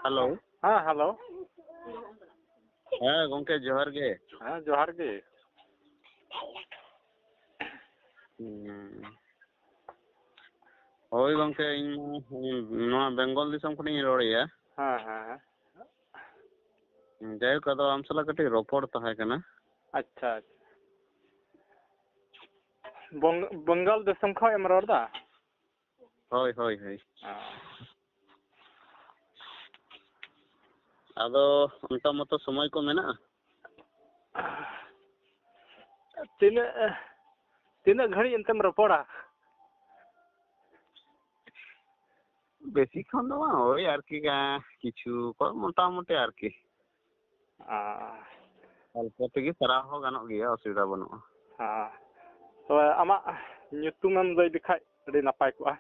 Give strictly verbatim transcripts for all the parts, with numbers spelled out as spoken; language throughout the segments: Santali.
ᱦᱮᱞᱳ᱾ ᱦᱮᱸ, ᱦᱮᱞᱳ᱾ ᱦᱮᱸ ᱜᱚᱝᱠᱮ, ᱡᱚᱦᱟᱨ ᱜᱮ᱾ ᱦᱮᱸ, ᱡᱚᱦᱟᱨ ᱜᱮ᱾ ᱦᱩᱸ᱾ ᱦᱳᱭ ᱜᱚᱝᱠᱮ, ᱤᱧ ᱱᱚᱣᱟ ᱵᱮᱝᱜᱚᱞ ᱫᱤᱥᱚᱢ ᱠᱷᱚᱱᱤᱧ ᱨᱚᱲᱮᱫᱼᱟ᱾ ᱦᱮᱸ, ᱦᱮᱸ, ᱦᱮᱸ᱾ ᱡᱟᱭᱦᱳᱠ, ᱟᱫᱚ ᱟᱢ ᱥᱟᱞᱟᱜ ᱠᱟᱹᱴᱤᱡ ᱨᱚᱯᱚᱲ ᱛᱟᱦᱮᱸ ᱠᱟᱱᱟ᱾ ᱟᱪᱪᱷᱟ, ᱟᱪᱪᱷᱟ᱾ ᱵᱚᱝ-, ᱵᱮᱝᱜᱚᱞ ᱫᱤᱥᱚᱢ ᱠᱷᱚᱱ ᱮᱢ ᱨᱚᱲ ᱮᱫᱟ? ᱦᱳᱭ, ᱦᱳᱭ, ᱦᱳᱭ᱾ ᱚ᱾ ᱟᱫᱚ ᱚᱱᱠᱟ ᱢᱚᱛᱚ ᱥᱚᱢᱚᱭ ᱠᱚ ᱢᱮᱱᱟᱜᱼᱟ? ᱛᱤᱱᱟᱹᱜ, ᱛᱤᱱᱟᱹᱜ ᱜᱷᱟᱹᱲᱤᱡ ᱮᱱᱛᱮᱢ ᱨᱚᱯᱚᱲᱟ? ᱵᱮᱥᱤ ᱠᱷᱚᱱ ᱫᱚ ᱵᱟᱝ, ᱳᱭ ᱟᱨᱠᱤ, ᱟᱸ, ᱠᱤᱪᱷᱩ ᱠᱚ ᱢᱚᱴᱟᱢᱩᱴᱤ ᱟᱨᱠᱤ᱾ ᱟᱨ ᱚᱞᱯᱚ ᱛᱮᱜᱮ ᱥᱟᱨᱟᱣ ᱦᱚᱸ ᱜᱟᱱᱚᱜ ᱜᱮᱭᱟ, ᱚᱥᱩᱵᱤᱫᱷᱟ ᱵᱟᱹᱱᱩᱜᱼᱟ᱾ ᱦᱮᱸ᱾ ᱛᱚᱵᱮ ᱟᱢᱟᱜ ᱧᱩᱛᱩᱢᱮᱢ ᱞᱟᱹᱭ ᱞᱮᱠᱷᱟᱡ ᱟᱹᱰᱤ ᱱᱟᱯᱟᱭ ᱠᱚᱜᱼᱟ᱾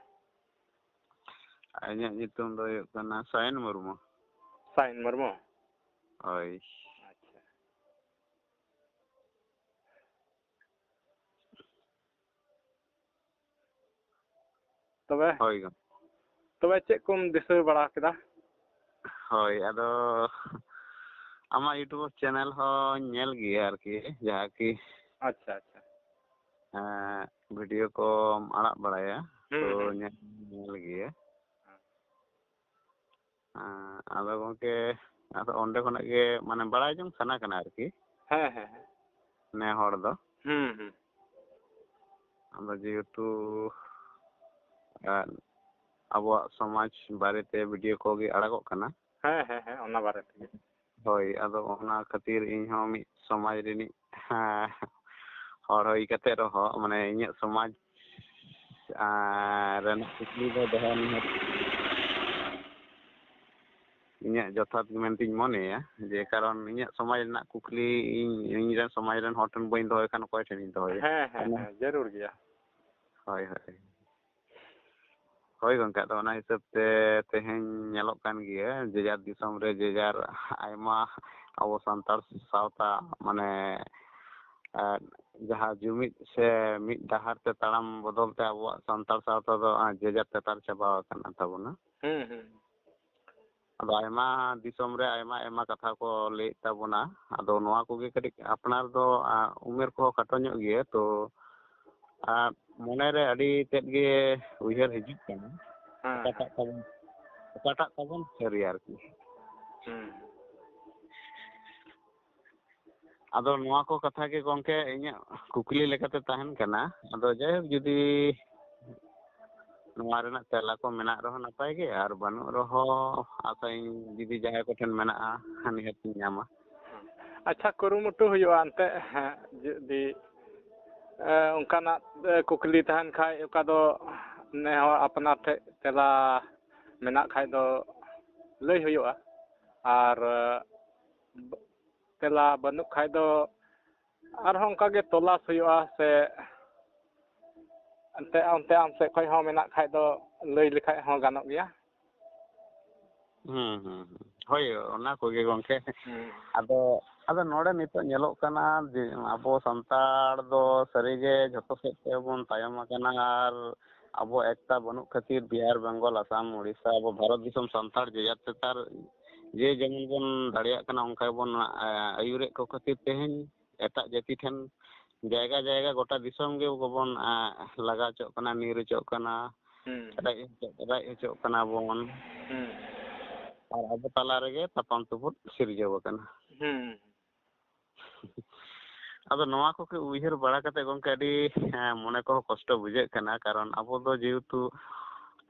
ᱤᱧᱟᱹᱜ ᱧᱩᱛᱩᱢ ᱫᱚ ᱦᱩᱭᱩᱜ ᱠᱟᱱᱟ ᱥᱟᱭᱮᱱ ᱢᱩᱨᱢᱩ᱾ ᱥᱟᱭᱮᱱ ᱢᱩᱨᱢᱩ? ᱦᱳᱭ᱾ ᱟᱪᱪᱷᱟ᱾ ᱛᱚᱵᱮ? ᱦᱳᱭ ᱜᱚᱢᱠᱮ᱾ ᱛᱚᱵᱮ ᱪᱮᱫ ᱠᱚᱢ ᱫᱤᱥᱟᱹ ᱵᱟᱲᱟ ᱠᱮᱫᱟ? ᱦᱳᱭ, ᱟᱫᱚ ᱟᱢᱟᱜ YouTube ᱪᱮᱱᱮᱞ ᱦᱚᱸᱧ ᱧᱮᱞ ᱜᱮᱭᱟ ᱟᱨᱠᱤ, ᱡᱟᱦᱟᱸ ᱠᱤ ᱟᱪᱪᱷᱟ, ᱟᱪᱪᱷᱟ᱾ ᱮᱸ, ᱵᱷᱤᱰᱤᱭᱳ ᱠᱚᱢ ᱟᱲᱟᱜ ᱵᱟᱲᱟᱭᱟ, ᱦᱩᱸ, ᱛᱚ ᱦᱩᱸ᱾ ᱧᱮᱞ, ᱧᱮᱞ ᱜᱮᱭᱟ᱾ ᱦᱮᱸ᱾ ᱦᱮᱸ, ᱟᱫᱚ ᱜᱚᱢᱠᱮ, ᱟᱫᱚ ᱚᱸᱰᱮ ᱠᱷᱚᱱᱟᱜ ᱜᱮ ᱢᱟᱱᱮ ᱵᱟᱲᱟᱭ ᱡᱚᱝ ᱥᱟᱱᱟ ᱠᱟᱱᱟ ᱟᱨᱠᱤ᱾ ᱦᱮᱸ, ᱦᱮᱸ, ᱦᱮᱸ᱾ ᱱᱮ ᱦᱚᱲ ᱫᱚ᱾ ᱦᱩᱸ, ᱦᱩᱸ᱾ ᱟᱫᱚ ᱡᱮᱦᱮᱛᱩ, ᱮᱸ, ᱟᱵᱚᱣᱟᱜ ᱥᱚᱢᱟᱡᱽ ᱵᱟᱨᱮᱛᱮ ᱵᱷᱤᱰᱤᱭᱳ ᱠᱚᱜᱮ ᱟᱲᱟᱜᱚᱜ ᱠᱟᱱᱟ᱾ ᱦᱮᱸ, ᱦᱮᱸ, ᱦᱮᱸ, ᱚᱱᱟ ᱵᱟᱨᱮ ᱛᱮᱜᱮ᱾ ᱦᱳᱭ, ᱟᱫᱚ ᱚᱱᱟ ᱠᱷᱟᱹᱛᱤᱨ ᱤᱧ ᱦᱚᱸ ᱢᱤᱫ ᱥᱚᱢᱟᱡᱽ ᱨᱤᱱᱤᱡ, ᱦᱮᱸ, ᱦᱚᱲ ᱦᱩᱭ ᱠᱟᱛᱮ ᱨᱮᱦᱚᱸ, ᱢᱟᱱᱮ, ᱤᱧᱟᱹᱜ ᱥᱚᱢᱟᱡᱽ, ᱟᱨ, ᱨᱮᱱᱟᱜ ᱠᱩᱠᱞᱤ ᱫᱚ ᱫᱚᱦᱚ ᱱᱤᱦᱟᱹᱛ ᱤᱧᱟᱹᱜ ᱡᱚᱛᱷᱟᱛ ᱢᱮᱱᱛᱤᱧ ᱢᱚᱱᱮᱭᱟ, ᱡᱮ ᱠᱟᱨᱚᱱ ᱤᱧᱟᱹᱜ ᱥᱚᱢᱟᱡᱽ ᱨᱮᱱᱟᱜ ᱠᱩᱠᱞᱤ ᱤᱧ, ᱤᱧ ᱨᱮᱱ ᱥᱚᱢᱟᱡᱽ ᱨᱮᱱ ᱦᱚᱲ ᱴᱷᱮᱱ ᱵᱟᱹᱧ ᱫᱚᱦᱚᱭ ᱠᱷᱟᱱ ᱚᱠᱚᱭ ᱴᱷᱮᱱᱤᱧ ᱫᱚᱦᱚᱭᱟ? ᱦᱮᱸ, ᱦᱮᱸ, ᱚᱱᱟ ᱦᱮᱸ, ᱡᱟᱹᱨᱩᱲ ᱜᱮᱭᱟ᱾ ᱦᱳᱭ, ᱦᱳᱭ᱾ ᱦᱳᱭ ᱜᱚᱢᱠᱮ, ᱟᱫᱚ ᱚᱱᱟ ᱦᱤᱥᱟᱹᱵ ᱛᱮ ᱛᱮᱦᱮᱧ ᱧᱮᱞᱚᱜ ᱠᱟᱱ ᱜᱮᱭᱟ, ᱡᱮ ᱡᱟᱨ ᱫᱤᱥᱚᱢ ᱨᱮ ᱡᱮ ᱡᱟᱨ ᱟᱭᱢᱟ ᱟᱵᱚ ᱥᱟᱱᱛᱟᱲ ᱥᱟᱶᱛᱟ, ᱢᱟᱱᱮ, ᱟᱨ ᱡᱟᱦᱟᱸ ᱡᱩᱢᱤᱫ ᱥᱮ ᱢᱤᱫ ᱰᱟᱦᱟᱨ ᱛᱮ ᱛᱟᱲᱟᱢ ᱵᱚᱫᱚᱞ ᱛᱮ ᱟᱵᱚᱣᱟᱜ ᱥᱟᱱᱛᱟᱲ ᱥᱟᱶᱛᱟ ᱫᱚ, ᱟᱸ, ᱡᱮᱡᱟᱨ ᱛᱮᱛᱟᱨ ᱪᱟᱵᱟ ᱟᱠᱟᱱ ᱛᱟᱵᱚᱱᱟ᱾ ᱦᱩᱸ, ᱦᱩᱸ᱾ ᱟᱫᱚ ᱟᱭᱢᱟ ᱫᱤᱥᱚᱢ ᱨᱮ ᱟᱭᱢᱟ ᱟᱭᱢᱟ ᱠᱟᱛᱷᱟ ᱠᱚ ᱞᱟᱹᱭᱮᱫ ᱛᱟᱵᱚᱱᱟ᱾ ᱟᱫᱚ ᱱᱚᱣᱟ ᱠᱚᱜᱮ ᱠᱟᱹᱴᱤᱡ ᱟᱯᱱᱟᱨ ᱫᱚ, ᱟᱸ, ᱩᱢᱮᱨ ᱠᱚᱦᱚᱸ ᱠᱷᱟᱴᱚ ᱧᱚᱜ ᱜᱮᱭᱟ, ᱛᱚ, ᱟᱸ, ᱢᱚᱱᱮ ᱨᱮ ᱟᱹᱰᱤ ᱛᱮᱫ ᱜᱮ ᱩᱭᱦᱟᱹᱨ ᱦᱤᱡᱩᱜ ᱠᱟᱱᱟ᱾ ᱦᱮᱸ, ᱚᱠᱟᱴᱟᱜ ᱦᱮᱸ᱾ ᱛᱟᱵᱚᱱ, ᱚᱠᱟᱴᱟᱜ ᱛᱟᱵᱚᱱ ᱥᱟᱹᱨᱤᱭᱟ ᱟᱨᱠᱤ᱾ ᱦᱩᱸ᱾ ᱟᱫᱚ ᱱᱚᱣᱟ ᱠᱚ ᱠᱟᱛᱷᱟ ᱜᱮ ᱜᱚᱢᱠᱮ ᱤᱧᱟᱹᱜ ᱠᱩᱠᱞᱤ ᱞᱮᱠᱟᱛᱮ ᱛᱟᱦᱮᱱ ᱠᱟᱱᱟ᱾ ᱟᱫᱚ ᱡᱟᱭᱦᱳᱠ, ᱡᱩᱫᱤ ᱱᱚᱣᱟ ᱨᱮᱱᱟᱜ ᱛᱮᱞᱟ ᱠᱚ ᱢᱮᱱᱟᱜ ᱨᱮᱦᱚᱸ ᱱᱟᱯᱟᱭ ᱜᱮ, ᱟᱨ ᱵᱟᱹᱱᱩᱜ ᱨᱮᱦᱚᱸ ᱟᱥᱟᱧ ᱡᱩᱫᱤ ᱡᱟᱦᱟᱸᱭ ᱠᱚᱴᱷᱮᱱ ᱢᱮᱱᱟᱜᱼᱟ, ᱱᱤᱦᱟᱹᱛ ᱤᱧ ᱧᱟᱢᱟ᱾ ᱟᱪᱪᱷᱟ, ᱠᱩᱨᱩᱢᱩᱴᱩ ᱦᱩᱭᱩᱜᱼᱟ ᱮᱱᱛᱮᱫ, ᱦᱮᱸ, ᱡᱩᱫᱤ, ᱮ, ᱚᱱᱠᱟᱱᱟᱜ, ᱮ, ᱠᱩᱠᱞᱤ ᱛᱟᱦᱮᱱ ᱠᱷᱟᱡ, ᱚᱠᱟ ᱫᱚ ᱱᱮ ᱦᱚᱲ ᱟᱯᱱᱟᱨ ᱴᱷᱮᱡ ᱛᱮᱞᱟ ᱢᱮᱱᱟᱜ ᱠᱷᱟᱡ ᱫᱚ ᱞᱟᱹᱭ ᱦᱩᱭᱩᱜᱼᱟ, ᱟᱨ, ᱮ, ᱛᱮᱞᱟ ᱵᱟᱹᱱᱩᱜ ᱠᱷᱟᱡ ᱫᱚ ᱟᱨᱦᱚᱸ ᱚᱱᱠᱟ ᱜᱮ ᱛᱚᱞᱟᱥ ᱦᱩᱭᱩᱜᱼᱟ, ᱥᱮ ᱮᱱᱛᱮ ᱚᱱᱛᱮ ᱟᱢ ᱥᱮᱫ ᱠᱷᱚᱡ ᱦᱚᱸ ᱢᱮᱱᱟᱜ ᱠᱷᱟᱡ ᱫᱚ ᱞᱟᱹᱭ ᱞᱮᱠᱷᱟᱡ ᱦᱚᱸ ᱜᱟᱱᱚᱜ ᱜᱮᱭᱟ᱾ ᱦᱩᱸ, ᱦᱩᱸ, ᱦᱩᱸ᱾ ᱦᱳᱭ, ᱚᱱᱟ ᱠᱚᱜᱮ ᱜᱚᱢᱠᱮ᱾ ᱦᱩᱸ᱾ ᱟᱫᱚ, ᱟᱫᱚ ᱱᱚᱰᱮ ᱱᱤᱛᱚᱜ ᱧᱮᱞᱚᱜ ᱠᱟᱱᱟ ᱡᱮ ᱟᱵᱚ ᱥᱟᱱᱛᱟᱲ ᱫᱚ ᱥᱟᱹᱨᱤᱜᱮ ᱡᱷᱚᱛᱚ ᱥᱮᱫ ᱛᱮᱵᱚᱱ ᱛᱟᱭᱚᱢ ᱟᱠᱟᱱᱟ, ᱟᱨ ᱟᱵᱚ ᱮᱠᱛᱟ ᱵᱟᱹᱱᱩᱜ ᱠᱷᱟᱹᱛᱤᱨ ᱵᱤᱦᱟᱨ, ᱵᱮᱝᱜᱚᱞ, ᱟᱥᱟᱢ, ᱳᱰᱤᱥᱟ, ᱟᱵᱚ ᱵᱷᱟᱨᱚᱛ ᱫᱤᱥᱚᱢ ᱥᱟᱱᱛᱟᱲ ᱡᱮᱡᱟᱨ ᱛᱮᱛᱟᱨ ᱡᱮ ᱡᱮᱢᱚᱱ ᱵᱚᱱ ᱫᱟᱲᱮᱭᱟᱜ ᱠᱟᱱᱟ, ᱚᱱᱠᱟ ᱜᱮᱵᱚᱱ, ᱟ, ᱟᱹᱭᱩᱨᱮᱫ ᱠᱚ ᱠᱷᱟᱹᱛᱤᱨ ᱛᱮᱦᱮᱧ ᱮᱴᱟᱜ ᱡᱟᱹᱛᱤ ᱴᱷᱮᱱ ᱡᱟᱭᱜᱟ ᱡᱟᱭᱜᱟ ᱜᱚᱴᱟ ᱫᱤᱥᱚᱢ ᱜᱮ ᱵᱚᱱ, ᱟ, ᱞᱟᱜᱟ ᱦᱚᱪᱚᱜ ᱠᱟᱱᱟ, ᱧᱤᱨ ᱦᱚᱪᱚᱜ ᱠᱟᱱᱟ, ᱦᱩᱸ᱾ ᱨᱮᱡ ᱦᱚᱪᱚᱜ, ᱨᱮᱡ ᱦᱚᱪᱚᱜ ᱠᱟᱱᱟ ᱵᱚᱱ᱾ ᱦᱩᱸ᱾ ᱟᱨ ᱟᱵᱚ ᱛᱟᱞᱟ ᱨᱮᱜᱮ ᱛᱟᱯᱟᱢ ᱛᱩᱯᱩᱫ ᱥᱤᱨᱡᱟᱹᱣ ᱟᱠᱟᱱᱟ᱾ ᱦᱩᱸ᱾ ᱟᱫᱚ ᱱᱚᱣᱟ ᱠᱚᱜᱮ ᱩᱭᱦᱟᱹᱨ ᱵᱟᱲᱟ ᱠᱟᱛᱮ ᱜᱚᱢᱠᱮ ᱟᱹᱰᱤ, ᱦᱮᱸ, ᱢᱚᱱᱮ ᱠᱚᱦᱚᱸ ᱠᱚᱥᱴᱚ ᱵᱩᱡᱷᱟᱹᱜ ᱠᱟᱱᱟ, ᱠᱟᱨᱚᱱ ᱟᱵᱚ ᱫᱚ ᱡᱮᱦᱮᱛᱩ,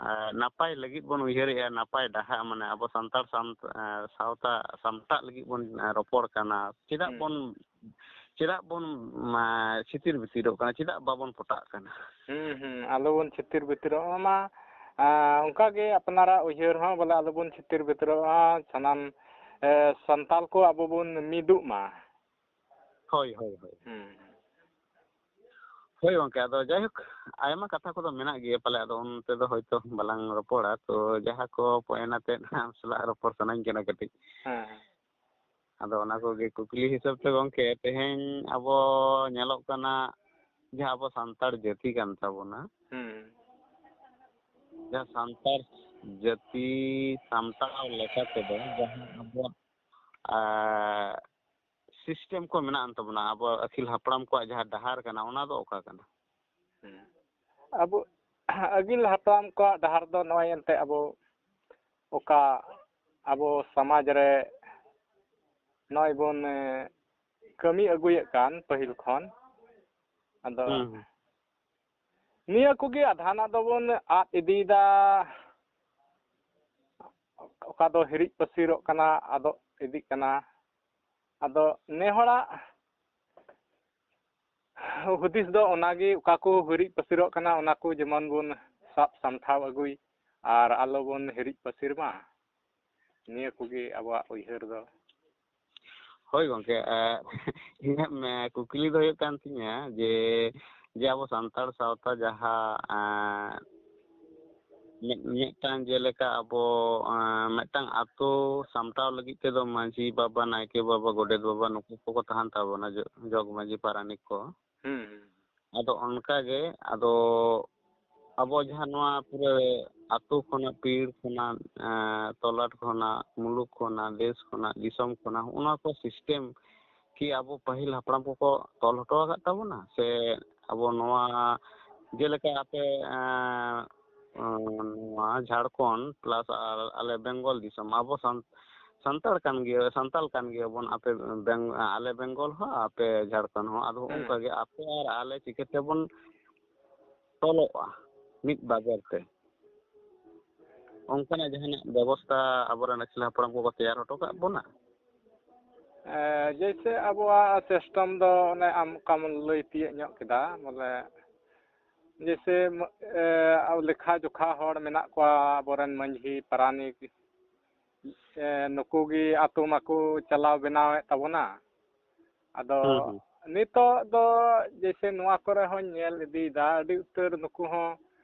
ᱮᱸ, ᱱᱟᱯᱟᱭ ᱞᱟᱹᱜᱤᱫ ᱵᱚᱱ ᱩᱭᱦᱟᱹᱨᱮᱜᱼᱟ, ᱱᱟᱯᱟᱭ ᱰᱟᱦᱟᱨ, ᱢᱟᱱᱮ ᱟᱵᱚ ᱥᱟᱱᱛᱟᱲ ᱥᱟᱶ-, ᱮᱸ, ᱥᱟᱶᱛᱟ ᱥᱟᱢᱴᱟᱜ ᱞᱟᱹᱜᱤᱫ ᱵᱚᱱ, ᱮᱸ, ᱨᱚᱯᱚᱲ ᱠᱟᱱᱟ᱾ ᱪᱮᱫᱟᱜ ᱦᱩᱸ᱾ ᱵᱚᱱ, ᱪᱮᱫᱟᱜ ᱵᱚᱱ, ᱢᱟ, ᱪᱷᱤᱛᱤᱨ ᱵᱷᱤᱛᱤᱨᱚᱜ ᱠᱟᱱᱟ? ᱪᱮᱫᱟᱜ ᱵᱟᱵᱚᱱ ᱯᱚᱴᱟᱜ ᱠᱟᱱᱟ? ᱦᱩᱸ, ᱦᱩᱸ, ᱟᱞᱚᱵᱚᱱ ᱪᱷᱤᱛᱤᱨ ᱵᱷᱤᱛᱤᱨᱚᱜ ᱢᱟ᱾ ᱟᱸ, ᱚᱱᱠᱟᱜᱮ ᱟᱯᱱᱟᱨᱟᱜ ᱩᱭᱦᱟᱹᱨ ᱦᱚᱸ ᱵᱚᱞᱮ ᱟᱞᱚᱵᱚᱱ ᱪᱷᱤᱛᱤᱨ ᱵᱷᱤᱛᱤᱨᱚᱜᱼᱟ᱾ ᱥᱟᱱᱟᱢ, ᱮ, ᱥᱟᱱᱛᱟᱞ ᱠᱚ ᱟᱵᱚ ᱵᱚᱱ ᱢᱤᱫᱚᱜ ᱢᱟ᱾ ᱦᱳᱭ, ᱦᱳᱭ, ᱦᱳᱭ᱾ ᱦᱩᱸ᱾ ᱦᱳᱭ ᱜᱚᱢᱠᱮ, ᱟᱫᱚ ᱡᱟᱭᱦᱳᱠ, ᱟᱭᱢᱟ ᱠᱟᱛᱷᱟ ᱠᱚᱫᱚ ᱢᱮᱱᱟᱜ ᱜᱮᱭᱟ ᱯᱟᱞᱮ, ᱟᱫᱚ ᱚᱱᱛᱮ ᱫᱚ ᱦᱳᱭᱛᱳ ᱵᱟᱞᱟᱝ ᱨᱚᱯᱚᱲᱟ, ᱛᱚ ᱡᱟᱦᱟᱸ ᱠᱚ point ᱟᱛᱮᱫ ᱟᱢ ᱥᱟᱞᱟᱜ ᱨᱚᱯᱚᱲ ᱥᱟᱱᱟᱧ ᱠᱟᱱᱟ ᱠᱟᱹᱴᱤᱡ᱾ ᱦᱮᱸ, ᱦᱮᱸ᱾ ᱟᱫᱚ ᱚᱱᱟ ᱠᱚᱜᱮ ᱠᱩᱠᱞᱤ ᱦᱤᱥᱟᱹᱵ ᱛᱮ ᱜᱚᱢᱠᱮ, ᱛᱮᱦᱮᱧ ᱟᱵᱚ ᱧᱮᱞᱚᱜ ᱠᱟᱱᱟ, ᱡᱟᱦᱟᱸ ᱟᱵᱚ ᱥᱟᱱᱛᱟᱲ ᱡᱟᱹᱛᱤ ᱠᱟᱱ ᱛᱟᱵᱚᱱᱟ, ᱦᱩᱸ᱾ ᱡᱟᱦᱟᱸ ᱥᱟᱱᱛᱟᱲ ᱡᱟᱹᱛᱤ ᱥᱟᱢᱴᱟᱣ ᱞᱮᱠᱟ ᱛᱮᱫᱚ ᱡᱟᱦᱟᱸ ᱟᱵᱚᱣᱟᱜ, ᱟᱸ, system ᱠᱚ ᱢᱮᱱᱟᱜ ᱟᱱ ᱛᱟᱵᱚᱱᱟ, ᱟᱵᱚ ᱟᱹᱜᱤᱞ ᱦᱟᱯᱲᱟᱢ ᱠᱚᱣᱟᱜ ᱡᱟᱦᱟᱸ ᱰᱟᱦᱟᱨ ᱠᱟᱱᱟ, ᱚᱱᱟ ᱫᱚ ᱚᱠᱟ ᱠᱟᱱᱟ? ᱦᱩᱸ᱾ ᱟᱵᱚ ᱟᱹᱜᱤᱞ ᱦᱟᱯᱲᱟᱢ ᱠᱚᱣᱟᱜ ᱰᱟᱦᱟᱨ ᱫᱚ ᱱᱚᱜᱼᱚᱭ ᱮᱱᱛᱮ ᱟᱵᱚ ᱚᱠᱟ ᱟᱵᱚ ᱥᱚᱢᱟᱡᱽ ᱨᱮ ᱱᱚᱜᱼᱚᱭ ᱵᱚᱱ, ᱮ, ᱠᱟᱹᱢᱤ ᱟᱹᱜᱩᱭᱮᱫ ᱠᱟᱱ ᱯᱟᱹᱦᱤᱞ ᱠᱷᱚᱱ᱾ ᱟᱫᱚ ᱦᱩᱸ, ᱦᱩᱸ᱾ ᱱᱤᱭᱟᱹ ᱠᱚᱜᱮ ᱟᱫᱷᱟᱱᱟᱜ ᱫᱚᱵᱚᱱ ᱟᱫ ᱤᱫᱤᱭᱮᱫᱟ, ᱚᱠᱟ ᱫᱚ ᱦᱤᱨᱤᱡ ᱯᱟᱹᱥᱤᱨᱚᱜ ᱠᱟᱱᱟ, ᱟᱫᱚᱜ ᱤᱫᱤᱜ ᱠᱟᱱᱟ᱾ ᱟᱫᱚ ᱱᱮ ᱦᱚᱲᱟᱜ ᱦᱩᱫᱤᱥ ᱫᱚ ᱚᱱᱟᱜᱮ, ᱚᱠᱟ ᱠᱚ ᱦᱤᱨᱤᱡ ᱯᱟᱹᱥᱤᱨᱚᱜ ᱠᱟᱱᱟ, ᱚᱱᱟ ᱠᱚ ᱡᱮᱢᱚᱱ ᱵᱚᱱ ᱥᱟᱵ ᱥᱟᱢᱴᱷᱟᱣ ᱟᱹᱜᱩᱭ ᱟᱨ ᱟᱞᱚ ᱵᱚᱱ ᱦᱤᱨᱤᱡ ᱯᱟᱹᱥᱤᱨ ᱢᱟ, ᱱᱤᱭᱟᱹ ᱠᱚᱜᱮ ᱟᱵᱚᱣᱟᱜ ᱩᱭᱦᱟᱹᱨ ᱫᱚ᱾ ᱦᱳᱭ ᱜᱚᱢᱠᱮ, ᱮ, ᱤᱧᱟᱹᱜ, ᱮ, ᱠᱩᱠᱞᱤ ᱫᱚ ᱦᱩᱭᱩᱜ ᱠᱟᱱ ᱛᱤᱧᱟᱹ ᱡᱮ, ᱡᱮ ᱟᱵᱚ ᱥᱟᱱᱛᱟᱲ ᱥᱟᱶᱛᱟ ᱡᱟᱦᱟᱸ, ᱮ, ᱢᱤᱫ, ᱢᱤᱫᱴᱟᱝ ᱡᱮᱞᱮᱠᱟ ᱟᱵᱚ, ᱮ, ᱢᱤᱫᱴᱟᱝ ᱟᱛᱳ ᱥᱟᱢᱴᱟᱣ ᱞᱟᱹᱜᱤᱫ ᱛᱮᱫᱚ ᱢᱟᱹᱡᱷᱤ ᱵᱟᱵᱟ, ᱱᱟᱭᱠᱮ ᱵᱟᱵᱟ, ᱜᱚᱰᱮᱛ ᱵᱟᱵᱟ, ᱱᱩᱠᱩ ᱠᱚᱠᱚ ᱛᱟᱦᱮᱱ ᱛᱟᱵᱚᱱᱟ, ᱡᱚ-, ᱡᱚᱜᱽ ᱢᱟᱹᱡᱷᱤ, ᱯᱟᱨᱟᱱᱤᱠ ᱠᱚ᱾ ᱦᱩᱸ, ᱦᱩᱸ᱾ ᱟᱫᱚ ᱚᱱᱠᱟ ᱜᱮ, ᱟᱫᱚ ᱟᱵᱚ ᱡᱟᱦᱟᱸ ᱱᱚᱣᱟ ᱯᱩᱨᱟᱹ ᱟᱹᱛᱩ ᱠᱷᱚᱱᱟᱜ, ᱯᱤᱲ ᱠᱷᱚᱱᱟᱜ, ᱮᱸ, ᱛᱚᱞᱟᱴ ᱠᱷᱚᱱᱟᱜ, ᱢᱩᱞᱩᱠ ᱠᱷᱚᱱᱟᱜ, ᱫᱮᱥ ᱠᱷᱚᱱᱟᱜ, ᱫᱤᱥᱚᱢ ᱠᱷᱚᱱᱟᱜ, ᱦᱚᱸᱜᱼᱚ ᱱᱚᱣᱟ ᱠᱚ system ᱠᱤ ᱟᱵᱚ ᱯᱟᱹᱦᱤᱞ ᱦᱟᱯᱲᱟᱢ ᱠᱚᱠᱚ ᱛᱚᱞ ᱦᱚᱴᱚ ᱟᱠᱟᱫ ᱛᱟᱵᱚᱱᱟ? ᱥᱮ ᱟᱵᱚ ᱱᱚᱣᱟ ᱡᱮᱞᱮᱠᱟ ᱟᱯᱮ, ᱮᱸ, ᱮᱸ, ᱱᱚᱣᱟ ᱡᱷᱟᱲᱠᱷᱚᱸᱰ plus ᱟᱨ ᱟᱞᱮ ᱵᱮᱝᱜᱚᱞ ᱫᱤᱥᱚᱢ, ᱟᱵᱚ ᱥᱟᱱ-, ᱥᱟᱱᱛᱟᱲ ᱠᱟᱱ ᱜᱮᱭᱟ, ᱥᱟᱱᱛᱟᱲ ᱠᱟᱱ ᱜᱮᱭᱟᱵᱚᱱ, ᱟᱯᱮ ᱵᱮᱝ-, ᱟᱞᱮ ᱵᱮᱝᱜᱚᱞ ᱦᱚᱸ, ᱟᱯᱮ ᱡᱷᱟᱲᱠᱷᱚᱸᱰ ᱦᱚᱸ᱾ ᱟᱫᱚ ᱦᱩᱸ᱾ ᱚᱱᱠᱟ ᱜᱮ ᱟᱯᱮ ᱟᱨ ᱟᱞᱮ ᱪᱤᱠᱟᱹ ᱛᱮᱵᱚᱱ ᱛᱚᱞᱚᱜᱼᱟ ᱢᱤᱫ ᱵᱟᱵᱮᱨ ᱛᱮ? ᱚᱱᱠᱟᱱᱟᱜ ᱡᱟᱦᱟᱱᱟᱜ ᱵᱮᱵᱚᱥᱛᱷᱟ ᱟᱵᱚᱨᱮᱱ ᱟᱹᱜᱤᱞ ᱦᱟᱯᱲᱟᱢ ᱠᱚᱠᱚ ᱛᱮᱭᱟᱨ ᱦᱚᱴᱚ ᱠᱟᱜ ᱵᱚᱱᱟ? ᱮ, ᱡᱮᱭᱥᱮ ᱟᱵᱚᱣᱟᱜ system ᱫᱚ ᱚᱱᱮ ᱟᱢ ᱚᱠᱟᱢ ᱞᱟᱹᱭ ᱛᱤᱭᱳᱜ ᱧᱚᱜ ᱠᱮᱫᱟ, ᱵᱚᱞᱮ, ᱡᱮᱭᱥᱮ, ᱮ, ᱟᱵᱚ ᱞᱮᱠᱷᱟ ᱡᱚᱠᱷᱟ ᱦᱚᱲ ᱢᱮᱱᱟᱜ ᱠᱚᱣᱟ, ᱟᱵᱚᱨᱮᱱ ᱢᱟᱹᱡᱷᱤ, ᱯᱟᱨᱟᱱᱤᱠ, ᱮ, ᱱᱩᱠᱩ ᱜᱮ ᱟᱛᱳ ᱢᱟᱠᱚ ᱪᱟᱞᱟᱣ ᱵᱮᱱᱟᱣᱮᱫ ᱛᱟᱵᱚᱱᱟ᱾ ᱟᱫᱚ ᱦᱩᱸ, ᱦᱩᱸ᱾ ᱱᱤᱛᱚᱜ ᱫᱚ ᱡᱮᱭᱥᱮ ᱱᱚᱣᱟ ᱠᱚᱨᱮ ᱦᱚᱸᱧ ᱧᱮᱞ ᱤᱫᱤᱭᱮᱫᱟ, ᱟᱹᱰᱤ ᱩᱛᱟᱹᱨ ᱱᱩᱠᱩ ᱦᱚᱸ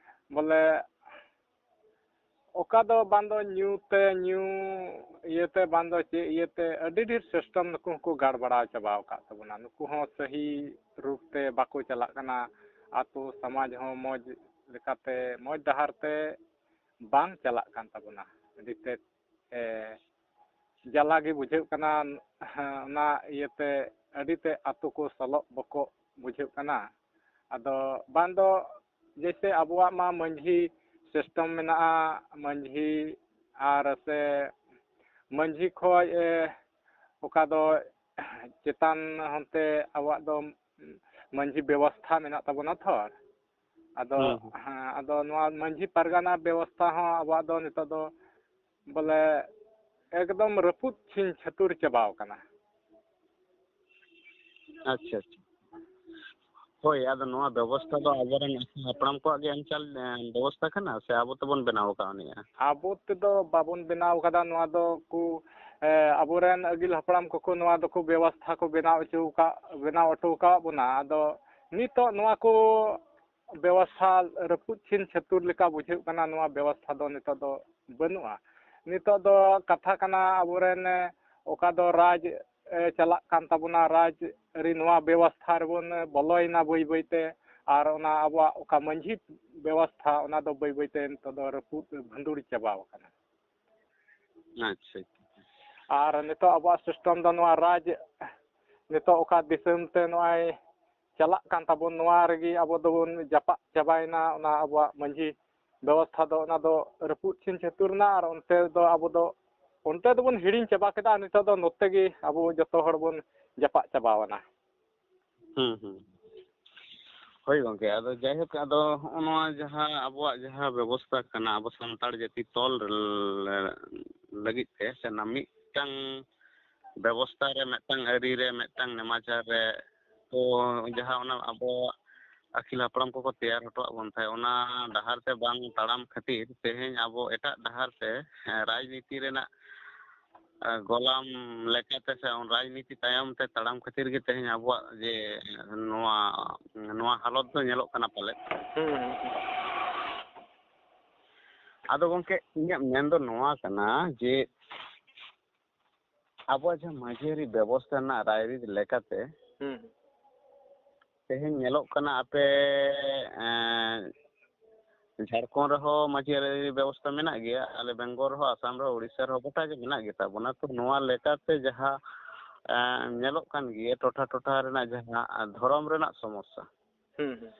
ᱵᱚᱞᱮ ᱚᱠᱟ ᱫᱚ ᱵᱟᱝ ᱫᱚ ᱧᱩ ᱛᱮ, ᱧᱩ ᱤᱭᱟᱹᱛᱮ, ᱵᱟᱝ ᱫᱚ ᱪᱮᱫ ᱤᱭᱟᱹᱛᱮ, ᱟᱹᱰᱤ ᱰᱷᱮᱨ system ᱱᱩᱠᱩ ᱦᱚᱸᱠᱚ ᱜᱟᱲᱵᱟᱲᱟᱣ ᱪᱟᱵᱟ ᱟᱠᱟᱫ ᱛᱟᱵᱚᱱᱟ᱾ ᱱᱩᱠᱩ ᱦᱚᱸ ᱥᱟᱹᱦᱤ ᱨᱩᱯ ᱛᱮ ᱵᱟᱠᱚ ᱪᱟᱞᱟᱜ ᱠᱟᱱᱟ᱾ ᱟᱛᱳ ᱥᱚᱢᱟᱡᱽ ᱦᱚᱸ ᱢᱚᱡᱽ ᱞᱮᱠᱟᱛᱮ, ᱢᱚᱡᱽ ᱰᱟᱦᱟᱨ ᱛᱮ ᱵᱟᱝ ᱪᱟᱞᱟᱜ ᱠᱟᱱ ᱛᱟᱵᱚᱱᱟ᱾ ᱟᱹᱰᱤ ᱛᱮᱫ, ᱮ, ᱡᱟᱞᱟ ᱜᱮ ᱵᱩᱡᱷᱟᱹᱜ ᱠᱟᱱᱟ᱾ ᱚᱱᱟ ᱤᱭᱟᱹᱛᱮ ᱟᱹᱰᱤ ᱛᱮᱫ ᱟᱛᱳ ᱠᱚ ᱥᱚᱞᱚᱜ ᱵᱚᱠᱚᱜ ᱵᱩᱡᱷᱟᱹᱜ ᱠᱟᱱᱟ᱾ ᱟᱫᱚ ᱵᱟᱝ ᱫᱚ ᱡᱮᱭᱥᱮ ᱟᱵᱚᱣᱟᱜ ᱢᱟ ᱢᱟᱹᱡᱷᱤ system ᱢᱮᱱᱟᱜᱼᱟ, ᱢᱟᱹᱡᱷᱤ ᱟᱨ ᱥᱮ ᱢᱟᱹᱡᱷᱤ ᱠᱷᱚᱡ, ᱮ, ᱚᱠᱟ ᱫᱚ ᱪᱮᱛᱟᱱ ᱦᱚᱱᱛᱮ ᱟᱵᱚᱣᱟᱜ ᱫᱚ ᱢᱟᱹᱡᱷᱤ ᱵᱮᱵᱚᱥᱛᱷᱟ ᱢᱮᱱᱟᱜ ᱛᱟᱵᱚᱱᱟ ᱛᱷᱚ᱾ ᱟᱫᱚ, ᱦᱩᱸ, ᱦᱩᱸ᱾ ᱦᱮᱸ, ᱟᱫᱚ ᱱᱚᱣᱟ ᱢᱟᱹᱡᱷᱤ ᱯᱟᱨᱜᱟᱱᱟ ᱵᱮᱵᱚᱥᱛᱷᱟ ᱦᱚᱸ ᱟᱵᱚᱣᱟᱜ ᱫᱚ ᱱᱤᱛᱚᱜ ᱫᱚ ᱵᱚᱞᱮ ᱮᱠᱫᱚᱢ ᱨᱟᱹᱯᱩᱫ ᱪᱷᱤᱝ ᱪᱷᱟᱹᱛᱩᱨ ᱪᱟᱵᱟᱣ ᱠᱟᱱᱟ᱾ ᱟᱪᱪᱷᱟ, ᱟᱪᱪᱷᱟ᱾ ᱦᱳᱭ, ᱟᱫᱚ ᱱᱚᱣᱟ ᱵᱮᱵᱚᱥᱛᱷᱟ ᱫᱚ ᱟᱵᱚᱨᱮᱱ ᱦᱟᱯᱲᱟᱢ ᱠᱚᱣᱟᱜ ᱜᱮ ᱮᱢ ᱪᱟᱞ, ᱮ, ᱵᱮᱵᱚᱥᱛᱷᱟ ᱠᱟᱱᱟ ᱥᱮ ᱟᱵᱚ ᱛᱮᱵᱚᱱ ᱵᱮᱱᱟᱣ ᱟᱠᱟᱫᱼᱟ ᱱᱤᱭᱟᱹ? ᱟᱵᱚ ᱛᱮᱫᱚ ᱵᱟᱵᱚᱱ ᱵᱮᱱᱟᱣ ᱟᱠᱟᱫᱟ ᱱᱚᱣᱟ ᱫᱚ᱾ ᱠᱚ, ᱮ, ᱟᱵᱚᱨᱮᱱ ᱟᱹᱜᱤᱞ ᱦᱟᱯᱲᱟᱢ ᱠᱚᱠᱚ ᱱᱚᱣᱟ ᱫᱚᱠᱚ ᱵᱮᱵᱚᱥᱛᱷᱟ ᱠᱚ ᱵᱮᱱᱟᱣ ᱦᱚᱪᱚ ᱟᱠᱟᱫ, ᱵᱮᱱᱟᱣ ᱦᱚᱴᱚ ᱟᱠᱟᱫ ᱵᱚᱱᱟ᱾ ᱟᱫᱚ ᱱᱤᱛᱚᱜ ᱱᱚᱣᱟ ᱠᱚ ᱵᱮᱵᱚᱥᱛᱷᱟ ᱨᱟᱹᱯᱩᱫ ᱪᱷᱤᱱ ᱪᱷᱟᱹᱛᱩᱨ ᱞᱮᱠᱟ ᱵᱩᱡᱷᱟᱹᱜ ᱠᱟᱱᱟ᱾ ᱱᱚᱣᱟ ᱵᱮᱵᱚᱥᱛᱷᱟ ᱫᱚ ᱱᱤᱛᱚᱜ ᱫᱚ ᱵᱟᱹᱱᱩᱜᱼᱟ᱾ ᱱᱤᱛᱚᱜ ᱫᱚ ᱠᱟᱛᱷᱟ ᱠᱟᱱᱟ, ᱟᱵᱚᱨᱮᱱ, ᱮ, ᱚᱠᱟ ᱫᱚ ᱨᱟᱡᱽ, ᱮ, ᱪᱟᱞᱟᱜ ᱠᱟᱱ ᱛᱟᱵᱚᱱᱟ, ᱨᱟᱡᱽ ᱟᱹᱨᱤ ᱱᱚᱣᱟ ᱵᱮᱵᱚᱥᱛᱷᱟ ᱨᱮᱵᱚᱱ, ᱮ, ᱵᱚᱞᱚᱭᱮᱱᱟ ᱵᱟᱹᱭ ᱵᱟᱹᱭ ᱛᱮ᱾ ᱟᱨ ᱚᱱᱟ ᱟᱵᱚᱣᱟᱜ ᱚᱠᱟ ᱢᱟᱹᱡᱷᱤ ᱵᱮᱵᱚᱥᱛᱷᱟ, ᱚᱱᱟ ᱫᱚ ᱵᱟᱹᱭ ᱵᱟᱹᱭ ᱛᱮ ᱱᱤᱛᱚᱜ ᱫᱚ ᱨᱟᱹᱯᱩᱫ ᱵᱷᱟᱺᱫᱩᱲ ᱪᱟᱵᱟᱣ ᱟᱠᱟᱱᱟ᱾ ᱟᱪᱪᱷᱟ᱾ ᱟᱨ ᱱᱤᱛᱚᱜ ᱟᱵᱚᱣᱟᱜ system ᱫᱚ ᱱᱚᱣᱟ ᱨᱟᱡᱽ, ᱱᱤᱛᱚᱜ ᱚᱠᱟ ᱫᱤᱥᱚᱢ ᱛᱮ ᱱᱚᱜᱼᱚᱭ ᱪᱟᱞᱟᱜ ᱠᱟᱱ ᱛᱟᱵᱚᱱ, ᱱᱚᱣᱟ ᱨᱮᱜᱮ ᱟᱵᱚ ᱫᱚᱵᱚᱱ ᱡᱟᱯᱟᱜ ᱪᱟᱵᱟᱭᱮᱱᱟ᱾ ᱚᱱᱟ ᱟᱵᱚᱣᱟᱜ ᱢᱟᱹᱡᱷᱤ ᱵᱮᱵᱚᱥᱛᱷᱟ ᱫᱚ, ᱚᱱᱟ ᱫᱚ ᱨᱟᱹᱯᱩᱫ ᱪᱷᱤᱱ ᱪᱷᱟᱹᱛᱩᱨ ᱮᱱᱟ᱾ ᱟᱨ ᱚᱱᱛᱮ ᱫᱚ ᱟᱵᱚ ᱫᱚ, ᱚᱱᱛᱮ ᱫᱚᱵᱚᱱ ᱦᱤᱲᱤᱧ ᱪᱟᱵᱟ ᱠᱮᱫᱟ᱾ ᱱᱤᱛᱚᱜ ᱫᱚ ᱱᱚᱛᱮ ᱜᱮ ᱟᱵᱚ ᱡᱚᱛᱚ ᱦᱚᱲ ᱵᱚᱱ ᱡᱟᱯᱟᱜ ᱪᱟᱵᱟᱣᱮᱱᱟ᱾ ᱦᱩᱸ, ᱦᱩᱸ᱾ ᱦᱳᱭ ᱜᱚᱝᱠᱮ, ᱟᱫᱚ ᱡᱟᱭᱦᱳᱠ, ᱟᱫᱚ ᱦᱚᱸᱜᱼᱚ ᱱᱚᱣᱟ ᱡᱟᱦᱟᱸ ᱟᱵᱚᱣᱟᱜ ᱡᱟᱦᱟᱸ ᱵᱮᱵᱚᱥᱛᱷᱟ ᱠᱟᱱᱟ, ᱟᱵᱚ ᱥᱟᱱᱛᱟᱲ ᱡᱟᱹᱛᱤ ᱛᱚᱞ ᱞᱟᱹᱜᱤᱫ ᱛᱮ ᱥᱮ ᱚᱱᱟ ᱢᱤᱫᱴᱟᱝ ᱵᱮᱵᱚᱥᱛᱷᱟ ᱨᱮ, ᱢᱤᱫᱴᱟᱝ ᱟᱹᱨᱤ ᱨᱮ, ᱢᱤᱫᱴᱟᱝ ᱱᱮᱢᱟᱪᱟᱨ ᱨᱮ, ᱛᱚ ᱡᱟᱦᱟᱸ ᱚᱱᱟ ᱟᱵᱚᱣᱟᱜ ᱟᱹᱠᱤᱞ ᱦᱟᱯᱲᱟᱢ ᱠᱚᱠᱚ ᱛᱮᱭᱟᱨ ᱦᱚᱴᱚᱣᱟᱜ ᱵᱚᱱ ᱛᱟᱦᱮᱸᱫ, ᱚᱱᱟ ᱰᱟᱦᱟᱨ ᱛᱮ ᱵᱟᱝ ᱛᱟᱲᱟᱢ ᱠᱷᱟᱹᱛᱤᱨ ᱛᱮᱦᱮᱧ ᱟᱵᱚ ᱮᱴᱟᱜ ᱰᱟᱦᱟᱨ ᱛᱮ, ᱮᱸ, ᱨᱟᱡᱽᱱᱤᱛᱤ ᱨᱮᱱᱟᱜ, ᱮᱸ, ᱜᱚᱞᱟᱢ ᱞᱮᱠᱟᱛᱮ ᱥᱮ ᱨᱟᱡᱽᱱᱤᱛᱤ ᱛᱟᱭᱚᱢ ᱛᱮ ᱛᱟᱲᱟᱢ ᱠᱷᱟᱹᱛᱤᱨ ᱜᱮ ᱛᱮᱦᱮᱧ ᱟᱵᱚᱣᱟᱜ ᱡᱮ ᱱᱚᱣᱟ, ᱱᱚᱣᱟ ᱦᱟᱞᱚᱛ ᱫᱚ ᱧᱮᱞᱚᱜ ᱠᱟᱱᱟ ᱯᱟᱞᱮᱫ᱾ ᱦᱩᱸ, ᱦᱩᱸ᱾ ᱟᱫᱚ ᱜᱚᱢᱠᱮ, ᱤᱧᱟᱹᱜ ᱢᱮᱱ ᱫᱚ ᱱᱚᱣᱟ ᱠᱟᱱᱟ ᱡᱮ ᱟᱵᱚᱣᱟᱜ ᱡᱟᱦᱟᱸ ᱢᱟᱹᱡᱷᱤ ᱟᱹᱨᱤ ᱵᱮᱵᱚᱥᱛᱷᱟ ᱨᱮᱱᱟᱜ ᱨᱟᱭᱨᱤᱛ ᱞᱮᱠᱟᱛᱮ, ᱦᱩᱸ᱾ ᱛᱮᱦᱮᱧ ᱧᱮᱞᱚᱜ ᱠᱟᱱᱟ ᱟᱯᱮ, ᱮᱸ, ᱡᱷᱟᱲᱠᱷᱚᱸᱰ ᱨᱮᱦᱚᱸ ᱢᱟᱹᱡᱷᱤ ᱟᱹᱨᱤ ᱵᱮᱵᱚᱥᱛᱷᱟ ᱢᱮᱱᱟᱜ ᱜᱮᱭᱟ, ᱟᱞᱮ ᱵᱮᱝᱜᱚᱞ ᱨᱮᱦᱚᱸ, ᱟᱥᱟᱢ ᱨᱮᱦᱚᱸ, ᱳᱰᱤᱥᱟ ᱨᱮᱦᱚᱸ, ᱜᱚᱴᱟ ᱜᱮ ᱢᱮᱱᱟᱜ ᱜᱮᱛᱟ ᱵᱚᱱᱟ᱾ ᱛᱚ ᱱᱚᱣᱟ ᱞᱮᱠᱟᱛᱮ ᱡᱟᱦᱟᱸ, ᱮᱸ, ᱧᱮᱞᱚᱜ ᱠᱟᱱ ᱜᱮᱭᱟ ᱴᱚᱴᱷᱟ ᱴᱚᱴᱷᱟ ᱨᱮᱱᱟᱜ ᱡᱟᱦᱟᱸ ᱫᱷᱚᱨᱚᱢ ᱨᱮᱱᱟᱜ ᱥᱚᱢᱚᱥᱥᱟ, ᱦᱩᱸ, ᱦᱩᱸ᱾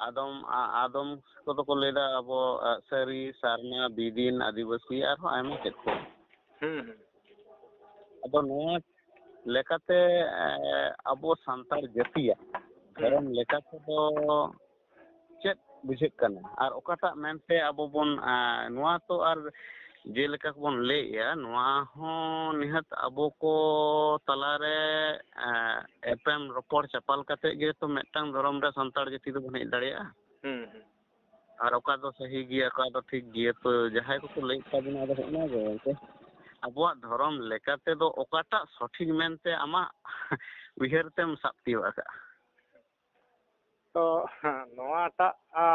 ᱟᱫᱚᱢ, ᱟ-, ᱟᱫᱚᱢ ᱠᱚᱫᱚ ᱠᱚ ᱞᱟᱹᱭᱫᱟ ᱟᱵᱚ, ᱟ, ᱥᱟᱹᱨᱤ, ᱥᱟᱨᱱᱟ, ᱵᱤᱫᱤᱱ, ᱟᱹᱫᱤᱵᱟᱹᱥᱤ, ᱟᱨᱦᱚᱸ ᱟᱭᱢᱟ ᱪᱮᱫ ᱠᱚ᱾ ᱦᱩᱸ, ᱦᱩᱸ᱾ ᱟᱫᱚ ᱱᱚᱣᱟ ᱞᱮᱠᱟᱛᱮ, ᱮ, ᱟᱵᱚ ᱥᱟᱱᱛᱟᱲ ᱡᱟᱹᱛᱤᱭᱟᱜ ᱦᱩᱸ᱾ ᱫᱷᱚᱨᱚᱢ ᱞᱮᱠᱟ ᱛᱮᱫᱚ ᱪᱮᱫ ᱵᱩᱡᱷᱟᱹᱜ ᱠᱟᱱᱟ? ᱟᱨ ᱚᱠᱟᱴᱟᱜ ᱢᱮᱱᱛᱮ ᱟᱵᱚ ᱵᱚᱱ, ᱟ, ᱱᱚᱣᱟ ᱛᱚ ᱟᱨ ᱡᱮᱞᱮᱠᱟ ᱵᱚᱱ ᱞᱟᱹᱭᱮᱜᱼᱟ, ᱱᱚᱣᱟ ᱦᱚᱸ ᱱᱤᱦᱟᱹᱛ ᱟᱵᱚ ᱠᱚ ᱛᱟᱞᱟᱨᱮ, ᱮ, ᱮᱯᱮᱢ ᱨᱚᱯᱚᱲ ᱪᱟᱯᱟᱞ ᱠᱟᱛᱮ ᱜᱮ ᱛᱚ ᱢᱤᱫᱴᱟᱝ ᱫᱷᱚᱨᱚᱢ ᱨᱮ ᱥᱟᱱᱛᱟᱲ ᱡᱟᱹᱛᱤ ᱫᱚᱵᱚᱱ ᱦᱮᱡ ᱫᱟᱲᱮᱭᱟᱜᱼᱟ᱾ ᱦᱩᱸ, ᱦᱩᱸ᱾ ᱟᱨ ᱚᱠᱟ ᱫᱚ ᱥᱟᱹᱦᱤ ᱜᱮᱭᱟ, ᱚᱠᱟ ᱫᱚ ᱴᱷᱤᱠ ᱜᱮᱭᱟ, ᱛᱚ ᱡᱟᱦᱟᱸᱭ ᱠᱚᱠᱚ ᱞᱟᱹᱭᱮᱫ ᱛᱟᱵᱚᱱᱟ, ᱟᱫᱚ ᱦᱚᱸᱜᱼᱚ ᱱᱟ ᱜᱮ ᱜᱚᱢᱠᱮ, ᱟᱵᱚᱣᱟᱜ ᱫᱷᱚᱨᱚᱢ ᱞᱮᱠᱟ ᱛᱮᱫᱚ ᱚᱠᱟᱴᱟᱜ ᱥᱚᱴᱷᱤᱠ ᱢᱮᱱᱛᱮ ᱟᱢᱟᱜ ᱩᱭᱦᱟᱹᱨ ᱛᱮᱢ ᱥᱟᱵ ᱛᱤᱭᱳᱜ ᱟᱠᱟᱫᱼᱟ? ᱛᱚ, ᱱᱚᱣᱟᱴᱟᱜ, ᱟ,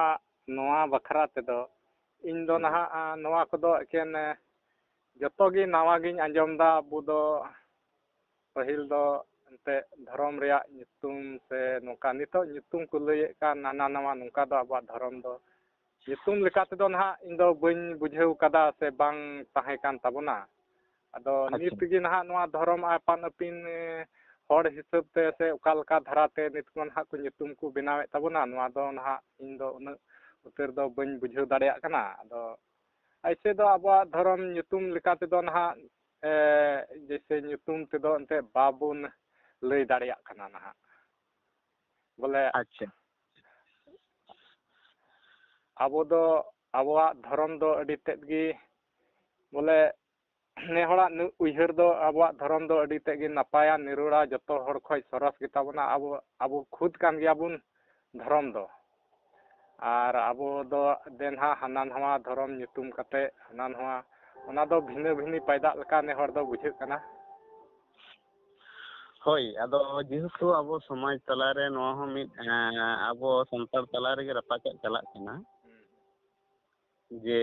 ᱱᱚᱣᱟ ᱵᱟᱠᱷᱨᱟ ᱛᱮᱫᱚ ᱤᱧ ᱫᱚ ᱦᱩᱸ᱾ ᱱᱟᱦᱟᱜ, ᱟ, ᱱᱚᱣᱟ ᱠᱚᱫᱚ ᱮᱠᱮᱱ, ᱮ, ᱡᱚᱛᱚ ᱜᱮ ᱱᱟᱣᱟ ᱜᱤᱧ ᱟᱸᱡᱚᱢ ᱮᱫᱟ᱾ ᱟᱵᱚ ᱫᱚ ᱯᱟᱹᱦᱤᱞ ᱫᱚ ᱮᱱᱛᱮᱫ ᱫᱷᱚᱨᱚᱢ ᱨᱮᱭᱟᱜ ᱧᱩᱛᱩᱢ ᱥᱮ ᱱᱚᱝᱠᱟ ᱱᱤᱛᱚᱜ ᱧᱩᱛᱩᱢ ᱠᱚ ᱞᱟᱹᱭᱮᱫ ᱠᱟᱱ ᱦᱟᱱᱟ ᱱᱟᱣᱟ, ᱱᱚᱝᱠᱟ ᱫᱚ ᱟᱵᱚᱣᱟᱜ ᱫᱷᱚᱨᱚᱢ ᱫᱚ ᱧᱩᱛᱩᱢ ᱞᱮᱠᱟ ᱛᱮᱫᱚ ᱱᱟᱦᱟᱜ ᱤᱧ ᱫᱚ ᱵᱟᱹᱧ ᱵᱩᱡᱷᱟᱹᱣ ᱠᱟᱫᱟ ᱥᱮ ᱵᱟᱝ ᱛᱟᱦᱮᱸ ᱠᱟᱱ ᱛᱟᱵᱚᱱᱟ᱾ ᱟᱫᱚ ᱟᱪᱪᱷᱟ᱾ ᱱᱤᱛ ᱜᱮ ᱱᱟᱦᱟᱜ ᱱᱚᱣᱟ ᱫᱷᱚᱨᱚᱢ ᱟᱯᱟᱱ ᱟᱹᱯᱤᱱ, ᱮ, ᱦᱚᱲ ᱦᱤᱥᱟᱹᱵ ᱛᱮ ᱥᱮ ᱚᱠᱟ ᱞᱮᱠᱟ ᱫᱷᱟᱨᱟ ᱛᱮ ᱱᱤᱛ ᱠᱚ ᱱᱟᱦᱟᱜ ᱠᱚ ᱧᱩᱛᱩᱢ ᱠᱚ ᱵᱮᱱᱟᱣᱮᱫ ᱛᱟᱵᱚᱱᱟ, ᱱᱚᱣᱟ ᱫᱚ ᱱᱟᱦᱟᱜ ᱤᱧ ᱫᱚ ᱩᱱᱟᱹᱜ ᱩᱛᱟᱹᱨ ᱫᱚ ᱵᱟᱹᱧ ᱵᱩᱡᱷᱟᱹᱣ ᱫᱟᱲᱮᱭᱟᱜ ᱠᱟᱱᱟ᱾ ᱟᱫᱚ ᱮᱭᱥᱮ ᱫᱚ ᱟᱵᱚᱣᱟᱜ ᱫᱷᱚᱨᱚᱢ ᱧᱩᱛᱩᱢ ᱞᱮᱠᱟ ᱛᱮᱫᱚ ᱱᱟᱦᱟᱜ, ᱮ, ᱡᱮᱭᱥᱮ ᱧᱩᱛᱩᱢ ᱛᱮᱫᱚ ᱮᱱᱛᱮᱫ ᱵᱟᱵᱚᱱ ᱞᱟᱹᱭ ᱫᱟᱲᱮᱭᱟᱜ ᱠᱟᱱᱟ ᱱᱟᱦᱟᱜ᱾ ᱵᱚᱞᱮ ᱟᱪᱪᱷᱟ᱾ ᱟᱵᱚ ᱫᱚ, ᱟᱵᱚᱣᱟᱜ ᱫᱷᱚᱨᱚᱢ ᱫᱚ ᱟᱹᱰᱤ ᱛᱮᱫ ᱜᱮ, ᱵᱚᱞᱮ, ᱱᱮ ᱦᱚᱲᱟᱜ ᱱᱩ-, ᱩᱭᱦᱟᱹᱨ ᱫᱚ ᱟᱵᱚᱣᱟᱜ ᱫᱷᱚᱨᱚᱢ ᱫᱚ ᱟᱹᱰᱤ ᱛᱮᱫ ᱜᱮ ᱱᱟᱯᱟᱭᱟ, ᱱᱤᱨᱚᱲᱟ, ᱡᱚᱛᱚ ᱦᱚᱲ ᱠᱷᱚᱱ ᱥᱚᱨᱚᱥ ᱜᱮᱛᱟ ᱵᱚᱱᱟ᱾ ᱟᱵᱚ, ᱟᱵᱚ ᱠᱷᱩᱫ ᱠᱟᱱ ᱜᱮᱭᱟ ᱵᱚᱱ ᱫᱷᱚᱨᱚᱢ ᱫᱚ᱾ ᱟᱨ ᱟᱵᱚ ᱫᱚ ᱫᱮᱱ ᱦᱟᱸᱜ ᱦᱟᱱᱟ ᱱᱟᱣᱟ ᱫᱷᱚᱨᱚᱢ ᱧᱩᱛᱩᱢ ᱠᱟᱛᱮ ᱦᱟᱱᱟ ᱱᱟᱣᱟ, ᱚᱱᱟ ᱫᱚ ᱵᱷᱤᱱᱟᱹ ᱵᱷᱤᱱᱤ ᱯᱟᱭᱫᱟᱜ ᱞᱮᱠᱟ ᱱᱮ ᱦᱚᱲ ᱫᱚ ᱵᱩᱡᱷᱟᱹᱜ ᱠᱟᱱᱟ᱾ ᱦᱳᱭ, ᱟᱫᱚ ᱡᱮᱦᱮᱛᱩ ᱟᱵᱚ ᱥᱚᱢᱟᱡᱽ ᱛᱟᱞᱟᱨᱮ ᱱᱚᱣᱟ ᱦᱚᱸ ᱢᱤᱫ, ᱮᱸ, ᱟᱵᱚ ᱥᱟᱱᱛᱟᱲ ᱛᱟᱞᱟ ᱨᱮᱜᱮ ᱨᱟᱯᱟᱪᱟᱜ ᱪᱟᱞᱟᱜ ᱠᱟᱱᱟ᱾ ᱦᱩᱸ᱾ ᱡᱮ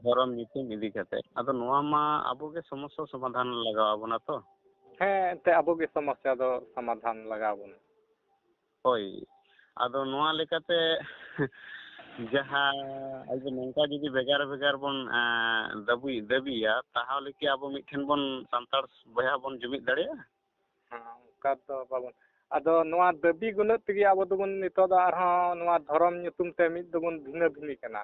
ᱫᱷᱚᱨᱚᱢ ᱧᱩᱛᱩᱢ ᱤᱫᱤ ᱠᱟᱛᱮ᱾ ᱟᱫᱚ ᱱᱚᱣᱟ ᱢᱟ ᱟᱵᱚ ᱜᱮ ᱥᱚᱢᱚᱥᱥᱟ ᱥᱚᱢᱟᱫᱷᱟᱱ ᱞᱟᱜᱟᱣ ᱟᱵᱚᱱᱟ ᱛᱚ᱾ ᱦᱮᱸ, ᱮᱱᱛᱮ ᱟᱵᱚ ᱜᱮ ᱥᱚᱢᱚᱥᱥᱟ ᱫᱚ ᱥᱚᱢᱟᱫᱷᱟᱱ ᱞᱟᱜᱟᱣ ᱟᱵᱚᱱᱟ᱾ ᱦᱳᱭ, ᱟᱫᱚ ᱱᱚᱣᱟ ᱞᱮᱠᱟᱛᱮ ᱡᱟᱦᱟᱸ ᱟᱵᱚ ᱱᱚᱝᱠᱟ ᱡᱩᱫᱤ ᱵᱷᱮᱜᱟᱨ ᱵᱷᱮᱜᱟᱨ ᱵᱚᱱ, ᱮᱸ, ᱫᱟᱹᱵᱤ, ᱫᱟᱹᱵᱤᱭᱟ, ᱛᱟᱦᱚᱞᱮ ᱠᱤ ᱟᱵᱚ ᱢᱤᱫ ᱴᱷᱮᱱ ᱵᱚᱱ, ᱥᱟᱱᱛᱟᱲ ᱵᱚᱭᱦᱟ ᱵᱚᱱ ᱡᱩᱢᱤᱫ ᱫᱟᱲᱮᱭᱟᱜᱼᱟ? ᱦᱮᱸ, ᱚᱱᱠᱟ ᱫᱚ ᱵᱟᱵᱚᱱ᱾ ᱟᱫᱚ ᱱᱚᱣᱟ ᱫᱟᱹᱵᱤ ᱜᱩᱱᱟᱹᱜ ᱛᱮᱜᱮ ᱟᱵᱚ ᱫᱚᱵᱚᱱ, ᱱᱤᱛᱚᱜ ᱫᱚ ᱟᱨᱦᱚᱸ ᱱᱚᱣᱟ ᱫᱷᱚᱨᱚᱢ ᱧᱩᱛᱩᱢ ᱛᱮ ᱢᱤᱫ ᱫᱚᱵᱚᱱ ᱵᱷᱤᱱᱟᱹ ᱵᱷᱤᱱᱤ ᱠᱟᱱᱟ᱾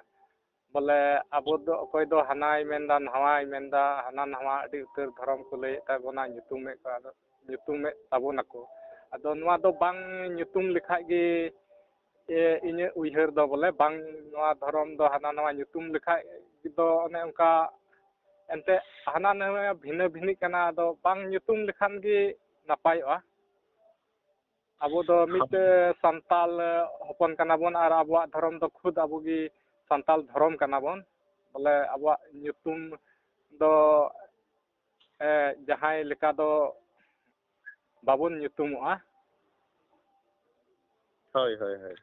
ᱵᱚᱞᱮ ᱟᱵᱚ ᱫᱚ ᱚᱠᱚᱭ ᱫᱚ ᱦᱟᱱᱟᱭ ᱢᱮᱱᱫᱟ, ᱱᱟᱣᱟᱭ ᱢᱮᱱᱫᱟ, ᱦᱟᱱᱟ ᱱᱟᱣᱟ ᱟᱹᱰᱤ ᱩᱛᱟᱹᱨ ᱫᱷᱚᱨᱚᱢ ᱠᱚ ᱞᱟᱹᱭᱮᱫ ᱛᱟᱵᱚᱱᱟ, ᱧᱩᱛᱩᱢᱮᱫ ᱠᱚᱣᱟ, ᱟᱫᱚ ᱧᱩᱛᱩᱢᱮᱫ ᱛᱟᱵᱚᱱᱟᱠᱚ᱾ ᱟᱫᱚ ᱱᱚᱣᱟ ᱫᱚ ᱵᱟᱝ ᱧᱩᱛᱩᱢ ᱞᱮᱠᱷᱟᱡ ᱜᱮ, ᱮ, ᱤᱧᱟᱹᱜ ᱩᱭᱦᱟᱹᱨ ᱫᱚ ᱵᱚᱞᱮ ᱵᱟᱝ, ᱱᱚᱣᱟ ᱫᱷᱚᱨᱚᱢ ᱫᱚ ᱦᱟᱱᱟ ᱱᱟᱣᱟ ᱧᱩᱛᱩᱢ ᱞᱮᱠᱷᱟᱡ ᱫᱚ ᱚᱱᱮ ᱚᱱᱠᱟ ᱮᱱᱛᱮᱫ ᱦᱟᱱᱟ ᱱᱟᱣᱟ ᱵᱷᱤᱱᱟᱹ ᱵᱷᱤᱱᱤ ᱠᱟᱱᱟ, ᱟᱫᱚ ᱵᱟᱝ ᱧᱩᱛᱩᱢ ᱞᱮᱠᱷᱟᱱ ᱜᱮ ᱱᱟᱯᱟᱭᱚᱜᱼᱟ᱾ ᱟᱵᱚ ᱫᱚ ᱢᱤᱫ, ᱦᱳᱭ᱾ ᱮ, ᱥᱟᱱᱛᱟᱞ, ᱮ, ᱦᱚᱯᱚᱱ ᱠᱟᱱᱟ ᱵᱚᱱ ᱟᱨ ᱟᱵᱚᱣᱟᱜ ᱫᱷᱚᱨᱚᱢ ᱫᱚ ᱠᱷᱩᱫ ᱟᱵᱚ ᱜᱮ ᱥᱟᱱᱛᱟᱞ ᱫᱷᱚᱨᱚᱢ ᱠᱟᱱᱟ ᱵᱚᱱ᱾ ᱵᱚᱞᱮ ᱟᱵᱚᱣᱟᱜ ᱧᱩᱛᱩᱢ ᱫᱚ, ᱮ, ᱡᱟᱦᱟᱸᱭ ᱞᱮᱠᱟ ᱫᱚ ᱵᱟᱵᱚᱱ ᱧᱩᱛᱩᱢᱚᱜᱼᱟ᱾ ᱦᱳᱭ, ᱦᱳᱭ, ᱦᱳᱭ᱾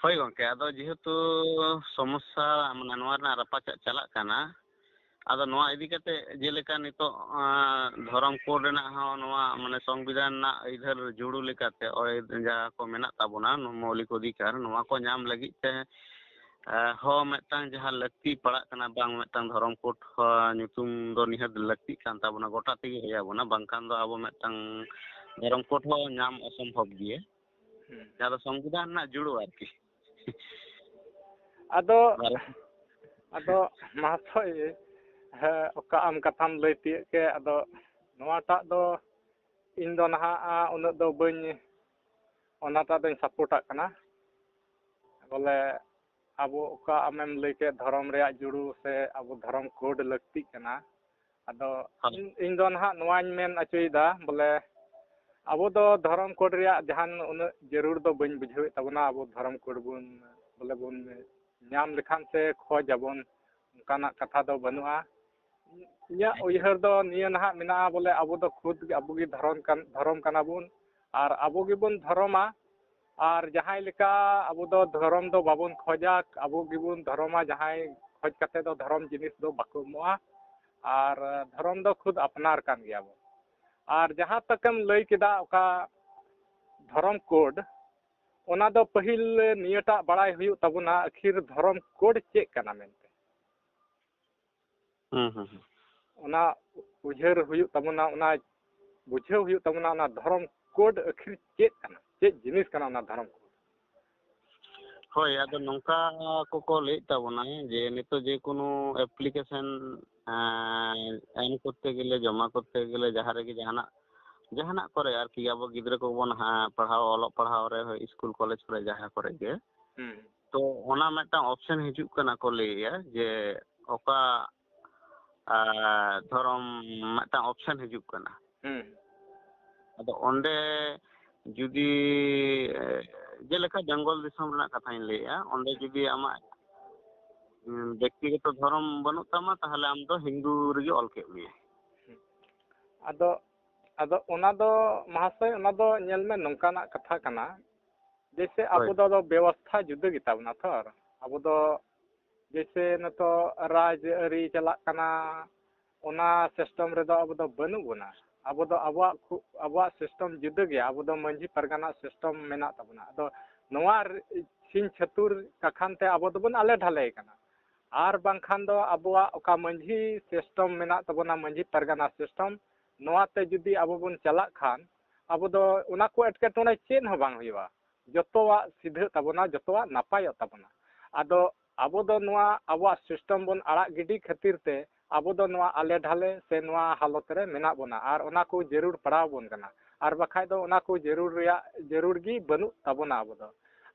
ᱦᱳᱭ ᱜᱚᱢᱠᱮ, ᱟᱫᱚ ᱡᱮᱦᱮᱛᱩ ᱥᱚᱢᱚᱥᱥᱟ, ᱢᱟᱱᱮ, ᱱᱚᱣᱟ ᱨᱮᱱᱟᱜ ᱨᱟᱯᱟᱪᱟᱜ ᱪᱟᱞᱟᱜ ᱠᱟᱱᱟ, ᱟᱫᱚ ᱱᱚᱣᱟ ᱤᱫᱤ ᱠᱟᱛᱮ ᱡᱮᱞᱮᱠᱟ ᱱᱤᱛᱚᱜ, ᱟᱸ, ᱫᱷᱚᱨᱚᱢ ᱠᱳᱰ ᱨᱮᱱᱟᱜ ᱦᱚᱸ ᱱᱚᱣᱟ, ᱢᱟᱱᱮ, ᱥᱚᱝᱵᱤᱫᱷᱟᱱ ᱨᱮᱱᱟᱜ ᱟᱹᱭᱫᱟᱹᱨ ᱡᱩᱲᱩ ᱞᱮᱠᱟᱛᱮ ᱚᱭ-, ᱡᱟᱦᱟᱸ ᱠᱚ ᱢᱮᱱᱟᱜ ᱛᱟᱵᱚᱱᱟ, ᱱᱚᱣᱟ ᱢᱳᱣᱞᱤᱠ ᱚᱫᱷᱤᱠᱟᱨ, ᱱᱚᱣᱟ ᱠᱚ ᱧᱟᱢ ᱞᱟᱹᱜᱤᱫ ᱛᱮ, ᱟᱸ, ᱦᱚᱸ ᱢᱤᱫᱴᱟᱝ ᱡᱟᱦᱟᱸ ᱞᱟᱹᱠᱛᱤ ᱯᱟᱲᱟᱜ ᱠᱟᱱᱟ, ᱵᱟᱝ ᱢᱤᱫᱴᱟᱝ ᱫᱷᱚᱨᱚᱢ ᱠᱳᱰ ᱦᱚᱸ ᱧᱩᱛᱩᱢ ᱫᱚ ᱱᱤᱦᱟᱹᱛ ᱞᱟᱹᱠᱛᱤᱜ ᱠᱟᱱ ᱛᱟᱵᱚᱱᱟ, ᱜᱚᱴᱟ ᱛᱮᱜᱮ ᱦᱩᱭ ᱟᱵᱚᱱᱟ, ᱵᱟᱝᱠᱷᱟᱱ ᱫᱚ ᱟᱵᱚ ᱢᱤᱫᱴᱟᱝ ᱫᱷᱚᱨᱚᱢ ᱠᱳᱰ ᱦᱚᱸ ᱧᱟᱢ ᱚᱥᱚᱢᱵᱷᱚᱵ ᱜᱮᱭᱟ᱾ ᱦᱩᱸ᱾ ᱡᱟᱦᱟᱸ ᱫᱚ ᱥᱚᱝᱵᱤᱫᱷᱟᱱ ᱨᱮᱱᱟᱜ ᱡᱩᱲᱩ ᱟᱨᱠᱤ᱾ ᱟᱫᱚ, ᱵᱟᱨᱮ- ᱟᱫᱚ ᱢᱟᱦᱟᱥᱚᱭ, ᱦᱮᱸ, ᱚᱠᱟ ᱟᱢ ᱠᱟᱛᱷᱟᱢ ᱞᱟᱹᱭ ᱛᱤᱭᱳᱜ ᱠᱮᱫ, ᱟᱫᱚ ᱱᱚᱣᱟᱴᱟᱜ ᱫᱚ ᱤᱧ ᱫᱚ ᱱᱟᱦᱟᱜ, ᱟ, ᱩᱱᱟᱹᱜ ᱫᱚ ᱵᱟᱹᱧ, ᱚᱱᱟᱴᱟᱜ ᱫᱚᱧ ᱥᱟᱯᱳᱨᱴᱟᱜ ᱠᱟᱱᱟ᱾ ᱵᱚᱞᱮ ᱟᱵᱚ ᱚᱠᱟ ᱟᱢᱮᱢ ᱞᱟᱹᱭ ᱠᱮᱫ ᱫᱷᱚᱨᱚᱢ ᱨᱮᱭᱟᱜ ᱡᱩᱲᱩ ᱥᱮ ᱟᱵᱚ ᱫᱷᱚᱨᱚᱢ ᱠᱳᱰ ᱞᱟᱹᱠᱛᱤᱜ ᱠᱟᱱᱟ, ᱟᱫᱚ ᱦᱳᱭ᱾ ᱤᱧ, ᱤᱧ ᱫᱚ ᱱᱟᱦᱟᱜ ᱱᱚᱣᱟᱧ ᱢᱮᱱ ᱚᱪᱚᱭᱮᱫᱟ, ᱵᱚᱞᱮ ᱟᱵᱚ ᱫᱚ ᱫᱷᱚᱨᱚᱢ ᱠᱳᱰ ᱨᱮᱭᱟᱜ ᱡᱟᱦᱟᱱ ᱩᱱᱟᱹᱜ ᱡᱟᱹᱨᱩᱲ ᱫᱚ ᱵᱟᱹᱧ ᱵᱩᱡᱷᱟᱹᱣᱮᱫ ᱛᱟᱵᱚᱱᱟ᱾ ᱟᱵᱚ ᱫᱷᱚᱨᱚᱢ ᱠᱳᱰ ᱵᱚᱱ, ᱵᱚᱞᱮ ᱵᱚᱱ ᱧᱟᱢ ᱞᱮᱠᱷᱟᱱ ᱥᱮ ᱠᱷᱚᱡᱽ ᱟᱵᱚᱱ, ᱚᱱᱠᱟᱱᱟᱜ ᱠᱟᱛᱷᱟ ᱫᱚ ᱵᱟᱹᱱᱩᱜᱼᱟ᱾ ᱤᱧᱟᱹᱜ ᱩᱭᱦᱟᱹᱨ ᱫᱚ ᱱᱤᱭᱟᱹ ᱱᱟᱦᱟᱜ ᱢᱮᱱᱟᱜᱼᱟ, ᱵᱚᱞᱮ ᱟᱵᱚ ᱫᱚ ᱠᱷᱩᱫ ᱜᱮ, ᱟᱵᱚ ᱜᱮ ᱫᱷᱚᱨᱚᱢ ᱠᱟᱱ, ᱫᱷᱚᱨᱚᱢ ᱠᱟᱱᱟ ᱵᱚᱱ ᱟᱨ ᱟᱵᱚ ᱜᱮᱵᱚᱱ ᱫᱷᱚᱨᱚᱢᱟ᱾ ᱟᱨ ᱡᱟᱦᱟᱸᱭ ᱞᱮᱠᱟ ᱟᱵᱚ ᱫᱚ ᱫᱷᱚᱨᱚᱢ ᱫᱚ ᱵᱟᱵᱚᱱ ᱠᱷᱚᱡᱟ, ᱟᱵᱚ ᱜᱮᱵᱚᱱ ᱫᱷᱚᱨᱚᱢᱟ, ᱡᱟᱦᱟᱸᱭ ᱠᱷᱚᱡᱽ ᱠᱟᱛᱮ ᱫᱚ ᱫᱷᱚᱨᱚᱢ ᱡᱤᱱᱤᱥ ᱫᱚ ᱵᱟᱠᱚ ᱮᱢᱚᱜᱼᱟ᱾ ᱟᱨ ᱫᱷᱚᱨᱚᱢ ᱫᱚ ᱠᱷᱩᱫ ᱟᱯᱱᱟᱨ ᱠᱟᱱ ᱜᱮᱭᱟ ᱵᱚᱱ᱾ ᱟᱨ ᱡᱟᱦᱟᱸ ᱛᱟᱠᱮᱢ ᱞᱟᱹᱭ ᱠᱮᱫᱟ ᱚᱠᱟ ᱫᱷᱚᱨᱚᱢ ᱠᱳᱰ, ᱚᱱᱟ ᱫᱚ ᱯᱟᱹᱦᱤᱞ ᱱᱤᱭᱟᱹᱴᱟᱜ ᱵᱟᱲᱟᱭ ᱦᱩᱭᱩᱜ ᱛᱟᱵᱚᱱᱟ, ᱟᱹᱠᱷᱤᱨ ᱫᱷᱚᱨᱚᱢ ᱠᱳᱰ ᱪᱮᱫ ᱠᱟᱱᱟ ᱢᱮᱱᱛᱮ᱾ ᱦᱩᱸ ᱦᱩᱸ ᱦᱩᱸ᱾ ᱚᱱᱟ ᱩᱭᱦᱟᱹᱨ ᱦᱩᱭᱩᱜ ᱛᱟᱵᱚᱱᱟ, ᱚᱱᱟ ᱵᱩᱡᱷᱟᱹᱣ ᱦᱩᱭᱩᱜ ᱛᱟᱵᱚᱱᱟ, ᱚᱱᱟ ᱫᱷᱚᱨᱚᱢ ᱠᱳᱰ ᱟᱹᱠᱷᱤᱨ ᱪᱮᱫ ᱠᱟᱱᱟ, ᱪᱮᱫ ᱡᱤᱱᱤᱥ ᱠᱟᱱᱟ ᱚᱱᱟ ᱫᱷᱚᱨᱚᱢ ᱠᱳᱰ᱾ ᱦᱳᱭ, ᱟᱫᱚ ᱱᱚᱝᱠᱟ ᱠᱚᱠᱚ ᱞᱟᱹᱭᱮᱫ ᱛᱟᱵᱚᱱᱟ ᱡᱮ ᱱᱤᱛᱚᱜ ᱡᱮᱠᱳᱱᱳ application, ᱮᱸ, ᱮᱢ ᱠᱚᱨᱛᱮ ᱜᱮᱞᱮ, ᱡᱚᱢᱟ ᱠᱚᱨᱛᱮ ᱜᱮᱞᱮ, ᱡᱟᱦᱟᱸ ᱨᱮᱜᱮ ᱡᱟᱦᱟᱱᱟᱜ, ᱡᱟᱦᱟᱱᱟᱜ ᱠᱚᱨᱮ ᱟᱨᱠᱤ ᱟᱵᱚ ᱜᱤᱫᱽᱨᱟᱹ ᱠᱚᱵᱚᱱ ᱦᱟ-, ᱯᱟᱲᱦᱟᱣ, ᱚᱞᱚᱜ ᱯᱟᱲᱦᱟᱣ ᱨᱮ ᱦᱳᱭ, ᱥᱠᱩᱞ ᱠᱚᱞᱮᱡᱽ ᱠᱚᱨᱮ ᱡᱟᱦᱟᱸ ᱠᱚᱨᱮ ᱜᱮ, ᱦᱩᱸ᱾ ᱛᱚ ᱚᱱᱟ ᱢᱤᱫᱴᱟᱝ option ᱦᱤᱡᱩᱜ ᱠᱟᱱᱟ ᱠᱚ ᱞᱟᱹᱭᱮᱜᱼᱟ ᱡᱮ ᱚᱠᱟ, ᱟᱨ, ᱫᱷᱚᱨᱚᱢ ᱢᱤᱫᱴᱟᱝ option ᱦᱤᱡᱩᱜ ᱠᱟᱱᱟ᱾ ᱦᱩᱸ᱾ ᱟᱫᱚ ᱚᱸᱰᱮ ᱡᱩᱫᱤ, ᱮ, ᱡᱮᱞᱮᱠᱟ ᱵᱮᱝᱜᱚᱞ ᱫᱤᱥᱚᱢ ᱨᱮᱱᱟᱜ ᱠᱟᱛᱷᱟᱧ ᱞᱟᱹᱭᱮᱜᱼᱟ, ᱚᱸᱰᱮ ᱡᱩᱫᱤ ᱟᱢᱟᱜ, ᱩᱸ, ᱵᱮᱠᱛᱤᱜᱚᱛᱚ ᱫᱷᱚᱨᱚᱢ ᱵᱟᱹᱱᱩᱜ ᱛᱟᱢᱟ, ᱛᱟᱦᱚᱞᱮ ᱟᱢ ᱫᱚ ᱦᱤᱱᱫᱩ ᱨᱮᱜᱮ ᱚᱞ ᱠᱮᱫ ᱢᱮᱭᱟ᱾ ᱟᱫᱚ, ᱟᱫᱚ ᱚᱱᱟ ᱫᱚ ᱢᱟᱦᱟᱥᱚᱭ, ᱚᱱᱟ ᱫᱚ ᱧᱮᱞ ᱢᱮ, ᱱᱚᱝᱠᱟᱱᱟᱜ ᱠᱟᱛᱷᱟ ᱠᱟᱱᱟ, ᱡᱮᱭᱥᱮ ᱟᱵᱚ ᱦᱳᱭ᱾ ᱫᱚ ᱟᱫᱚ ᱵᱮᱵᱚᱥᱛᱷᱟ ᱡᱩᱫᱟᱹ ᱜᱮᱛᱟ ᱵᱚᱱᱟ ᱛᱚ᱾ ᱟᱵᱚ ᱫᱚ ᱡᱮᱭᱥᱮ ᱱᱤᱛᱚᱜ ᱨᱟᱡᱽ ᱟᱹᱨᱤ ᱪᱟᱞᱟᱜ ᱠᱟᱱᱟ, ᱚᱱᱟ system ᱨᱮᱫᱚ ᱟᱵᱚ ᱫᱚ ᱵᱟᱹᱱᱩᱜ ᱵᱚᱱᱟ᱾ ᱟᱵᱚ ᱫᱚ ᱟᱵᱚᱣᱟᱜ ᱠᱷᱩ-, ᱟᱵᱚᱣᱟᱜ system ᱡᱩᱫᱟᱹ ᱜᱮᱭᱟ᱾ ᱟᱵᱚ ᱫᱚ ᱢᱟᱹᱡᱷᱤ ᱯᱟᱨᱜᱟᱱᱟ system ᱢᱮᱱᱟᱜ ᱛᱟᱵᱚᱱᱟ᱾ ᱟᱫᱚ ᱱᱚᱣᱟ ᱨᱮ-, ᱪᱷᱤᱝ ᱪᱷᱟᱹᱛᱩᱨ ᱠᱟᱠᱷᱟᱱ ᱛᱮ ᱟᱵᱚ ᱫᱚᱵᱚᱱ ᱟᱞᱮ ᱰᱷᱟᱞᱮ ᱠᱟᱱᱟ᱾ ᱟᱨ ᱵᱟᱝᱠᱷᱟᱱ ᱫᱚ ᱟᱵᱚᱣᱟᱜ ᱚᱠᱟ ᱢᱟᱹᱡᱷᱤ system ᱢᱮᱱᱟᱜ ᱛᱟᱵᱚᱱᱟ, ᱢᱟᱹᱡᱷᱤ ᱯᱟᱨᱜᱟᱱᱟ system, ᱱᱚᱣᱟ ᱛᱮ ᱡᱩᱫᱤ ᱟᱵᱚ ᱵᱚᱱ ᱪᱟᱞᱟᱜ ᱠᱷᱟᱱ, ᱟᱵᱚ ᱫᱚ ᱚᱱᱟ ᱠᱚ ᱮᱴᱠᱮᱴᱚᱬᱮ ᱪᱮᱫ ᱦᱚᱸ ᱵᱟᱝ ᱦᱩᱭᱩᱜᱼᱟ᱾ ᱡᱚᱛᱚᱣᱟᱜ ᱥᱤᱫᱷᱟᱹᱜ ᱛᱟᱵᱚᱱᱟ, ᱡᱚᱛᱚᱣᱟᱜ ᱱᱟᱯᱟᱭᱚᱜ ᱛᱟᱵᱚᱱᱟ᱾ ᱟᱫᱚ ᱟᱵᱚ ᱫᱚ ᱱᱚᱣᱟ ᱟᱵᱚᱣᱟᱜ system ᱵᱚᱱ ᱟᱲᱟᱜ ᱜᱤᱰᱤ ᱠᱷᱟᱹᱛᱤᱨ ᱛᱮ ᱟᱵᱚ ᱫᱚ ᱱᱚᱣᱟ ᱟᱞᱮ ᱰᱷᱟᱞᱮ ᱥᱮ ᱱᱚᱣᱟ ᱦᱟᱞᱚᱛ ᱨᱮ ᱢᱮᱱᱟᱜ ᱵᱚᱱᱟ, ᱟᱨ ᱚᱱᱟ ᱠᱚ ᱡᱟᱹᱨᱩᱲ ᱯᱟᱲᱟᱣ ᱵᱚᱱ ᱠᱟᱱᱟ᱾ ᱟᱨ ᱵᱟᱠᱷᱟᱡ ᱫᱚ ᱚᱱᱟ ᱠᱚ ᱡᱟᱹᱨᱩᱲ ᱨᱮᱭᱟᱜ ᱡᱟᱹᱨᱩᱲ ᱜᱮ ᱵᱟᱹᱱᱩᱜ ᱛᱟᱵᱚᱱᱟ ᱟᱵᱚ ᱫᱚ᱾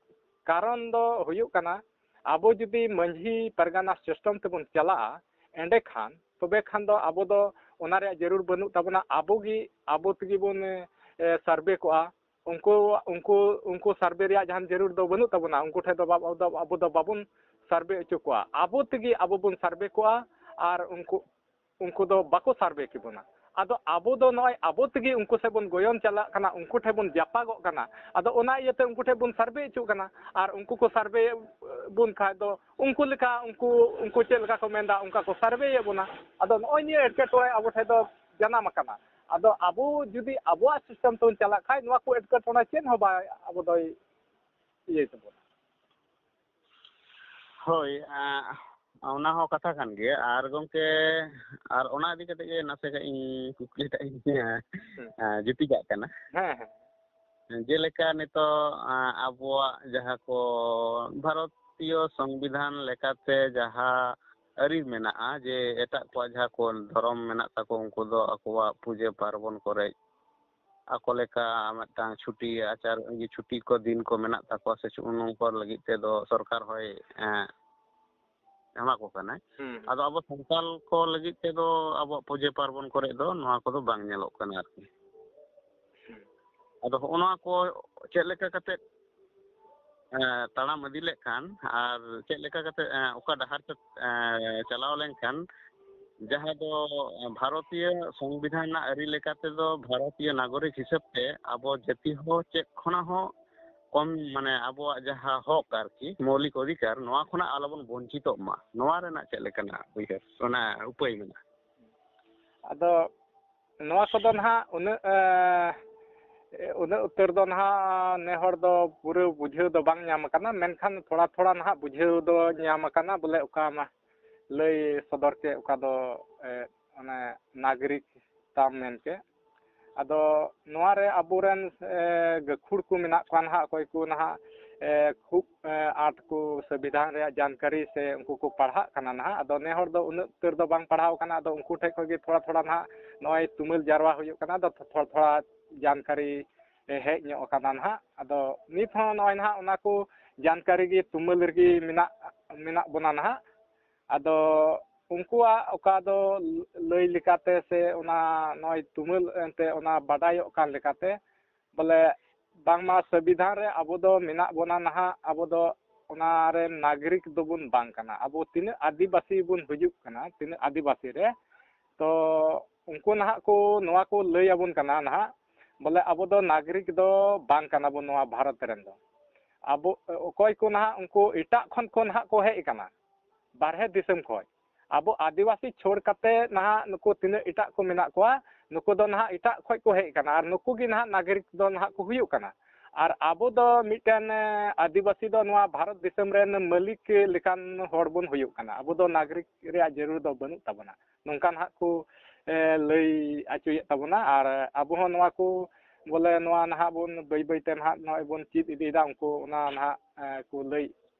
ᱠᱟᱨᱚᱱ ᱫᱚ ᱦᱩᱭᱩᱜ ᱠᱟᱱᱟ, ᱟᱵᱚ ᱡᱩᱫᱤ ᱢᱟᱹᱡᱷᱤ ᱯᱟᱨᱜᱟᱱᱟ system ᱛᱮᱵᱚᱱ ᱪᱟᱞᱟᱜᱼᱟ, ᱮᱸᱰᱮᱠᱷᱟᱱ, ᱛᱚᱵᱮ ᱠᱷᱟᱱ ᱫᱚ ᱟᱵᱚ ᱫᱚ ᱚᱱᱟ ᱨᱮᱭᱟᱜ ᱡᱟᱹᱨᱩᱲ ᱵᱟᱹᱱᱩᱜ ᱛᱟᱵᱚᱱᱟ᱾ ᱟᱵᱚ ᱜᱮ, ᱟᱵᱚ ᱛᱮᱜᱮ ᱵᱚᱱ, ᱮ, survey ᱠᱚᱜᱼᱟ᱾ ᱩᱱᱠᱩ, ᱩᱱᱠᱩ, ᱩᱱᱠᱩ survey ᱨᱮᱭᱟᱜ ᱡᱟᱦᱟᱱ ᱡᱟᱹᱨᱩᱲ ᱫᱚ ᱵᱟᱹᱱᱩᱜ ᱛᱟᱵᱚᱱᱟ᱾ ᱩᱱᱠᱩ ᱴᱷᱮᱱ ᱫᱚ ᱵᱟ-, ᱟᱵᱚ ᱫᱚ, ᱟᱵᱚ ᱫᱚ ᱵᱟᱵᱚᱱ survey ᱦᱚᱪᱚ ᱠᱚᱣᱟ᱾ ᱟᱵᱚ ᱛᱮᱜᱮ ᱟᱵᱚ ᱵᱚᱱ survey ᱠᱚᱜᱼᱟ, ᱟᱨ ᱩᱱᱠᱩ, ᱩᱱᱠᱩ ᱫᱚ ᱵᱟᱠᱚ survey ᱠᱮᱵᱚᱱᱟ᱾ ᱟᱫᱚ ᱟᱵᱚ ᱫᱚ ᱱᱚᱜᱼᱚᱭ ᱟᱵᱚ ᱛᱮᱜᱮ ᱩᱱᱠᱩ ᱥᱮᱫ ᱵᱚᱱ ᱜᱚᱭᱚᱱ ᱪᱟᱞᱟᱜ ᱠᱟᱱᱟ, ᱩᱱᱠᱩ ᱴᱷᱮᱱ ᱵᱚᱱ ᱡᱟᱯᱟᱜᱚᱜ ᱠᱟᱱᱟ᱾ ᱟᱫᱚ ᱚᱱᱟ ᱤᱭᱟᱹᱛᱮ ᱩᱱᱠᱩ ᱴᱷᱮᱱ ᱵᱚᱱ ᱥᱟᱨᱵᱷᱮ ᱦᱚᱪᱚᱜ ᱠᱟᱱᱟ, ᱟᱨ ᱩᱱᱠᱩ ᱠᱚ ᱥᱟᱨᱵᱷᱮ ᱵᱚᱱ ᱠᱷᱟᱡ ᱫᱚ ᱩᱱᱠᱩ ᱞᱮᱠᱟ ᱩᱱᱠᱩ, ᱩᱱᱠᱩ ᱪᱮᱫ ᱞᱮᱠᱟ ᱠᱚ ᱢᱮᱱᱫᱟ ᱚᱱᱠᱟ ᱠᱚ ᱥᱟᱨᱵᱷᱮᱭᱮᱫ ᱵᱚᱱᱟ᱾ ᱟᱫᱚ ᱱᱚᱜᱼᱚᱭ ᱱᱤᱭᱟᱹ ᱮᱴᱠᱮᱴᱚᱬᱮ ᱟᱵᱚ ᱴᱷᱮᱱ ᱫᱚ ᱡᱟᱱᱟᱢ ᱟᱠᱟᱱᱟ᱾ ᱟᱫᱚ ᱟᱵᱚ ᱡᱩᱫᱤ ᱟᱵᱚᱣᱟᱜ ᱥᱤᱥᱴᱮᱢ ᱛᱮᱵᱚᱱ ᱪᱟᱞᱟᱜ ᱠᱷᱟᱡ ᱱᱚᱣᱟ ᱠᱚ ᱮᱴᱠᱮᱴᱚᱬᱮ ᱪᱮᱫ ᱦᱚᱸ ᱵᱟᱭ ᱟᱵᱚ ᱫᱚᱭ ᱤᱭᱟᱹᱭ ᱛᱟᱵᱚᱱᱟ᱾ ᱦᱳᱭ, ᱟᱸ, ᱚᱱᱟ ᱦᱚᱸ ᱠᱟᱛᱷᱟ ᱠᱟᱱ ᱜᱮᱭᱟ᱾ ᱟᱨ ᱜᱚᱢᱠᱮ, ᱟᱨ ᱚᱱᱟ ᱤᱫᱤ ᱠᱟᱛᱮ ᱜᱮ ᱱᱟᱥᱮ ᱠᱟᱜ ᱤᱧ ᱠᱩᱠᱞᱤ ᱴᱟᱜ ᱤᱧ ᱟᱸ, ᱡᱩᱴᱤᱡᱟᱜ ᱠᱟᱱᱟ᱾ ᱦᱮᱸ, ᱦᱮᱸ᱾ ᱡᱮᱞᱮᱠᱟ ᱱᱤᱛᱚᱜ, ᱟᱸ, ᱟᱵᱚᱣᱟᱜ ᱡᱟᱦᱟᱸ ᱠᱚ ᱵᱷᱟᱨᱚᱛᱤᱭᱚ ᱥᱚᱝᱵᱤᱫᱷᱟᱱ ᱞᱮᱠᱟᱛᱮ ᱡᱟᱦᱟᱸ ᱟᱹᱨᱤ ᱢᱮᱱᱟᱜᱼᱟ, ᱡᱮ ᱮᱴᱟᱜ ᱠᱚᱣᱟᱜ ᱡᱟᱦᱟᱸ ᱠᱚ ᱫᱷᱚᱨᱚᱢ ᱢᱮᱱᱟᱜ ᱛᱟᱠᱚ, ᱩᱱᱠᱩ ᱫᱚ ᱟᱠᱚᱣᱟᱜ ᱯᱩᱡᱟᱹ ᱯᱟᱨᱵᱚᱱ ᱠᱚᱨᱮ ᱟᱠᱚ ᱞᱮᱠᱟ ᱢᱤᱫᱴᱟᱝ ᱪᱷᱩᱴᱤ ᱟᱪᱟᱨ, ᱪᱷᱩᱴᱤ ᱠᱚ ᱫᱤᱱ ᱠᱚ ᱢᱮᱱᱟᱜ ᱛᱟᱠᱚᱣᱟ ᱥᱮ ᱪᱮᱫ, ᱩᱱᱠᱩ ᱞᱟᱹᱜᱤᱫ ᱛᱮᱫᱚ ᱥᱚᱨᱠᱟᱨ ᱦᱚᱸᱭ, ᱮᱸ, ᱮᱢᱟ ᱠᱚ ᱠᱟᱱᱟᱭ᱾ ᱦᱩᱸ᱾ ᱟᱫᱚ ᱟᱵᱚ ᱥᱟᱱᱛᱟᱞ ᱠᱚ ᱞᱟᱹᱜᱤᱫ ᱛᱮᱫᱚ ᱟᱵᱚᱣᱟᱜ ᱯᱩᱡᱟᱹ ᱯᱟᱨᱵᱚᱱ ᱠᱚᱨᱮ ᱫᱚ ᱱᱚᱣᱟ ᱠᱚᱫᱚ ᱵᱟᱝ ᱧᱮᱞᱚᱜ ᱠᱟᱱᱟ ᱟᱨᱠᱤ᱾ ᱟᱫᱚ ᱦᱚᱸᱜᱼᱚ ᱱᱚᱣᱟ ᱠᱚ ᱪᱮᱫ ᱞᱮᱠᱟ ᱠᱟᱛᱮ, ᱮᱸ, ᱛᱟᱲᱟᱢ ᱤᱫᱤ ᱞᱮᱠᱷᱟᱱ ᱟᱨ ᱪᱮᱫ ᱞᱮᱠᱟ ᱠᱟᱛᱮ, ᱮᱸ, ᱚᱠᱟ ᱰᱟᱦᱟᱨ ᱛᱮ, ᱮᱸ, ᱪᱟᱞᱟᱣ ᱞᱮᱱᱠᱷᱟᱱ ᱡᱟᱦᱟᱸ ᱫᱚ ᱵᱷᱟᱨᱚᱛᱤᱭᱚ ᱥᱚᱝᱵᱤᱫᱷᱟᱱ ᱨᱮᱱᱟᱜ ᱟᱹᱨᱤ ᱞᱮᱠᱟ ᱛᱮᱫᱚ ᱵᱷᱟᱨᱚᱛᱤᱭᱚ ᱱᱟᱜᱚᱨᱤᱠ ᱦᱤᱥᱟᱹᱵ ᱛᱮ ᱟᱵᱚ ᱡᱟᱹᱛᱤ ᱦᱚᱸ ᱪᱮᱫ ᱠᱷᱚᱱᱟᱜ ᱦᱚᱸ ᱠᱚᱢ, ᱢᱟᱱᱮ ᱟᱵᱚᱣᱟᱜ ᱡᱟᱦᱟᱸ ᱦᱚᱠ ᱟᱨᱠᱤ, ᱢᱳᱣᱞᱤᱠ ᱚᱫᱷᱤᱠᱟᱨ, ᱱᱚᱣᱟ ᱠᱷᱚᱱᱟᱜ ᱟᱞᱚᱵᱚᱱ ᱵᱚᱧᱪᱤᱛᱚᱜ ᱢᱟ, ᱱᱚᱣᱟ ᱨᱮᱱᱟᱜ ᱪᱮᱫ ᱞᱮᱠᱟᱱᱟᱜ ᱩᱭᱦᱟᱹᱨ, ᱚᱱᱟ ᱩᱯᱟᱹᱭ ᱢᱮᱱᱟᱜᱼᱟ? ᱟᱫᱚ ᱱᱚᱣᱟ ᱠᱚᱫᱚ ᱱᱟᱦᱟᱜ ᱩᱱᱟᱹᱜ, ᱮ, ᱩᱱᱟᱹᱜ ᱩᱛᱟᱹᱨ ᱫᱚ ᱱᱟᱦᱟᱜ ᱱᱮ ᱦᱚᱲ ᱫᱚ ᱯᱩᱨᱟᱹ ᱵᱩᱡᱷᱟᱹᱣ ᱫᱚ ᱵᱟᱝ ᱧᱟᱢ ᱟᱠᱟᱱᱟ, ᱢᱮᱱᱠᱷᱟᱱ ᱛᱷᱚᱲᱟ ᱛᱷᱚᱲᱟ ᱱᱟᱦᱟᱜ ᱵᱩᱡᱷᱟᱹᱣ ᱫᱚ ᱧᱟᱢ ᱟᱠᱟᱱᱟ, ᱵᱚᱞᱮ ᱚᱠᱟ ᱢᱟ ᱞᱟᱹᱭ ᱥᱚᱫᱚᱨ ᱠᱮᱫ, ᱚᱠᱟ ᱫᱚ, ᱮ, ᱚᱱᱮ ᱱᱟᱜᱚᱨᱤᱠ ᱛᱟᱢ ᱢᱮᱱ ᱠᱮᱫ᱾ ᱟᱫᱚ ᱱᱚᱣᱟ ᱨᱮ ᱟᱵᱚᱨᱮᱱ, ᱮ, ᱜᱟᱹᱠᱷᱩᱲ ᱠᱚ ᱢᱮᱱᱟᱜ ᱠᱚᱣᱟ ᱱᱟᱦᱟᱜ, ᱚᱠᱚᱭ ᱠᱚ ᱱᱟᱦᱟᱜ, ᱮ, ᱠᱷᱩᱵ, ᱮ, ᱟᱸᱴ ᱠᱚ ᱥᱚᱝᱵᱤᱫᱷᱟᱱ ᱨᱮᱭᱟᱜ ᱡᱟᱱᱠᱟᱨᱤ ᱥᱮ ᱩᱱᱠᱩ ᱠᱚ ᱯᱟᱲᱦᱟᱜ ᱠᱟᱱᱟ ᱱᱟᱦᱟᱜ᱾ ᱟᱫᱚ ᱱᱮ ᱦᱚᱲ ᱫᱚ ᱩᱱᱟᱹᱜ ᱩᱛᱟᱹᱨ ᱫᱚ ᱵᱟᱝ ᱯᱟᱲᱦᱟᱣ ᱠᱟᱱᱟ, ᱟᱫᱚ ᱩᱱᱠᱩ ᱴᱷᱮᱡ ᱠᱷᱚᱡ ᱜᱮ ᱛᱷᱚᱲᱟ ᱛᱷᱚᱲᱟ ᱱᱟᱦᱟᱜ ᱱᱚᱜᱼᱚᱭ ᱛᱩᱢᱟᱹᱞ ᱡᱟᱨᱣᱟ ᱦᱩᱭᱩᱜ ᱠᱟᱱᱟ᱾ ᱟᱫᱚ ᱛᱷᱚᱲᱟ ᱛᱷᱚᱲᱟ ᱡᱟᱱᱠᱟᱨᱤ ᱦᱮᱡ ᱧᱚᱜ ᱟᱠᱟᱱᱟ ᱱᱟᱦᱟᱜ᱾ ᱟᱫᱚ ᱱᱤᱛ ᱦᱚᱸ ᱱᱚᱜᱼᱚᱭ ᱱᱟᱦᱟᱜ ᱚᱱᱟ ᱠᱚ ᱡᱟᱱᱠᱟᱨᱤ ᱜᱮ ᱛᱩᱢᱟᱹᱞ ᱨᱮᱜᱮ ᱢᱮᱱᱟᱜ, ᱢᱮᱱᱟᱜ ᱵᱚᱱᱟ ᱱᱟᱦᱟᱜ᱾ ᱟᱫᱚ ᱩᱱᱠᱩᱣᱟᱜ ᱚᱠᱟ ᱫᱚ ᱞᱟᱹᱭ ᱞᱮᱠᱟᱛᱮ ᱥᱮ ᱚᱱᱟ ᱱᱚᱜᱼᱚᱭ ᱛᱩᱢᱟᱹᱞ ᱮᱱᱛᱮ ᱚᱱᱟ ᱵᱟᱰᱟᱭᱚᱜ ᱠᱟᱱ ᱞᱮᱠᱟᱛᱮ, ᱵᱚᱞᱮ ᱵᱟᱝᱢᱟ ᱥᱚᱝᱵᱤᱫᱷᱟᱱ ᱨᱮ ᱟᱵᱚ ᱫᱚ ᱢᱮᱱᱟᱜ ᱵᱚᱱᱟ ᱱᱟᱦᱟᱜ, ᱟᱵᱚ ᱫᱚ ᱚᱱᱟ ᱨᱮᱱ ᱱᱟᱜᱚᱨᱤᱠ ᱫᱚᱵᱚᱱ ᱵᱟᱝ ᱠᱟᱱᱟ᱾ ᱟᱵᱚ ᱛᱤᱱᱟᱹᱜ ᱟᱹᱫᱤᱵᱟᱹᱥᱤ ᱵᱚᱱ ᱦᱩᱭᱩᱜ ᱠᱟᱱᱟ, ᱛᱤᱱᱟᱹᱜ ᱟᱹᱫᱤᱵᱟᱹᱥᱤ ᱨᱮ ᱛᱚ ᱩᱱᱠᱩ ᱱᱟᱦᱟᱜ ᱠᱚ ᱱᱚᱣᱟ ᱠᱚ ᱞᱟᱹᱭ ᱟᱵᱚᱱ ᱠᱟᱱᱟ ᱱᱟᱦᱟᱜ, ᱵᱚᱞᱮ ᱟᱵᱚ ᱫᱚ ᱱᱟᱜᱚᱨᱤᱠ ᱫᱚ ᱵᱟᱝ ᱠᱟᱱᱟ ᱵᱚᱱ ᱱᱚᱣᱟ ᱵᱷᱟᱨᱚᱛ ᱨᱮᱱ ᱫᱚ᱾ ᱟᱵᱚ, ᱚᱠᱚᱭ ᱠᱚ ᱱᱟᱦᱟᱜ ᱩᱱᱠᱩ ᱮᱴᱟᱜ ᱠᱷᱚᱱ ᱠᱚ ᱱᱟᱦᱟᱜ ᱠᱚ ᱦᱮᱡ ᱟᱠᱟᱱᱟ, ᱵᱟᱨᱦᱮ ᱫᱤᱥᱚᱢ ᱠᱷᱚᱱ᱾ ᱟᱵᱚ ᱟᱹᱫᱤᱵᱟᱹᱥᱤ ᱪᱷᱟᱹᱲ ᱠᱟᱛᱮ ᱱᱟᱦᱟᱜ ᱱᱩᱠᱩ ᱛᱤᱱᱟᱹᱜ ᱮᱴᱟᱜ ᱠᱚ ᱢᱮᱱᱟᱜ ᱠᱚᱣᱟ, ᱱᱩᱠᱩ ᱫᱚ ᱱᱟᱦᱟᱜ ᱮᱴᱟᱜ ᱠᱷᱚᱱ ᱠᱚ ᱦᱮᱡ ᱟᱠᱟᱱᱟ ᱟᱨ ᱱᱩᱠᱩ ᱜᱮ ᱱᱟᱦᱟᱜ ᱱᱟᱜᱚᱨᱤᱠ ᱫᱚ ᱱᱟᱦᱟᱜ ᱠᱚ ᱦᱩᱭᱩᱜ ᱠᱟᱱᱟ᱾ ᱟᱨ ᱟᱵᱚ ᱫᱚ ᱢᱤᱫᱴᱮᱱ, ᱮ, ᱟᱹᱫᱤᱵᱟᱹᱥᱤ ᱫᱚ ᱱᱚᱣᱟ ᱵᱷᱟᱨᱚᱛ ᱫᱤᱥᱚᱢ ᱨᱮᱱ ᱢᱟᱹᱞᱤᱠ ᱞᱮᱠᱟᱱ ᱦᱚᱲ ᱵᱚᱱ ᱦᱩᱭᱩᱜ ᱠᱟᱱᱟ᱾ ᱟᱵᱚ ᱫᱚ ᱱᱟᱜᱚᱨᱤᱠ ᱨᱮᱭᱟᱜ ᱡᱟᱹᱨᱩᱲ ᱫᱚ ᱵᱟᱹᱱᱩᱜ ᱛᱟᱵᱚᱱᱟ᱾ ᱱᱚᱝᱠᱟ ᱱᱟᱦᱟᱜ ᱠᱚ, ᱮ, ᱞᱟᱹᱭ ᱦᱚᱪᱚᱭᱮᱫ ᱛᱟᱵᱚᱱᱟ᱾ ᱟᱨ ᱟᱵᱚ ᱦᱚᱸ ᱱᱚᱣᱟ ᱠᱚ ᱵᱚᱞᱮ ᱱᱚᱣᱟ ᱱᱟᱦᱟᱜ ᱵᱚᱱ ᱵᱟᱹᱭ ᱵᱟᱹᱭ ᱛᱮ ᱱᱟᱦᱟᱜ ᱱᱚᱜᱼᱚᱭ ᱵᱚᱱ ᱪᱮᱫ ᱤᱫᱤᱭᱮᱫᱟ, ᱩᱱᱠᱩ ᱚᱱᱟ ᱱᱟᱦᱟᱜ, ᱮ, ᱠᱚ ᱞᱟᱹᱭ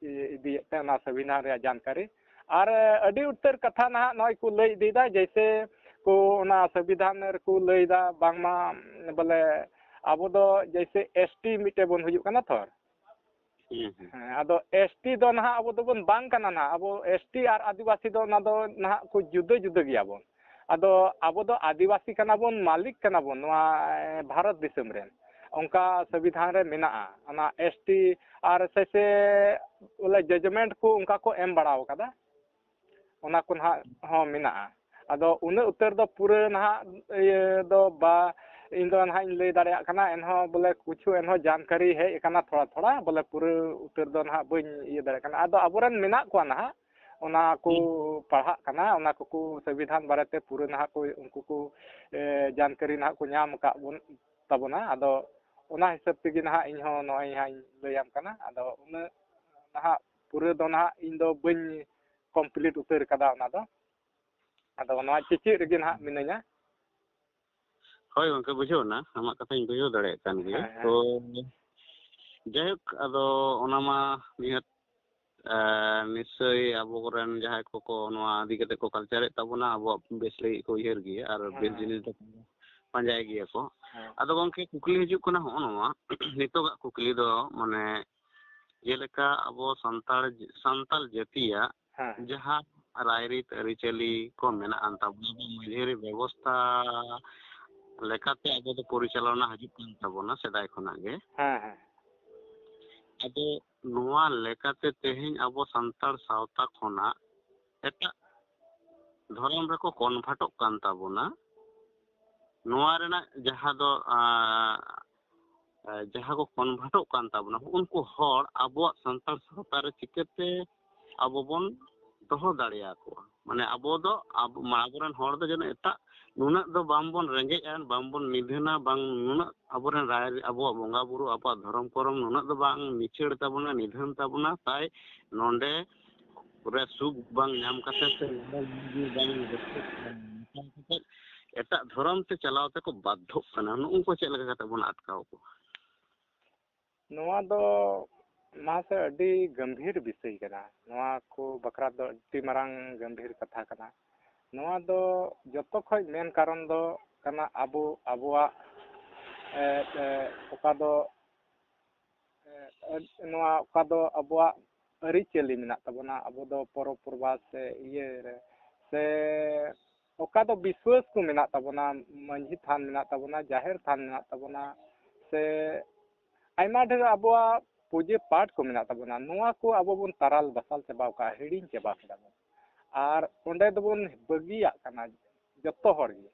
ᱤᱫᱤᱭᱮᱫ ᱛᱮ ᱚᱱᱟ ᱥᱚᱝᱵᱤᱫᱷᱟᱱ ᱨᱮᱭᱟᱜ ᱡᱟᱱᱠᱟᱨᱤ᱾ ᱟᱨ, ᱮ, ᱟᱹᱰᱤ ᱩᱛᱟᱹᱨ ᱠᱟᱛᱷᱟ ᱱᱟᱦᱟᱜ ᱱᱚᱜᱼᱚᱭ ᱠᱚ ᱞᱟᱹᱭ ᱤᱫᱤᱭᱮᱫᱟ, ᱡᱮᱭᱥᱮ ᱠᱚ ᱚᱱᱟ ᱥᱚᱝᱵᱤᱫᱷᱟᱱ ᱨᱮᱠᱚ ᱞᱟᱹᱭᱫᱟ ᱵᱟᱝᱢᱟ ᱵᱚᱞᱮ ᱟᱵᱚ ᱫᱚ ᱡᱮᱭᱥᱮ ᱮᱥ ᱴᱤ ᱢᱤᱫᱴᱮᱡ ᱵᱚᱱ ᱦᱩᱭᱩᱜ ᱠᱟᱱᱟ ᱛᱚ᱾ ᱦᱩᱸ, ᱦᱩᱸ᱾ ᱦᱮᱸ, ᱟᱫᱚ ᱮᱥ ᱴᱤ ᱫᱚ ᱱᱟᱦᱟᱜ ᱟᱵᱚ ᱫᱚᱵᱚᱱ ᱵᱟᱝ ᱠᱟᱱᱟ ᱱᱟᱦᱟᱜ᱾ ᱟᱵᱚ ᱮᱥ ᱴᱤ ᱟᱨ ᱟᱹᱫᱤᱵᱟᱹᱥᱤ ᱫᱚ ᱚᱱᱟ ᱫᱚ ᱱᱟᱦᱟᱜ ᱠᱚ ᱡᱩᱫᱟᱹ ᱡᱩᱫᱟᱹ ᱜᱮᱭᱟ ᱵᱚᱱ᱾ ᱟᱫᱚ ᱟᱵᱚ ᱫᱚ ᱟᱹᱫᱤᱵᱟᱹᱥᱤ ᱠᱟᱱᱟ ᱵᱚᱱ, ᱢᱟᱹᱞᱤᱠ ᱠᱟᱱᱟ ᱵᱚᱱ ᱱᱚᱣᱟ, ᱮ, ᱵᱷᱟᱨᱚᱛ ᱫᱤᱥᱚᱢ ᱨᱮᱱ᱾ ᱚᱱᱠᱟ ᱥᱚᱝᱵᱤᱫᱷᱟᱱ ᱨᱮ ᱢᱮᱱᱟᱜᱼᱟ᱾ ᱚᱱᱟ ᱮᱥ ᱴᱤ ᱟᱨ ᱥᱮ, ᱥᱮ ᱵᱚᱞᱮ ᱡᱟᱡᱽᱢᱮᱱᱴ ᱠᱚ ᱚᱱᱠᱟ ᱠᱚ ᱮᱢ ᱵᱟᱲᱟ ᱟᱠᱟᱫᱟ᱾ ᱚᱱᱟ ᱠᱚ ᱱᱟᱦᱟᱜ ᱦᱚᱸ ᱢᱮᱱᱟᱜᱼᱟ᱾ ᱟᱫᱚ ᱩᱱᱟᱹᱜ ᱩᱛᱟᱹᱨ ᱫᱚ ᱯᱩᱨᱟᱹ ᱱᱟᱦᱟᱜ ᱤᱭᱟᱹ ᱫᱚ ᱵᱟ, ᱤᱧ ᱫᱚ ᱱᱟᱦᱟᱜ ᱤᱧ ᱞᱟᱹᱭ ᱫᱟᱲᱮᱭᱟᱜ ᱠᱟᱱᱟ, ᱮᱱᱦᱚᱸ ᱵᱚᱞᱮ ᱠᱤᱪᱷᱩ ᱮᱱᱦᱚᱸ ᱡᱟᱱᱠᱟᱨᱤ ᱦᱮᱡ ᱟᱠᱟᱱᱟ ᱛᱷᱚᱲᱟ ᱛᱷᱚᱲᱟ, ᱵᱚᱞᱮ ᱯᱩᱨᱟᱹ ᱩᱛᱟᱹᱨ ᱫᱚ ᱱᱟᱦᱟᱜ ᱵᱟᱹᱧ ᱤᱭᱟᱹ ᱫᱟᱲᱮᱭᱟᱜ ᱠᱟᱱᱟ᱾ ᱟᱫᱚ ᱟᱵᱚᱨᱮᱱ ᱢᱮᱱᱟᱜ ᱠᱚᱣᱟ ᱱᱟᱦᱟᱜ, ᱚᱱᱟ ᱠᱚ ᱦᱩᱸ᱾ ᱯᱟᱲᱦᱟᱜ ᱠᱟᱱᱟ, ᱚᱱᱟ ᱠᱚᱠᱚ ᱥᱚᱝᱵᱤᱫᱷᱟᱱ ᱵᱟᱨᱮᱛᱮ ᱯᱩᱨᱟᱹ ᱱᱟᱦᱟᱜ ᱠᱚ, ᱩᱱᱠᱩ ᱠᱚ, ᱮ, ᱡᱟᱱᱠᱟᱨᱤ ᱱᱟᱦᱟᱜ ᱠᱚ ᱧᱟᱢ ᱟᱠᱟᱫ ᱵᱚᱱ ᱛᱟᱵᱚᱱᱟ᱾ ᱟᱫᱚ ᱚᱱᱟ ᱦᱤᱥᱟᱹᱵ ᱛᱮᱜᱮ ᱱᱟᱦᱟᱜ ᱤᱧ ᱦᱚᱸ ᱱᱚᱜᱼᱚᱭ ᱦᱟᱸᱜ ᱤᱧ ᱞᱟᱹᱭᱟᱢ ᱠᱟᱱᱟ᱾ ᱟᱫᱚ ᱩᱱᱟᱹᱜ ᱱᱟᱦᱟᱜ ᱯᱩᱨᱟᱹ ᱫᱚ ᱱᱟᱦᱟᱜ ᱤᱧ ᱫᱚ ᱵᱟᱹᱧ ᱠᱚᱢᱯᱞᱤᱴ ᱩᱛᱟᱹᱨ ᱠᱟᱫᱟ ᱚᱱᱟ ᱫᱚ᱾ ᱟᱫᱚ ᱱᱚᱣᱟ ᱪᱮᱪᱮᱫ ᱨᱮᱜᱮ ᱱᱟᱦᱟᱜ ᱢᱤᱱᱟᱹᱧᱟ᱾ ᱦᱳᱭ ᱜᱚᱢᱠᱮ, ᱵᱩᱡᱷᱟᱹᱣ ᱮᱱᱟ, ᱟᱢᱟᱜ ᱠᱟᱛᱷᱟᱧ ᱵᱩᱡᱷᱟᱹᱣ ᱫᱟᱲᱮᱭᱟᱜ ᱠᱟᱱ ᱜᱮᱭᱟ᱾ ᱦᱮᱸ, ᱦᱮᱸ᱾ ᱛᱚ ᱡᱟᱭᱦᱳᱠ, ᱟᱫᱚ ᱚᱱᱟ ᱢᱟ ᱱᱤᱦᱟᱹᱛ, ᱮ, ᱱᱤᱥᱪᱳᱭ ᱟᱵᱚ ᱠᱚᱨᱮᱱ ᱡᱟᱦᱟᱸᱭ ᱠᱚᱠᱚ ᱱᱚᱣᱟ ᱤᱫᱤ ᱠᱟᱛᱮ ᱠᱚ ᱠᱟᱞᱪᱟᱨᱮᱫ ᱛᱟᱵᱚᱱᱟ, ᱟᱵᱚᱣᱟᱜ ᱵᱮᱥ ᱞᱟᱹᱜᱤᱫ ᱠᱚ ᱩᱭᱦᱟᱹᱨ ᱜᱮᱭᱟ ᱟᱨ ᱵᱮᱥ ᱦᱮᱸ᱾ ᱡᱤᱱᱤᱥ ᱫᱚ ᱯᱟᱸᱡᱟᱭ ᱜᱮᱭᱟ ᱠᱚ᱾ ᱦᱮᱸ᱾ ᱟᱫᱚ ᱜᱚᱢᱠᱮ, ᱠᱩᱠᱞᱤ ᱦᱤᱡᱩᱜ ᱠᱟᱱᱟ ᱦᱚᱸᱜᱼᱚ ᱱᱚᱣᱟ, ᱱᱤᱛᱚᱜᱟᱜ ᱠᱩᱠᱞᱤ ᱫᱚ, ᱢᱟᱱᱮ, ᱡᱮᱞᱮᱠᱟ ᱟᱵᱚ ᱥᱟᱱᱛᱟᱲ, ᱥᱟᱱᱛᱟᱲ ᱡᱟᱹᱛᱤᱭᱟᱜ ᱦᱮᱸ᱾ ᱡᱟᱦᱟᱸ ᱨᱟᱭᱨᱤᱛ ᱟᱹᱨᱤᱪᱟᱹᱞᱤ ᱠᱚ ᱢᱮᱱᱟᱜ ᱟᱱ ᱛᱟᱵᱚᱱᱟ, ᱟᱵᱚ ᱢᱟᱹᱡᱷᱤ ᱟᱹᱨᱤ ᱵᱮᱵᱚᱥᱛᱷᱟ ᱞᱮᱠᱟᱛᱮ ᱟᱵᱚ ᱫᱚ ᱯᱚᱨᱤᱪᱟᱞᱚᱱᱟ ᱦᱤᱡᱩᱜ ᱠᱟᱱ ᱛᱟᱵᱚᱱᱟ ᱥᱮᱫᱟᱭ ᱠᱷᱚᱱᱟᱜ ᱜᱮ᱾ ᱦᱮᱸ, ᱦᱮᱸ᱾ ᱟᱫᱚ ᱱᱚᱣᱟ ᱞᱮᱠᱟᱛᱮ ᱛᱮᱦᱮᱧ ᱟᱵᱚ ᱥᱟᱱᱛᱟᱲ ᱥᱟᱶᱛᱟ ᱠᱷᱚᱱᱟᱜ ᱮᱴᱟᱜ ᱫᱷᱚᱨᱚᱢ ᱨᱮᱠᱚ ᱠᱚᱱᱵᱷᱟᱨᱴᱚᱜ ᱠᱟᱱ ᱛᱟᱵᱚᱱᱟ, ᱱᱚᱣᱟ ᱨᱮᱱᱟᱜ ᱡᱟᱦᱟᱸ ᱫᱚ, ᱟᱸ, ᱟᱸ, ᱡᱟᱦᱟᱸ ᱠᱚ ᱠᱚᱱᱵᱷᱟᱨᱴᱚᱜ ᱠᱟᱱ ᱛᱟᱵᱚᱱᱟ, ᱩᱱᱠᱩ ᱦᱚᱲ ᱟᱵᱚᱣᱟᱜ ᱥᱟᱱᱛᱟᱲ ᱥᱟᱶᱛᱟ ᱨᱮ ᱪᱤᱠᱟᱹᱛᱮ ᱟᱵᱚ ᱵᱚᱱ ᱫᱚᱦᱚ ᱫᱟᱲᱮᱭᱟᱠᱚᱣᱟ? ᱢᱟᱱᱮ ᱟᱵᱚ ᱫᱚ, ᱟᱵᱚ, ᱢᱟ-, ᱟᱵᱚᱨᱮᱱ ᱦᱚᱲ ᱫᱚ ᱡᱮᱱᱚ ᱮᱴᱟᱜ ᱱᱩᱱᱟᱹᱜ ᱫᱚ ᱵᱟᱝᱵᱚᱱ ᱨᱮᱸᱜᱮᱡᱼᱟ, ᱵᱟᱝᱵᱚᱱ ᱱᱤᱫᱷᱟᱹᱱᱟ, ᱵᱟᱝ ᱱᱩᱱᱟᱹᱜ ᱟᱵᱚᱨᱮᱱ ᱨᱟᱭ, ᱟᱵᱚᱣᱟᱜ ᱵᱚᱸᱜᱟ ᱵᱩᱨᱩ, ᱟᱵᱚᱣᱟᱜ ᱫᱷᱚᱨᱚᱢ ᱠᱚᱨᱚᱢ ᱱᱩᱱᱟᱹᱜ ᱫᱚ ᱵᱟᱝ ᱱᱤᱪᱷᱟᱹᱲ ᱛᱟᱵᱚᱱᱟ, ᱱᱤᱫᱷᱟᱹᱱ ᱛᱟᱵᱚᱱᱟ, ᱛᱟᱭ ᱱᱚᱰᱮ ᱨᱮ ᱥᱩᱠ ᱵᱟᱝ ᱧᱟᱢ ᱠᱟᱛᱮ ᱥᱮ ᱱᱚᱰᱮ ᱡᱤᱣᱤ ᱵᱟᱝ ᱨᱟᱹᱥᱠᱟᱹ ᱵᱟᱝ ᱧᱟᱢ ᱠᱟᱛᱮ ᱮᱴᱟᱜ ᱫᱷᱚᱨᱚᱢ ᱛᱮ ᱪᱟᱞᱟᱣ ᱛᱮᱠᱚ ᱵᱟᱫᱽᱫᱷᱚᱜ ᱠᱟᱱᱟ᱾ ᱱᱩᱜᱼᱩ ᱱᱩᱠᱩ ᱪᱮᱫ ᱞᱮᱠᱟ ᱠᱟᱛᱮ ᱵᱚᱱ ᱟᱴᱠᱟᱣ ᱠᱚᱣᱟ? ᱱᱚᱣᱟ ᱫᱚ ᱢᱟᱥᱮ ᱟᱹᱰᱤ ᱜᱟᱹᱢᱵᱷᱤᱨ ᱵᱤᱥᱚᱭ ᱠᱟᱱᱟ᱾ ᱱᱚᱣᱟ ᱠᱚ ᱵᱟᱠᱷᱨᱟ ᱫᱚ ᱟᱹᱰᱤ ᱢᱟᱨᱟᱝ ᱜᱟᱹᱢᱵᱷᱤᱨ ᱠᱟᱛᱷᱟ ᱠᱟᱱᱟ᱾ ᱱᱚᱣᱟ ᱫᱚ ᱡᱚᱛᱚ ᱠᱷᱚᱡ ᱢᱮᱱ ᱠᱟᱨᱚᱱ ᱫᱚ ᱠᱟᱱᱟ ᱟᱵᱚ, ᱟᱵᱚᱣᱟᱜ, ᱮ, ᱮ, ᱚᱠᱟ ᱫᱚ, ᱮ, ᱮ, ᱱᱚᱣᱟ ᱚᱠᱟ ᱫᱚ ᱟᱵᱚᱣᱟᱜ ᱟᱹᱨᱤᱪᱟᱹᱞᱤ ᱢᱮᱱᱟᱜ ᱛᱟᱵᱚᱱᱟ, ᱟᱵᱚ ᱫᱚ ᱯᱚᱨᱚᱵᱽ ᱯᱚᱨᱵᱟᱥ ᱥᱮ ᱤᱭᱟᱹ ᱨᱮ, ᱥᱮ ᱚᱠᱟ ᱫᱚ ᱵᱤᱥᱣᱟᱹᱥ ᱠᱚ ᱢᱮᱱᱟᱜ ᱛᱟᱵᱚᱱᱟ, ᱢᱟᱹᱡᱷᱤ ᱛᱷᱟᱱ ᱢᱮᱱᱟᱜ ᱛᱟᱵᱚᱱᱟ, ᱡᱟᱦᱮᱨ ᱛᱷᱟᱱ ᱢᱮᱱᱟᱜ ᱛᱟᱵᱚᱱᱟ, ᱥᱮ ᱟᱭᱢᱟ ᱰᱷᱮᱨ ᱟᱵᱚᱣᱟᱜ ᱯᱩᱡᱟᱹ ᱯᱟᱴ ᱠᱚ ᱢᱮᱱᱟᱜ ᱛᱟᱵᱚᱱᱟ, ᱱᱚᱣᱟ ᱠᱚ ᱟᱵᱚ ᱵᱚᱱ ᱛᱟᱨᱟᱞ ᱵᱟᱥᱟᱞ ᱪᱟᱵᱟ ᱠᱟᱜᱼᱟ, ᱦᱤᱲᱤᱧ ᱪᱟᱵᱟ ᱠᱮᱫᱟ ᱵᱚᱱ᱾ ᱟᱨ ᱚᱸᱰᱮ ᱫᱚᱵᱚᱱ ᱵᱟᱹᱜᱤᱭᱟᱜ ᱠᱟᱱᱟ ᱡᱚᱛᱚ ᱦᱚᱲ ᱜᱮ᱾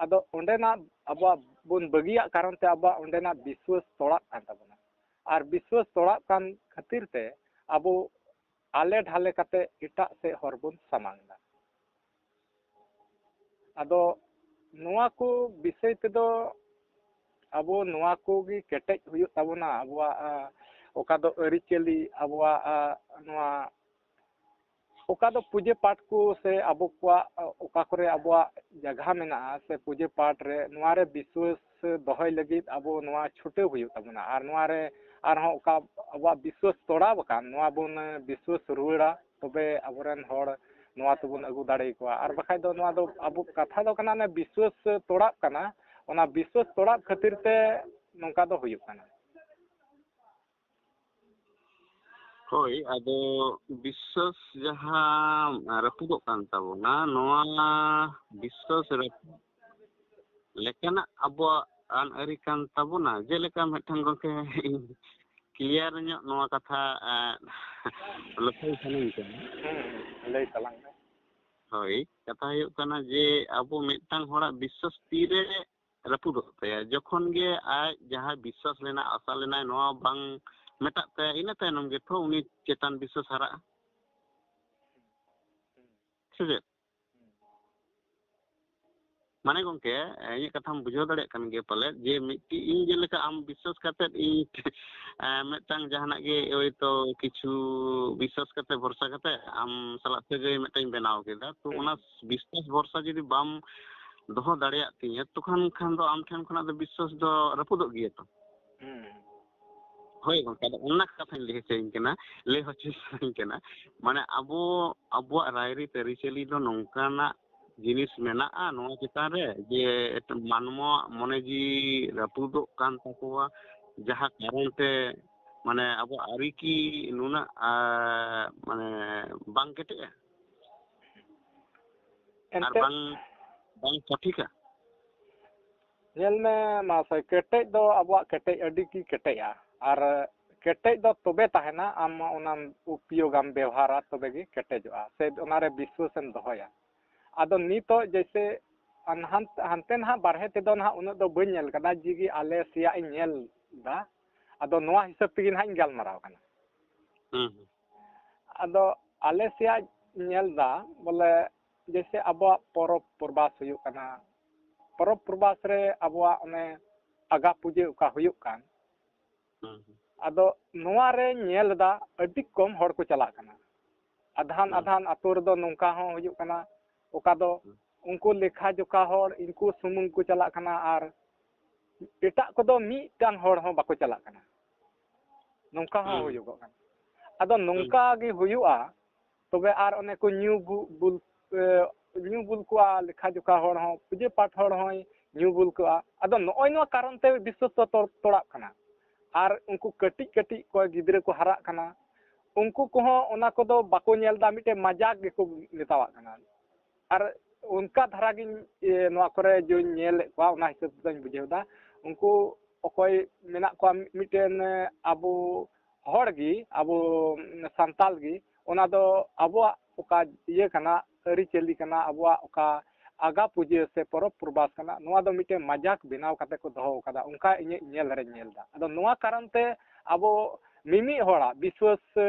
ᱟᱫᱚ ᱚᱸᱰᱮᱱᱟᱜ ᱟᱵᱚᱣᱟᱜ ᱵᱚᱱ ᱵᱟᱹᱜᱤᱭᱟᱜ ᱠᱟᱨᱚᱱ ᱛᱮ ᱟᱵᱚᱣᱟᱜ ᱚᱸᱰᱮᱱᱟᱜ ᱵᱤᱥᱣᱟᱹᱥ ᱛᱚᱲᱟᱜ ᱠᱟᱱ ᱛᱟᱵᱚᱱᱟ᱾ ᱟᱨ ᱵᱤᱥᱣᱟᱹᱥ ᱛᱚᱲᱟᱜ ᱠᱟᱱ ᱠᱷᱟᱹᱛᱤᱨ ᱛᱮ ᱟᱵᱚ ᱟᱞᱮ ᱰᱷᱟᱞᱮ ᱠᱟᱛᱮ ᱮᱴᱟᱜ ᱥᱮᱫ ᱦᱚᱨ ᱵᱚᱱ ᱥᱟᱢᱟᱝ ᱮᱫᱟ᱾ ᱟᱫᱚ ᱱᱚᱣᱟ ᱠᱚ ᱵᱤᱥᱚᱭ ᱛᱮᱫᱚ ᱟᱵᱚ ᱱᱚᱣᱟ ᱠᱚᱜᱮ ᱠᱮᱴᱮᱡ ᱦᱩᱭᱩᱜ ᱛᱟᱵᱚᱱᱟ᱾ ᱟᱵᱚᱣᱟᱜ, ᱟ, ᱚᱠᱟ ᱫᱚ ᱟᱹᱨᱤᱪᱟᱹᱞᱤ, ᱟᱵᱚᱣᱟᱜ, ᱟ, ᱱᱚᱣᱟ ᱚᱠᱟ ᱫᱚ ᱯᱩᱡᱟᱹ ᱯᱟᱴ ᱠᱚ ᱥᱮ ᱟᱵᱚ ᱠᱚᱣᱟᱜ, ᱟ, ᱚᱠᱟ ᱠᱚᱨᱮ ᱟᱵᱚᱣᱟᱜ ᱡᱟᱭᱜᱟ ᱢᱮᱱᱟᱜᱼᱟ ᱥᱮ ᱯᱩᱡᱟᱹ ᱯᱟᱴ ᱨᱮ, ᱱᱚᱣᱟ ᱨᱮ ᱵᱤᱥᱣᱟᱹᱥ ᱫᱚᱦᱚᱭ ᱞᱟᱹᱜᱤᱫ ᱟᱵᱚ ᱱᱚᱣᱟ ᱪᱷᱩᱴᱟᱹᱣ ᱦᱩᱭᱩᱜ ᱛᱟᱵᱚᱱᱟ᱾ ᱟᱨ ᱱᱚᱣᱟ ᱨᱮ ᱟᱨᱦᱚᱸ ᱚᱠᱟ ᱟᱵᱚᱣᱟᱜ ᱵᱤᱥᱣᱟᱹᱥ ᱛᱚᱲᱟᱣ ᱟᱠᱟᱱ, ᱱᱚᱣᱟ ᱵᱚᱱ, ᱟ, ᱵᱤᱥᱣᱟᱹᱥ ᱨᱩᱣᱟᱹᱲᱟ᱾ ᱛᱚᱵᱮ ᱟᱵᱚᱨᱮᱱ ᱦᱚᱲ ᱱᱚᱣᱟ ᱛᱮᱵᱚᱱ ᱟᱹᱜᱩ ᱫᱟᱲᱮ ᱟᱠᱚᱣᱟ᱾ ᱟᱨ ᱵᱟᱠᱷᱟᱡ ᱫᱚ ᱱᱚᱣᱟ ᱫᱚ ᱟᱵᱚ ᱠᱟᱛᱷᱟ ᱫᱚ ᱠᱟᱱᱟ, ᱚᱱᱮ ᱵᱤᱥᱣᱟᱹᱥ ᱛᱚᱲᱟᱜ ᱠᱟᱱᱟ, ᱚᱱᱟ ᱵᱤᱥᱣᱟᱹᱥ ᱛᱚᱲᱟᱜ ᱠᱷᱟᱹᱛᱤᱨ ᱛᱮ ᱱᱚᱝᱠᱟ ᱫᱚ ᱦᱩᱭᱩᱜ ᱠᱟᱱᱟ᱾ ᱦᱳᱭ, ᱟᱫᱚ ᱵᱤᱥᱣᱟᱹᱥ ᱡᱟᱦᱟᱸ ᱨᱟᱹᱯᱩᱫᱚᱜ ᱠᱟᱱ ᱛᱟᱵᱚᱱᱟ, ᱱᱚᱣᱟ ᱵᱤᱥᱣᱟᱹᱥ ᱨᱟᱹᱯᱩᱫ ᱞᱮᱠᱟᱱᱟᱜ ᱟᱵᱚᱣᱟᱜ ᱟᱹᱱ ᱟᱹᱨᱤ ᱠᱟᱱ ᱛᱟᱵᱚᱱᱟ᱾ ᱡᱮᱞᱮᱠᱟ ᱢᱤᱫᱴᱟᱝ ᱜᱚᱢᱠᱮ, ᱤᱧ ᱠᱞᱤᱭᱟᱨ ᱧᱚᱜ ᱱᱚᱣᱟ ᱠᱟᱛᱷᱟ, ᱮᱸ, ᱞᱟᱹᱯᱟᱹᱭ ᱥᱟᱱᱟᱧ ᱠᱟᱱᱟ᱾ ᱦᱩᱸ, ᱞᱟᱹᱭ ᱛᱟᱞᱟᱝ ᱢᱮ᱾ ᱦᱳᱭ, ᱠᱟᱛᱷᱟ ᱦᱩᱭᱩᱜ ᱠᱟᱱᱟ ᱡᱮ ᱟᱵᱚ ᱢᱤᱫᱴᱟᱝ ᱦᱚᱲᱟᱜ ᱵᱤᱥᱥᱟᱹᱥ ᱛᱤᱨᱮ ᱨᱟᱹᱯᱩᱫᱚᱜ ᱛᱟᱭᱟ, ᱡᱚᱠᱷᱚᱱ ᱜᱮ ᱟᱡ ᱡᱟᱦᱟᱸ ᱵᱤᱥᱥᱟᱹᱥ ᱞᱮᱱᱟ, ᱟᱥᱟ ᱞᱮᱱᱟᱭ, ᱱᱚᱣᱟ ᱵᱟᱝ ᱢᱮᱴᱟᱜ ᱛᱟᱭᱟ, ᱤᱱᱟᱹ ᱛᱟᱭᱱᱚᱢ ᱜᱮ ᱛᱚ ᱩᱱᱤ ᱪᱮᱛᱟᱱ ᱵᱤᱥᱥᱟᱹᱥ ᱦᱟᱨᱟᱜᱼᱟ, ᱥᱮ ᱪᱮᱫ? ᱢᱟᱱᱮ ᱜᱚᱝᱠᱮ, ᱤᱧᱟᱹᱜ ᱠᱟᱛᱷᱟᱢ ᱵᱩᱡᱷᱟᱹᱣ ᱫᱟᱲᱮᱭᱟᱜ ᱠᱟᱱ ᱜᱮᱭᱟ ᱯᱟᱞᱮᱫ, ᱡᱮ ᱢᱤᱫᱴᱤᱡ ᱤᱧ ᱡᱮᱞᱮᱠᱟ ᱟᱢ ᱵᱤᱥᱥᱟᱹᱥ ᱠᱟᱛᱮᱫ ᱤᱧ, ᱮᱸ, ᱢᱤᱫᱴᱟᱝ ᱡᱟᱦᱟᱱᱟᱜ ᱜᱮ ᱦᱳᱭᱛᱳ ᱠᱤᱪᱷᱩ ᱵᱤᱥᱥᱟᱹᱥ ᱠᱟᱛᱮ, ᱵᱷᱚᱨᱥᱟ ᱠᱟᱛᱮ ᱟᱢ ᱥᱟᱞᱟᱜ ᱥᱟᱹᱜᱟᱹᱭ ᱢᱤᱫᱴᱟᱝ ᱤᱧ ᱵᱮᱱᱟᱣ ᱠᱮᱫᱟ, ᱛᱚ ᱦᱩᱸ᱾ ᱚᱱᱟ ᱵᱤᱥᱥᱟᱹᱥ ᱵᱷᱚᱨᱥᱟ ᱡᱩᱫᱤ ᱵᱟᱢ ᱫᱚᱦᱚ ᱫᱟᱲᱮᱭᱟᱜ ᱛᱤᱧᱟᱹ, ᱛᱚᱠᱷᱚᱱ ᱠᱷᱟᱱ ᱫᱚ ᱟᱢ ᱴᱷᱮᱱ ᱠᱷᱚᱱᱟᱜ ᱫᱚ ᱵᱤᱥᱥᱟᱹᱥ ᱫᱚ ᱨᱟᱹᱯᱩᱫᱚᱜ ᱜᱮᱭᱟ ᱛᱚ᱾ ᱦᱩᱸ᱾ ᱦᱳᱭ ᱜᱚᱝᱠᱮ, ᱟᱫᱚ ᱚᱱᱟ ᱠᱟᱛᱷᱟᱧ ᱞᱟᱹᱭ ᱦᱚᱪᱚᱭᱟᱹᱧ ᱠᱟᱱᱟ, ᱞᱟᱹᱭ ᱦᱚᱪᱚᱭ ᱥᱟᱱᱟᱧ ᱠᱟᱱᱟ᱾ ᱢᱟᱱᱮ ᱟᱵᱚ, ᱟᱵᱚᱣᱟᱜ ᱨᱟᱭᱨᱤᱛ ᱟᱹᱨᱤᱪᱟᱹᱞᱤ ᱫᱚ ᱱᱚᱝᱠᱟᱱᱟᱜ ᱡᱤᱱᱤᱥ ᱢᱮᱱᱟᱜᱼᱟ ᱱᱚᱣᱟ ᱪᱮᱛᱟᱱ ᱨᱮ, ᱡᱮ ᱮᱴ-, ᱢᱟᱱᱣᱟᱣᱟᱜ ᱢᱚᱱᱮ ᱡᱤᱣᱤ ᱨᱟᱹᱯᱩᱫᱚᱜ ᱠᱟᱱ ᱛᱟᱠᱚᱣᱟ, ᱡᱟᱦᱟᱸ ᱠᱟᱨᱚᱱ ᱛᱮ ᱢᱟᱱᱮ ᱟᱵᱚᱣᱟᱜ ᱟᱹᱨᱤ ᱠᱤ ᱱᱩᱱᱟᱹᱜ, ᱟ, ᱢᱟᱱᱮ ᱵᱟᱝ ᱠᱮᱴᱮᱡᱼᱟ? ᱟᱨ ᱮᱱᱛᱮᱫ ᱵᱟᱝ, ᱵᱟᱝ ᱥᱚᱴᱷᱤᱠᱟ? ᱧᱮᱞ ᱢᱮ ᱢᱟᱦᱟᱥᱚᱭ, ᱠᱮᱴᱮᱡ ᱫᱚ ᱟᱵᱚᱣᱟᱜ ᱠᱮᱴᱮᱡ ᱟᱹᱰᱤ ᱜᱮ ᱠᱮᱴᱮᱡᱼᱟ᱾ ᱟᱨ ᱠᱮᱴᱮᱡ ᱫᱚ ᱛᱚᱵᱮ ᱛᱟᱦᱮᱱᱟ, ᱟᱢ ᱚᱱᱟᱢ ᱩᱯᱭᱳᱜᱟᱢ, ᱵᱮᱣᱦᱟᱨᱟ, ᱛᱚᱵᱮ ᱜᱮ ᱠᱮᱴᱮᱡᱚᱜᱼᱟ, ᱥᱮ ᱚᱱᱟᱨᱮ ᱵᱤᱥᱣᱟᱹᱥᱮᱢ ᱫᱚᱦᱚᱭᱟ᱾ ᱟᱫᱚ ᱱᱤᱛᱚᱜ ᱡᱮᱭᱥᱮ ᱦᱟᱱ-, ᱦᱟᱱᱛᱮ ᱱᱟᱦᱟᱜ ᱵᱟᱨᱦᱮ ᱛᱮᱫᱚ ᱱᱟᱦᱟᱜ ᱩᱱᱟᱹᱜ ᱫᱚ ᱵᱟᱹᱧ ᱧᱮᱞ ᱠᱟᱫᱟ, ᱡᱮ ᱜᱮ ᱟᱞᱮ ᱥᱮᱭᱟᱜ ᱤᱧ ᱧᱮᱞ ᱮᱫᱟ᱾ ᱟᱫᱚ ᱱᱚᱣᱟ ᱦᱤᱥᱟᱹᱵ ᱛᱮᱜᱮ ᱱᱟᱦᱟᱜ ᱤᱧ ᱜᱟᱞᱢᱟᱨᱟᱣ ᱠᱟᱱᱟ᱾ ᱦᱩᱸ, ᱦᱩᱸ᱾ ᱟᱫᱚ ᱟᱞᱮ ᱥᱮᱭᱟᱜ ᱧᱮᱞ ᱮᱫᱟ, ᱵᱚᱞᱮ, ᱡᱮᱭᱥᱮ ᱟᱵᱚᱣᱟᱜ ᱯᱚᱨᱚᱵᱽ ᱯᱚᱨᱵᱟᱥ ᱦᱩᱭᱩᱜ ᱠᱟᱱᱟ, ᱯᱚᱨᱚᱵᱽ ᱯᱚᱨᱵᱟᱥ ᱨᱮ ᱟᱵᱚᱣᱟᱜ ᱚᱱᱮ ᱟᱜᱟ ᱯᱩᱡᱟᱹ ᱚᱠᱟ ᱦᱩᱭᱩᱜ ᱠᱟᱱ, ᱦᱩᱸ, ᱦᱩᱸ᱾ ᱟᱫᱚ ᱱᱚᱣᱟ ᱨᱮ ᱧᱮᱞ ᱮᱫᱟ ᱟᱹᱰᱤ ᱠᱚᱢ ᱦᱚᱲ ᱠᱚ ᱪᱟᱞᱟᱜ ᱠᱟᱱᱟ᱾ ᱟᱫᱷᱟᱱ ᱦᱩᱸ᱾ ᱟᱫᱷᱟᱱ ᱟᱛᱳ ᱨᱮᱫᱚ ᱱᱚᱝᱠᱟ ᱦᱚᱸ ᱦᱩᱭᱩᱜ ᱠᱟᱱᱟ, ᱚᱠᱟ ᱫᱚ ᱦᱩᱸ᱾ ᱩᱱᱠᱩ ᱞᱮᱠᱷᱟ ᱡᱚᱠᱷᱟ ᱦᱚᱲ ᱩᱱᱠᱩ ᱥᱩᱢᱩᱝ ᱠᱚ ᱪᱟᱞᱟᱜ ᱠᱟᱱᱟ, ᱟᱨ ᱮᱴᱟᱜ ᱠᱚᱫᱚ ᱢᱤᱫᱴᱟᱝ ᱦᱚᱲ ᱦᱚᱸ ᱵᱟᱠᱚ ᱪᱟᱞᱟᱜ ᱠᱟᱱᱟ᱾ ᱱᱚᱝᱠᱟ ᱦᱚᱸ ᱦᱩᱸ᱾ ᱦᱩᱭᱩᱜᱚᱜ ᱠᱟᱱᱟ᱾ ᱟᱫᱚ ᱦᱩᱸ᱾ ᱱᱚᱝᱠᱟ ᱜᱮ ᱦᱩᱭᱩᱜᱼᱟ, ᱛᱚᱵᱮ ᱟᱨ ᱚᱱᱮ ᱠᱚ ᱧᱩ ᱵᱩ-, ᱵᱩᱞ, ᱮ, ᱧᱩ ᱵᱩᱞ ᱠᱚᱣᱟ, ᱞᱮᱠᱷᱟ ᱡᱚᱠᱷᱟ ᱦᱚᱲ ᱦᱚᱸ, ᱯᱩᱡᱟᱹ ᱯᱟᱴ ᱦᱚᱲ ᱦᱚᱸᱭ ᱧᱩ ᱵᱩᱞ ᱠᱚᱣᱟ᱾ ᱟᱫᱚ ᱱᱚᱜᱼᱚᱭ ᱱᱚᱣᱟ ᱠᱟᱨᱚᱱ ᱛᱮ ᱵᱤᱥᱥᱟᱹᱥ ᱫᱚ ᱛᱚ-, ᱛᱚᱲᱟᱜ ᱠᱟᱱᱟ᱾ ᱟᱨ ᱩᱱᱠᱩ ᱠᱟᱹᱴᱤᱡ ᱠᱟᱹᱴᱤᱡ ᱠᱚ ᱜᱤᱫᱽᱨᱟᱹ ᱠᱚ ᱦᱟᱨᱟᱜ ᱠᱟᱱᱟ, ᱩᱱᱠᱩ ᱠᱚᱦᱚᱸ ᱚᱱᱟ ᱠᱚᱫᱚ ᱵᱟᱠᱚ ᱧᱮᱞ ᱮᱫᱟ, ᱢᱤᱫᱴᱮᱱ ᱢᱟᱡᱟᱠ ᱜᱮᱠᱚ ᱢᱮᱛᱟᱣᱟᱜ ᱠᱟᱱᱟ᱾ ᱟᱨ ᱚᱱᱠᱟ ᱫᱷᱟᱨᱟ ᱜᱤᱧ, ᱤᱭᱟᱹ, ᱱᱚᱣᱟ ᱠᱚᱨᱮ ᱡᱚᱧ ᱧᱮᱞᱮᱫ ᱠᱚᱣᱟ, ᱚᱱᱟ ᱦᱤᱥᱟᱹᱵ ᱛᱮᱫᱚᱧ ᱵᱩᱡᱷᱟᱹᱣ ᱮᱫᱟ᱾ ᱩᱱᱠᱩ ᱚᱠᱚᱭ ᱢᱮᱱᱟᱜ ᱠᱚᱣᱟ, ᱢᱤᱫᱴᱮᱱ, ᱮ, ᱟᱵᱚ ᱦᱚᱲ ᱜᱮ, ᱟᱵᱚ ᱥᱟᱱᱛᱟᱞ ᱜᱮ, ᱚᱱᱟ ᱫᱚ ᱟᱵᱚᱣᱟᱜ ᱚᱠᱟ ᱤᱭᱟᱹ ᱠᱟᱱᱟ, ᱟᱹᱨᱤᱪᱟᱹᱞᱤ ᱠᱟᱱᱟ, ᱟᱵᱚᱣᱟᱜ ᱚᱠᱟ ᱟᱜᱟ ᱯᱩᱡᱟᱹ ᱥᱮ ᱯᱚᱨᱚᱵᱽ ᱯᱚᱨᱵᱟᱥ ᱠᱟᱱᱟ, ᱱᱚᱣᱟ ᱫᱚ ᱢᱤᱫᱴᱮᱱ ᱢᱟᱡᱟᱠ ᱵᱮᱱᱟᱣ ᱠᱟᱛᱮ ᱠᱚ ᱫᱚᱦᱚ ᱟᱠᱟᱫᱟ, ᱚᱱᱠᱟ ᱤᱧᱟᱹᱜ ᱧᱮᱞ ᱨᱮᱧ ᱧᱮᱞ ᱮᱫᱟ᱾ ᱟᱫᱚ ᱱᱚᱣᱟ ᱠᱟᱨᱚᱱ ᱛᱮ ᱟᱵᱚ ᱢᱤᱢᱤᱫ ᱦᱚᱲᱟᱜ ᱵᱤᱥᱣᱟᱹᱥ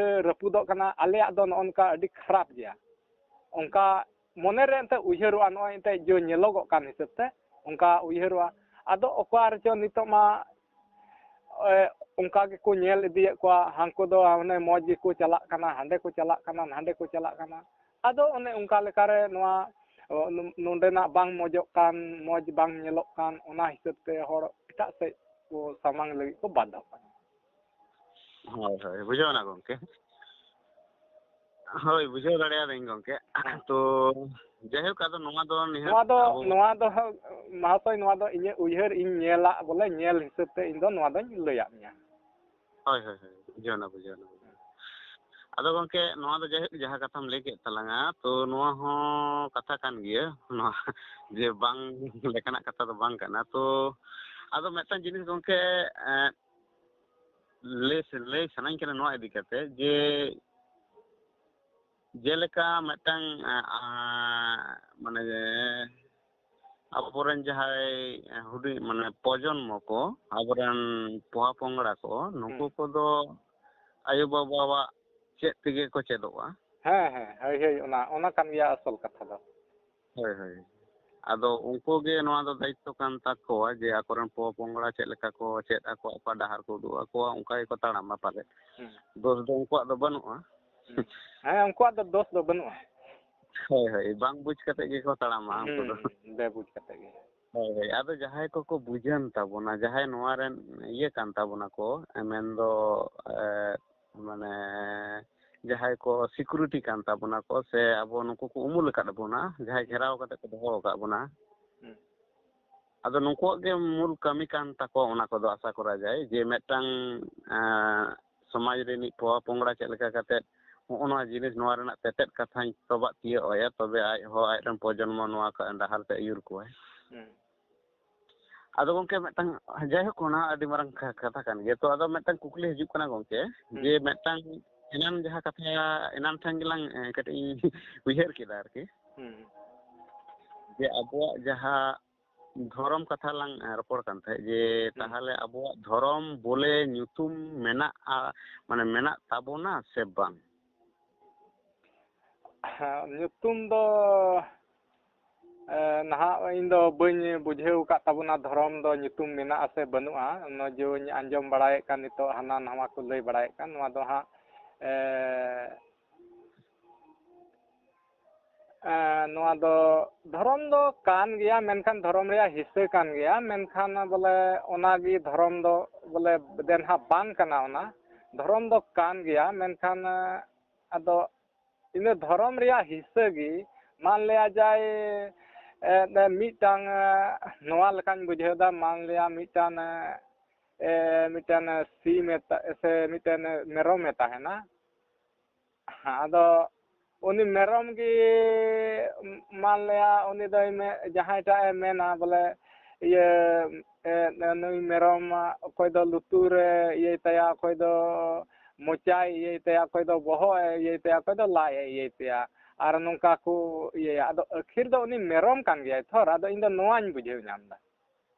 ᱨᱟᱹᱯᱩᱫᱚᱜ ᱠᱟᱱᱟ, ᱟᱞᱮᱭᱟᱜ ᱫᱚ ᱱᱚᱜᱼᱚ ᱱᱚᱝᱠᱟ ᱟᱹᱰᱤ ᱠᱷᱟᱨᱟᱯ ᱜᱮᱭᱟ, ᱚᱱᱠᱟ ᱢᱚᱱᱮᱨᱮ ᱮᱱᱛᱮ ᱩᱭᱦᱟᱹᱨᱚᱜᱼᱟ, ᱱᱚᱜᱼᱚᱭ ᱮᱱᱛᱮ ᱡᱮ ᱧᱮᱞᱚᱜᱚᱜ ᱠᱟᱱ ᱦᱤᱥᱟᱹᱵ ᱛᱮ ᱚᱱᱠᱟ ᱩᱭᱦᱟᱹᱨᱚᱜᱼᱟ᱾ ᱟᱫᱚ ᱚᱠᱟ ᱨᱮᱪᱚ ᱱᱤᱛᱚᱜ ᱢᱟ ᱮ, ᱚᱱᱠᱟ ᱜᱮᱠᱚ ᱧᱮᱞ ᱤᱫᱤᱭᱮᱫ ᱠᱚᱣᱟ, ᱦᱟᱱᱠᱩ ᱫᱚ ᱢᱟᱱᱮ ᱢᱚᱡᱽ ᱜᱮᱠᱚ ᱪᱟᱞᱟᱜ ᱠᱟᱱᱟ, ᱦᱟᱸᱰᱮ ᱠᱚ ᱪᱟᱞᱟᱜ ᱠᱟᱱᱟ, ᱱᱟᱸᱰᱮ ᱠᱚ ᱪᱟᱞᱟᱜ ᱠᱟᱱᱟ᱾ ᱟᱫᱚ ᱚᱱᱮ ᱚᱱᱠᱟ ᱞᱮᱠᱟᱨᱮ ᱱᱚᱣᱟ, ᱚ, ᱱᱚ-, ᱱᱚᱸᱰᱮᱱᱟᱜ ᱵᱟᱝ ᱢᱚᱡᱚᱜ ᱠᱟᱱ, ᱢᱚᱡᱽ ᱵᱟᱝ ᱧᱮᱞᱚᱜ ᱠᱟᱱ, ᱚᱱᱟ ᱦᱤᱥᱟᱹᱵ ᱛᱮ ᱦᱚᱲ ᱮᱴᱟᱜ ᱥᱮᱫ ᱠᱚ ᱥᱟᱢᱟᱝ ᱞᱟᱹᱜᱤᱫ ᱠᱚ ᱵᱟᱫᱷᱟᱜ ᱠᱟᱱᱟ᱾ ᱦᱳᱭ, ᱦᱳᱭ, ᱵᱩᱡᱷᱟᱹᱣ ᱮᱱᱟ ᱜᱚᱢᱠᱮ᱾ ᱦᱳᱭ, ᱵᱩᱡᱷᱟᱹᱣ ᱫᱟᱲᱮᱭᱟᱫᱟᱹᱧ ᱜᱚᱢᱠᱮ᱾ ᱦᱮᱸ᱾ ᱛᱚ, ᱡᱟᱭᱦᱳᱠ, ᱟᱫᱚ ᱱᱚᱣᱟ ᱫᱚ ᱱᱤᱦᱟᱹᱛ ᱱᱚᱣᱟ ᱫᱚ, ᱟᱵᱚ ᱱᱚᱣᱟ ᱫᱚ ᱦᱟᱸᱜ, ᱢᱟᱦᱟᱥᱚᱭ, ᱱᱚᱣᱟ ᱫᱚ ᱤᱧᱟᱹᱜ ᱩᱭᱦᱟᱹᱨ, ᱤᱧ ᱧᱮᱞᱟᱜ ᱵᱚᱞᱮ, ᱧᱮᱞ ᱦᱤᱥᱟᱹᱵ ᱛᱮ ᱤᱧ ᱫᱚ ᱱᱚᱣᱟ ᱫᱚᱧ ᱞᱟᱹᱭᱟᱫ ᱢᱮᱭᱟ᱾ ᱦᱳᱭ, ᱦᱳᱭ, ᱦᱳᱭ, ᱵᱩᱡᱷᱟᱹᱣ ᱮᱱᱟ, ᱵᱩᱡᱷᱟᱹᱣ ᱮᱱᱟ, ᱵᱩᱡᱷᱟᱹᱣ ᱮᱱᱟ᱾ ᱟᱫᱚ ᱜᱚᱢᱠᱮ, ᱱᱚᱣᱟ ᱫᱚ ᱡᱟᱭᱦᱳᱠ ᱡᱟᱦᱟᱸ ᱠᱟᱛᱷᱟᱢ ᱞᱟᱹᱭ ᱠᱮᱫ ᱛᱟᱞᱟᱝᱟ, ᱛᱚ ᱱᱚᱣᱟ ᱦᱚᱸ ᱠᱟᱛᱷᱟ ᱠᱟᱱ ᱜᱮᱭᱟ, ᱱᱚᱣᱟ ᱡᱮ ᱵᱟᱝ ᱞᱮᱠᱟᱱᱟᱜ ᱠᱟᱛᱷᱟ ᱫᱚ ᱵᱟᱝ ᱠᱟᱱᱟ᱾ ᱛᱚ ᱟᱫᱚ ᱢᱤᱫᱴᱟᱝ ᱡᱤᱱᱤᱥ ᱜᱚᱢᱠᱮ, ᱮᱸ, ᱞᱟᱹᱭ, ᱞᱟᱹᱭ ᱥᱟᱱᱟᱧ ᱠᱟᱱᱟ ᱱᱚᱣᱟ ᱤᱫᱤ ᱠᱟᱛᱮ ᱡᱮ, ᱡᱮᱞᱮᱠᱟ ᱢᱤᱫᱴᱟᱝ, ᱮᱸ, ᱟᱸ, ᱢᱟᱱᱮ, ᱟᱵᱚᱨᱮᱱ ᱡᱟᱦᱟᱸᱭ ᱦᱩᱰᱤᱧ, ᱢᱟᱱᱮ, ᱯᱨᱚᱡᱚᱱᱢᱚ ᱠᱚ, ᱟᱵᱚᱨᱮᱱ ᱯᱚᱦᱟ ᱯᱚᱝᱲᱟ ᱠᱚ, ᱱᱩᱠᱩ ᱦᱩᱸ᱾ ᱠᱚᱫᱚ ᱟᱭᱳᱼᱵᱟᱵᱟᱣᱟᱜ ᱪᱮᱫ ᱛᱮᱜᱮ ᱠᱚ ᱪᱮᱫᱚᱜᱼᱟ᱾ ᱦᱮᱸ, ᱦᱮᱸ, ᱦᱳᱭ, ᱦᱳᱭ, ᱚᱱᱟ, ᱚᱱᱟ ᱠᱟᱱ ᱜᱮᱭᱟ ᱟᱥᱚᱞ ᱠᱟᱛᱷᱟ ᱫᱚ᱾ ᱦᱳᱭ, ᱦᱳᱭ᱾ ᱟᱫᱚ ᱩᱱᱠᱩ ᱜᱮ ᱱᱚᱣᱟ ᱫᱚ ᱫᱟᱭᱤᱛᱛᱚ ᱠᱟᱱ ᱛᱟᱠᱚᱣᱟ ᱡᱮ ᱟᱠᱚᱨᱮᱱ ᱯᱚᱼᱯᱚᱝᱲᱟ ᱪᱮᱫ ᱞᱮᱠᱟ ᱠᱚ ᱪᱮᱫ ᱟᱠᱚᱣᱟ, ᱚᱠᱟ ᱰᱟᱦᱟᱨ ᱠᱚ ᱩᱫᱩᱜ ᱟᱠᱚᱣᱟ, ᱚᱱᱠᱟ ᱜᱮᱠᱚ ᱛᱟᱲᱟᱢᱟ ᱯᱟᱞᱮᱫ᱾ ᱦᱩᱸ᱾ ᱫᱳᱥ ᱫᱚ ᱩᱱᱠᱩᱣᱟᱜ ᱫᱚ ᱵᱟᱹᱱᱩᱜᱼᱟ᱾ ᱦᱩᱸ᱾ ᱦᱮᱸ, ᱩᱱᱠᱩᱣᱟᱜ ᱫᱚ ᱫᱳᱥ ᱫᱚ ᱵᱟᱹᱱᱩᱜᱼᱟ᱾ ᱦᱳᱭ, ᱦᱳᱭ, ᱵᱟᱝ ᱵᱩᱡᱽ ᱠᱟᱛᱮ ᱜᱮᱠᱚ ᱛᱟᱲᱟᱢᱟ ᱩᱱᱠᱩ ᱫᱚ᱾ ᱦᱩᱸ, ᱵᱮ ᱵᱩᱡᱽ ᱠᱟᱛᱮ ᱜᱮ᱾ ᱦᱳᱭ, ᱦᱳᱭ, ᱟᱫᱚ ᱡᱟᱦᱟᱸᱭ ᱠᱚᱠᱚ ᱵᱩᱡᱷᱟᱹᱱ ᱛᱟᱵᱚᱱᱟ, ᱡᱟᱦᱟᱸᱭ ᱱᱚᱣᱟ ᱨᱮᱱ ᱤᱭᱟᱹ ᱠᱟᱱ ᱛᱟᱵᱚᱱᱟ ᱠᱚ, ᱢᱮᱱᱫᱚ, ᱮ, ᱢᱟᱱᱮ, ᱡᱟᱦᱟᱸᱭ ᱠᱚ security ᱠᱟᱱ ᱛᱟᱵᱚᱱᱟ ᱠᱚ, ᱥᱮ ᱟᱵᱚ ᱱᱩᱠᱩ ᱠᱚ ᱩᱢᱩᱞ ᱟᱠᱟᱫ ᱵᱚᱱᱟ, ᱡᱟᱦᱟᱸᱭ ᱜᱷᱮᱨᱟᱣ ᱠᱟᱛᱮ ᱠᱚ ᱫᱚᱦᱚ ᱟᱠᱟᱫ ᱵᱚᱱᱟ, ᱦᱩᱸ᱾ ᱟᱫᱚ ᱱᱩᱠᱩᱣᱟᱜ ᱜᱮ ᱢᱩᱞ ᱠᱟᱹᱢᱤ ᱠᱟᱱ ᱛᱟᱠᱚᱣᱟ ᱚᱱᱟ ᱠᱚᱫᱚ, ᱟᱥᱟ ᱠᱚᱨᱟ ᱡᱟᱭ, ᱡᱮ ᱢᱤᱫᱴᱟᱝ, ᱮᱸ, ᱥᱚᱢᱟᱡᱽ ᱨᱤᱱᱤᱡ ᱯᱚᱼᱯᱚᱝᱲᱟ ᱪᱮᱫ ᱞᱮᱠᱟ ᱠᱟᱛᱮ ᱦᱚᱸᱜᱼᱚ ᱱᱚᱣᱟ ᱡᱤᱱᱤᱥ, ᱱᱚᱣᱟ ᱨᱮᱱᱟᱜ ᱛᱮᱛᱮᱫ ᱠᱟᱛᱷᱟᱧ ᱛᱚᱵᱟᱜ ᱛᱤᱭᱳᱜ ᱟᱭᱟ, ᱛᱚᱵᱮ ᱟᱡ ᱦᱚᱸ ᱟᱡ ᱨᱮᱱ ᱯᱨᱚᱡᱚᱱᱢᱚ ᱱᱚᱣᱟ ᱠᱟ-, ᱰᱟᱦᱟᱨ ᱛᱮ ᱟᱹᱭᱩᱨ ᱠᱚᱣᱟᱭ᱾ ᱦᱩᱸ᱾ ᱟᱫᱚ ᱜᱚᱢᱠᱮ, ᱢᱤᱫᱴᱟᱝ, ᱡᱟᱭᱦᱳᱠ, ᱚᱱᱟ ᱟᱹᱰᱤ ᱢᱟᱨᱟᱝ ᱠᱟ-, ᱠᱟᱛᱷᱟ ᱠᱟᱱ ᱜᱮᱭᱟ᱾ ᱛᱚ, ᱟᱫᱚ ᱢᱤᱫᱴᱟᱝ ᱠᱩᱠᱞᱤ ᱦᱤᱡᱩᱜ ᱠᱟᱱᱟ ᱜᱚᱢᱠᱮ, ᱦᱩᱸ᱾ ᱡᱮ ᱢᱤᱫᱴᱟᱝ ᱮᱱᱟᱱ ᱡᱟᱦᱟᱸ ᱠᱟᱛᱷᱟ, ᱮᱱᱟᱱ ᱴᱷᱮᱱ ᱜᱮᱞᱟᱝ, ᱮ, ᱠᱟᱹᱴᱤᱡ ᱤᱧ ᱩᱭᱦᱟᱹᱨ ᱠᱮᱫᱟ ᱟᱨᱠᱤ, ᱦᱩᱸ᱾ ᱡᱮ ᱟᱵᱚᱣᱟᱜ ᱡᱟᱦᱟᱸ ᱫᱷᱚᱨᱚᱢ ᱠᱟᱛᱷᱟ ᱞᱟᱝ, ᱮ, ᱨᱚᱯᱚᱲ ᱠᱟᱱ ᱛᱟᱦᱮᱸᱫ, ᱡᱮ ᱦᱩᱸ᱾ ᱛᱟᱦᱚᱞᱮ ᱟᱵᱚᱣᱟᱜ ᱫᱷᱚᱨᱚᱢ ᱵᱚᱞᱮ ᱧᱩᱛᱩᱢ ᱢᱮᱱᱟᱜᱼᱟ, ᱢᱟᱱᱮ ᱢᱮᱱᱟᱜ ᱛᱟᱵᱚᱱᱟ ᱥᱮ ᱵᱟᱝ? ᱦᱮᱸ, ᱧᱩᱛᱩᱢ ᱫᱚ, ᱮ, ᱱᱟᱦᱟᱜ ᱤᱧ ᱫᱚ ᱵᱟᱹᱧ ᱵᱩᱡᱷᱟᱹᱣ ᱟᱠᱟᱫ ᱛᱟᱵᱚᱱᱟ, ᱫᱷᱚᱨᱚᱢ ᱫᱚ ᱧᱩᱛᱩᱢ ᱢᱮᱱᱟᱜᱼᱟ ᱥᱮ ᱵᱟᱹᱱᱩᱜᱼᱟ᱾ ᱚᱱᱟ ᱡᱮᱧ ᱟᱸᱡᱚᱢ ᱵᱟᱲᱟᱭᱮᱫ ᱠᱟᱱ, ᱱᱤᱛᱚᱜ ᱦᱟᱱᱟ ᱱᱟᱣᱟ ᱠᱚ ᱞᱟᱹᱭ ᱵᱟᱲᱟᱭᱮᱫ ᱠᱟᱱ, ᱱᱚᱣᱟ ᱫᱚ ᱦᱟᱸᱜ, ᱮ, ᱮ, ᱱᱚᱣᱟ ᱫᱚ ᱫᱷᱚᱨᱚᱢ ᱫᱚ ᱠᱟᱱ ᱜᱮᱭᱟ, ᱢᱮᱱᱠᱷᱟᱱ ᱫᱷᱚᱨᱚᱢ ᱨᱮᱭᱟᱜ ᱦᱤᱥᱥᱟᱹ ᱠᱟᱱ ᱜᱮᱭᱟ, ᱢᱮᱱᱠᱷᱟᱱ ᱵᱚᱞᱮ ᱚᱱᱟᱜᱮ ᱫᱷᱚᱨᱚᱢ ᱫᱚ ᱵᱚᱞᱮ ᱫᱮᱱ ᱦᱟᱸᱜ ᱵᱟᱝ ᱠᱟᱱᱟ᱾ ᱚᱱᱟ ᱫᱷᱚᱨᱚᱢ ᱫᱚ ᱠᱟᱱ ᱜᱮᱭᱟ, ᱢᱮᱱᱠᱷᱟᱱ, ᱮ, ᱟᱫᱚ ᱤᱱᱟᱹ ᱫᱷᱚᱨᱚᱢ ᱨᱮᱭᱟᱜ ᱦᱤᱥᱥᱟᱹ ᱜᱮ, ᱢᱟᱱ ᱞᱮᱭᱟ ᱡᱟᱭ, ᱮ, ᱮ, ᱢᱤᱫᱴᱟᱝ, ᱮ, ᱱᱚᱣᱟ ᱞᱮᱠᱟᱧ ᱵᱩᱡᱷᱟᱹᱣ ᱮᱫᱟ, ᱢᱟᱱ ᱞᱮᱭᱟ ᱢᱤᱫᱴᱟᱝ, ᱮ, ᱮ, ᱢᱤᱫᱴᱟᱝ ᱥᱤᱢ ᱮ ᱛᱟ-, ᱥᱮ ᱢᱤᱫᱴᱟᱝ ᱢᱮᱨᱚᱢ ᱮ ᱛᱟᱦᱮᱱᱟ᱾ ᱟᱫᱚ ᱩᱱᱤ ᱢᱮᱨᱚᱢ ᱜᱮ, ᱢᱟᱱ ᱞᱮᱭᱟ ᱩᱱᱤ ᱫᱚᱭ ᱢᱮ-, ᱡᱟᱦᱟᱸᱭᱴᱟᱜ ᱮ ᱢᱮᱱᱟ ᱵᱚᱞᱮ, ᱤᱭᱟᱹ, ᱮ, ᱱᱩᱭ ᱢᱮᱨᱚᱢ ᱚᱠᱚᱭ ᱫᱚ ᱞᱩᱛᱩᱨ ᱮ ᱤᱭᱟᱹᱭ ᱛᱟᱭᱟ, ᱚᱠᱚᱭ ᱫᱚ ᱢᱚᱪᱟᱭ ᱤᱭᱟᱹᱭ ᱛᱟᱭᱟ, ᱚᱠᱚᱭ ᱫᱚ ᱵᱚᱦᱚᱜ ᱮ ᱤᱭᱟᱹᱭ ᱛᱟᱭᱟ, ᱚᱠᱚᱭ ᱫᱚ ᱞᱟᱡ ᱮ ᱤᱭᱟᱹᱭ ᱛᱟᱭᱟ, ᱟᱨ ᱱᱚᱝᱠᱟ ᱠᱚ ᱤᱭᱟᱹᱭᱟ᱾ ᱟᱫᱚ ᱟᱹᱠᱷᱤᱨ ᱫᱚ ᱩᱱᱤ ᱢᱮᱨᱚᱢ ᱠᱟᱱ ᱜᱮᱭᱟᱭ ᱛᱷᱚᱨ᱾ ᱟᱫᱚ ᱤᱧ ᱫᱚ ᱱᱚᱣᱟᱧ ᱵᱩᱡᱷᱟᱹᱣ ᱧᱟᱢ ᱮᱫᱟ᱾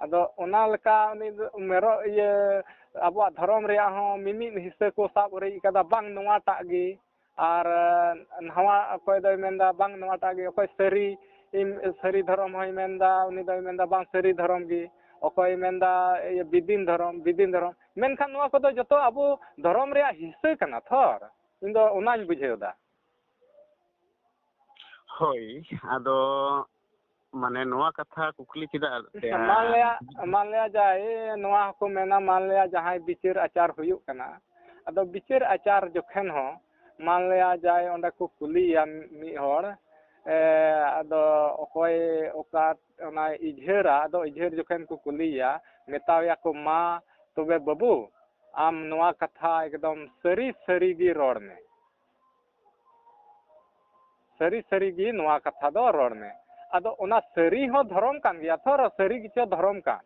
ᱟᱫᱚ ᱚᱱᱟ ᱞᱮᱠᱟ ᱩᱱᱤ ᱫᱚ ᱢᱮᱨᱚᱢ, ᱤᱭᱟᱹ, ᱟᱵᱚᱣᱟᱜ ᱫᱷᱚᱨᱚᱢ ᱨᱮᱭᱟᱜ ᱦᱚᱸ ᱢᱤᱢᱤᱫ ᱦᱤᱥᱟᱹ ᱠᱚ ᱥᱟᱵ ᱨᱮᱡ ᱠᱟᱫᱟ, ᱵᱟᱝ ᱱᱚᱣᱟᱴᱟᱜ ᱜᱮ, ᱟᱨ, ᱮ, ᱱᱟᱣᱟ ᱚᱠᱚᱭ ᱫᱚᱭ ᱢᱮᱱᱫᱟ ᱵᱟᱝ ᱱᱚᱣᱟᱴᱟᱜ ᱜᱮ, ᱚᱠᱚᱭ ᱥᱟᱹᱨᱤ, ᱤᱧ ᱥᱟᱹᱨᱤ ᱫᱷᱚᱨᱚᱢ ᱦᱚᱸᱭ ᱢᱮᱱᱫᱟ, ᱩᱱᱤ ᱫᱚᱭ ᱢᱮᱱᱫᱟ ᱵᱟᱝ ᱥᱟᱹᱨᱤ ᱫᱷᱚᱨᱚᱢ ᱜᱮ, ᱚᱠᱚᱭ ᱢᱮᱱᱫᱟ, ᱤᱭᱟᱹ, ᱵᱤᱫᱤᱱ ᱫᱷᱚᱨᱚᱢ, ᱵᱤᱫᱤᱱ ᱫᱷᱚᱨᱚᱢ᱾ ᱢᱮᱱᱠᱷᱟᱱ ᱱᱚᱣᱟ ᱠᱚᱫᱚ ᱡᱚᱛᱚ ᱟᱵᱚ ᱫᱷᱚᱨᱚᱢ ᱨᱮᱭᱟᱜ ᱦᱤᱥᱟᱹ ᱠᱟᱱᱟ ᱛᱷᱚᱨ᱾ ᱤᱧ ᱫᱚ ᱚᱱᱟᱧ ᱵᱩᱡᱷᱟᱹᱣ ᱮᱫᱟ᱾ ᱦᱳᱭ, ᱟᱫᱚ ᱢᱟᱱᱮ ᱱᱚᱣᱟ ᱠᱟᱛᱷᱟ ᱠᱩᱠᱞᱤ ᱪᱮᱫᱟᱜ ᱥᱮ? ᱢᱟᱱ ᱞᱮᱭᱟ, ᱢᱟᱱ ᱞᱮᱭᱟ ᱡᱟᱭ, ᱱᱚᱣᱟ ᱦᱚᱸᱠᱚ ᱢᱮᱱᱟ, ᱢᱟᱱ ᱞᱮᱭᱟ ᱡᱟᱦᱟᱸᱭ ᱵᱤᱪᱟᱹᱨ ᱟᱪᱟᱨ ᱦᱩᱭᱩᱜ ᱠᱟᱱᱟ, ᱟᱫᱚ ᱵᱤᱪᱟᱹᱨ ᱟᱪᱟᱨ ᱡᱚᱠᱷᱮᱱ ᱦᱚᱸ, ᱢᱟᱱ ᱞᱮᱭᱟ ᱡᱟᱭ ᱚᱸᱰᱮ ᱠᱚ ᱠᱩᱞᱤᱭᱮᱭᱟ ᱢᱤᱫ ᱦᱚᱲ, ᱮ, ᱟᱫᱚ ᱚᱠᱚᱭ ᱚᱠᱟ ᱚᱱᱟ ᱤᱡᱷᱟᱹᱨᱟ, ᱟᱫᱚ ᱤᱡᱷᱟᱹᱨ ᱡᱚᱠᱷᱮᱱ ᱠᱚ ᱠᱩᱞᱤᱭᱮᱭᱟ, ᱢᱮᱛᱟᱣᱮᱭᱟ ᱠᱚ, "ᱢᱟ ᱛᱚᱵᱮ ᱵᱟᱹᱵᱩ, ᱟᱢ ᱱᱚᱣᱟ ᱠᱟᱛᱷᱟ ᱮᱠᱫᱚᱢ ᱥᱟᱹᱨᱤ ᱥᱟᱹᱨᱤ ᱜᱮ ᱨᱚᱲ ᱢᱮ᱾ ᱥᱟᱹᱨᱤ ᱥᱟᱹᱨᱤ ᱜᱮ ᱱᱚᱣᱟ ᱠᱟᱛᱷᱟ ᱫᱚ ᱨᱚᱲ ᱢᱮ᱾" ᱟᱫᱚ ᱚᱱᱟ ᱥᱟᱹᱨᱤ ᱦᱚᱸ ᱫᱷᱚᱨᱚᱢ ᱠᱟᱱ ᱜᱮᱭᱟ ᱛᱷᱚᱨ, ᱥᱟᱹᱨᱤ ᱜᱮᱪᱚ ᱫᱷᱚᱨᱚᱢ ᱠᱟᱱ᱾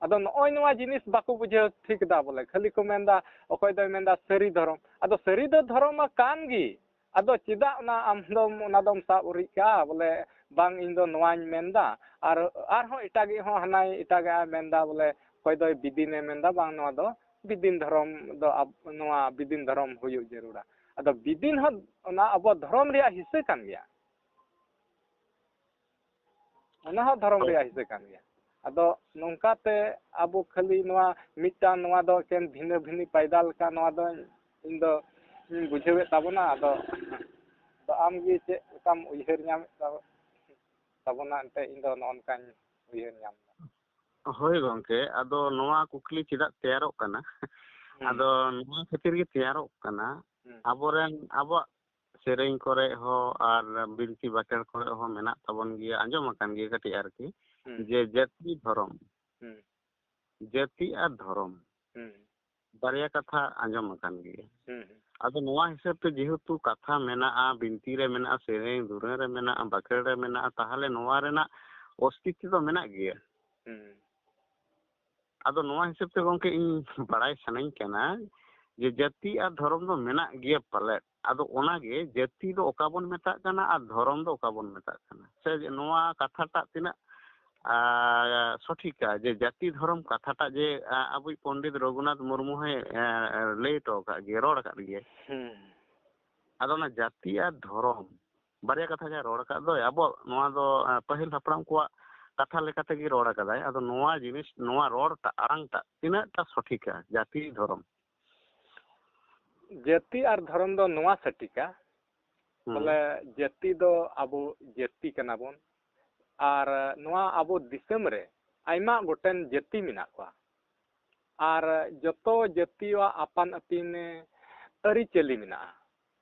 ᱟᱫᱚ ᱱᱚᱜᱼᱚᱭ ᱱᱚᱣᱟ ᱡᱤᱱᱤᱥ ᱵᱟᱠᱚ ᱵᱩᱡᱷᱟᱹᱣ ᱴᱷᱤᱠ ᱮᱫᱟ᱾ ᱵᱚᱞᱮ ᱠᱷᱟᱹᱞᱤ ᱠᱚ ᱢᱮᱱᱫᱟ, ᱚᱠᱚᱭ ᱫᱚᱭ ᱢᱮᱱᱫᱟ ᱥᱟᱹᱨᱤ ᱫᱷᱚᱨᱚᱢ᱾ ᱟᱫᱚ ᱥᱟᱹᱨᱤ ᱫᱚ ᱫᱷᱚᱨᱚᱢ ᱢᱟ ᱠᱟᱱ ᱜᱮ, ᱟᱫᱚ ᱪᱮᱫᱟᱜ ᱚᱱᱟ ᱟᱢ ᱫᱚᱢ, ᱚᱱᱟ ᱫᱚᱢ ᱥᱟᱵ ᱩᱨᱤᱡ ᱠᱟᱜᱼᱟ? ᱵᱚᱞᱮ ᱵᱟᱝ, ᱤᱧ ᱫᱚ ᱱᱚᱣᱟᱧ ᱢᱮᱱᱫᱟ, ᱟᱨ ᱟᱨᱦᱚᱸ ᱮᱴᱟᱜᱤᱡ ᱦᱚᱸ ᱦᱟᱱᱟᱭ ᱮᱴᱟᱜᱟᱜ ᱮ ᱢᱮᱱᱫᱟ, ᱵᱚᱞᱮ ᱚᱠᱚᱭ ᱫᱚᱭ ᱵᱤᱫᱤᱱᱮ ᱢᱮᱱᱫᱟ, ᱵᱟᱝ, ᱱᱚᱣᱟ ᱫᱚ ᱵᱤᱫᱤᱱ ᱫᱷᱚᱨᱚᱢ ᱫᱚ ᱟᱵ-, ᱱᱚᱣᱟ ᱵᱤᱫᱤᱱ ᱫᱷᱚᱨᱚᱢ ᱦᱩᱭᱩᱜ ᱡᱟᱹᱨᱩᱲᱟ᱾ ᱟᱫᱚ ᱵᱤᱫᱤᱱ ᱦᱚᱸ ᱚᱱᱟ ᱟᱵᱚ ᱫᱷᱚᱨᱚᱢ ᱨᱮᱭᱟᱜ ᱦᱤᱥᱥᱟᱹ ᱠᱟᱱ ᱜᱮᱭᱟ᱾ ᱚᱱᱟ ᱦᱚᱸ ᱫᱷᱚᱨᱚᱢ ᱦᱳᱭ᱾ ᱨᱮᱭᱟᱜ ᱦᱤᱥᱥᱟᱹ ᱠᱟᱱ ᱜᱮᱭᱟ᱾ ᱟᱫᱚ ᱱᱚᱝᱠᱟᱛᱮ ᱟᱵᱚ ᱠᱷᱟᱹᱞᱤ ᱱᱚᱣᱟ ᱢᱤᱫᱴᱟᱝ, ᱱᱚᱣᱟ ᱫᱚ ᱮᱠᱮᱱ ᱵᱷᱤᱱᱟᱹ ᱵᱷᱤᱱᱤ ᱯᱟᱭᱫᱟ ᱞᱮᱠᱟ, ᱱᱚᱣᱟ ᱫᱚ ᱤᱧ ᱫᱚ ᱤᱧ ᱵᱩᱡᱷᱟᱹᱣᱮᱫ ᱛᱟᱵᱚᱱᱟ᱾ ᱟᱫᱚ, ᱟᱫᱚ ᱟᱢ ᱜᱮ ᱪᱮᱫ ᱞᱮᱠᱟᱢ ᱩᱭᱦᱟᱹᱨ ᱧᱟᱢᱮᱫ ᱛᱟ-, ᱛᱟᱵᱚᱱᱟ? ᱮᱱᱛᱮ ᱤᱧ ᱫᱚ ᱱᱚᱜᱼᱚ ᱱᱚᱝᱠᱟᱧ ᱩᱭᱦᱟᱹᱨ ᱧᱟᱢ ᱮᱫᱟ᱾ ᱦᱳᱭ ᱜᱚᱢᱠᱮ, ᱟᱫᱚ ᱱᱚᱣᱟ ᱠᱩᱠᱞᱤ ᱪᱮᱫᱟᱜ ᱛᱮᱭᱟᱨᱚᱜ ᱠᱟᱱᱟ? ᱦᱩᱸ᱾ ᱟᱫᱚ ᱱᱚᱣᱟ ᱠᱷᱟᱹᱛᱤᱨ ᱜᱮ ᱛᱮᱭᱟᱨᱚᱜ ᱠᱟᱱᱟ᱾ ᱦᱩᱸ᱾ ᱟᱵᱚᱨᱮᱱ, ᱟᱵᱚᱣᱟᱜ ᱥᱮᱨᱮᱧ ᱠᱚᱨᱮ ᱦᱚᱸ ᱟᱨ ᱵᱤᱱᱛᱤ ᱵᱟᱠᱷᱮᱲ ᱠᱚᱨᱮ ᱦᱚᱸ ᱢᱮᱱᱟᱜ ᱛᱟᱵᱚᱱ ᱜᱮᱭᱟ, ᱟᱸᱡᱚᱢ ᱟᱠᱟᱱ ᱜᱮᱭᱟ ᱠᱟᱹᱴᱤᱡ ᱟᱨᱠᱤ, ᱦᱩᱸ᱾ ᱡᱮ ᱡᱟᱹᱛᱤ ᱫᱷᱚᱨᱚᱢ, ᱦᱩᱸ᱾ ᱡᱟᱹᱛᱤ ᱟᱨ ᱫᱷᱚᱨᱚᱢ, ᱦᱩᱸ᱾ ᱵᱟᱨᱭᱟ ᱠᱟᱛᱷᱟ ᱟᱸᱡᱚᱢ ᱟᱠᱟᱱ ᱜᱮᱭᱟ᱾ ᱦᱩᱸ, ᱦᱩᱸ᱾ ᱟᱫᱚ ᱱᱚᱣᱟ ᱦᱤᱥᱟᱹᱵ ᱛᱮ ᱡᱮᱦᱮᱛᱩ ᱠᱟᱛᱷᱟ ᱢᱮᱱᱟᱜᱼᱟ, ᱵᱤᱱᱛᱤ ᱨᱮ ᱢᱮᱱᱟᱜᱼᱟ, ᱥᱮᱨᱮᱧ ᱫᱩᱨᱟᱹᱝ ᱨᱮ ᱢᱮᱱᱟᱜᱼᱟ, ᱵᱟᱠᱷᱮᱲ ᱨᱮ ᱢᱮᱱᱟᱜᱼᱟ, ᱛᱟᱦᱚᱞᱮ ᱱᱚᱣᱟ ᱨᱮᱱᱟᱜ ᱚᱥᱛᱤᱛᱛᱚ ᱫᱚ ᱢᱮᱱᱟᱜ ᱜᱮᱭᱟ᱾ ᱦᱩᱸ᱾ ᱟᱫᱚ ᱱᱚᱣᱟ ᱦᱤᱥᱟᱹᱵ ᱛᱮ ᱜᱚᱢᱠᱮ, ᱤᱧ ᱵᱟᱲᱟᱭ ᱥᱟᱱᱟᱧ ᱠᱟᱱᱟ ᱡᱮ ᱡᱟᱹᱛᱤ ᱟᱨ ᱫᱷᱚᱨᱚᱢ ᱫᱚ ᱢᱮᱱᱟᱜ ᱜᱮᱭᱟ ᱯᱟᱞᱮᱫ᱾ ᱟᱫᱚ ᱚᱱᱟᱜᱮ, ᱡᱟᱹᱛᱤ ᱫᱚ ᱚᱠᱟ ᱵᱚᱱ ᱢᱮᱛᱟᱜ ᱠᱟᱱᱟ ᱟᱨ ᱫᱷᱚᱨᱚᱢ ᱫᱚ ᱚᱠᱟ ᱵᱚᱱ ᱢᱮᱛᱟᱜ ᱠᱟᱱᱟ? ᱥᱮ ᱱᱚᱣᱟ ᱠᱟᱛᱷᱟᱴᱟᱜ ᱛᱤᱱᱟᱹᱜ, ᱟᱨ, ᱥᱚᱴᱷᱤᱠᱟ ᱡᱮ ᱡᱟᱹᱛᱤ ᱫᱷᱚᱨᱚᱢ ᱠᱟᱛᱷᱟᱴᱟᱜ ᱡᱮ, ᱟ, ᱟᱵᱚᱭᱤᱡ ᱯᱚᱱᱰᱤᱛ ᱨᱚᱜᱷᱩᱱᱟᱛᱷ ᱢᱩᱨᱢᱩ ᱦᱚᱸᱭ, ᱮ, ᱮ, ᱞᱟᱹᱭ ᱦᱚᱴᱚ ᱟᱠᱟᱫ ᱜᱮᱭᱟ, ᱨᱚᱲ ᱟᱠᱟᱫ ᱜᱮᱭᱟᱭ᱾ ᱦᱩᱸ᱾ ᱟᱫᱚ ᱚᱱᱟ ᱡᱟᱹᱛᱤ ᱟᱨ ᱫᱷᱚᱨᱚᱢ ᱵᱟᱨᱭᱟ ᱠᱟᱛᱷᱟ ᱡᱟᱦᱟᱸ ᱨᱚᱲ ᱟᱠᱟᱫ ᱫᱚᱭ, ᱟᱵᱚᱣᱟᱜ ᱱᱚᱣᱟ ᱫᱚ, ᱮ, ᱯᱟᱹᱦᱤᱞ ᱦᱟᱯᱲᱟᱢ ᱠᱚᱣᱟᱜ ᱠᱟᱛᱷᱟ ᱞᱮᱠᱟ ᱛᱮᱜᱮ ᱨᱚᱲ ᱟᱠᱟᱫᱟᱭ᱾ ᱟᱫᱚ ᱱᱚᱣᱟ ᱡᱤᱱᱤᱥ, ᱱᱚᱣᱟ ᱨᱚᱲ ᱴᱟᱜ, ᱟᱲᱟᱝ ᱴᱟᱜ ᱛᱤᱱᱟᱹᱜ ᱴᱟ ᱥᱚᱴᱷᱤᱠᱟ, ᱡᱟᱹᱛᱤ ᱫᱷᱚᱨᱚᱢ? ᱡᱟᱹᱛᱤ ᱟᱨ ᱫᱷᱚᱨᱚᱢ ᱫᱚ ᱱᱚᱣᱟ ᱥᱚᱴᱷᱤᱠᱟ, ᱦᱩᱸ᱾ ᱵᱚᱞᱮ ᱡᱟᱹᱛᱤ ᱫᱚ ᱟᱵᱚ ᱡᱟᱹᱛᱤ ᱠᱟᱱᱟ ᱵᱚᱱ, ᱟᱨ ᱱᱚᱣᱟ ᱟᱵᱚ ᱫᱤᱥᱚᱢ ᱨᱮ ᱟᱭᱢᱟ ᱜᱚᱴᱮᱱ ᱡᱟᱹᱛᱤ ᱢᱮᱱᱟᱜ ᱠᱚᱣᱟ, ᱟᱨ ᱡᱚᱛᱚ ᱡᱟᱹᱛᱤᱭᱟᱜ ᱟᱯᱟᱱ ᱟᱹᱯᱤᱱ ᱟᱹᱨᱤᱪᱟᱹᱞᱤ ᱢᱮᱱᱟᱜᱼᱟ᱾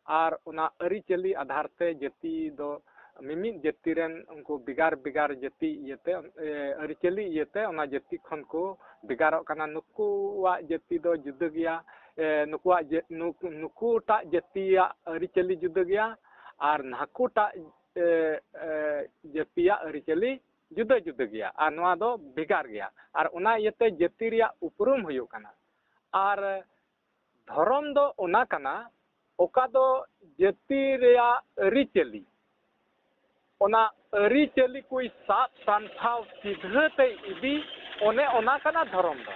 ᱟᱨ ᱚᱱᱟ ᱟᱹᱨᱤᱪᱟᱹᱞᱤ ᱟᱫᱷᱟᱨ ᱛᱮ ᱡᱟᱹᱛᱤ ᱫᱚ, ᱢᱤᱢᱤᱫ ᱡᱟᱹᱛᱤ ᱨᱮᱱ ᱩᱱᱠᱩ ᱵᱷᱮᱜᱟᱨ ᱵᱷᱮᱜᱟᱨ ᱡᱟᱹᱛᱤ ᱤᱭᱟᱹᱛᱮ, ᱮ, ᱟᱹᱨᱤᱪᱟᱹᱞᱤ ᱤᱭᱟᱹᱛᱮ ᱚᱱᱟ ᱡᱟᱹᱛᱤ ᱠᱷᱚᱱ ᱠᱚ ᱵᱷᱮᱜᱟᱨᱚᱜ ᱠᱟᱱᱟ᱾ ᱱᱩᱠᱩᱣᱟᱜ ᱡᱟᱹᱛᱤ ᱫᱚ ᱡᱩᱫᱟᱹ ᱜᱮᱭᱟ, ᱮ, ᱱᱩᱠᱩᱣᱟᱜ ᱡᱟᱹ-, ᱱᱩᱠ-, ᱱᱩᱠᱩᱴᱟᱜ ᱡᱟᱹᱛᱤᱭᱟᱜ ᱟᱹᱨᱤᱪᱟᱹᱞᱤ ᱡᱩᱫᱟᱹ ᱜᱮᱭᱟ, ᱟᱨ ᱱᱟᱠᱩᱴᱟᱜ, ᱮ, ᱮ, ᱡᱟᱹᱛᱤᱭᱟᱜ ᱟᱹᱨᱤᱪᱟᱹᱞᱤ ᱡᱩᱫᱟᱹ ᱡᱩᱫᱟᱹ ᱜᱮᱭᱟ ᱟᱨ ᱱᱚᱣᱟ ᱫᱚ ᱵᱷᱮᱜᱟᱨ ᱜᱮᱭᱟ᱾ ᱟᱨ ᱚᱱᱟ ᱤᱭᱟᱹᱛᱮ ᱡᱟᱹᱛᱤ ᱨᱮᱭᱟᱜ ᱩᱯᱨᱩᱢ ᱦᱩᱭᱩᱜ ᱠᱟᱱᱟ᱾ ᱟᱨ ᱫᱷᱚᱨᱚᱢ ᱫᱚ ᱚᱱᱟ ᱠᱟᱱᱟ, ᱚᱠᱟ ᱫᱚ ᱡᱟᱹᱛᱤ ᱨᱮᱭᱟᱜ ᱟᱹᱨᱤᱪᱟᱹᱞᱤ, ᱚᱱᱟ ᱟᱹᱨᱤᱪᱟᱹᱞᱤ ᱠᱚᱭ ᱥᱟᱵ ᱥᱟᱢᱴᱷᱟᱣ ᱥᱤᱫᱷᱟᱹ ᱛᱮ ᱤᱫᱤ, ᱚᱱᱮ ᱚᱱᱟ ᱠᱟᱱᱟ ᱫᱷᱚᱨᱚᱢ ᱫᱚ᱾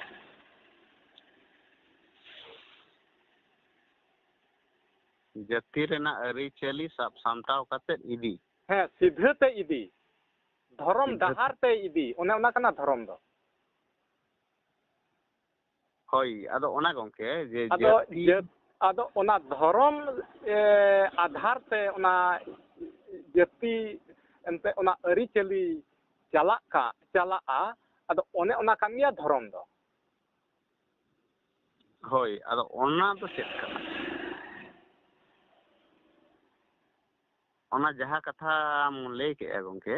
ᱡᱟᱹᱛᱤ ᱨᱮᱱᱟᱜ ᱟᱹᱨᱤᱪᱟᱹᱞᱤ ᱥᱟᱵ ᱥᱟᱢᱴᱟᱣ ᱠᱟᱛᱮᱫ ᱤᱫᱤ᱾ ᱦᱮᱸ, ᱥᱤᱫᱷᱟᱹ ᱛᱮ ᱤᱫᱤ, ᱫᱷᱚᱨᱚᱢ ᱥᱤᱫᱷᱟᱹ ᱰᱟᱦᱟᱨ ᱛᱮ ᱤᱫᱤ, ᱚᱱᱮ ᱚᱱᱟ ᱠᱟᱱᱟ ᱫᱷᱚᱨᱚᱢ ᱫᱚ᱾ ᱦᱳᱭ, ᱟᱫᱚ ᱚᱱᱟ ᱜᱚᱢᱠᱮ, ᱡᱮ ᱟᱫᱚ ᱡᱟᱹᱛᱤ ᱡᱟᱹᱛ-, ᱟᱫᱚ ᱚᱱᱟ ᱫᱷᱚᱨᱚᱢ, ᱮ, ᱟᱫᱷᱟᱨ ᱛᱮ ᱚᱱᱟ ᱡᱟᱹᱛᱤ ᱮᱱᱛᱮ ᱚᱱᱟ ᱟᱹᱨᱤᱪᱟᱹᱞᱤ ᱪᱟᱞᱟᱜ ᱠᱟ-, ᱪᱟᱞᱟᱜᱼᱟ, ᱟᱫᱚ ᱚᱱᱮ ᱚᱱᱟ ᱠᱟᱱ ᱜᱮᱭᱟ ᱫᱷᱚᱨᱚᱢ ᱫᱚ᱾ ᱦᱳᱭ, ᱟᱫᱚ ᱚᱱᱟ ᱫᱚ ᱪᱮᱫ ᱠᱟᱱᱟ? ᱚᱱᱟ ᱡᱟᱦᱟᱸ ᱠᱟᱛᱷᱟᱢ ᱞᱟᱹᱭ ᱠᱮᱜᱼᱟ ᱜᱚᱢᱠᱮ,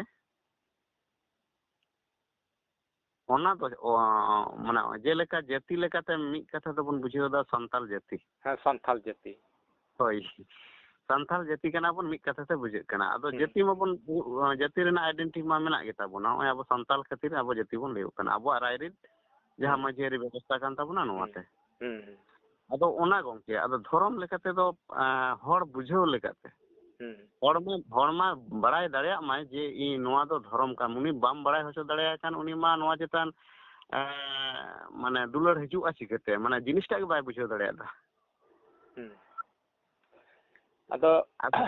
ᱚᱱᱟ ᱫᱚ, ᱚ, ᱢᱟᱱᱮ, ᱡᱮᱞᱮᱠᱟ ᱡᱟᱹᱛᱤ ᱞᱮᱠᱟᱛᱮ ᱢᱤᱫ ᱠᱟᱛᱷᱟ ᱛᱮᱵᱚᱱ ᱵᱩᱡᱷᱟᱹᱣ ᱮᱫᱟ ᱥᱟᱱᱛᱟᱞ ᱡᱟᱹᱛᱤ᱾ ᱦᱮᱸ, ᱥᱟᱱᱛᱟᱞ ᱡᱟᱹᱛᱤ᱾ ᱦᱳᱭ, ᱥᱟᱱᱛᱟᱞ ᱡᱟᱹᱛᱤ ᱠᱟᱱᱟ ᱵᱚᱱ, ᱢᱤᱫ ᱠᱟᱛᱷᱟ ᱛᱮ ᱵᱩᱡᱷᱟᱹᱜ ᱠᱟᱱᱟ᱾ ᱟᱫᱚ ᱦᱩᱸ᱾ ᱡᱟᱹᱛᱤ ᱢᱟᱵᱚᱱ, ᱡᱟᱹᱛᱤ ᱨᱮᱱᱟᱜ identity ᱢᱟ ᱢᱮᱱᱟᱜ ᱜᱮᱛᱟ ᱵᱚᱱᱟ᱾ ᱱᱚᱜᱼᱚᱭ ᱟᱵᱚ ᱥᱟᱱᱛᱟᱞ ᱠᱷᱟᱹᱛᱤᱨ ᱟᱵᱚ ᱡᱟᱹᱛᱤ ᱵᱚᱱ ᱞᱟᱹᱭᱚᱜ ᱠᱟᱱᱟ᱾ ᱟᱵᱚᱣᱟᱜ ᱨᱟᱭᱨᱤᱛ ᱡᱟᱦᱟᱸ ᱦᱩᱸ᱾ ᱢᱟᱹᱡᱷᱤ ᱟᱹᱨᱤ ᱵᱮᱵᱚᱥᱛᱷᱟ ᱠᱟᱱ ᱛᱟᱵᱚᱱᱟ, ᱱᱚᱣᱟ ᱛᱮ᱾ ᱦᱩᱸ, ᱦᱩᱸ᱾ ᱟᱫᱚ ᱚᱱᱟ ᱜᱚᱢᱠᱮ, ᱟᱫᱚ ᱫᱷᱚᱨᱚᱢ ᱞᱮᱠᱟ ᱛᱮᱫᱚ, ᱮᱸ, ᱦᱚᱲ ᱵᱩᱡᱷᱟᱹᱣ ᱞᱮᱠᱟᱛᱮ, ᱦᱩᱸ᱾ ᱦᱚᱲ ᱢᱟ, ᱦᱚᱲ ᱢᱟ ᱵᱟᱲᱟᱭ ᱫᱟᱲᱮᱭᱟᱜ ᱢᱟᱭ ᱡᱮ ᱤᱧ ᱱᱚᱣᱟ ᱫᱚ ᱫᱷᱚᱨᱚᱢ ᱠᱟᱱ, ᱩᱱᱤ ᱵᱟᱢ ᱵᱟᱲᱟᱭ ᱦᱚᱪᱚ ᱫᱟᱲᱮᱭᱟᱭ ᱠᱷᱟᱱ ᱩᱱᱤ ᱢᱟ ᱱᱚᱣᱟ ᱪᱮᱛᱟᱱ, ᱮᱸ, ᱢᱟᱱᱮ ᱫᱩᱞᱟᱹᱲ ᱦᱤᱡᱩᱜᱼᱟ ᱪᱤᱠᱟᱹᱛᱮ? ᱢᱟᱱᱮ ᱡᱤᱱᱤᱥᱴᱟᱜ ᱜᱮ ᱵᱟᱭ ᱵᱩᱡᱷᱟᱹᱣ ᱫᱟᱲᱮᱭᱟᱜᱼᱟ᱾ ᱦᱩᱸ᱾ ᱟᱫᱚ, ᱟᱫᱚ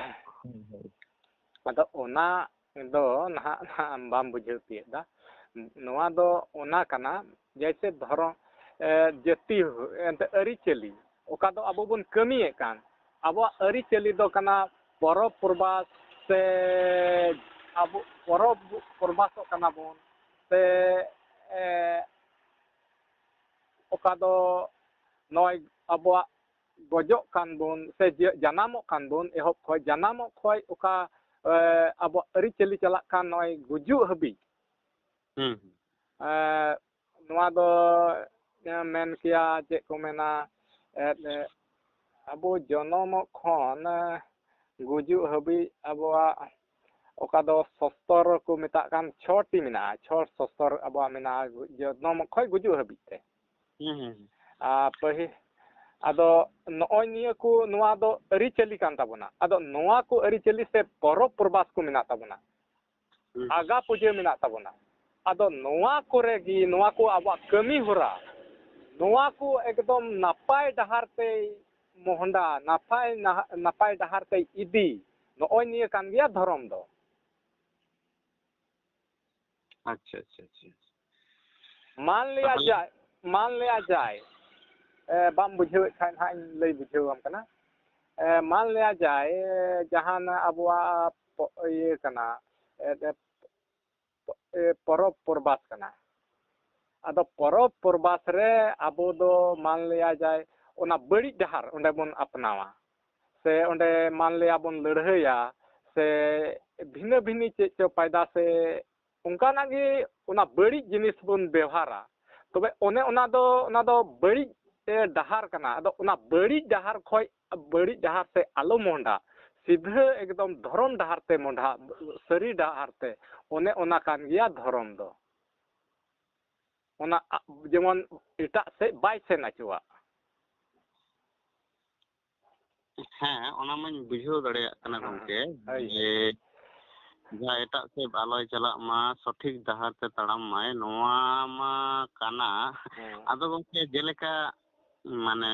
ᱟᱫᱚ ᱚᱱᱟ ᱫᱚ ᱱᱟᱦᱟᱜ, ᱱᱟᱦᱟᱜ ᱟᱢ ᱵᱟᱢ ᱵᱩᱡᱷᱟᱹᱣ ᱛᱤᱭᱳᱜ ᱫᱟ᱾ ᱱᱚᱣᱟ ᱫᱚ ᱚᱱᱟ ᱠᱟᱱᱟ, ᱡᱮᱭᱥᱮ ᱫᱷᱚᱨᱚᱢ, ᱮ, ᱡᱟᱹᱛᱤ, ᱮᱱᱛᱮ ᱟᱹᱨᱤᱪᱟᱹᱞᱤ, ᱚᱠᱟ ᱫᱚ ᱟᱵᱚ ᱵᱚᱱ ᱠᱟᱹᱢᱤᱭᱮᱫ ᱠᱟᱱ, ᱟᱵᱚᱣᱟᱜ ᱟᱹᱨᱤᱪᱟᱹᱞᱤ ᱫᱚ ᱠᱟᱱᱟ ᱯᱚᱨᱚᱵᱽ ᱯᱚᱨᱵᱟᱥ, ᱥᱮ ᱟᱵᱚ ᱯᱚᱨᱚᱵᱽ ᱯᱚᱨᱵᱟᱥᱚᱜ ᱠᱟᱱᱟ ᱵᱚᱱ, ᱥᱮ, ᱮ, ᱚᱠᱟ ᱫᱚ ᱱᱚᱜᱼᱚᱭ ᱟᱵᱚᱣᱟᱜ ᱜᱚᱡᱚᱜ ᱠᱟᱱ ᱵᱚᱱ, ᱥᱮ ᱡᱮ-, ᱡᱟᱱᱟᱢᱚᱜ ᱠᱟᱱ ᱵᱚᱱ, ᱮᱦᱚᱵ ᱠᱷᱚᱡ, ᱡᱟᱱᱟᱢᱚᱜ ᱠᱷᱚᱡ ᱚᱠᱟ, ᱮ, ᱟᱵᱚᱣᱟᱜ ᱟᱹᱨᱤᱪᱟᱹᱞᱤ ᱪᱟᱞᱟᱜ ᱠᱟᱱ ᱱᱚᱜᱼᱚᱭ ᱜᱩᱡᱩᱜ ᱦᱟᱹᱵᱤᱡ, ᱦᱩᱸ᱾ ᱮ, ᱱᱚᱣᱟ ᱫᱚ, ᱮ, ᱢᱮᱱ ᱠᱮᱭᱟ, ᱪᱮᱫ ᱠᱚ ᱢᱮᱱᱟ, ᱮᱫ, ᱮ, ᱟᱵᱚ ᱡᱚᱱᱚᱢᱚᱜ ᱠᱷᱚᱱ, ᱮ, ᱜᱩᱡᱩᱜ ᱦᱟᱹᱵᱤᱡ ᱟᱵᱚᱣᱟᱜ ᱚᱠᱟ ᱫᱚ ᱥᱚᱥᱛᱚᱨ ᱠᱚ ᱢᱮᱛᱟᱜ ᱠᱟᱱ, ᱪᱷᱚᱴᱤ ᱢᱮᱱᱟᱜᱼᱟ, ᱪᱷᱚ ᱥᱚᱥᱛᱚᱨ ᱟᱵᱚᱣᱟᱜ ᱢᱮᱱᱟᱜᱼᱟ, ᱡᱚᱱᱚᱢ ᱠᱷᱚᱱ ᱜᱩᱡᱩᱜ ᱦᱟᱹᱵᱤᱡ ᱛᱮ᱾ ᱦᱩᱸ, ᱦᱩᱸ, ᱦᱩᱸ᱾ ᱟᱨ ᱯᱟᱹᱦᱤ-, ᱟᱫᱚ ᱱᱚᱜᱼᱚᱭ ᱱᱤᱭᱟᱹ ᱠᱚ, ᱱᱚᱣᱟ ᱫᱚ ᱟᱹᱨᱤᱪᱟᱹᱞᱤ ᱠᱟᱱ ᱛᱟᱵᱚᱱᱟ᱾ ᱟᱫᱚ ᱱᱚᱣᱟ ᱠᱚ ᱟᱹᱨᱤᱪᱟᱹᱞᱤ ᱥᱮ ᱯᱚᱨᱚᱵᱽ ᱯᱚᱨᱵᱟᱥ ᱠᱚ ᱢᱮᱱᱟᱜ ᱛᱟᱵᱚᱱᱟ, ᱦᱩᱸ᱾ ᱟᱜᱟ ᱯᱩᱡᱟᱹ ᱢᱮᱱᱟᱜ ᱛᱟᱵᱚᱱᱟ᱾ ᱟᱫᱚ ᱱᱚᱣᱟ ᱠᱚᱨᱮ ᱜᱮ, ᱱᱚᱣᱟ ᱠᱚ ᱟᱵᱚᱣᱟᱜ ᱠᱟᱹᱢᱤ ᱦᱚᱨᱟ, ᱱᱚᱣᱟ ᱠᱚ ᱮᱠᱫᱚᱢ ᱱᱟᱯᱟᱭ ᱰᱟᱦᱟᱨ ᱛᱮᱭ ᱢᱚᱦᱰᱟ, ᱱᱟᱯᱟᱭ ᱱᱟᱦᱟ-, ᱱᱟᱯᱟᱭ ᱰᱟᱦᱟᱨ ᱛᱮᱭ ᱤᱫᱤ, ᱱᱚᱜᱼᱚᱭ ᱱᱤᱭᱟᱹ ᱠᱟᱱ ᱜᱮᱭᱟ ᱫᱷᱚᱨᱚᱢ ᱫᱚ᱾ ᱟᱪᱪᱷᱟ, ᱟᱪᱪᱷᱟ, ᱟᱪᱪᱷᱟ᱾ ᱢᱟᱱ ᱞᱮᱭᱟ ᱛᱟᱦᱚᱞᱮ ᱡᱟᱭ, ᱢᱟᱱ ᱞᱮᱭᱟ ᱡᱟᱭ, ᱮ, ᱵᱟᱢ ᱵᱩᱡᱷᱟᱹᱣᱮᱫ ᱠᱷᱟᱱ ᱦᱟᱸᱜ ᱤᱧ ᱞᱟᱹᱭ ᱵᱩᱡᱷᱟᱹᱣᱟᱢ ᱠᱟᱱᱟ᱾ ᱮ, ᱢᱟᱱ ᱞᱮᱭᱟ ᱡᱟᱭ, ᱮ, ᱡᱟᱦᱟᱱ ᱟᱵᱚᱣᱟᱜ ᱯᱚ-, ᱤᱭᱟᱹ ᱠᱟᱱᱟ, ᱮ, ᱮ, ᱯᱚᱨᱚᱵᱽ ᱯᱚᱨᱵᱟᱥ ᱠᱟᱱᱟ᱾ ᱟᱫᱚ ᱯᱚᱨᱚᱵᱽ ᱯᱚᱨᱵᱟᱥ ᱨᱮ ᱟᱵᱚ ᱫᱚ ᱢᱟᱱ ᱞᱮᱭᱟ ᱡᱟᱭ, ᱚᱱᱟ ᱵᱟᱹᱲᱤᱡ ᱰᱟᱦᱟᱨ ᱚᱸᱰᱮ ᱵᱚᱱ ᱟᱯᱱᱟᱣᱟ, ᱥᱮ ᱚᱸᱰᱮ ᱢᱟᱱ ᱞᱮᱭᱟ ᱵᱚᱱ ᱞᱟᱹᱲᱦᱟᱹᱭᱟ, ᱥᱮ ᱵᱷᱤᱱᱟᱹ ᱵᱷᱤᱱᱤ ᱪᱮᱫ ᱪᱚ ᱯᱟᱭᱫᱟ ᱥᱮ ᱚᱱᱠᱟᱱᱟᱜ ᱜᱮ ᱚᱱᱟ ᱵᱟᱹᱲᱤᱡ ᱡᱤᱱᱤᱥ ᱵᱚᱱ ᱵᱮᱣᱦᱟᱨᱟ, ᱛᱚᱵᱮ ᱚᱱᱮ ᱚᱱᱟ ᱫᱚ, ᱚᱱᱟ ᱫᱚ ᱵᱟᱹᱲᱤᱡ, ᱮ, ᱰᱟᱦᱟᱨ ᱠᱟᱱᱟ᱾ ᱟᱫᱚ ᱚᱱᱟ ᱵᱟᱹᱲᱤᱡ ᱰᱟᱦᱟᱨ ᱠᱷᱚᱡ ᱵᱟᱹᱲᱤᱡ ᱰᱟᱦᱟᱨ ᱥᱮ ᱟᱞᱚ ᱢᱚᱦᱰᱟ, ᱥᱤᱫᱷᱟᱹ ᱮᱠᱫᱚᱢ ᱫᱷᱚᱨᱚᱢ ᱰᱟᱦᱟᱨ ᱛᱮ ᱢᱚᱦᱰᱟ, ᱥᱟᱹᱨᱤ ᱰᱟᱦᱟᱨ ᱛᱮ, ᱚᱱᱮ ᱚᱱᱟ ᱠᱟᱱ ᱜᱮᱭᱟ ᱫᱷᱚᱨᱚᱢ ᱫᱚ᱾ ᱚᱱᱟ ᱟ-, ᱡᱮᱢᱚᱱ ᱮᱴᱟᱜ ᱥᱮᱫ ᱵᱟᱭ ᱥᱮᱱ ᱦᱚᱪᱚᱣᱟᱜ᱾ ᱦᱮᱸ, ᱚᱱᱟ ᱢᱟᱧ ᱵᱩᱡᱷᱟᱹᱣ ᱫᱟᱲᱮᱭᱟᱜ ᱠᱟᱱᱟ ᱦᱮᱸ, ᱜᱚᱢᱠᱮ, ᱦᱳᱭ, ᱡᱮ ᱦᱳᱭ᱾ ᱡᱟᱦᱟᱸ ᱮᱴᱟᱜ ᱥᱮᱫ ᱟᱞᱚᱭ ᱪᱟᱞᱟᱜ ᱢᱟ, ᱥᱚᱴᱷᱤᱠ ᱰᱟᱦᱟᱨ ᱛᱮ ᱛᱟᱲᱟᱢ ᱢᱟᱭ, ᱱᱚᱣᱟ ᱢᱟ ᱠᱟᱱᱟ᱾ ᱦᱮᱸ᱾ ᱟᱫᱚ ᱜᱚᱢᱠᱮ, ᱡᱮᱞᱮᱠᱟ ᱢᱟᱱᱮ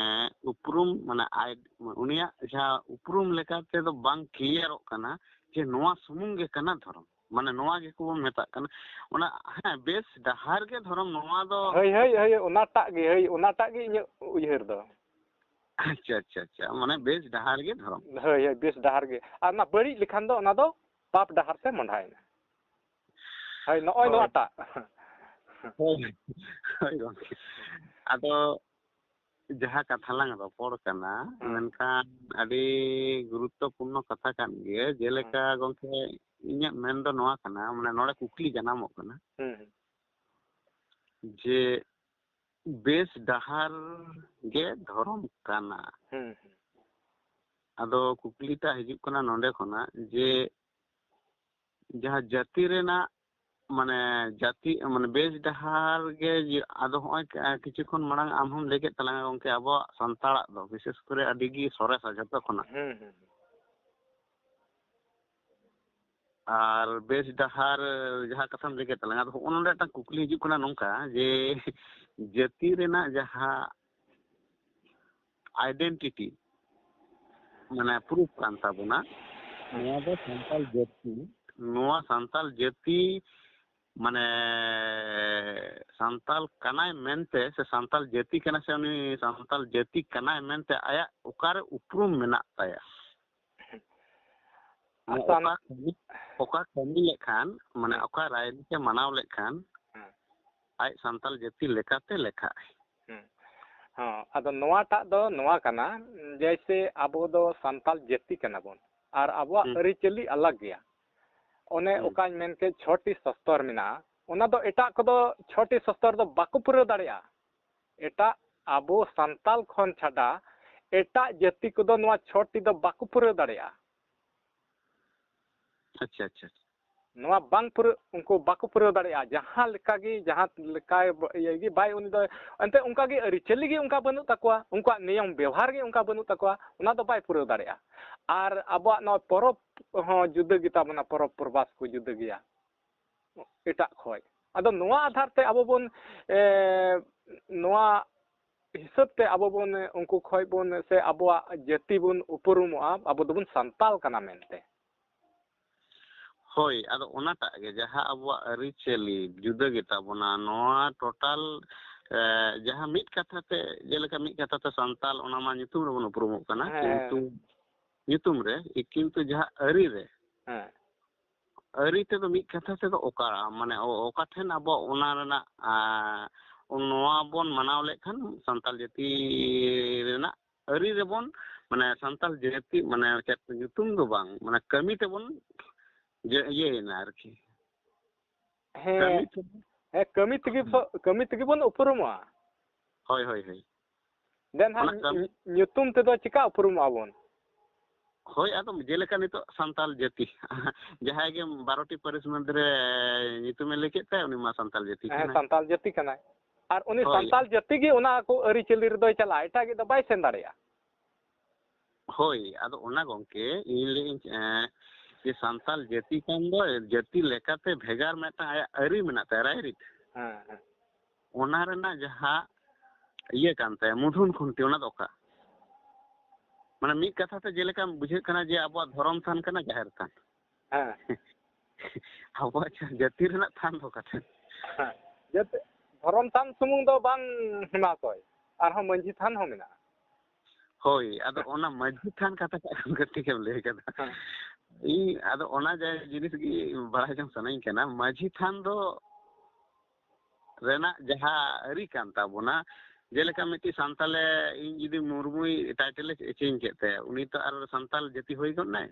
ᱩᱯᱨᱩᱢ, ᱢᱟᱱᱮ ᱟᱭ-, ᱩᱱᱤᱭᱟᱜ ᱡᱟᱦᱟᱸ ᱩᱯᱨᱩᱢ ᱞᱮᱠᱟ ᱛᱮᱫᱚ ᱵᱟᱝ ᱠᱞᱤᱭᱟᱨᱚᱜ ᱠᱟᱱᱟ ᱡᱮ ᱱᱚᱣᱟ ᱥᱩᱢᱩᱝ ᱜᱮ ᱠᱟᱱᱟ ᱫᱷᱚᱨᱚᱢ, ᱢᱟᱱᱮ ᱱᱚᱣᱟ ᱜᱮᱠᱚ ᱵᱚᱱ ᱢᱮᱛᱟᱜ ᱠᱟᱱᱟ᱾ ᱚᱱᱟ, ᱦᱮᱸ, ᱵᱮᱥ ᱰᱟᱦᱟᱨ ᱜᱮ ᱫᱷᱚᱨᱚᱢ, ᱱᱚᱣᱟ ᱫᱚ ᱦᱳᱭ, ᱦᱳᱭ, ᱦᱳᱭ, ᱚᱱᱟᱴᱟᱜ ᱜᱮ, ᱦᱳᱭ, ᱚᱱᱟᱴᱟᱜ ᱜᱮ ᱤᱧᱟᱹᱜ ᱩᱭᱦᱟᱹᱨ ᱫᱚ᱾ ᱟᱪᱪᱷᱟ, ᱟᱪᱪᱷᱟ, ᱟᱪᱪᱷᱟ, ᱢᱟᱱᱮ ᱵᱮᱥ ᱰᱟᱦᱟᱨ ᱜᱮ ᱫᱷᱚᱨᱚᱢ᱾ ᱦᱳᱭ, ᱦᱳᱭ, ᱵᱮᱥ ᱰᱟᱦᱟᱨ ᱜᱮ᱾ ᱟᱨ ᱚᱱᱟ ᱵᱟᱹᱲᱤᱡ ᱞᱮᱠᱷᱟᱱ ᱫᱚ ᱚᱱᱟ ᱫᱚ ᱯᱟᱯ ᱰᱟᱦᱟᱨ ᱛᱮ ᱢᱚᱦᱰᱟᱭᱮᱱᱟ᱾ ᱦᱳᱭ, ᱱᱚᱜᱼᱚᱭ ᱦᱳᱭ᱾ ᱱᱚᱣᱟᱴᱟᱜ᱾ ᱦᱳᱭ, ᱦᱳᱭ ᱜᱚᱢᱠᱮ᱾ ᱟᱫᱚ ᱡᱟᱦᱟᱸ ᱠᱟᱛᱷᱟ ᱞᱟᱝ ᱨᱚᱯᱚᱲ ᱠᱟᱱᱟ, ᱦᱮᱸ᱾ ᱢᱮᱱᱠᱷᱟᱱ ᱟᱹᱰᱤ ᱜᱩᱨᱩᱛᱛᱚᱯᱩᱨᱱᱚ ᱠᱟᱛᱷᱟ ᱠᱟᱱ ᱜᱮᱭᱟ᱾ ᱡᱮᱞᱮᱠᱟ ᱦᱮᱸ᱾ ᱜᱚᱢᱠᱮ, ᱤᱧᱟᱹᱜ ᱢᱮᱱ ᱫᱚ ᱱᱚᱣᱟ ᱠᱟᱱᱟ, ᱢᱟᱱᱮ ᱱᱚᱰᱮ ᱠᱩᱠᱞᱤ ᱡᱟᱱᱟᱢᱚᱜ ᱠᱟᱱᱟ ᱦᱮᱸ, ᱦᱮᱸ᱾ ᱡᱮ ᱵᱮᱥ ᱰᱟᱦᱟᱨ ᱜᱮ ᱫᱷᱚᱨᱚᱢ ᱠᱟᱱᱟ᱾ ᱦᱮᱸ, ᱦᱮᱸ᱾ ᱟᱫᱚ ᱠᱩᱠᱞᱤᱴᱟᱜ ᱦᱤᱡᱩᱜ ᱠᱟᱱᱟ ᱱᱚᱰᱮ ᱠᱷᱚᱱᱟᱜ ᱡᱮ ᱡᱟᱦᱟᱸ ᱡᱟᱹᱛᱤ ᱨᱮᱱᱟᱜ, ᱢᱟᱱᱮ, ᱡᱟᱹᱛᱤ, ᱢᱟᱱᱮ, ᱵᱮᱥ ᱰᱟᱦᱟᱨ ᱜᱮ ᱡᱮ, ᱟᱫᱚ ᱦᱚᱸᱜᱼᱚᱭ ᱠᱤᱪᱷᱩ ᱠᱷᱚᱱ ᱢᱟᱲᱟᱝ ᱟᱢ ᱦᱚᱸᱢ ᱞᱟᱹᱭ ᱠᱮᱫ ᱛᱟᱞᱟᱝᱟ ᱜᱚᱢᱠᱮ, ᱟᱵᱚᱣᱟᱜ ᱥᱟᱱᱛᱟᱲᱟᱜ ᱫᱚ ᱵᱤᱥᱮᱥ ᱠᱚᱨᱮ ᱟᱹᱰᱤ ᱜᱮ ᱥᱚᱨᱮᱥᱟ ᱡᱷᱚᱛᱚ ᱠᱷᱚᱱᱟᱜ᱾ ᱦᱩᱸ, ᱦᱩᱸ, ᱦᱩᱸ᱾ ᱟᱨ ᱵᱮᱥ ᱰᱟᱦᱟᱨ ᱡᱟᱦᱟᱸ ᱠᱟᱛᱷᱟᱢ ᱞᱟᱹᱭ ᱠᱮᱫ ᱛᱟᱞᱟᱝᱟ, ᱟᱫᱚ ᱦᱚᱸᱜᱼᱚ ᱱᱚᱰᱮ ᱢᱤᱫᱴᱟᱝ ᱠᱩᱠᱞᱤ ᱦᱤᱡᱩᱜ ᱠᱟᱱᱟ ᱱᱚᱝᱠᱟ ᱡᱮ, ᱡᱟᱹᱛᱤ ᱨᱮᱱᱟᱜ ᱡᱟᱦᱟᱸ identity, ᱢᱟᱱᱮ, proof ᱠᱟᱱ ᱛᱟᱵᱚᱱᱟ, ᱱᱚᱣᱟ ᱫᱚ ᱥᱟᱱᱛᱟᱲ ᱡᱟᱹᱛᱤ, ᱱᱚᱣᱟ ᱥᱟᱱᱛᱟᱲ ᱡᱟᱹᱛᱤ, ᱢᱟᱱᱮ, ᱥᱟᱱᱛᱟᱲ ᱠᱟᱱᱟᱭ ᱢᱮᱱᱛᱮ ᱥᱮ ᱥᱟᱱᱛᱟᱲ ᱡᱟᱹᱛᱤ ᱠᱟᱱᱟᱭ ᱥᱮ ᱩᱱᱤ ᱥᱟᱱᱛᱟᱲ ᱡᱟᱹᱛᱤ ᱠᱟᱱᱟᱭ ᱢᱮᱱᱛᱮ ᱟᱭᱟᱜ ᱚᱠᱟᱨᱮ ᱩᱯᱨᱩᱢ ᱢᱮᱱᱟᱜ ᱛᱟᱭᱟ? ᱢᱟᱱᱮ, ᱟᱥᱟᱢ- ᱚᱠᱟ ᱠᱟᱹᱢᱤ, ᱚᱠᱟ ᱠᱟᱹᱢᱤ ᱞᱮᱠᱷᱟᱱ, ᱢᱟᱱᱮ, ᱦᱮᱸ᱾ ᱚᱠᱟ ᱨᱟᱭᱨᱤᱛ ᱮ ᱢᱟᱱᱟᱣ ᱞᱮᱠᱷᱟᱱ ᱦᱮᱸ᱾ ᱟᱡ ᱥᱟᱱᱛᱟᱲ ᱡᱟᱹᱛᱤ ᱞᱮᱠᱟᱛᱮ ᱞᱮᱠᱷᱟᱜᱼᱟᱭ᱾ ᱦᱮᱸ᱾ ᱦᱚᱸ, ᱟᱫᱚ ᱱᱚᱣᱟᱴᱟᱜ ᱫᱚ ᱱᱚᱣᱟ ᱠᱟᱱᱟ, ᱡᱮᱭᱥᱮ ᱟᱵᱚ ᱫᱚ ᱥᱟᱱᱛᱟᱲ ᱡᱟᱹᱛᱤ ᱠᱟᱱᱟ ᱵᱚᱱ ᱟᱨ ᱟᱵᱚᱣᱟᱜ ᱦᱩᱸ᱾ ᱟᱹᱨᱤᱪᱟᱹᱞᱤ ᱟᱞᱟᱜᱽ ᱜᱮᱭᱟ᱾ ᱚᱱᱮ ᱦᱩᱸ᱾ ᱚᱠᱟᱧ ᱢᱮᱱ ᱠᱮᱫ, ᱪᱷᱚᱴᱤ ᱥᱚᱥᱛᱚᱨ ᱢᱮᱱᱟᱜᱼᱟ, ᱚᱱᱟ ᱫᱚ ᱮᱴᱟᱜ ᱠᱚᱫᱚ ᱪᱷᱚᱴᱤ ᱥᱚᱥᱛᱚᱨ ᱫᱚ ᱵᱟᱠᱚ ᱯᱩᱨᱟᱹᱣ ᱫᱟᱲᱮᱭᱟᱜᱼᱟ᱾ ᱮᱴᱟᱜ ᱟᱵᱚ ᱥᱟᱱᱛᱟᱲ ᱠᱷᱚᱱ ᱪᱷᱟᱰᱟ ᱮᱴᱟᱜ ᱡᱟᱹᱛᱤ ᱠᱚᱫᱚ ᱱᱚᱣᱟ ᱪᱷᱚᱴᱤ ᱫᱚ ᱵᱟᱠᱚ ᱯᱩᱨᱟᱹᱣ ᱫᱟᱲᱮᱭᱟᱜᱼᱟ᱾ ᱟᱪᱪᱷᱟ, ᱟᱪᱪᱷᱟ, ᱟᱪᱪᱷᱟ᱾ ᱱᱚᱣᱟ ᱵᱟᱝ ᱯᱩᱨᱟᱹ-, ᱩᱱᱠᱩ ᱵᱟᱠᱚ ᱯᱩᱨᱟᱹᱣ ᱫᱟᱲᱮᱭᱟᱜᱼᱟ᱾ ᱡᱟᱦᱟᱸ ᱞᱮᱠᱟ ᱜᱮ, ᱡᱟᱦᱟᱸ ᱞᱮᱠᱟᱭ ᱵ-, ᱤᱭᱟᱹ ᱜᱮ ᱵᱟᱭ, ᱩᱱᱤ ᱫᱚ ᱮᱱᱛᱮᱫ ᱚᱱᱠᱟ ᱜᱮ ᱟᱹᱨᱤᱪᱟᱹᱞᱤ ᱜᱮ ᱚᱱᱠᱟ ᱵᱟᱹᱱᱩᱜ ᱛᱟᱠᱚᱣᱟ, ᱩᱱᱠᱩᱣᱟᱜ ᱱᱤᱭᱚᱢ ᱵᱮᱣᱦᱟᱨ ᱜᱮ ᱚᱱᱠᱟ ᱵᱟᱹᱱᱩᱜ ᱛᱟᱠᱚᱣᱟ, ᱚᱱᱟ ᱫᱚ ᱵᱟᱭ ᱯᱩᱨᱟᱹᱣ ᱫᱟᱲᱮᱭᱟᱜᱼᱟ᱾ ᱟᱨ ᱟᱵᱚᱣᱟᱜ ᱱᱚᱣᱟ ᱯᱚᱨᱚᱵᱽ ᱦᱚᱸ ᱡᱩᱫᱟᱹ ᱜᱮᱛᱟ ᱵᱚᱱᱟ, ᱯᱚᱨᱚᱵᱽ ᱯᱚᱨᱵᱟᱥ ᱠᱚ ᱡᱩᱫᱟᱹ ᱜᱮᱭᱟ ᱮᱴᱟᱜ ᱠᱷᱚᱡ᱾ ᱟᱫᱚ ᱱᱚᱣᱟ ᱟᱫᱷᱟᱨ ᱛᱮ ᱟᱵᱚ ᱵᱚᱱ, ᱮ, ᱱᱚᱣᱟ ᱦᱤᱥᱟᱹᱵ ᱛᱮ ᱟᱵᱚ ᱵᱚᱱ ᱩᱱᱠᱩ ᱠᱷᱚᱡ ᱵᱚᱱ ᱥᱮ ᱟᱵᱚᱣᱟᱜ ᱡᱟᱹᱛᱤ ᱵᱚᱱ ᱩᱯᱨᱩᱢᱚᱜᱼᱟ, ᱟᱵᱚ ᱫᱚᱵᱚᱱ ᱥᱟᱱᱛᱟᱲ ᱠᱟᱱᱟ ᱢᱮᱱᱛᱮ᱾ ᱦᱳᱭ, ᱟᱫᱚ ᱚᱱᱟᱴᱟᱜ ᱜᱮ, ᱡᱟᱦᱟᱸ ᱟᱵᱚᱣᱟᱜ ᱟᱹᱨᱤᱪᱟᱹᱞᱤ ᱡᱩᱫᱟᱹ ᱜᱮᱛᱟ ᱵᱚᱱᱟ, ᱱᱚᱣᱟ total, ᱮ, ᱡᱟᱦᱟᱸ ᱢᱤᱫ ᱠᱟᱛᱷᱟ ᱛᱮ, ᱡᱮᱞᱮᱠᱟ ᱢᱤᱫ ᱠᱟᱛᱷᱟ ᱛᱮ ᱥᱟᱱᱛᱟᱲ, ᱚᱱᱟ ᱢᱟ ᱧᱩᱛᱩᱢ ᱨᱮᱵᱚᱱ ᱩᱯᱨᱩᱢᱚᱜ ᱠᱟᱱᱟ, ᱦᱮᱸ᱾ ᱠᱤᱱᱛᱩ ᱧᱩᱛᱩᱢ ᱨᱮ, ᱠᱤᱱᱛᱩ ᱡᱟᱦᱟᱸ ᱟᱹᱨᱤ ᱨᱮ, ᱦᱮᱸ᱾ ᱟᱹᱨᱤ ᱛᱮᱫᱚ ᱢᱤᱫ ᱠᱟᱛᱷᱟ ᱛᱮᱫᱚ ᱚᱠᱟ, ᱢᱟᱱᱮ, ᱚ-, ᱚᱠᱟ ᱴᱷᱮᱱ ᱟᱵᱚ ᱚᱱᱟ ᱨᱮᱱᱟᱜ, ᱟ, ᱱᱚᱣᱟ ᱵᱚᱱ ᱢᱟᱱᱟᱣ ᱞᱮᱠᱷᱟᱱ ᱥᱟᱱᱛᱟᱲ ᱡᱟᱹᱛᱤ ᱨᱮᱱᱟᱜ ᱟᱹᱨᱤ ᱨᱮᱵᱚᱱ, ᱢᱟᱱᱮ, ᱥᱟᱱᱛᱟᱲ ᱡᱟᱹᱛᱤ, ᱢᱟᱱᱮ, ᱪᱮᱫ ᱧᱩᱛᱩᱢ ᱫᱚ ᱵᱟᱝ, ᱢᱟᱱᱮ, ᱠᱟᱹᱢᱤ ᱛᱮᱵᱚᱱ ᱡᱮ ᱤᱭᱟᱹᱭᱮᱱᱟ ᱟᱨᱠᱤ᱾ ᱦᱮᱸ, ᱠᱟᱹᱢᱤ ᱛᱮᱵᱚᱱ ᱦᱮᱸ, ᱠᱟᱹᱢᱤ ᱛᱮᱜᱮ ᱦᱩᱸ᱾ ᱥᱚ-, ᱠᱟᱹᱢᱤ ᱛᱮᱜᱮ ᱵᱚᱱ ᱩᱯᱨᱩᱢᱚᱜᱼᱟ᱾ ᱦᱳᱭ, ᱦᱳᱭ, ᱦᱳᱭ᱾ ᱫᱮᱱ ᱦᱟᱸᱜ ᱚᱱᱟ ᱠᱟᱹᱢᱤ ᱧᱩ-, ᱧᱩᱛᱩᱢ ᱛᱮᱫᱚ ᱪᱮᱠᱟ ᱩᱯᱨᱩᱢᱚᱜᱼᱟ ᱵᱚᱱ? ᱦᱳᱭ, ᱟᱫᱚ ᱡᱮᱞᱮᱠᱟ ᱱᱤᱛᱚᱜ ᱥᱟᱱᱛᱟᱞ ᱡᱟᱹᱛᱤ, ᱡᱟᱦᱟᱸᱭ ᱜᱮ ᱵᱟᱨᱚᱴᱤ ᱯᱟᱹᱨᱤᱥ ᱢᱚᱫᱽᱫᱷᱮ ᱨᱮ ᱧᱩᱛᱩᱢᱮ ᱞᱟᱹᱭ ᱠᱮᱫ ᱛᱟᱭ, ᱩᱱᱤ ᱢᱟ ᱥᱟᱱᱛᱟᱞ ᱡᱟᱹᱛᱤ ᱦᱮᱸ, ᱠᱟᱱᱟᱭ᱾ ᱥᱟᱱᱛᱟᱞ ᱡᱟᱹᱛᱤ ᱠᱟᱱᱟᱭ᱾ ᱟᱨ ᱩᱱᱤ ᱦᱳᱭ᱾ ᱥᱟᱱᱛᱟᱞ ᱡᱟᱹᱛᱤ ᱜᱮ ᱚᱱᱟ ᱠᱚ ᱟᱹᱨᱤᱪᱟᱹᱞᱤ ᱨᱮᱫᱚᱭ ᱪᱟᱞᱟᱜᱼᱟ, ᱮᱴᱟᱜ ᱫᱚ ᱵᱟᱭ ᱥᱮᱱ ᱫᱟᱲᱮᱭᱟᱜᱼᱟ᱾ ᱦᱳᱭ, ᱟᱫᱚ ᱚᱱᱟ ᱜᱚᱢᱠᱮ, ᱤᱧ ᱞᱟᱹᱭᱟᱹᱧ, ᱮᱸ, ᱡᱮ ᱥᱟᱱᱛᱟᱞ ᱡᱟᱹᱛᱤ ᱠᱟᱱ ᱫᱚ ᱡᱟᱹᱛᱤ ᱞᱮᱠᱟᱛᱮ ᱵᱷᱮᱜᱟᱨ ᱢᱤᱫᱴᱟᱝ ᱟᱭᱟᱜ ᱟᱹᱨᱤ ᱢᱮᱱᱟᱜ ᱛᱟᱭᱟ, ᱨᱟᱭᱨᱤᱛ᱾ ᱦᱮᱸ, ᱦᱮᱸ᱾ ᱚᱱᱟ ᱨᱮᱱᱟᱜ ᱡᱟᱦᱟᱸ ᱤᱭᱟᱹ ᱠᱟᱱ ᱛᱟᱭᱟ, ᱢᱩᱫᱷᱩᱱ ᱠᱷᱩᱱᱴᱤ, ᱚᱱᱟ ᱫᱚ ᱚᱠᱟ? ᱢᱟᱱᱮ ᱢᱤᱫ ᱠᱟᱛᱷᱟ ᱛᱮ ᱡᱮᱞᱮᱠᱟ ᱵᱩᱡᱷᱟᱹᱜ ᱠᱟᱱᱟ ᱡᱮ ᱟᱵᱚᱣᱟᱜ ᱫᱷᱚᱨᱚᱢ ᱛᱷᱟᱱ ᱠᱟᱱᱟ ᱡᱟᱦᱮᱨ ᱛᱷᱟᱱ᱾ ᱦᱮᱸ᱾ ᱟᱵᱚᱣᱟᱜ ᱡᱟ-, ᱡᱟᱹᱛᱤ ᱨᱮᱱᱟᱜ ᱛᱷᱟᱱ ᱫᱚ ᱚᱠᱟ ᱴᱷᱮᱱ? ᱦᱮᱸ᱾ ᱡᱟᱹᱛᱤ, ᱫᱷᱚᱨᱚᱢ ᱛᱷᱟᱱ ᱥᱩᱢᱩᱝ ᱫᱚ ᱵᱟᱝ ᱦᱮᱱᱟᱜᱼᱟ ᱛᱚᱭ, ᱟᱨᱦᱚᱸ ᱢᱟᱹᱡᱷᱤ ᱛᱷᱟᱱ ᱦᱚᱸ ᱢᱮᱱᱟᱜᱼᱟ᱾ ᱦᱳᱭ, ᱟᱫᱚ ᱦᱮᱸ᱾ ᱚᱱᱟ ᱢᱟᱹᱡᱷᱤ ᱛᱷᱟᱱ ᱠᱟᱛᱷᱟ ᱴᱟᱜ ᱠᱟᱹᱴᱤᱡ ᱮᱢ ᱞᱟᱹᱭ ᱠᱟᱫᱟ᱾ ᱦᱮᱸ᱾ ᱤᱧ ᱟᱫᱚ ᱚᱱᱟ ᱡᱟ-, ᱡᱤᱱᱤᱥ ᱜᱮ ᱵᱟᱲᱟᱭ ᱡᱚᱝ ᱥᱟᱱᱟᱧ ᱠᱟᱱᱟ, ᱢᱟᱹᱡᱷᱤ ᱛᱷᱟᱱ ᱫᱚ ᱨᱮᱱᱟᱜ ᱡᱟᱦᱟᱸ ᱟᱹᱨᱤ ᱠᱟᱱ ᱛᱟᱵᱚᱱᱟ, ᱡᱮᱞᱮᱠᱟ ᱢᱤᱫᱴᱤᱡ ᱥᱟᱱᱛᱟᱞᱮ, ᱤᱧ ᱡᱩᱫᱤ ᱢᱩᱨᱢᱩᱭ title ᱮ change ᱠᱮᱫ ᱛᱟᱭᱟ, ᱩᱱᱤ ᱛᱚ ᱟᱨ ᱥᱟᱱᱛᱟᱞ ᱡᱟᱹᱛᱤ ᱦᱩᱭ ᱜᱚᱫ ᱱᱟᱭ᱾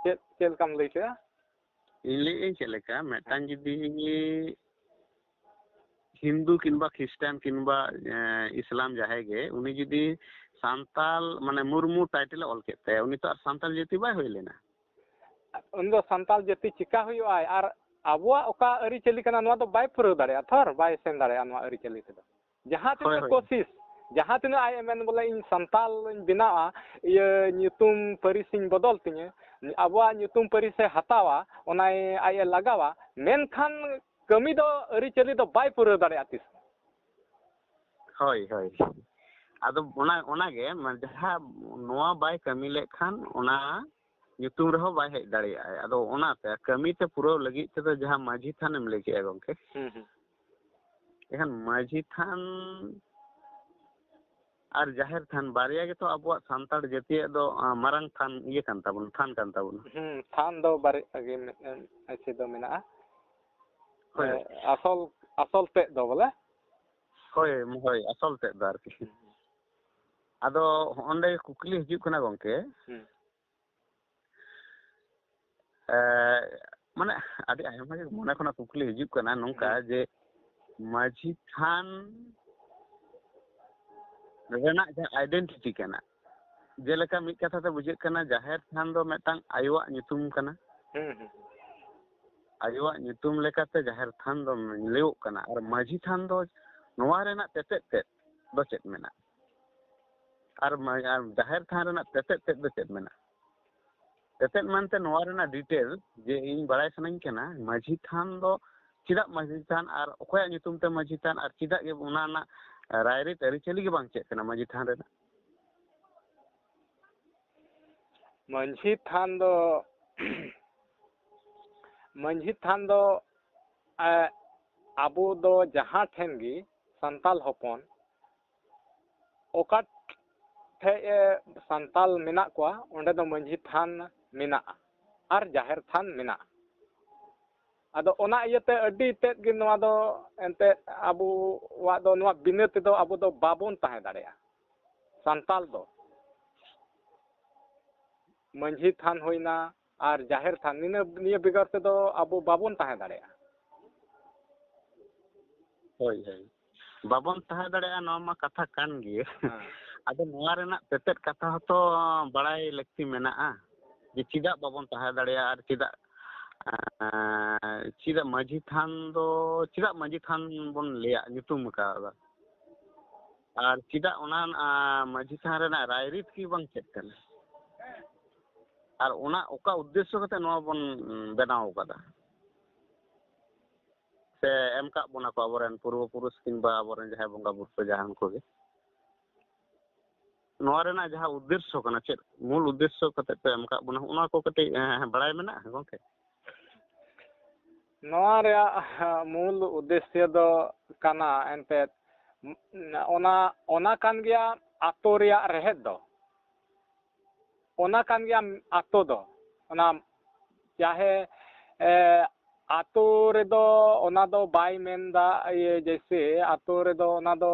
ᱪᱮᱫ, ᱪᱮᱫ ᱞᱮᱠᱟᱢ ᱞᱟᱹᱭ ᱠᱮᱫᱟ? ᱤᱧ ᱞᱟᱹᱭᱮᱫ ᱟᱹᱧ ᱪᱮᱫ ᱞᱮᱠᱟ, ᱢᱤᱫᱴᱟᱝ ᱦᱮᱸ᱾ ᱡᱩᱫᱤ ᱦᱤᱱᱫᱩ ᱠᱤᱝᱵᱟ ᱠᱷᱨᱤᱥᱴᱟᱱ ᱠᱤᱝᱵᱟ, ᱮᱸ, ᱤᱥᱞᱟᱢ ᱡᱟᱦᱟᱸᱭ ᱜᱮ, ᱩᱱᱤ ᱡᱩᱫᱤ ᱥᱟᱱᱛᱟᱞ, ᱢᱟᱱᱮ ᱢᱩᱨᱢᱩ title ᱮ ᱚᱞ ᱠᱮᱫ ᱛᱟᱭᱟ, ᱩᱱᱤ ᱛᱚ ᱟᱨ ᱥᱟᱱᱛᱟᱞ ᱡᱟᱹᱛᱤ ᱵᱟᱭ ᱦᱩᱭ ᱞᱮᱱᱟ᱾ ᱩᱱᱤ ᱫᱚ ᱥᱟᱱᱛᱟᱞ ᱡᱟᱹᱛᱤ ᱪᱤᱠᱟ ᱦᱩᱭᱩᱜᱼᱟᱭ? ᱟᱨ ᱟᱵᱚᱣᱟᱜ ᱚᱠᱟ ᱟᱹᱨᱤᱪᱟᱹᱞᱤ ᱠᱟᱱᱟ, ᱱᱚᱣᱟ ᱫᱚ ᱵᱟᱭ ᱯᱩᱨᱟᱹᱣ ᱫᱟᱲᱮᱭᱟᱜᱼᱟ, ᱛᱷᱚᱨ ᱵᱟᱭ ᱥᱮᱱ ᱫᱟᱲᱮᱭᱟᱜᱼᱟ ᱱᱚᱣᱟ ᱟᱹᱨᱤᱪᱟᱹᱞᱤ ᱛᱮᱫᱚ᱾ ᱡᱟᱦᱟᱸ ᱦᱳᱭ, ᱛᱤᱱᱟᱹᱜ ᱦᱳᱭ᱾ ᱠᱳᱥᱤᱥ, ᱡᱟᱦᱟᱸ ᱛᱤᱱᱟᱹᱜ ᱟᱡ ᱮ ᱢᱮᱱ ᱵᱚᱞᱮ, "ᱤᱧ ᱥᱟᱱᱛᱟᱞᱤᱧ ᱵᱮᱱᱟᱣᱟ, ᱤᱭᱟᱹ ᱧᱩᱛᱩᱢ ᱯᱟᱹᱨᱤᱥᱤᱧ ᱵᱚᱫᱚᱞ ᱛᱤᱧᱟᱹ, ᱟᱵᱚᱣᱟᱜ ᱧᱩᱛᱩᱢ ᱯᱟᱹᱨᱤᱥᱮ ᱦᱟᱛᱟᱣᱟ", ᱚᱱᱟᱭ ᱟᱡ ᱮ ᱞᱟᱜᱟᱣᱟ, ᱢᱮᱱᱠᱷᱟᱱ ᱠᱟᱹᱢᱤ ᱫᱚ, ᱟᱹᱨᱤᱪᱟᱹᱞᱤ ᱫᱚ ᱵᱟᱭ ᱯᱩᱨᱟᱹᱣ ᱫᱟᱲᱮᱭᱟᱜᱼᱟ ᱛᱤᱥ ᱦᱚᱸ᱾ ᱦᱳᱭ, ᱦᱳᱭ᱾ ᱟᱫᱚ ᱚᱱᱟ, ᱚᱱᱟᱜᱮ, ᱢᱟᱱᱮ, ᱡᱟᱦᱟᱸ ᱱᱚᱣᱟ ᱵᱟᱭ ᱠᱟᱹᱢᱤ ᱞᱮᱫ ᱠᱷᱟᱱ, ᱚᱱᱟ ᱧᱩᱛᱩᱢ ᱨᱮᱦᱚᱸ ᱵᱟᱭ ᱦᱮᱡ ᱫᱟᱲᱮᱭᱟᱜᱼᱟ᱾ ᱟᱫᱚ ᱚᱱᱟᱛᱮ ᱠᱟᱹᱢᱤ ᱛᱮ ᱯᱩᱨᱟᱹᱣ ᱞᱟᱹᱜᱤᱫ ᱛᱮᱫᱚ, ᱡᱟᱦᱟᱸ ᱢᱟᱹᱡᱷᱤ ᱛᱷᱟᱱᱮᱢ ᱞᱟᱹᱭ ᱠᱮᱜᱼᱟ ᱜᱚᱢᱠᱮ, ᱦᱩᱸ, ᱦᱩᱸ᱾ ᱮᱱᱠᱷᱟᱱ ᱢᱟᱹᱡᱷᱤ ᱛᱷᱟᱱ ᱟᱨ ᱡᱟᱦᱮᱨ ᱛᱷᱟᱱ ᱵᱟᱨᱭᱟ ᱜᱮᱛᱚ ᱟᱵᱚᱣᱟᱜ ᱥᱟᱱᱛᱟᱲ ᱡᱟᱹᱛᱤᱭᱟᱜ ᱫᱚ, ᱟᱸ, ᱢᱟᱨᱟᱝ ᱛᱷᱟᱱ ᱤᱭᱟᱹ ᱠᱟᱱ ᱛᱟᱵᱚᱱᱟ, ᱛᱷᱟᱱ ᱠᱟᱱ ᱛᱟᱵᱚᱱᱟ᱾ ᱦᱩᱸ, ᱛᱷᱟᱱ ᱫᱚ ᱵᱟᱨᱭᱟ ᱜᱮ ᱢᱮ-, ᱮ, ᱪᱮᱫ ᱫᱚ ᱢᱮᱱᱟᱜᱼᱟ᱾ ᱦᱳᱭ, ᱦᱳᱭ᱾ ᱮ, ᱟᱥᱚᱞ, ᱟᱥᱚᱞ ᱛᱮᱫ ᱫᱚ ᱵᱚᱞᱮ᱾ ᱦᱳᱭ, ᱦᱳᱭ, ᱟᱥᱚᱞ ᱛᱮᱫ ᱫᱚ ᱟᱨᱠᱤ᱾ ᱦᱩᱸ, ᱦᱩᱸ᱾ ᱟᱫᱚ ᱦᱚᱸᱜᱼᱚᱸᱰᱮ ᱠᱩᱠᱞᱤ ᱦᱤᱡᱩᱜ ᱠᱟᱱᱟ ᱜᱚᱢᱠᱮ, ᱦᱩᱸ᱾ ᱮ, ᱢᱟᱱᱮ, ᱟᱹᱰᱤ ᱟᱭᱢᱟ ᱜᱮ ᱢᱚᱱᱮ ᱠᱷᱚᱱᱟᱜ ᱠᱩᱠᱞᱤ ᱦᱤᱡᱩᱜ ᱠᱟᱱᱟ ᱱᱚᱝᱠᱟ ᱦᱩᱸ᱾ ᱡᱮ ᱢᱟᱹᱡᱷᱤ ᱛᱷᱟᱱ ᱨᱮᱱᱟᱜ ᱡᱟᱦᱟᱸ identity ᱠᱟᱱᱟ, ᱡᱮᱞᱮᱠᱟ ᱢᱤᱫ ᱠᱟᱛᱷᱟ ᱛᱮ ᱵᱩᱡᱷᱟᱹᱜ ᱠᱟᱱᱟ, ᱡᱟᱦᱮᱨ ᱛᱷᱟᱱ ᱫᱚ ᱢᱤᱫᱴᱟᱝ ᱟᱭᱳᱣᱟᱜ ᱧᱩᱛᱩᱢ ᱠᱟᱱᱟ᱾ ᱦᱩᱸ, ᱦᱩᱸ, ᱦᱩᱸ᱾ ᱟᱭᱳᱣᱟᱜ ᱧᱩᱛᱩᱢ ᱞᱮᱠᱟᱛᱮ ᱡᱟᱦᱮᱨ ᱛᱷᱟᱱ ᱫᱚ ᱞᱟᱹᱭᱚᱜ ᱠᱟᱱᱟ, ᱟᱨ ᱢᱟᱹᱡᱷᱤ ᱛᱷᱟᱱ ᱫᱚ ᱱᱚᱣᱟ ᱨᱮᱱᱟᱜ ᱛᱮᱛᱮᱫ ᱛᱮᱫ ᱫᱚ ᱪᱮᱫ ᱢᱮᱱᱟᱜᱼᱟ? ᱟᱨ ᱢᱟ-, ᱟᱨ ᱡᱟᱦᱮᱨ ᱛᱷᱟᱱ ᱨᱮᱱᱟᱜ ᱛᱮᱛᱮᱫ ᱛᱮᱫ ᱫᱚ ᱪᱮᱫ ᱢᱮᱱᱟᱜᱼᱟ? ᱛᱮᱛᱮᱫ ᱢᱮᱱᱛᱮ ᱱᱚᱣᱟ ᱨᱮᱱᱟᱜ ᱰᱤᱴᱮᱞ ᱡᱮ ᱤᱧ ᱵᱟᱲᱟᱭ ᱥᱟᱱᱟᱧ ᱠᱟᱱᱟ, ᱢᱟᱹᱡᱷᱤ ᱛᱷᱟᱱ ᱫᱚ ᱪᱮᱫᱟᱜ ᱢᱟᱹᱡᱷᱤ ᱛᱷᱟᱱ ᱟᱨ ᱚᱠᱚᱭᱟᱜ ᱧᱩᱛᱩᱢ ᱛᱮ ᱢᱟᱹᱡᱷᱤ ᱛᱷᱟᱱ ᱟᱨ ᱪᱮᱫᱟᱜ ᱜᱮ ᱚᱱᱟ ᱨᱮᱱᱟᱜ ᱨᱟᱭᱨᱤᱛ ᱟᱹᱨᱤᱪᱟᱹᱞᱤ ᱜᱮ ᱵᱟᱝ ᱪᱮᱫ ᱠᱟᱱᱟ ᱢᱟᱹᱡᱷᱤ ᱛᱷᱟᱱ ᱨᱮᱱᱟᱜ? ᱢᱟᱹᱡᱷᱤ ᱛᱷᱟᱱ ᱫᱚ, ᱢᱟᱹᱡᱷᱤ ᱛᱷᱟᱱ ᱫᱚ, ᱮ, ᱟᱵᱚ ᱫᱚ ᱡᱟᱦᱟᱸ ᱴᱷᱮᱱ ᱜᱮ ᱥᱟᱱᱛᱟᱞ ᱦᱚᱯᱚᱱ, ᱚᱠᱟ ᱴᱷᱮᱡ ᱮ ᱥᱟᱱᱛᱟᱞ ᱢᱮᱱᱟᱜ ᱠᱚᱣᱟ, ᱚᱸᱰᱮ ᱫᱚ ᱢᱟᱹᱡᱷᱤ ᱛᱷᱟᱱ ᱢᱮᱱᱟᱜᱼᱟ ᱟᱨ ᱡᱟᱦᱮᱨ ᱛᱷᱟᱱ ᱢᱮᱱᱟᱜᱼᱟ᱾ ᱟᱫᱚ ᱚᱱᱟ ᱤᱭᱟᱹᱛᱮ ᱟᱹᱰᱤ ᱛᱮᱫ ᱜᱮ ᱱᱚᱣᱟ ᱫᱚ ᱮᱱᱛᱮᱫ ᱟᱵᱚᱣᱟᱜ ᱫᱚ ᱱᱚᱣᱟ ᱵᱤᱱᱟᱹ ᱛᱮᱫᱚ ᱟᱵᱚ ᱫᱚ ᱵᱟᱵᱚᱱ ᱛᱟᱦᱮᱸ ᱫᱟᱲᱮᱭᱟᱜᱼᱟ᱾ ᱥᱟᱱᱛᱟᱞ ᱫᱚ ᱢᱟᱹᱡᱷᱤ ᱛᱷᱟᱱ ᱦᱩᱭᱱᱟ ᱟᱨ ᱡᱟᱦᱮᱨ ᱛᱷᱟᱱ, ᱱᱤᱱᱟᱹ, ᱱᱤᱭᱟᱹ ᱵᱮᱜᱚᱨ ᱛᱮᱫᱚ ᱟᱵᱚ ᱵᱟᱵᱚᱱ ᱛᱟᱦᱮᱸ ᱫᱟᱲᱮᱭᱟᱜᱼᱟ᱾ ᱦᱳᱭ, ᱦᱳᱭ, ᱵᱟᱵᱚᱱ ᱛᱟᱦᱮᱸ ᱫᱟᱲᱮᱭᱟᱜᱼᱟ, ᱱᱚᱣᱟ ᱢᱟ ᱠᱟᱛᱷᱟ ᱠᱟᱱ ᱜᱮ᱾ ᱦᱮᱸ᱾ ᱟᱫᱚ ᱱᱚᱣᱟ ᱨᱮᱱᱟᱜ ᱛᱮᱛᱮᱫ ᱠᱟᱛᱷᱟ ᱦᱚᱸᱛᱚ ᱵᱟᱲᱟᱭ ᱞᱟᱹᱠᱛᱤ ᱢᱮᱱᱟᱜᱼᱟ, ᱡᱮ ᱪᱮᱫᱟᱜ ᱵᱟᱵᱚᱱ ᱛᱟᱦᱮᱸ ᱫᱟᱲᱮᱭᱟᱜᱼᱟ ᱟᱨ ᱪᱮᱫᱟᱜ, ᱮᱸ, ᱪᱮᱫᱟᱜ ᱢᱟᱹᱡᱷᱤ ᱛᱷᱟᱱ ᱫᱚ, ᱪᱮᱫᱟᱜ ᱢᱟᱹᱡᱷᱤ ᱛᱷᱟᱱ ᱵᱚᱱ ᱞᱟᱹᱭᱟ, ᱧᱩᱛᱩᱢ ᱟᱠᱟᱫᱟ? ᱟᱨ ᱪᱮᱫᱟᱜ ᱚᱱᱟ, ᱟᱸ, ᱢᱟᱹᱡᱷᱤ ᱛᱷᱟᱱ ᱨᱮᱱᱟᱜ ᱨᱟᱭᱨᱤᱛ ᱜᱮ ᱵᱟᱝ ᱪᱮᱫ ᱠᱟᱱᱟ? ᱟᱨ ᱚᱱᱟ ᱚᱠᱟ ᱩᱫᱽᱫᱮᱥᱥᱚ ᱠᱟᱛᱮ ᱱᱚᱣᱟ ᱵᱚᱱ ᱵᱮᱱᱟᱣ ᱟᱠᱟᱫᱟ ᱥᱮ ᱮᱢ ᱠᱟᱜ ᱵᱚᱱᱟ ᱠᱚ ᱟᱵᱚᱨᱮᱱ ᱯᱩᱨᱵᱚ ᱯᱩᱨᱩᱥ ᱠᱤᱝᱵᱟ ᱟᱵᱚᱨᱮᱱ ᱡᱟᱦᱟᱸᱭ ᱵᱚᱸᱜᱟ ᱵᱩᱨᱩ ᱠᱚ ᱡᱟᱦᱟᱸ ᱩᱱᱠᱩ ᱜᱮ? ᱱᱚᱣᱟ ᱨᱮᱱᱟᱜ ᱡᱟᱦᱟᱸ ᱩᱫᱽᱫᱮᱥᱥᱚ ᱠᱟᱱᱟ, ᱪᱮᱫ ᱢᱩᱞ ᱩᱫᱽᱫᱮᱥᱥᱚ ᱠᱟᱛᱮ ᱯᱮ ᱮᱢ ᱠᱟᱜ ᱵᱚᱱᱟ, ᱚᱱᱟ ᱠᱚ ᱠᱟᱹᱴᱤᱡ, ᱮᱸ, ᱵᱟᱲᱟᱭ ᱢᱮᱱᱟᱜᱼᱟ ᱜᱚᱝᱠᱮ? ᱱᱚᱣᱟ ᱨᱮᱭᱟᱜ ᱢᱩᱞ ᱩᱫᱽᱫᱮᱥᱥᱚ ᱫᱚ ᱠᱟᱱᱟ ᱮᱱᱛᱮᱫ ᱚᱱᱟ, ᱚᱱᱟ ᱠᱟᱱ ᱜᱮᱭᱟ ᱟᱛᱳ ᱨᱮᱭᱟᱜ ᱨᱮᱦᱮᱫ ᱫᱚ᱾ ᱚᱱᱟ ᱠᱟᱱ ᱜᱮᱭᱟ ᱟᱛᱳ ᱫᱚ᱾ ᱚᱱᱟ ᱪᱟᱦᱮ, ᱮ, ᱟᱛᱳ ᱨᱮᱫᱚ ᱚᱱᱟ ᱫᱚ ᱵᱟᱭ ᱢᱮᱱᱫᱟ, ᱤᱭᱟᱹ, ᱡᱮᱭᱥᱮ ᱟᱛᱳ ᱨᱮᱫᱚ ᱚᱱᱟ ᱫᱚ,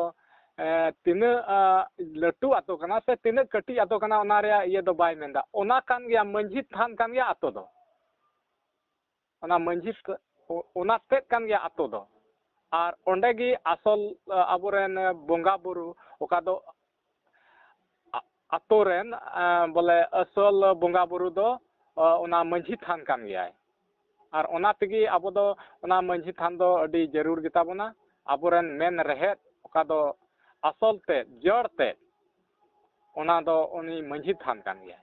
ᱮ, ᱛᱤᱱᱟᱹᱜ, ᱟ, ᱞᱟᱹᱴᱩ ᱟᱛᱳ ᱠᱟᱱᱟ ᱥᱮ ᱛᱤᱱᱟᱹᱜ ᱠᱟᱹᱴᱤᱡ ᱟᱛᱳ ᱠᱟᱱᱟ, ᱚᱱᱟ ᱨᱮᱭᱟᱜ ᱤᱭᱟᱹ ᱫᱚ ᱵᱟᱭ ᱢᱮᱱᱫᱟ᱾ ᱚᱱᱟ ᱠᱟᱱ ᱜᱮᱭᱟ, ᱢᱟᱹᱡᱷᱤ ᱛᱷᱟᱱ ᱠᱟᱱ ᱜᱮᱭᱟ ᱟᱛᱳ ᱫᱚ᱾ ᱚᱱᱟ ᱢᱟᱹᱡᱷᱤ ᱛ-, ᱚ-, ᱚᱱᱟ ᱛᱮᱫ ᱠᱟᱱ ᱜᱮᱭᱟ ᱟᱛᱳ ᱫᱚ᱾ ᱟᱨ ᱚᱸᱰᱮ ᱜᱮ ᱟᱥᱚᱞ, ᱟ, ᱟᱵᱚᱨᱮᱱ ᱵᱚᱸᱜᱟ ᱵᱩᱨᱩ, ᱚᱠᱟ ᱫᱚ ᱟ-, ᱟᱛᱳ ᱨᱮᱱ, ᱮᱸ, ᱵᱚᱞᱮ ᱟᱥᱚᱞ ᱵᱚᱸᱜᱟ ᱵᱩᱨᱩ ᱫᱚ, ᱚ, ᱚᱱᱟ ᱢᱟᱹᱡᱷᱤ ᱛᱷᱟᱱ ᱠᱟᱱ ᱜᱮᱭᱟᱭ᱾ ᱟᱨ ᱚᱱᱟ ᱛᱮᱜᱮ ᱟᱵᱚ ᱫᱚ ᱚᱱᱟ ᱢᱟᱹᱡᱷᱤ ᱛᱷᱟᱱ ᱫᱚ ᱟᱹᱰᱤ ᱡᱟᱹᱨᱩᱲ ᱜᱮᱛᱟ ᱵᱚᱱᱟ᱾ ᱟᱵᱚᱨᱮᱱ ᱢᱮᱱ ᱨᱮᱦᱮᱫ, ᱚᱠᱟ ᱫᱚ ᱟᱥᱚᱞ ᱛᱮᱫ, ᱡᱚᱲ ᱛᱮᱫ, ᱚᱱᱟ ᱫᱚ ᱩᱱᱤ ᱢᱟᱹᱡᱷᱤ ᱛᱷᱟᱱ ᱠᱟᱱ ᱜᱮᱭᱟᱭ᱾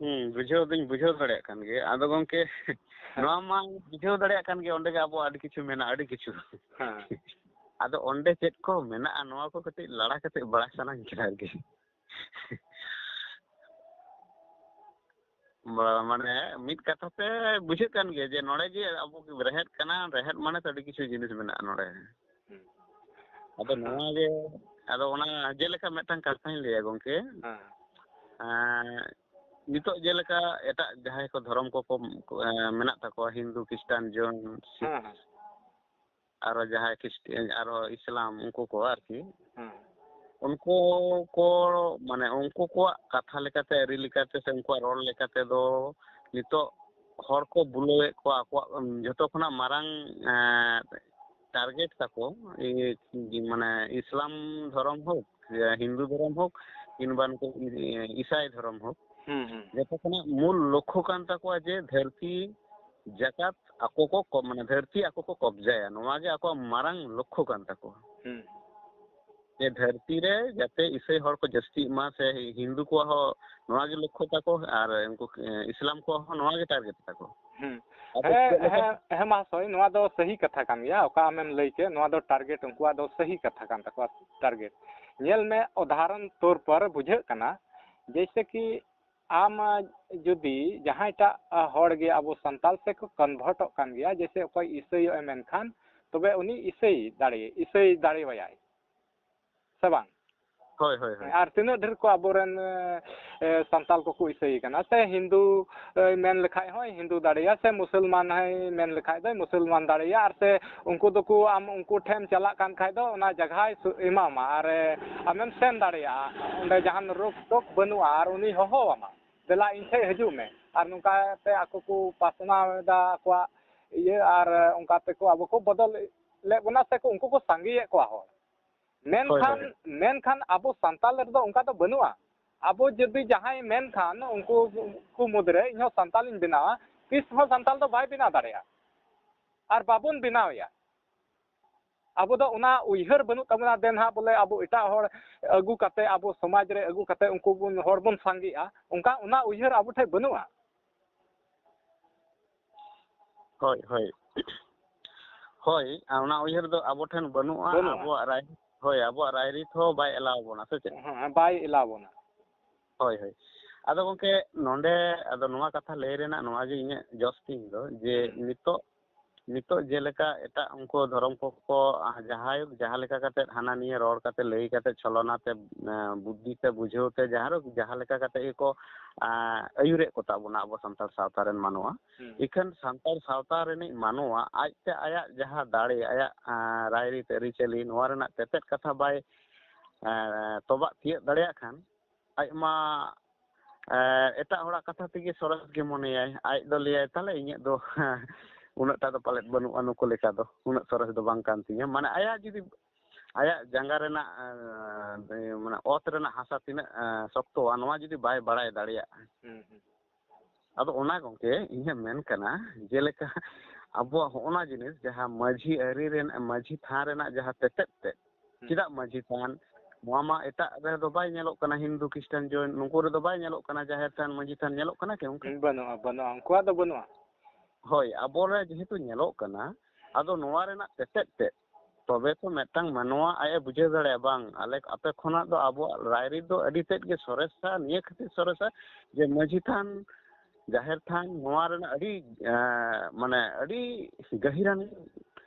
ᱦᱩᱸ, ᱵᱩᱡᱷᱟᱹᱣ ᱫᱚᱧ ᱵᱩᱡᱷᱟᱹᱣ ᱫᱟᱲᱮᱭᱟᱜ ᱠᱟᱱ ᱜᱮ᱾ ᱟᱫᱚ ᱜᱚᱝᱠᱮ, ᱦᱮᱸ᱾ ᱱᱚᱣᱟ ᱢᱟ ᱵᱩᱡᱷᱟᱹᱣ ᱫᱟᱲᱮᱭᱟᱜ ᱠᱟᱱ ᱜᱮ, ᱚᱸᱰᱮ ᱜᱮ ᱟᱵᱚᱣᱟᱜ ᱟᱹᱰᱤ ᱠᱤᱪᱷᱩ ᱢᱮᱱᱟᱜᱼᱟ, ᱟᱹᱰᱤ ᱠᱤᱪᱷᱩ᱾ ᱦᱮᱸ᱾ ᱟᱫᱚ ᱚᱸᱰᱮ ᱪᱮᱫ ᱠᱚ ᱢᱮᱱᱟᱜᱼᱟ, ᱱᱚᱣᱟ ᱠᱚ ᱠᱟᱹᱴᱤᱡ ᱞᱟᱲᱟ ᱠᱟᱛᱮ ᱵᱟᱲᱟᱭ ᱥᱟᱱᱟᱧ ᱠᱟᱱᱟ ᱟᱨᱠᱤ᱾ ᱵᱟ-, ᱢᱟᱱᱮ, ᱢᱤᱫ ᱠᱟᱛᱷᱟ ᱛᱮ ᱵᱩᱡᱷᱟᱹᱜ ᱠᱟᱱ ᱜᱮᱭᱟ ᱡᱮ ᱱᱚᱰᱮ ᱡᱮ ᱟᱵᱚ ᱨᱮᱦᱮᱫ ᱠᱟᱱᱟ, ᱨᱮᱦᱮᱫ ᱢᱟᱱᱮ ᱛᱚ ᱟᱹᱰᱤ ᱠᱤᱪᱷᱩ ᱡᱤᱱᱤᱥ ᱢᱮᱱᱟᱜᱼᱟ ᱱᱚᱰᱮ᱾ ᱦᱩᱸ᱾ ᱟᱫᱚ ᱦᱮᱸ᱾ ᱱᱚᱣᱟ ᱜᱮ, ᱟᱫᱚ ᱚᱱᱟ ᱡᱮᱞᱮᱠᱟ ᱢᱤᱫᱴᱟᱝ ᱠᱟᱛᱷᱟᱧ ᱞᱟᱹᱭᱟ ᱜᱚᱝᱠᱮ, ᱦᱮᱸ᱾ ᱮᱸ, ᱱᱤᱛᱚᱜ ᱡᱮᱞᱮᱠᱟ ᱮᱴᱟᱜ ᱡᱟᱦᱟᱸᱭ ᱠᱚ ᱫᱷᱚᱨᱚᱢ ᱠᱚᱠᱚ, ᱮᱸ, ᱢᱮᱱᱟᱜ ᱛᱟᱠᱚᱣᱟ, ᱦᱤᱱᱫᱩ, ᱠᱷᱨᱤᱥᱴᱟᱱ, ᱡᱚᱭᱱ, ᱥᱤᱠᱷ, ᱦᱮᱸ, ᱦᱮᱸ᱾ ᱟᱨᱚ ᱡᱟᱦᱟᱸᱭ ᱠᱷᱨᱤᱥᱴ-, ᱟᱨᱚ ᱤᱥᱞᱟᱢ, ᱩᱱᱠᱩ ᱠᱚ ᱟᱨᱠᱤ᱾ ᱦᱮᱸ᱾ ᱩᱱᱠᱩ ᱠᱚ, ᱢᱟᱱᱮ, ᱩᱱᱠᱩ ᱠᱚᱣᱟᱜ ᱠᱟᱛᱷᱟ ᱞᱮᱠᱟᱛᱮ, ᱟᱹᱨᱤ ᱞᱮᱠᱟᱛᱮ, ᱥᱮ ᱩᱱᱠᱩᱣᱟᱜ ᱨᱚᱲ ᱞᱮᱠᱟᱛᱮ ᱫᱚ ᱱᱤᱛᱚᱜ ᱦᱚᱲ ᱠᱚ ᱵᱩᱞᱟᱹᱣᱮᱫ ᱠᱚᱣᱟ᱾ ᱟᱠᱚᱣᱟᱜ, ᱩᱢ, ᱡᱷᱚᱛᱚ ᱠᱷᱚᱱᱟᱜ ᱢᱟᱨᱟᱝ, ᱮᱸ, target ᱛᱟᱠᱚ, ᱤᱭᱟᱹ, ᱢᱟᱱᱮ, ᱤᱥᱞᱟᱢ ᱫᱷᱚᱨᱚᱢ ᱦᱳᱠ, ᱦᱤᱱᱫᱩ ᱫᱷᱚᱨᱚᱢ ᱦᱳᱠ, ᱠᱤᱝᱵᱟ ᱱᱩᱠᱩ ᱤᱥᱟᱭ ᱫᱷᱚᱨᱚᱢ ᱦᱳᱠ, ᱦᱩᱸ, ᱦᱩᱸ᱾ ᱡᱚᱛᱚ ᱠᱷᱚᱱᱟᱜ ᱢᱩᱞ ᱞᱚᱠᱠᱷᱚ ᱠᱟᱱ ᱛᱟᱠᱚᱣᱟ ᱡᱮ ᱫᱷᱟᱹᱨᱛᱤ ᱡᱟᱠᱟᱛ ᱟᱠᱚ ᱠᱚ ᱠᱚ-, ᱢᱟᱱᱮ, ᱫᱷᱟᱹᱨᱛᱤ ᱟᱠᱚ ᱠᱚ ᱠᱚᱵᱡᱟᱭᱟ, ᱱᱚᱣᱟ ᱜᱮ ᱟᱠᱚᱣᱟᱜ ᱢᱟᱨᱟᱝ ᱞᱚᱠᱠᱷᱚ ᱠᱟᱱ ᱛᱟᱠᱚᱣᱟ᱾ ᱦᱩᱸ᱾ ᱡᱮ ᱫᱷᱟᱹᱨᱛᱤ ᱨᱮ ᱡᱟᱛᱮ ᱤᱥᱟᱹᱭ ᱦᱚᱲ ᱠᱚ ᱡᱟᱹᱥᱛᱤᱜ ᱢᱟ, ᱥᱮ ᱦᱤᱱᱫᱩ ᱠᱚᱣᱟᱜ ᱦᱚᱸ ᱱᱚᱣᱟ ᱜᱮ ᱞᱚᱠᱠᱷᱚ ᱛᱟᱠᱚ, ᱟᱨ ᱩᱱᱠᱩ, ᱮ, ᱤᱥᱞᱟᱢ ᱠᱚᱣᱟᱜ ᱦᱚᱸ ᱱᱚᱣᱟ ᱜᱮ target ᱛᱟᱠᱚ᱾ ᱦᱩᱸ᱾ ᱟᱫᱚ ᱦᱮᱸ, ᱪᱮᱫ ᱞᱮᱠᱟ? ᱦᱮᱸ, ᱦᱮᱸ ᱢᱟᱦᱟᱥᱚᱭ, ᱱᱚᱣᱟ ᱫᱚ ᱥᱟᱹᱦᱤ ᱠᱟᱛᱷᱟ ᱠᱟᱱ ᱜᱮᱭᱟ, ᱚᱠᱟ ᱟᱢᱮᱢ ᱞᱟᱹᱭ ᱠᱮᱫ, ᱱᱚᱣᱟ ᱫᱚ target, ᱩᱱᱠᱩᱣᱟᱜ ᱫᱚ ᱥᱟᱹᱦᱤ ᱠᱟᱛᱷᱟ ᱠᱟᱱ ᱛᱟᱠᱚᱣᱟ, target᱾ ᱧᱮᱞ ᱢᱮ, ᱩᱫᱟᱦᱚᱨᱚᱱ ᱛᱚᱨ ᱯᱚᱨ ᱵᱩᱡᱷᱟᱹᱜ ᱠᱟᱱᱟ, ᱡᱮᱭᱥᱮ ᱠᱤ ᱟᱢ ᱡᱩᱫᱤ ᱡᱟᱦᱟᱸᱭᱴᱟᱜ ᱦᱚᱲ ᱜᱮ ᱟᱵᱚ ᱥᱟᱱᱛᱟᱞ ᱥᱮᱫ ᱠᱚ convertᱚᱜ ᱠᱟᱱ ᱜᱮᱭᱟ, ᱡᱮᱭᱥᱮ ᱚᱠᱚᱭ ᱤᱥᱟᱹᱭᱚᱜ ᱮ ᱢᱮᱱᱠᱷᱟᱱ, ᱛᱚᱵᱮ ᱩᱱᱤ ᱤᱥᱟᱹᱭ ᱫᱟᱲᱮ-, ᱤᱥᱟᱹᱭ ᱫᱟᱲᱮᱣᱟᱭᱟᱭ, ᱥᱮ ᱵᱟᱝ? ᱦᱳᱭ, ᱦᱳᱭ, ᱦᱳᱭ᱾ ᱟᱨ ᱛᱤᱱᱟᱹᱜ ᱰᱷᱮᱨ ᱠᱚ ᱟᱵᱚᱨᱮᱱ, ᱮ, ᱥᱟᱱᱛᱟᱞ ᱠᱚᱠᱚ ᱤᱥᱟᱹᱭ ᱠᱟᱱᱟ, ᱥᱮ ᱦᱤᱱᱫᱩ, ᱮ, ᱢᱮᱱ ᱞᱮᱠᱷᱟᱡ ᱦᱚᱸᱭ ᱦᱤᱱᱫᱩ ᱫᱟᱲᱮᱭᱟᱜᱼᱟ, ᱥᱮ ᱢᱩᱥᱚᱞᱢᱟᱱ ᱦᱚᱸᱭ ᱢᱮᱱ ᱞᱮᱠᱷᱟᱡ ᱫᱚᱭ ᱢᱩᱥᱚᱞᱢᱟᱱ ᱫᱟᱲᱮᱭᱟᱜᱼᱟ, ᱟᱨ ᱥᱮ ᱩᱱᱠᱩ ᱫᱚᱠᱚ, ᱟᱢ ᱩᱱᱠᱩ ᱴᱷᱮᱱ ᱪᱟᱞᱟᱜ ᱠᱟᱱ ᱠᱷᱟᱡ ᱫᱚ ᱚᱱᱟ ᱡᱟᱭᱜᱟᱭ ᱥᱩ-, ᱮᱢᱟᱢᱟ, ᱟᱨ, ᱮ, ᱟᱢᱮᱢ ᱥᱮᱱ ᱫᱟᱲᱮᱭᱟᱜᱼᱟ, ᱚᱸᱰᱮ ᱡᱟᱦᱟᱱ ᱨᱳᱠ ᱴᱳᱠ ᱵᱟᱹᱱᱩᱜᱼᱟ, ᱟᱨ ᱩᱱᱤ ᱦᱚᱦᱚ ᱟᱢᱟ, "ᱫᱮᱞᱟ ᱤᱧ ᱴᱷᱮᱡ ᱦᱤᱡᱩᱜ ᱢᱮ", ᱟᱨ ᱱᱚᱝᱠᱟ ᱛᱮ ᱟᱠᱚ ᱠᱚ ᱯᱟᱥᱱᱟᱣ ᱮᱫᱟ ᱟᱠᱚᱣᱟᱜ ᱤᱭᱟᱹ, ᱟᱨ ᱚᱱᱠᱟ ᱛᱮᱠᱚ ᱟᱵᱚ ᱠᱚ ᱵᱚᱫᱚᱞ ᱞᱮᱫ ᱵᱚᱱᱟ, ᱥᱮ ᱠᱚ, ᱩᱱᱠᱩ ᱠᱚ ᱥᱟᱸᱜᱮᱭᱮᱫ ᱠᱚᱣᱟ ᱦᱚᱲ᱾ ᱢᱮᱱᱠᱷᱟᱱ, ᱦᱳᱭ᱾ ᱢᱮᱱᱠᱷᱟᱱ ᱟᱵᱚ ᱥᱟᱱᱛᱟᱞ ᱨᱮᱫᱚ ᱚᱱᱠᱟ ᱫᱚ ᱵᱟᱹᱱᱩᱜᱼᱟ᱾ ᱟᱵᱚ ᱡᱩᱫᱤ ᱡᱟᱦᱟᱸᱭ ᱢᱮᱱᱠᱷᱟᱱ ᱩᱱᱠᱩ ᱠᱚ ᱢᱩᱫᱽᱨᱮ ᱤᱧᱦᱚᱸ ᱥᱟᱱᱛᱟᱞᱤᱧ ᱵᱮᱱᱟᱣᱟ, ᱛᱤᱥ ᱦᱚᱸ ᱥᱟᱱᱛᱟᱞ ᱫᱚ ᱵᱟᱭ ᱵᱮᱱᱟᱣ ᱫᱟᱲᱮᱭᱟᱜᱼᱟ᱾ ᱟᱨ ᱵᱟᱵᱚᱱ ᱵᱮᱱᱟᱣᱮᱭᱟ᱾ ᱟᱵᱚ ᱫᱚ ᱚᱱᱟ ᱩᱭᱦᱟᱹᱨ ᱵᱟᱹᱱᱩᱜ ᱛᱟᱵᱚᱱᱟ, ᱫᱮᱱ ᱦᱟᱸᱜ ᱵᱚᱞᱮ ᱟᱵᱚ ᱮᱴᱟᱜ ᱦᱚᱲ ᱟᱹᱜᱩ ᱠᱟᱛᱮ, ᱟᱵᱚ ᱥᱚᱢᱟᱡᱽ ᱨᱮ ᱟᱹᱜᱩ ᱠᱟᱛᱮ ᱩᱱᱠᱩ ᱵᱚᱱ, ᱦᱚᱲ ᱵᱚᱱ ᱥᱟᱸᱜᱮᱜᱼᱟ, ᱚᱱᱠᱟ, ᱚᱱᱟ ᱩᱭᱦᱟᱹᱨ ᱟᱵᱚ ᱴᱷᱮᱱ ᱵᱟᱹᱱᱩᱜᱼᱟ᱾ ᱦᱳᱭ, ᱦᱳᱭ᱾ ᱦᱳᱭ, ᱟᱨ ᱚᱱᱟ ᱩᱭᱦᱟᱹᱨ ᱫᱚ ᱟᱵᱚ ᱴᱷᱮᱱ ᱵᱟᱹᱱᱩᱜᱼᱟ᱾ ᱵᱟᱹᱱᱩᱜᱼᱟ᱾ ᱟᱵᱚᱣᱟᱜ ᱨᱟᱭ, ᱦᱳᱭ, ᱟᱵᱚᱣᱟᱜ ᱨᱟᱭᱨᱤᱛ ᱦᱚᱸ ᱵᱟᱭ ᱮᱞᱟᱣ ᱵᱚᱱᱟ, ᱥᱮ ᱪᱮᱫ? ᱦᱮᱸ, ᱵᱟᱭ ᱮᱞᱟᱣ ᱵᱚᱱᱟ᱾ ᱦᱳᱭ, ᱦᱳᱭ᱾ ᱟᱫᱚ ᱜᱚᱢᱠᱮ, ᱱᱚᱰᱮ ᱟᱫᱚ ᱱᱚᱣᱟ ᱠᱟᱛᱷᱟ ᱞᱟᱹᱭ ᱨᱮᱱᱟᱜ ᱱᱚᱣᱟ ᱜᱮ ᱤᱧᱟᱹᱜ ᱡᱚᱥ ᱛᱤᱧ ᱫᱚ, ᱡᱮ ᱦᱩᱸ᱾ ᱱᱤᱛᱚᱜ, ᱱᱤᱛᱚᱜ ᱡᱮᱞᱮᱠᱟ ᱮᱴᱟᱜ ᱩᱱᱠᱩ ᱫᱷᱚᱨᱚᱢ ᱠᱚᱠᱚ, ᱟᱸ, ᱡᱟᱦᱟᱸᱭ, ᱡᱟᱦᱟᱸ ᱞᱮᱠᱟ ᱠᱟᱛᱮᱫ ᱦᱟᱱᱟ ᱱᱤᱭᱟᱹ ᱨᱚᱲ ᱠᱟᱛᱮᱫ, ᱞᱟᱹᱭ ᱠᱟᱛᱮᱫ, ᱪᱷᱚᱞᱚᱱᱟ ᱛᱮ, ᱮᱸ, ᱵᱩᱫᱽᱫᱷᱤ ᱛᱮ ᱵᱩᱡᱷᱟᱹᱣ ᱛᱮ, ᱡᱟᱦᱟᱸ ᱨᱮ, ᱡᱟᱦᱟᱸ ᱞᱮᱠᱟ ᱠᱟᱛᱮᱫ ᱜᱮᱠᱚ, ᱟᱸ, ᱟᱹᱭᱩᱨᱮᱫ ᱠᱚ ᱛᱟᱵᱚᱱᱟ ᱟᱵᱚ ᱥᱟᱱᱛᱟᱲ ᱥᱟᱶᱛᱟ ᱨᱮᱱ ᱢᱟᱱᱣᱟ᱾ ᱦᱩᱸ᱾ ᱤᱠᱷᱟᱹᱱ ᱥᱟᱱᱛᱟᱲ ᱥᱟᱶᱛᱟ ᱨᱤᱱᱤᱡ ᱢᱟᱱᱣᱟ ᱟᱡᱛᱮ ᱟᱭᱟᱜ ᱡᱟᱦᱟᱸ ᱫᱟᱲᱮ, ᱟᱭᱟᱜ, ᱟᱸ, ᱨᱟᱭᱨᱤᱛ ᱟᱹᱨᱤᱪᱟᱹᱞᱤ, ᱱᱚᱣᱟ ᱨᱮᱱᱟᱜ ᱛᱮᱛᱮᱫ ᱠᱟᱛᱷᱟ ᱵᱟᱭ, ᱮᱸ, ᱛᱚᱵᱟᱜ ᱛᱤᱭᱟᱹᱜ ᱫᱟᱲᱮᱭᱟᱜ ᱠᱷᱟᱱ, ᱟᱡ ᱢᱟ, ᱮᱸ, ᱮᱴᱟᱜ ᱦᱚᱲᱟᱜ ᱠᱟᱛᱷᱟ ᱛᱮᱜᱮ ᱥᱚᱨᱮᱥ ᱜᱮ ᱢᱚᱱᱮᱭᱟᱭ᱾ ᱟᱡ ᱫᱚ ᱞᱟᱹᱭᱟᱭ, "ᱛᱟᱦᱞᱮ ᱤᱧᱟᱹᱜ ᱫᱚ ᱩᱱᱟᱹᱜ ᱴᱟ ᱫᱚ ᱯᱟᱞᱮᱫ ᱵᱟᱹᱱᱩᱜᱼᱟ, ᱱᱩᱠᱩ ᱞᱮᱠᱟ ᱫᱚ, ᱩᱱᱟᱹᱜ ᱥᱚᱨᱮᱥ ᱫᱚ ᱵᱟᱝ ᱠᱟᱱ ᱛᱤᱧᱟᱹ᱾" ᱢᱟᱱᱮ, ᱟᱭᱟᱜ ᱡᱩᱫᱤ, ᱟᱭᱟᱜ ᱡᱟᱸᱜᱟ ᱨᱮᱱᱟᱜ, ᱮᱸ, ᱢᱟᱱᱮ, ᱚᱛ ᱨᱮᱱᱟᱜ ᱦᱟᱥᱟ ᱛᱤᱱᱟᱹᱜ, ᱮᱸ, ᱥᱚᱠᱛᱚᱣᱟ, ᱱᱚᱣᱟ ᱡᱩᱫᱤ ᱵᱟᱭ ᱵᱟᱲᱟᱭ ᱫᱟᱲᱮᱭᱟᱜᱼᱟ᱾ ᱦᱩᱸ, ᱦᱩᱸ᱾ ᱟᱫᱚ ᱚᱱᱟ, ᱜᱚᱢᱠᱮ, ᱤᱧᱟᱹᱜ ᱢᱮᱱ ᱠᱟᱱᱟ, ᱡᱮᱞᱮᱠᱟ ᱟᱵᱚᱣᱟᱜ ᱦᱚᱸᱜᱼᱚ ᱱᱟ ᱡᱤᱱᱤᱥ, ᱡᱟᱦᱟᱸ ᱢᱟᱹᱡᱷᱤ ᱟᱹᱨᱤ ᱨᱮᱱ, ᱢᱟᱹᱡᱷᱤ ᱛᱷᱟᱱ ᱨᱮᱱᱟᱜ ᱡᱟᱦᱟᱸ ᱛᱮᱛᱮᱫ ᱛᱮᱫ, ᱦᱩᱸ᱾ ᱪᱮᱫᱟᱜ ᱢᱟᱹᱡᱷᱤ ᱛᱷᱟᱱ? ᱱᱚᱣᱟ ᱢᱟ ᱮᱴᱟᱜ ᱨᱮᱫᱚ ᱵᱟᱭ ᱧᱮᱞᱚᱜ ᱠᱟᱱᱟ, ᱦᱤᱱᱫᱩ, ᱠᱷᱨᱤᱥᱴᱟᱱ, ᱡᱚᱭᱱ, ᱱᱩᱠᱩ ᱨᱮᱫᱚ ᱵᱟᱭ ᱧᱮᱞᱚᱜ ᱠᱟᱱᱟ ᱡᱟᱦᱮᱨ ᱛᱷᱟᱱ, ᱢᱟᱹᱡᱷᱤ ᱛᱷᱟᱱ ᱧᱮᱞᱚᱜ ᱠᱟᱱᱟ ᱠᱤ ᱚᱱᱠᱟ? ᱵᱟᱹᱱᱩᱜᱼᱟ, ᱵᱟᱹᱱᱩᱜᱼᱟ, ᱩᱱᱠᱩᱣᱟᱜ ᱫᱚ ᱵᱟᱹᱱᱩᱜᱼᱟ᱾ ᱦᱳᱭ, ᱟᱵᱚᱨᱮ ᱡᱮᱦᱮᱛᱩ ᱧᱮᱞᱚᱜ ᱠᱟᱱᱟ, ᱟᱫᱚ ᱱᱚᱣᱟ ᱨᱮᱱᱟᱜ ᱛᱮᱛᱮᱫ ᱛᱮᱫ, ᱛᱚᱵᱮ ᱛᱚ ᱢᱤᱫᱴᱟᱝ ᱢᱟᱱᱣᱟ ᱟᱡ ᱮ ᱵᱩᱡᱷᱟᱹᱣ ᱫᱟᱲᱮᱭᱟᱜᱼᱟ, ᱵᱟᱝ, ᱟᱞᱮ ᱟᱯᱮ ᱠᱷᱚᱱᱟᱜ ᱫᱚ ᱟᱵᱚᱣᱟᱜ ᱨᱟᱭᱨᱤᱛ ᱫᱚ ᱟᱹᱰᱤ ᱛᱮᱫ ᱜᱮ ᱥᱚᱨᱮᱥᱟ, ᱱᱤᱭᱟᱹ ᱠᱷᱟᱹᱛᱤᱨ ᱥᱚᱨᱮᱥᱟ ᱡᱮ ᱢᱟᱹᱡᱷᱤ ᱛᱷᱟᱱ, ᱡᱟᱦᱮᱨ ᱛᱷᱟᱱ, ᱱᱚᱣᱟ ᱨᱮᱱᱟᱜ ᱟᱹᱰᱤ, ᱮᱸ, ᱢᱟᱱᱮ, ᱟᱹᱰᱤ ᱜᱟᱹᱦᱤᱨᱟᱱ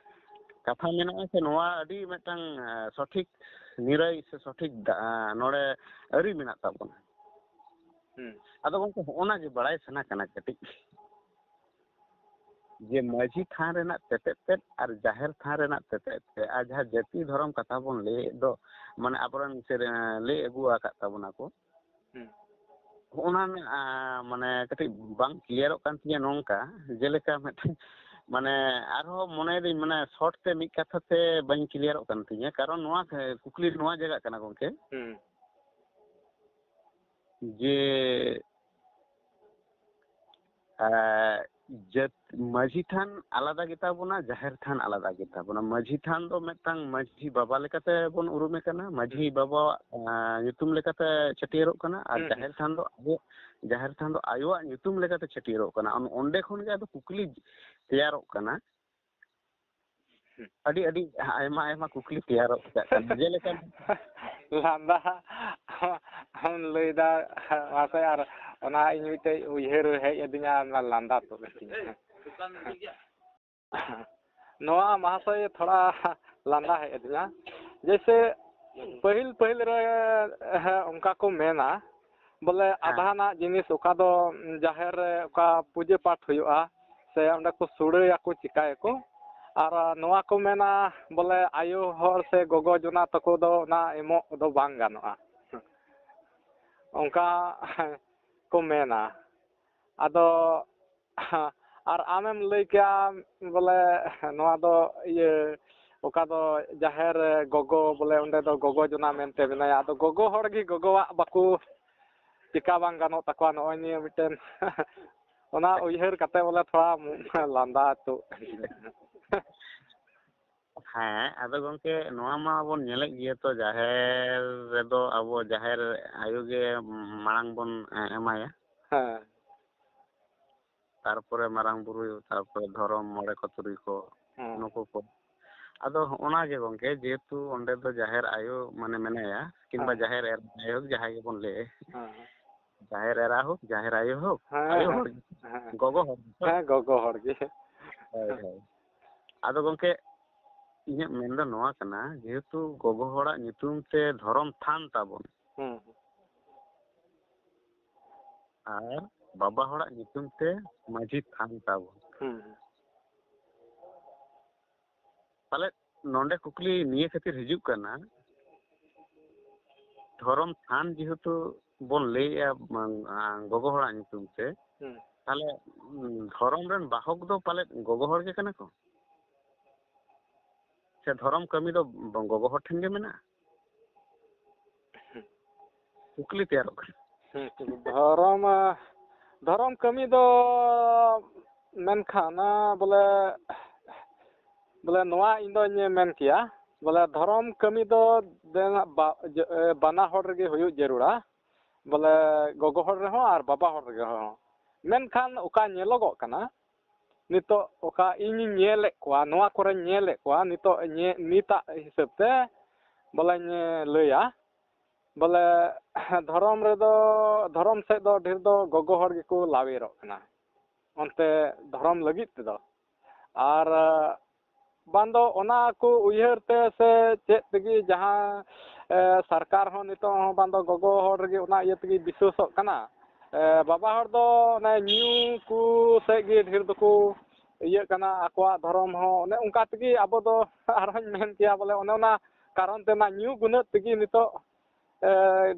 ᱠᱟᱛᱷᱟ ᱢᱮᱱᱟᱜᱼᱟ, ᱥᱮ ᱱᱚᱣᱟ ᱟᱹᱰᱤ ᱢᱤᱫᱴᱟᱝ, ᱮᱸ, ᱥᱚᱴᱷᱤᱠ ᱱᱤᱨᱟᱹᱭ ᱥᱮ ᱥᱚᱴᱷᱤᱠ ᱫᱟ-, ᱮᱸ, ᱱᱚᱰᱮ ᱟᱹᱨᱤ ᱢᱮᱱᱟᱜ ᱛᱟᱵᱚᱱᱟ᱾ ᱦᱩᱸ᱾ ᱟᱫᱚ ᱜᱚᱢᱠᱮ, ᱦᱚᱸᱜᱼᱚ ᱱᱟ ᱜᱮ ᱵᱟᱲᱟᱭ ᱥᱟᱱᱟ ᱠᱟᱱᱟ ᱠᱟᱹᱴᱤᱡ, ᱡᱮ ᱢᱟᱹᱡᱷᱤ ᱛᱷᱟᱱ ᱨᱮᱱᱟᱜ ᱛᱮᱛᱮᱫ ᱛᱮᱫ ᱟᱨ ᱡᱟᱦᱮᱨ ᱛᱷᱟᱱ ᱨᱮᱱᱟᱜ ᱛᱮᱛᱮᱫ ᱛᱮᱫ ᱟᱨ ᱡᱟᱦᱟᱸ ᱡᱟᱹᱛᱤ ᱫᱷᱚᱨᱚᱢ ᱠᱟᱛᱷᱟ ᱵᱚᱱ ᱞᱟᱹᱭᱮᱫ ᱫᱚ, ᱢᱟᱱᱮ, ᱟᱵᱚᱨᱮᱱ ᱥᱮᱨᱮ-, ᱞᱟᱹᱭ ᱟᱹᱜᱩ ᱟᱠᱟᱫ ᱛᱟᱵᱚᱱᱟ ᱠᱚ, ᱦᱩᱸ᱾ ᱦᱚᱸᱜᱼᱚ ᱱᱟ ᱨᱮᱱᱟᱜ, ᱟᱸ, ᱢᱟᱱᱮ, ᱠᱟᱹᱴᱤᱡ ᱵᱟᱝ ᱠᱞᱤᱭᱟᱨᱚᱜ ᱠᱟᱱ ᱛᱤᱧᱟᱹ ᱱᱚᱝᱠᱟ, ᱡᱮᱞᱮᱠᱟ ᱢᱤᱫᱴᱟᱝ ᱢᱟᱱᱮ ᱟᱨᱦᱚᱸ ᱢᱚᱱᱮᱭᱮᱫᱟᱹᱧ, ᱢᱟᱱᱮ ᱥᱚᱨᱴ ᱛᱮ ᱢᱤᱫ ᱠᱟᱛᱷᱟ ᱛᱮ ᱵᱟᱹᱧ ᱠᱞᱤᱭᱟᱨᱚᱜ ᱠᱟᱱ ᱛᱤᱧᱟᱹ, ᱠᱟᱨᱚᱱ ᱱᱚᱣᱟ ᱠᱩᱠᱞᱤ ᱱᱚᱣᱟ ᱡᱟᱭᱜᱟ ᱠᱟᱱᱟ ᱜᱚᱢᱠᱮ, ᱦᱩᱸ᱾ ᱡᱮ ᱟᱨ ᱡᱟᱹᱛ, ᱢᱟᱹᱡᱷᱤ ᱛᱷᱟᱱ ᱟᱞᱟᱫᱟ ᱜᱮᱛᱟ ᱵᱚᱱᱟ, ᱡᱟᱦᱮᱨ ᱛᱷᱟᱱ ᱟᱞᱟᱫᱟ ᱜᱮᱛᱟ ᱵᱚᱱᱟ᱾ ᱢᱟᱹᱡᱷᱤ ᱛᱷᱟᱱ ᱫᱚ ᱢᱤᱫᱴᱟᱝ ᱢᱟᱹᱡᱷᱤ ᱵᱟᱵᱟ ᱞᱮᱠᱟᱛᱮ ᱵᱚᱱ ᱩᱨᱩᱢᱮ ᱠᱟᱱᱟ, ᱢᱟᱹᱡᱷᱤ ᱵᱟᱵᱟᱣᱟᱜ ᱟᱸ, ᱧᱩᱛᱩᱢ ᱞᱮᱠᱟᱛᱮ ᱪᱷᱟᱹᱴᱭᱟᱹᱨᱚᱜ ᱠᱟᱱᱟ, ᱟᱨ ᱦᱩᱸ, ᱦᱩᱸ᱾ ᱡᱟᱦᱮᱨ ᱛᱷᱟᱱ ᱫᱚ ᱟᱵᱚ, ᱡᱟᱦᱮᱨ ᱛᱷᱟᱱ ᱫᱚ ᱟᱭᱳᱣᱟᱜ ᱧᱩᱛᱩᱢ ᱞᱮᱠᱟᱛᱮ ᱪᱷᱟᱹᱴᱭᱟᱹᱨᱚᱜ ᱠᱟᱱᱟ᱾ ᱚᱱ-, ᱚᱸᱰᱮ ᱠᱷᱚᱱ ᱜᱮ ᱟᱫᱚ ᱠᱩᱠᱞᱤ ᱛᱮᱭᱟᱨᱚᱜ ᱠᱟᱱᱟ᱾ ᱟᱹᱰᱤ ᱟᱹᱰᱤ ᱟᱭᱢᱟ ᱟᱭᱢᱟ ᱠᱩᱠᱞᱤ ᱛᱮᱭᱟᱨᱚᱜ ᱠᱟᱱᱟ, ᱡᱮᱞᱮᱠᱟ ᱞᱟᱸᱫᱟ ᱮᱢ ᱞᱟᱹᱭᱫᱟ ᱢᱟᱥᱮ, ᱟᱨ ᱚᱱᱟ ᱤᱧ ᱢᱤᱫᱴᱮᱡ ᱩᱭᱦᱟᱹᱨ ᱦᱮᱡ ᱟᱹᱫᱤᱧᱟ, ᱚᱱᱟ ᱞᱟᱸᱫᱟ ᱛᱩᱫ ᱟᱹᱫᱤᱧᱟ᱾ ᱱᱚᱣᱟ ᱢᱟᱦᱟᱥᱚᱭ ᱛᱷᱚᱲᱟ ᱞᱟᱸᱫᱟ ᱦᱮᱡ ᱟᱹᱫᱤᱧᱟ, ᱡᱮᱭᱥᱮ ᱯᱟᱹᱦᱤᱞ ᱯᱟᱹᱦᱤᱞ ᱨᱮ, ᱦᱮᱸ, ᱚᱱᱠᱟ ᱠᱚ ᱢᱮᱱᱟ, ᱵᱚᱞᱮ ᱦᱮᱸ᱾ ᱟᱫᱷᱟᱱᱟᱜ ᱡᱤᱱᱤᱥ ᱚᱠᱟ ᱫᱚ ᱡᱟᱦᱮᱨ ᱨᱮ ᱚᱠᱟ ᱯᱩᱡᱟᱹ ᱯᱟᱴ ᱦᱩᱭᱩᱜᱼᱟ, ᱥᱮ ᱚᱸᱰᱮ ᱠᱚ ᱥᱩᱲᱟᱹᱭᱟᱠᱚ, ᱪᱤᱠᱟᱹᱭᱟᱠᱚ, ᱟᱨ ᱱᱚᱣᱟ ᱠᱚ ᱢᱮᱱᱟ ᱵᱚᱞᱮ ᱟᱭᱳ ᱦᱚᱲ ᱥᱮ ᱜᱚᱜᱚ ᱡᱚᱱᱟ ᱛᱟᱠᱚ ᱫᱚ ᱚᱱᱟ ᱮᱢᱚᱜ ᱫᱚ ᱵᱟᱝ ᱜᱟᱱᱚᱜᱼᱟ, ᱚᱱᱠᱟ ᱠᱚ ᱢᱮᱱᱟ᱾ ᱟᱫᱚ ᱟᱨ ᱟᱢᱮᱢ ᱞᱟᱹᱭ ᱠᱮᱜᱼᱟ ᱵᱚᱞᱮ ᱱᱚᱣᱟ ᱫᱚ ᱤᱭᱟᱹ, ᱚᱠᱟ ᱫᱚ ᱡᱟᱦᱮᱨ ᱜᱚᱜᱚ, ᱵᱚᱞᱮ ᱚᱸᱰᱮ ᱫᱚ ᱜᱚᱜᱚ ᱡᱚᱱᱟ ᱢᱮᱱᱛᱮ ᱢᱮᱱᱟᱭᱟ᱾ ᱟᱫᱚ ᱜᱚᱜᱚ ᱦᱚᱲ ᱜᱮ ᱜᱚᱜᱚᱣᱟᱜ ᱵᱟᱠᱚ ᱪᱮᱠᱟ ᱵᱟᱝ ᱜᱟᱱᱚᱜ ᱛᱟᱠᱚᱣᱟ, ᱱᱚᱜᱼᱚᱭ ᱱᱤᱭᱟᱹ ᱢᱤᱫᱴᱮᱱ ᱚᱱᱟ ᱩᱭᱦᱟᱹᱨ ᱠᱟᱛᱮ ᱵᱚᱞᱮ ᱛᱷᱚᱲᱟ ᱞᱟᱸᱫᱟ ᱛᱩᱫ᱾ ᱦᱮᱸ, ᱟᱫᱚ ᱜᱚᱢᱠᱮ, ᱱᱚᱣᱟ ᱢᱟ ᱵᱚᱱ ᱧᱮᱞᱮᱫ ᱜᱮᱭᱟ ᱛᱚ, ᱡᱟᱦᱮᱨ ᱨᱮᱫᱚ ᱟᱵᱚ ᱡᱟᱦᱮᱨ ᱟᱭᱳ ᱜᱮ ᱢᱟᱲᱟᱝ ᱵᱚᱱ ᱮᱢᱟᱭᱟ᱾ ᱦᱮᱸ᱾ ᱛᱟᱨᱯᱚᱨᱮ ᱢᱟᱨᱟᱝ ᱵᱩᱨᱩ, ᱛᱟᱨᱯᱚᱨᱮ ᱫᱷᱚᱨᱚᱢ ᱢᱚᱬᱮ ᱠᱚ, ᱛᱩᱨᱩᱭ ᱠᱚ, ᱦᱮᱸ᱾ ᱱᱩᱠᱩ ᱠᱚ᱾ ᱟᱫᱚ ᱦᱚᱸᱜᱼᱚ ᱱᱟ ᱜᱮ ᱜᱚᱢᱠᱮ, ᱡᱮᱦᱮᱛᱩ ᱚᱸᱰᱮ ᱫᱚ ᱡᱟᱦᱮᱨ ᱟᱭᱳ ᱢᱟᱱᱮ ᱢᱮᱱᱟᱭᱟ, ᱠᱤᱝᱵᱟ ᱦᱮᱸ᱾ ᱡᱟᱦᱮᱨ ᱮᱨᱟ, ᱡᱟᱭᱦᱳᱠ, ᱡᱟᱦᱟᱸᱭ ᱜᱮᱵᱚᱱ ᱞᱟᱹᱭ, ᱦᱮᱸ᱾ ᱡᱟᱦᱮᱨ ᱮᱨᱟ ᱦᱳᱠ, ᱡᱟᱦᱮᱨ ᱟᱭᱳ ᱦᱳᱠ, ᱦᱮᱸ, ᱟᱭᱳ ᱦᱮᱸ᱾ ᱦᱚᱲ ᱜᱮ᱾ ᱦᱮᱸ, ᱜᱚᱜᱚ ᱦᱚᱲ ᱜᱮ᱾ ᱦᱮᱸ, ᱜᱚᱜᱚ ᱦᱚᱲ ᱜᱮ᱾ ᱦᱳᱭ, ᱦᱳᱭ᱾ ᱟᱫᱚ ᱜᱚᱢᱠᱮ, ᱤᱧᱟᱹᱜ ᱢᱮᱱ ᱫᱚ ᱱᱚᱣᱟ ᱠᱟᱱᱟ, ᱡᱮᱦᱮᱛᱩ ᱜᱚᱜᱚ ᱦᱚᱲᱟᱜ ᱧᱩᱛᱩᱢ ᱛᱮ ᱫᱷᱚᱨᱚᱢ ᱛᱷᱟᱱ ᱛᱟᱵᱚᱱ, ᱦᱩᱸ᱾ ᱟᱨ ᱵᱟᱵᱟ ᱦᱚᱲᱟᱜ ᱧᱩᱛᱩᱢ ᱛᱮ ᱢᱟᱹᱡᱷᱤ ᱛᱷᱟᱱ ᱛᱟᱵᱚᱱ᱾ ᱦᱩᱸ᱾ ᱯᱟᱞᱮᱫ ᱱᱚᱰᱮ ᱠᱩᱠᱞᱤ ᱱᱤᱭᱟᱹ ᱠᱷᱟᱹᱛᱤᱨ ᱦᱤᱡᱩᱜ ᱠᱟᱱᱟ, ᱫᱷᱚᱨᱚᱢ ᱛᱷᱟᱱ ᱡᱮᱦᱮᱛᱩ ᱵᱚᱱ ᱞᱟᱹᱭᱮᱜᱼᱟ, ᱟᱸ, ᱜᱚᱜᱚ ᱦᱚᱲᱟᱜ ᱧᱩᱛᱩᱢ ᱛᱮ, ᱦᱩᱸ᱾ ᱛᱟᱦᱞᱮ ᱫᱷᱚᱨᱚᱢ ᱨᱮᱱ ᱵᱟᱦᱚᱠ ᱫᱚ ᱯᱟᱞᱮᱫ ᱜᱚᱜᱚ ᱦᱚᱲ ᱜᱮ ᱠᱟᱱᱟ ᱠᱚ? ᱥᱮ ᱫᱷᱚᱨᱚᱢ ᱠᱟᱹᱢᱤ ᱫᱚ ᱜᱚᱜᱚ ᱦᱚᱲ ᱴᱷᱮᱱ ᱜᱮ ᱢᱮᱱᱟᱜᱼᱟ? ᱠᱩᱠᱞᱤ ᱛᱮᱭᱟᱨᱚᱜ ᱠᱟᱱᱟ᱾ ᱦᱮᱸ, ᱫᱷᱚᱨᱚᱢ, ᱫᱷᱚᱨᱚᱢ ᱠᱟᱹᱢᱤ ᱫᱚ ᱢᱮᱱᱠᱷᱟᱱ, ᱵᱚᱞᱮ, ᱵᱚᱞᱮ, ᱱᱚᱣᱟ ᱤᱧ ᱫᱚᱧ ᱢᱮᱱ ᱠᱮᱭᱟ, ᱵᱚᱞᱮ, ᱫᱷᱚᱨᱚᱢ ᱠᱟᱹᱢᱤ ᱫᱚ ᱫᱮ-, ᱵᱟ-, ᱡᱮ-, ᱵᱟᱱᱟ ᱦᱚᱲ ᱨᱮᱜᱮ ᱦᱩᱭᱩᱜ ᱡᱟᱹᱨᱩᱲᱟ, ᱵᱚᱞᱮ, ᱜᱚᱜᱚ ᱦᱚᱲ ᱨᱮᱦᱚᱸ ᱟᱨ ᱵᱟᱵᱟ ᱦᱚᱲ ᱨᱮᱜᱮ ᱦᱚᱸ᱾ ᱢᱮᱱᱠᱷᱟᱱ ᱚᱠᱟ ᱧᱮᱞᱚᱜᱚᱜ ᱠᱟᱱᱟ, ᱱᱤᱛᱚᱜ ᱚᱠᱟ ᱤᱧᱤᱧ ᱧᱮᱞᱮᱫ ᱠᱚᱣᱟ, ᱱᱚᱣᱟ ᱠᱚᱨᱮᱧ ᱧᱮᱞᱮᱫ ᱠᱚᱣᱟ, ᱱᱤᱛᱚᱜ ᱧᱮ-, ᱱᱤᱛᱟᱜ ᱦᱤᱥᱟᱹᱵ ᱛᱮ ᱵᱚᱞᱮᱧ ᱞᱟᱹᱭᱟ, ᱵᱚᱞᱮ, ᱫᱷᱚᱨᱚᱢ ᱨᱮᱫᱚ, ᱫᱷᱚᱨᱚᱢ ᱥᱮᱫ ᱫᱚ ᱰᱷᱮᱨ ᱫᱚ ᱜᱚᱜᱚ ᱦᱚᱲ ᱜᱮᱠᱚ ᱞᱟᱣᱮᱨᱚᱜ ᱠᱟᱱᱟ ᱚᱱᱛᱮ ᱫᱷᱚᱨᱚᱢ ᱞᱟᱹᱜᱤᱫ ᱛᱮᱫᱚ᱾ ᱟᱨ ᱵᱟᱝ ᱫᱚ ᱚᱱᱟ ᱠᱚ ᱩᱭᱦᱟᱹᱨ ᱛᱮ ᱥᱮ ᱪᱮᱫ ᱛᱮᱜᱮ ᱡᱟᱦᱟᱸ, ᱮ, ᱥᱚᱨᱠᱟᱨ ᱦᱚᱸ ᱱᱤᱛᱚᱜ ᱦᱚᱸ ᱵᱟᱝ ᱫᱚ ᱜᱚᱜᱚ ᱦᱚᱲ ᱨᱮᱜᱮ ᱚᱱᱟ ᱤᱭᱟᱹ ᱛᱮᱜᱮ ᱵᱤᱥᱣᱟᱹᱥᱚᱜ ᱠᱟᱱᱟ᱾ ᱮ, ᱵᱟᱵᱟ ᱦᱚᱲ ᱫᱚ ᱚᱱᱮ ᱧᱩ ᱠᱚ ᱥᱮᱫ ᱜᱮ ᱰᱷᱮᱨ ᱫᱚᱠᱚ ᱤᱭᱟᱹᱜ ᱠᱟᱱᱟ, ᱟᱠᱚᱣᱟᱜ ᱫᱷᱚᱨᱚᱢ ᱦᱚᱸ ᱚᱱᱮ ᱚᱱᱠᱟ ᱛᱮᱜᱮ ᱟᱵᱚ ᱫᱚ ᱟᱨᱦᱚᱸᱧ ᱢᱮᱱ ᱠᱮᱭᱟ ᱵᱚᱞᱮ ᱚᱱᱮ ᱚᱱᱟ ᱠᱟᱨᱚᱱ ᱛᱮ ᱚᱱᱟ ᱧᱩ ᱜᱩᱱᱟᱹᱜ ᱛᱮᱜᱮ ᱱᱤᱛᱚᱜ ᱮ,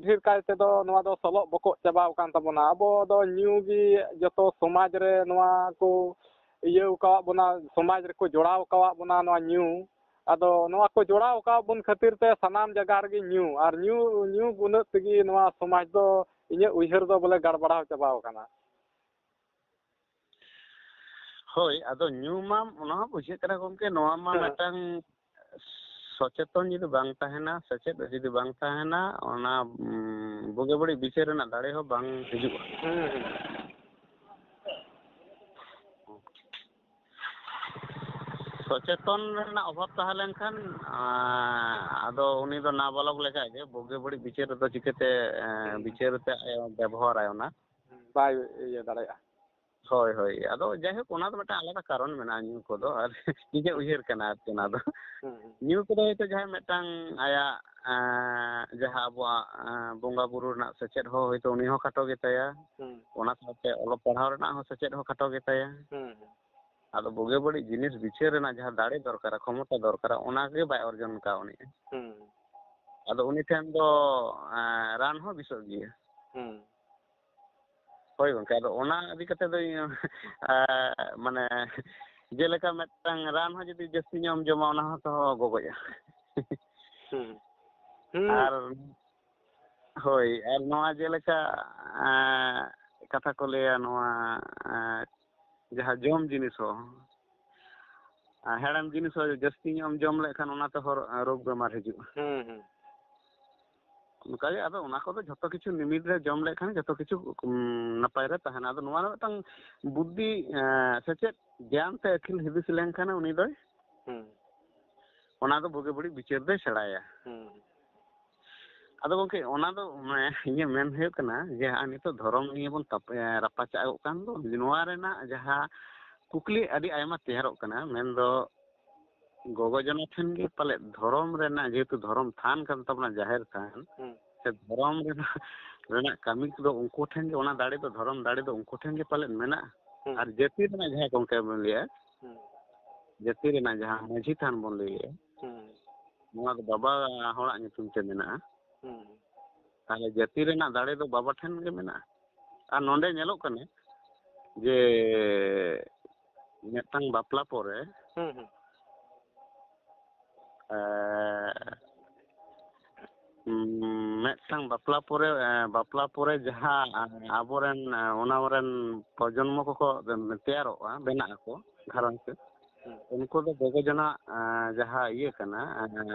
ᱰᱷᱮᱨ ᱠᱟᱭ ᱛᱮᱫᱚ ᱱᱚᱣᱟ ᱫᱚ ᱥᱚᱞᱚᱜ ᱵᱚᱠᱚᱜ ᱪᱟᱵᱟᱣ ᱟᱠᱟᱱ ᱛᱟᱵᱚᱱᱟ᱾ ᱟᱵᱚ ᱫᱚ ᱧᱩ ᱜᱮ ᱡᱚᱛᱚ ᱥᱚᱢᱟᱡᱽ ᱨᱮ ᱱᱚᱣᱟ ᱠᱚ ᱤᱭᱟᱹ ᱟᱠᱟᱣᱟᱫ ᱵᱚᱱᱟ, ᱥᱚᱢᱟᱡᱽ ᱨᱮᱠᱚ ᱡᱚᱲᱟᱣ ᱟᱠᱟᱣᱟᱫ ᱵᱚᱱᱟ ᱱᱚᱣᱟ ᱧᱩ᱾ ᱟᱫᱚ ᱱᱚᱣᱟ ᱠᱚ ᱡᱚᱲᱟᱣ ᱟᱠᱟᱣᱟᱫ ᱵᱚᱱ ᱠᱷᱟᱹᱛᱤᱨ ᱛᱮ ᱥᱟᱱᱟᱢ ᱡᱟᱭᱜᱟ ᱨᱮᱜᱮ ᱧᱩ, ᱟᱨ ᱧᱩ, ᱧᱩ ᱜᱩᱱᱟᱹᱜ ᱛᱮᱜᱮ ᱱᱚᱣᱟ ᱥᱚᱢᱟᱡᱽ ᱫᱚ ᱤᱧᱟᱹᱜ ᱩᱭᱦᱟᱹᱨ ᱫᱚ ᱵᱚᱞᱮ ᱜᱟᱲᱵᱟᱲᱟᱣ ᱪᱟᱵᱟᱣ ᱟᱠᱟᱱᱟ᱾ ᱦᱳᱭ, ᱟᱫᱚ ᱧᱩ ᱢᱟ ᱚᱱᱟ ᱦᱚᱸ ᱵᱩᱡᱷᱟᱹᱜ ᱠᱟᱱᱟ ᱜᱚᱢᱠᱮ, ᱱᱚᱣᱟ ᱢᱟ ᱦᱮᱸ᱾ ᱢᱤᱫᱴᱟᱝ ᱥᱚᱪᱮᱛᱚᱱ ᱡᱩᱫᱤ ᱵᱟᱝ ᱛᱟᱦᱮᱱᱟ, ᱥᱮᱪᱮᱫ ᱡᱩᱫᱤ ᱵᱟᱝ ᱛᱟᱦᱮᱱᱟ, ᱚᱱᱟ, ᱩᱸ, ᱵᱩᱜᱤ ᱵᱟᱹᱲᱤᱡ ᱵᱤᱪᱟᱹᱨ ᱨᱮᱱᱟᱜ ᱫᱟᱲᱮ ᱦᱚᱸ ᱵᱟᱝ ᱦᱤᱡᱩᱜᱼᱟ᱾ ᱦᱮᱸ, ᱦᱮᱸ᱾ ᱥᱚᱪᱮᱛᱚᱱ ᱨᱮᱱᱟᱜ ᱚᱵᱷᱟᱵᱽ ᱛᱟᱦᱮᱸ ᱞᱮᱱᱠᱷᱟᱱ, ᱟᱸ, ᱟᱫᱚ ᱩᱱᱤ ᱫᱚ ᱱᱟᱵᱟᱞᱚᱠ ᱞᱮᱠᱟᱜᱮ ᱵᱩᱜᱤ ᱵᱟᱹᱲᱤᱡ ᱵᱤᱪᱟᱹᱨ ᱨᱮᱫᱚ ᱪᱤᱠᱟᱹᱛᱮ, ᱮᱸ, ᱦᱮᱸ᱾ ᱵᱤᱪᱟᱹᱨ ᱛᱮ ᱟᱡ ᱮ ᱵᱮᱵᱚᱦᱟᱨᱟᱭ ᱚᱱᱟ᱾ ᱵᱟᱭ ᱤᱭᱟᱹ ᱫᱟᱲᱮᱭᱟᱜᱼᱟ᱾ ᱦᱳᱭ, ᱦᱳᱭ᱾ ᱟᱫᱚ ᱡᱟᱭᱦᱳᱠ, ᱚᱱᱟ ᱫᱚ ᱢᱤᱫᱴᱟᱝ ᱟᱞᱟᱫᱟ ᱠᱟᱨᱚᱱ ᱢᱮᱱᱟᱜᱼᱟ ᱧᱩ ᱠᱚᱫᱚ᱾ ᱟᱨ ᱤᱧᱟᱹᱜ ᱩᱭᱦᱟᱹᱨ ᱠᱟᱱᱟ ᱟᱨᱠᱤ ᱚᱱᱟ ᱫᱚ᱾ ᱦᱩᱸ, ᱦᱩᱸ᱾ ᱧᱩ ᱠᱚᱫᱚ ᱦᱚᱭᱛᱳ ᱡᱟᱦᱟᱸᱭ ᱢᱤᱫᱴᱟᱝ ᱟᱭᱟᱜ, ᱮᱸ, ᱡᱟᱦᱟᱸ ᱟᱵᱚᱣᱟᱜ, ᱮᱸ, ᱵᱚᱸᱜᱟ ᱵᱩᱨᱩ ᱨᱮᱱᱟᱜ ᱥᱮᱪᱮᱫ ᱦᱚᱸ ᱦᱚᱭᱛᱳ ᱩᱱᱤ ᱦᱚᱸ ᱠᱷᱟᱴᱚ ᱜᱮᱛᱟᱭᱟ᱾ ᱦᱩᱸ᱾ ᱚᱱᱟ ᱥᱟᱶᱛᱮ ᱚᱞᱚᱜ ᱯᱟᱲᱦᱟᱣ ᱨᱮᱱᱟᱜ ᱦᱚᱸ ᱥᱮᱪᱮᱫ ᱦᱚᱸ ᱠᱷᱟᱴᱚ ᱜᱮᱛᱟᱭᱟ᱾ ᱦᱩᱸ, ᱦᱩᱸ᱾ ᱟᱫᱚ ᱵᱩᱜᱤ ᱵᱟᱹᱲᱤᱡ ᱡᱤᱱᱤᱥ ᱵᱤᱪᱟᱹᱨ ᱨᱮᱱᱟᱜ ᱡᱟᱦᱟᱸ ᱫᱟᱲᱮ ᱫᱚᱨᱠᱟᱨᱟ, ᱠᱷᱚᱢᱚᱛᱟ ᱫᱚᱨᱠᱟᱨᱟ, ᱚᱱᱟ ᱜᱮ ᱵᱟᱭ ᱚᱨᱡᱚᱱ ᱠᱟᱣᱱᱤᱡᱼᱟ᱾ ᱦᱩᱸ᱾ ᱟᱫᱚ ᱩᱱᱤ ᱴᱷᱮᱱ ᱫᱚ, ᱮᱸ, ᱨᱟᱱ ᱦᱚᱸ ᱵᱤᱥᱚᱜ ᱜᱮᱭᱟ᱾ ᱦᱩᱸ᱾ ᱦᱳᱭ ᱜᱚᱢᱠᱮ, ᱟᱫᱚ ᱚᱱᱟ ᱤᱫᱤ ᱠᱟᱛᱮ ᱫᱚ ᱤᱧ, ᱮ, ᱢᱟᱱᱮ, ᱡᱮᱞᱮᱠᱟ ᱢᱤᱫᱴᱟᱝ ᱨᱟᱱ ᱦᱚᱸ ᱡᱩᱫᱤ ᱡᱟᱹᱥᱛᱤ ᱧᱚᱜ ᱮᱢ ᱡᱚᱢᱟ, ᱚᱱᱟ ᱦᱚᱸ ᱛᱚ ᱜᱚᱜᱚᱡᱼᱟ᱾ ᱦᱩᱸ᱾ ᱦᱩᱸ᱾ ᱟᱨ, ᱦᱳᱭ, ᱟᱨ ᱱᱚᱣᱟ ᱡᱮᱞᱮᱠᱟ, ᱮ, ᱠᱟᱛᱷᱟ ᱠᱚ ᱞᱟᱹᱭᱟ, ᱱᱚᱣᱟ, ᱮ, ᱡᱟᱦᱟᱸ ᱡᱚᱢ ᱡᱤᱱᱤᱥ ᱦᱚᱸ, ᱟᱨ ᱦᱮᱲᱮᱢ ᱡᱤᱱᱤᱥ ᱦᱚᱸ ᱡᱟᱹᱥᱛᱤ ᱧᱚᱜ ᱮᱢ ᱡᱚᱢ ᱞᱮᱠᱷᱟᱱ, ᱚᱱᱟ ᱛᱮᱦᱚᱸ ᱨᱳᱜᱽ ᱵᱮᱢᱟᱨ ᱦᱤᱡᱩᱜᱼᱟ᱾ ᱦᱩᱸ, ᱦᱩᱸ᱾ ᱚᱱᱠᱟᱜᱮ ᱟᱫᱚ ᱚᱱᱟ ᱠᱚᱫᱚ ᱡᱷᱚᱛᱚ ᱠᱤᱪᱷᱩ limit ᱨᱮ ᱡᱚᱢ ᱞᱮᱠᱷᱟᱱ ᱡᱷᱚᱛᱚ ᱠᱤᱪᱷᱩ, ᱩᱢ, ᱱᱟᱯᱟᱭ ᱨᱮ ᱛᱟᱦᱮᱱᱟ᱾ ᱟᱫᱚ ᱱᱚᱣᱟ ᱨᱮ ᱢᱤᱫᱴᱟᱝ ᱵᱩᱫᱽᱫᱷᱤ, ᱮᱸ, ᱥᱮ ᱪᱮᱫ ᱜᱮᱭᱟᱱ ᱛᱮ ᱟᱹᱠᱤᱞ ᱦᱩᱫᱤᱥ ᱞᱮᱱᱠᱷᱟᱱ ᱩᱱᱤ ᱫᱚᱭ, ᱦᱩᱸ᱾ ᱚᱱᱟ ᱫᱚ ᱵᱩᱜᱤ ᱵᱟᱹᱲᱤᱡ ᱵᱤᱪᱟᱹᱨ ᱫᱚᱭ ᱥᱮᱬᱟᱭᱟ᱾ ᱦᱩᱸ᱾ ᱟᱫᱚ ᱜᱚᱢᱠᱮ, ᱚᱱᱟ ᱫᱚ, ᱢᱟᱱᱮ, ᱤᱧᱟᱹᱜ ᱢᱮᱱ ᱦᱩᱭᱩᱜ ᱠᱟᱱᱟ ᱡᱮ ᱦᱟᱸᱜ ᱱᱤᱛᱚᱜ ᱫᱷᱚᱨᱚᱢ ᱱᱤᱭᱮ ᱵᱚᱱ ᱛᱟᱯ-, ᱮᱸ, ᱨᱟᱯᱟᱪᱟᱜᱚᱜ ᱠᱟᱱ ᱫᱚ, ᱱᱚᱣᱟ ᱨᱮᱱᱟᱜ ᱡᱟᱦᱟᱸ ᱠᱩᱠᱞᱤ ᱟᱹᱰᱤ ᱟᱭᱢᱟ ᱛᱮᱭᱟᱨᱚᱜ ᱠᱟᱱᱟ᱾ ᱢᱮᱱᱫᱚ, ᱜᱚᱜᱚ ᱡᱚᱱᱟ ᱴᱷᱮᱱ ᱜᱮ ᱯᱟᱞᱮᱫ ᱫᱷᱚᱨᱚᱢ ᱨᱮᱱᱟᱜ, ᱡᱮᱦᱮᱛᱩ ᱫᱷᱚᱨᱚᱢ ᱛᱷᱟᱱ ᱠᱟᱱ ᱛᱟᱵᱚᱱᱟ, ᱡᱟᱦᱮᱨ ᱛᱷᱟᱱ, ᱦᱩᱸ᱾ ᱥᱮ ᱫᱷᱚᱨᱚᱢ ᱨᱮᱱᱟᱜ, ᱨᱮᱱᱟᱜ ᱠᱟᱹᱢᱤ ᱠᱚᱫᱚ ᱩᱱᱠᱩ ᱴᱷᱮᱱ ᱜᱮ, ᱚᱱᱟ ᱫᱟᱲᱮ ᱫᱚ, ᱫᱷᱚᱨᱚᱢ ᱫᱟᱲᱮ ᱫᱚ ᱩᱱᱠᱩ ᱴᱷᱮᱱ ᱜᱮ ᱯᱟᱞᱮᱫ ᱢᱮᱱᱟᱜᱼᱟ᱾ ᱦᱩᱸ᱾ ᱟᱨ ᱡᱟᱹᱛᱤ ᱨᱮᱱᱟᱜ ᱡᱟᱦᱟᱸ ᱜᱚᱢᱠᱮ ᱵᱚᱱ ᱞᱟᱹᱭᱟ, ᱦᱩᱸ᱾ ᱡᱟᱹᱛᱤ ᱨᱮᱱᱟᱜ ᱡᱟᱦᱟᱸ ᱢᱟᱹᱡᱷᱤ ᱛᱷᱟᱱ ᱵᱚᱱ ᱞᱟᱹᱭᱟ, ᱦᱩᱸ᱾ ᱱᱚᱣᱟ ᱫᱚ ᱵᱟᱵᱟ ᱦᱚᱲᱟᱜ ᱧᱩᱛᱩᱢ ᱛᱮ ᱢᱮᱱᱟᱜᱼᱟ᱾ ᱦᱩᱸ᱾ ᱛᱟᱦᱞᱮ ᱡᱟᱹᱛᱤ ᱨᱮᱱᱟᱜ ᱫᱟᱲᱮ ᱫᱚ ᱵᱟᱵᱟ ᱴᱷᱮᱱ ᱜᱮ ᱢᱮᱱᱟᱜᱼᱟ᱾ ᱟᱨ ᱱᱚᱰᱮ ᱧᱮᱞᱚᱜ ᱠᱟᱱᱟ ᱡᱮ ᱢᱤᱫᱴᱟᱝ ᱵᱟᱯᱞᱟ ᱯᱚᱨᱮ, ᱦᱩᱸ, ᱦᱩᱸ᱾ ᱮ, ᱩᱸ, ᱢᱤᱫᱴᱟᱝ ᱵᱟᱯᱞᱟ ᱯᱚᱨᱮ, ᱮ, ᱵᱟᱯᱞᱟ ᱯᱚᱨᱮ ᱡᱟᱦᱟᱸ, ᱮ, ᱟᱵᱚᱨᱮᱱ, ᱮ, ᱚᱱᱟ ᱨᱮᱱ ᱯᱨᱚᱡᱚᱱᱢᱚ ᱠᱚᱠᱚ ᱛᱮᱭᱟᱨᱚᱜᱼᱟ, ᱵᱮᱱᱟᱜ ᱟᱠᱚ ᱜᱷᱟᱨᱚᱸᱡᱽ ᱨᱮ, ᱦᱩᱸ᱾ ᱩᱱᱠᱩ ᱫᱚ ᱜᱚᱜᱚ ᱡᱚᱱᱟᱜ, ᱮ, ᱡᱟᱦᱟᱸ ᱤᱭᱟᱹ ᱠᱟᱱᱟ, ᱮ,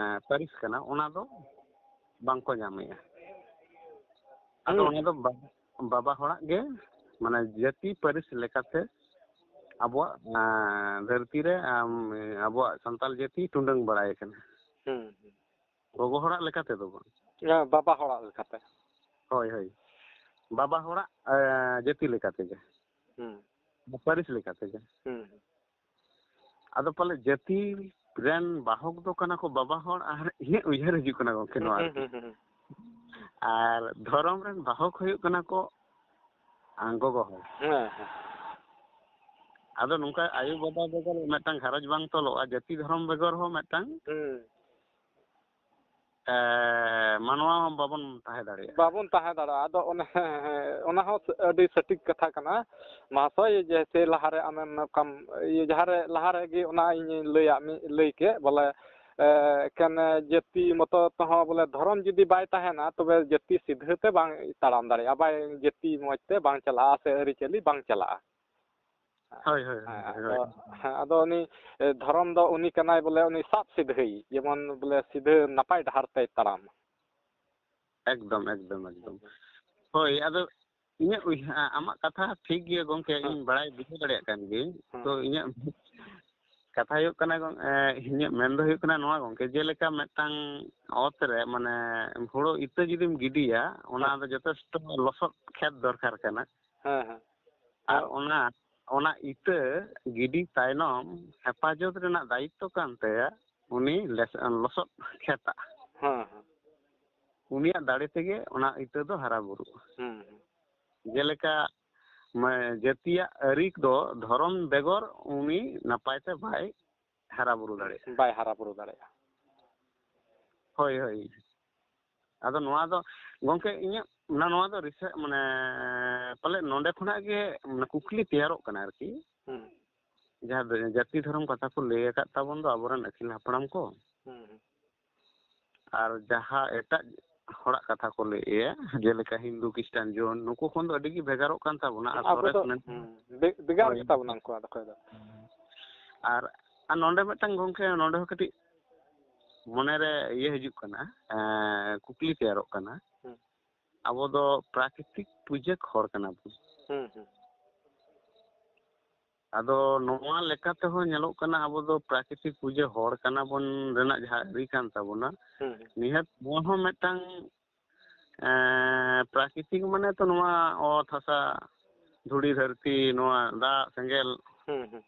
ᱯᱟᱹᱨᱤᱥ ᱠᱟᱱᱟ, ᱚᱱᱟ ᱫᱚ ᱵᱟᱝᱠᱚ ᱧᱟᱢᱮᱜᱼᱟ᱾ ᱟᱫᱚ ᱦᱩᱸ᱾ ᱚᱱᱟ ᱫᱚ ᱵᱟ-, ᱵᱟᱵᱟ ᱦᱚᱲᱟᱜ ᱜᱮ, ᱢᱟᱱᱮ, ᱡᱟᱹᱛᱤ ᱯᱟᱹᱨᱤᱥ ᱞᱮᱠᱟᱛᱮ ᱟᱵᱚᱣᱟᱜ, ᱮᱸ, ᱫᱷᱟᱹᱨᱛᱤ ᱨᱮ, ᱟᱢ, ᱟᱵᱚᱣᱟᱜ ᱥᱟᱱᱛᱟᱞ ᱡᱟᱹᱛᱤ ᱴᱩᱰᱟᱹᱝ ᱵᱟᱲᱟᱭ ᱠᱟᱱᱟ᱾ ᱦᱩᱸ, ᱦᱩᱸ᱾ ᱜᱚᱜᱚ ᱦᱚᱲᱟᱜ ᱞᱮᱠᱟ ᱛᱮᱫᱚ ᱵᱟᱝ᱾ ᱦᱮᱸ, ᱵᱟᱵᱟ ᱦᱚᱲᱟᱜ ᱞᱮᱠᱟᱛᱮ᱾ ᱦᱳᱭ, ᱦᱳᱭ᱾ ᱵᱟᱵᱟ ᱦᱚᱲᱟᱜ, ᱮᱸ, ᱡᱟᱹᱛᱤ ᱞᱮᱠᱟ ᱛᱮᱜᱮ᱾ ᱦᱩᱸ᱾ ᱯᱟᱹᱨᱤᱥ ᱞᱮᱠᱟ ᱛᱮᱜᱮ᱾ ᱦᱩᱸ, ᱦᱩᱸ᱾ ᱟᱫᱚ ᱯᱟᱞᱮ ᱡᱟᱹᱛᱤ ᱨᱮᱱ ᱵᱟᱦᱚᱠ ᱫᱚ ᱠᱟᱱᱟ ᱠᱚ ᱵᱟᱵᱟ ᱦᱚᱲ, ᱟᱨ ᱤᱧᱟᱹᱜ ᱩᱭᱦᱟᱹᱨ ᱦᱤᱡᱩᱜ ᱠᱟᱱᱟ ᱜᱚᱢᱠᱮ, ᱱᱚᱣᱟ ᱦᱩᱸ, ᱟᱨᱠᱤ᱾ ᱦᱩᱸ, ᱦᱩᱸ, ᱦᱩᱸ᱾ ᱟᱨ ᱫᱷᱚᱨᱚᱢ ᱨᱮᱱ ᱵᱟᱦᱚᱠ ᱦᱩᱭᱩᱜ ᱠᱟᱱᱟ ᱠᱚ, ᱟᱸ, ᱜᱚᱜᱚ ᱦᱚᱲ᱾ ᱦᱮᱸ, ᱦᱮᱸ᱾ ᱟᱫᱚ ᱱᱚᱝᱠᱟ ᱟᱭᱳ ᱵᱟᱵᱟ ᱵᱮᱜᱚᱨ ᱢᱤᱫᱴᱟᱝ ᱜᱷᱟᱨᱚᱸᱡᱽ ᱵᱟᱝ ᱛᱚᱞᱚᱜᱼᱟ, ᱡᱟᱹᱛᱤ ᱫᱷᱚᱨᱚᱢ ᱵᱮᱜᱚᱨ ᱦᱚᱸ ᱢᱤᱫᱴᱟᱝ ᱦᱩᱸ᱾ ᱮ, ᱢᱟᱱᱣᱟ ᱦᱚᱸ ᱵᱟᱵᱚᱱ ᱛᱟᱦᱮᱸ ᱫᱟᱲᱮᱭᱟᱜᱼᱟ᱾ ᱵᱟᱵᱚᱱ ᱛᱟᱦᱮᱸ ᱫᱟᱲᱮᱭᱟᱜᱼᱟ᱾ ᱟᱫᱚ ᱚᱱᱮ, ᱦᱮᱸ, ᱦᱮᱸ, ᱚᱱᱟ ᱦᱚᱸ ᱟᱹᱰᱤ ᱥᱚᱴᱷᱤᱠ ᱠᱟᱛᱷᱟ ᱠᱟᱱᱟ ᱢᱟᱦᱟᱥᱚᱭ, ᱡᱮᱭᱥᱮ ᱞᱟᱦᱟᱨᱮ ᱟᱢᱮᱢ ᱱᱚᱝᱠᱟᱢ, ᱤᱭᱟᱹ, ᱡᱟᱦᱟᱸᱨᱮ ᱞᱟᱦᱟ ᱨᱮᱜᱮ ᱚᱱᱟ ᱤᱧ ᱞᱟᱹᱭᱟᱫ ᱢᱮ, ᱞᱟᱹᱭ ᱠᱮᱫ ᱵᱚᱞᱮ, ᱮ, ᱮᱠᱮᱱ ᱡᱟᱹᱛᱤ ᱢᱚᱛᱚ ᱛᱮᱦᱚᱸ ᱵᱚᱞᱮ ᱫᱷᱚᱨᱚᱢ ᱡᱩᱫᱤ ᱵᱟᱭ ᱛᱟᱦᱮᱱᱟ, ᱛᱚᱵᱮ ᱡᱟᱹᱛᱤ ᱥᱤᱫᱷᱟᱹ ᱛᱮ ᱵᱟᱝ ᱛᱟᱲᱟᱢ ᱫᱟᱲᱮᱭᱟᱜᱼᱟ, ᱵᱟᱭ, ᱡᱟᱹᱛᱤ ᱢᱚᱡᱽ ᱛᱮ ᱵᱟᱝ ᱪᱟᱞᱟᱜᱼᱟ ᱥᱮ ᱟᱹᱨᱤᱪᱟᱹᱞᱤ ᱵᱟᱝ ᱪᱟᱞᱟᱜᱼᱟ᱾ ᱦᱳᱭ, ᱦᱳᱭ, ᱦᱮᱸ, ᱦᱳᱭ, ᱟᱫᱚ, ᱦᱳᱭ᱾ ᱦᱮᱸ, ᱟᱫᱚ ᱩᱱᱤ, ᱮ, ᱫᱷᱚᱨᱚᱢ ᱫᱚ ᱩᱱᱤ ᱠᱟᱱᱟᱭ ᱵᱚᱞᱮ, ᱩᱱᱤ ᱥᱟᱵ ᱥᱤᱫᱷᱟᱹᱭ, ᱡᱮᱢᱚᱱ ᱵᱚᱞᱮ ᱥᱤᱫᱷᱟᱹ ᱱᱟᱯᱟᱭ ᱰᱟᱦᱟᱨ ᱛᱮᱭ ᱛᱟᱲᱟᱢ᱾ ᱮᱠᱫᱚᱢ, ᱮᱠᱫᱚᱢ, ᱮᱠᱫᱚᱢ᱾ ᱦᱳᱭ, ᱟᱫᱚ ᱤᱧᱟᱹᱜ ᱩᱭᱦᱟᱹ-, ᱟ-, ᱟᱢᱟᱜ ᱠᱟᱛᱷᱟ ᱴᱷᱤᱠ ᱜᱮᱭᱟ ᱜᱚᱢᱠᱮ, ᱦᱮᱸ᱾ ᱤᱧ ᱵᱟᱲᱟᱭ ᱵᱩᱡᱷᱟᱹᱣ ᱫᱟᱲᱮᱭᱟᱜ ᱠᱟᱱ ᱜᱤᱭᱟᱹᱧ᱾ ᱦᱮᱸ᱾ ᱛᱚ ᱤᱧᱟᱹᱜ ᱠᱟᱛᱷᱟ ᱦᱩᱭᱩᱜ ᱠᱟᱱᱟ ᱜᱚᱢ-, ᱮ, ᱤᱧᱟᱹᱜ ᱢᱮᱱ ᱫᱚ ᱦᱩᱭᱩᱜ ᱠᱟᱱᱟ ᱱᱚᱣᱟ ᱜᱚᱢᱠᱮ, ᱡᱮᱞᱮᱠᱟ ᱢᱤᱫᱴᱟᱝ ᱚᱛ ᱨᱮ ᱢᱟᱱᱮ ᱦᱩᱲᱩ ᱤᱛᱟᱹ ᱡᱩᱫᱤᱢ ᱜᱤᱰᱤᱭᱟ, ᱚᱱᱟ ᱦᱮᱸ᱾ ᱫᱚ ᱡᱚᱛᱷᱮᱥᱴᱚ ᱞᱚᱥᱚᱫ ᱠᱷᱮᱛ ᱫᱚᱨᱠᱟᱨ ᱠᱟᱱᱟ᱾ ᱦᱮᱸ, ᱦᱮᱸ᱾ ᱟᱨ ᱦᱮᱸ᱾ ᱚᱱᱟ, ᱚᱱᱟ ᱤᱛᱟᱹ ᱜᱤᱰᱤ ᱛᱟᱭᱱᱚᱢ ᱦᱮᱯᱟᱡᱚᱛ ᱨᱮᱱᱟᱜ ᱫᱟᱭᱤᱛᱛᱚ ᱠᱟᱱ ᱛᱟᱭᱟ ᱩᱱᱤ ᱞᱮᱥ-, ᱞᱚᱥᱚᱫ ᱠᱷᱮᱛᱟᱜ᱾ ᱦᱮᱸ, ᱦᱮᱸ᱾ ᱩᱱᱤᱭᱟᱜ ᱫᱟᱲᱮ ᱛᱮᱜᱮ ᱚᱱᱟ ᱤᱛᱟᱹ ᱫᱚ ᱦᱟᱨᱟ ᱵᱩᱨᱩᱜᱼᱟ᱾ ᱦᱩᱸ, ᱦᱩᱸ᱾ ᱡᱮᱞᱮᱠᱟ, ᱢᱟᱱᱮ, ᱡᱟᱹᱛᱤᱭᱟᱜ ᱟᱹᱨᱤ ᱫᱚ ᱫᱷᱚᱨᱚᱢ ᱵᱮᱜᱚᱨ ᱩᱱᱤ ᱱᱟᱯᱟᱭ ᱛᱮ ᱵᱟᱭ ᱦᱟᱨᱟ ᱵᱩᱨᱩ ᱫᱟᱲᱮᱭᱟᱜᱼᱟ᱾ ᱵᱟᱭ ᱦᱟᱨᱟ ᱵᱩᱨᱩ ᱫᱟᱲᱮᱭᱟᱜᱼᱟ᱾ ᱦᱳᱭ, ᱦᱳᱭ᱾ ᱟᱫᱚ ᱱᱚᱣᱟ ᱫᱚ, ᱜᱚᱢᱠᱮ, ᱤᱧᱟᱹᱜ ᱚᱱᱟ, ᱱᱚᱣᱟ ᱫᱚ ᱨᱤᱥᱟᱨᱪ, ᱢᱟᱱᱮ, ᱯᱟᱞᱮ ᱱᱚᱰᱮ ᱠᱷᱚᱱᱟᱜ ᱜᱮ, ᱢᱟᱱᱮ, ᱠᱩᱠᱞᱤ ᱛᱮᱭᱟᱨᱚᱜ ᱠᱟᱱᱟ ᱟᱨᱠᱤ᱾ ᱦᱩᱸ᱾ ᱡᱟᱦᱟᱸ ᱫᱚ ᱡᱟᱹᱛᱤ ᱫᱷᱚᱨᱚᱢ ᱠᱟᱛᱷᱟ ᱠᱚ ᱞᱟᱹᱭ ᱟᱠᱟᱫ ᱛᱟᱵᱚᱱ ᱫᱚ ᱟᱵᱚᱨᱮᱱ ᱟᱹᱜᱤᱞ ᱦᱟᱯᱲᱟᱢ ᱠᱚ᱾ ᱦᱩᱸ, ᱦᱩᱸ᱾ ᱟᱨ ᱡᱟᱦᱟᱸ ᱮᱴᱟᱜ ᱦᱚᱲᱟᱜ ᱠᱟᱛᱷᱟ ᱠᱚ ᱞᱟᱹᱭᱮᱜᱼᱟ, ᱡᱮᱞᱮᱠᱟ ᱦᱤᱱᱫᱩ, ᱠᱷᱨᱤᱥᱴᱟᱱ, ᱡᱳᱱ, ᱱᱩᱠᱩ ᱠᱷᱚᱱ ᱫᱚ ᱟᱹᱰᱤ ᱜᱮ ᱵᱷᱮᱜᱟᱨᱚᱜ ᱠᱟᱱ ᱛᱟᱵᱚᱱᱟ᱾ ᱟᱨ ᱟᱵᱚ ᱥᱚᱨᱮᱥ ᱫᱚ, ᱢᱮᱱ-, ᱦᱩᱸ, ᱵᱷᱮ-, ᱵᱷᱮᱜᱟᱨ ᱦᱳᱭ᱾ ᱜᱮᱛᱟ ᱵᱚᱱᱟ ᱩᱱᱠᱩᱣᱟᱜ ᱫᱚ ᱠᱷᱚᱡ ᱫᱚ᱾ ᱟᱨ, ᱟᱨ ᱱᱚᱰᱮ ᱢᱤᱫᱴᱟᱝ ᱜᱚᱢᱠᱮ, ᱱᱚᱰᱮ ᱦᱚᱸ ᱠᱟᱹᱴᱤᱡ ᱢᱚᱱᱮᱨᱮ ᱤᱭᱟᱹ ᱦᱤᱡᱩᱜ ᱠᱟᱱᱟ, ᱮᱸ, ᱠᱩᱠᱞᱤ ᱛᱮᱭᱟᱨᱚᱜ ᱠᱟᱱᱟ᱾ ᱦᱩᱸ᱾ ᱟᱵᱚ ᱫᱚ ᱯᱨᱟᱠᱨᱤᱛᱤᱠ ᱯᱩᱡᱟᱹ ᱦᱚᱲ ᱠᱟᱱᱟ ᱵᱚᱱ᱾ ᱦᱩᱸ, ᱦᱩᱸ᱾ ᱟᱫᱚ ᱱᱚᱣᱟ ᱞᱮᱠᱟ ᱛᱮᱦᱚᱸ ᱧᱮᱞᱚᱜ ᱠᱟᱱᱟ, ᱟᱵᱚ ᱫᱚ ᱯᱨᱟᱠᱨᱤᱛᱤᱠ ᱯᱩᱡᱟᱹ ᱦᱚᱲ ᱠᱟᱱᱟ ᱵᱚᱱ ᱨᱮᱱᱟᱜ ᱡᱟᱦᱟᱸ ᱟᱹᱨᱤ ᱠᱟᱱ ᱛᱟᱵᱚᱱᱟ, ᱦᱩᱸ, ᱦᱩᱸ᱾ ᱱᱤᱦᱟᱹᱛ ᱱᱚᱣᱟ ᱦᱚᱸ ᱢᱤᱫᱴᱟᱝ, ᱮᱸ, ᱯᱨᱟᱠᱨᱤᱛᱤᱠ ᱢᱟᱱᱮ ᱛᱚ ᱱᱚᱣᱟ ᱚᱛ ᱦᱟᱥᱟ, ᱫᱷᱩᱲᱤ ᱫᱷᱟᱹᱨᱛᱤ, ᱱᱚᱣᱟ ᱫᱟᱜ ᱥᱮᱸᱜᱮᱞ, ᱦᱩᱸ, ᱦᱩᱸ᱾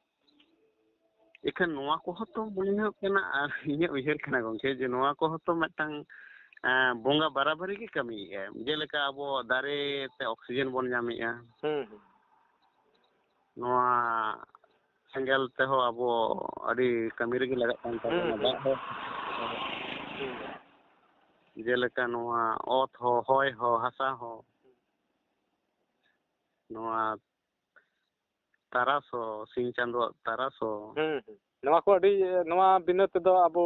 ᱮᱠᱷᱟᱱ ᱱᱚᱣᱟ ᱠᱚᱦᱚᱸ ᱛᱚ ᱢᱚᱱᱮ ᱦᱩᱭᱩᱜ ᱠᱟᱱᱟ, ᱟᱨ ᱤᱧᱟᱹᱜ ᱩᱭᱦᱟᱹᱨ ᱠᱟᱱᱟ ᱜᱚᱢᱠᱮ, ᱡᱮ ᱱᱚᱣᱟ ᱠᱚᱦᱚᱸ ᱛᱚ ᱢᱤᱫᱴᱟᱝ, ᱮᱸ, ᱵᱚᱸᱜᱟ ᱵᱟᱨᱟᱵᱟᱨᱤ ᱜᱮ ᱠᱟᱹᱢᱤᱭᱮᱫᱼᱟᱭ᱾ ᱡᱮᱞᱮᱠᱟ ᱟᱵᱚ ᱫᱟᱨᱮ ᱛᱮ ᱚᱠᱥᱤᱡᱮᱱ ᱵᱚᱱ ᱧᱟᱢᱮᱫᱼᱟ᱾ ᱦᱩᱸ, ᱦᱩᱸ᱾ ᱱᱚᱣᱟ ᱥᱮᱸᱜᱮᱞ ᱛᱮᱦᱚᱸ ᱟᱵᱚ ᱟᱹᱰᱤ ᱠᱟᱹᱢᱤ ᱨᱮᱜᱮ ᱞᱟᱜᱟᱜ ᱠᱟᱱ ᱛᱟᱵᱚᱱᱟ᱾ ᱦᱩᱸ, ᱦᱩᱸ᱾ ᱫᱟᱜ ᱦᱚᱸ ᱦᱩᱸ᱾ ᱡᱮᱞᱮᱠᱟ ᱱᱚᱣᱟ ᱚᱛ ᱦᱚᱸ, ᱦᱚᱭ ᱦᱚᱸ, ᱦᱟᱥᱟ ᱦᱚᱸ, ᱱᱚᱣᱟ ᱛᱟᱨᱟᱥ ᱦᱚᱸ, ᱥᱤᱧ ᱪᱟᱸᱫᱳᱣᱟᱜ ᱛᱟᱨᱟᱥ ᱦᱚᱸ᱾ ᱦᱩᱸ, ᱦᱩᱸ᱾ ᱱᱚᱣᱟ ᱠᱚ ᱟᱹᱰᱤ, ᱱᱚᱣᱟ ᱵᱤᱱᱟᱹ ᱛᱮᱫᱚ ᱟᱵᱚ,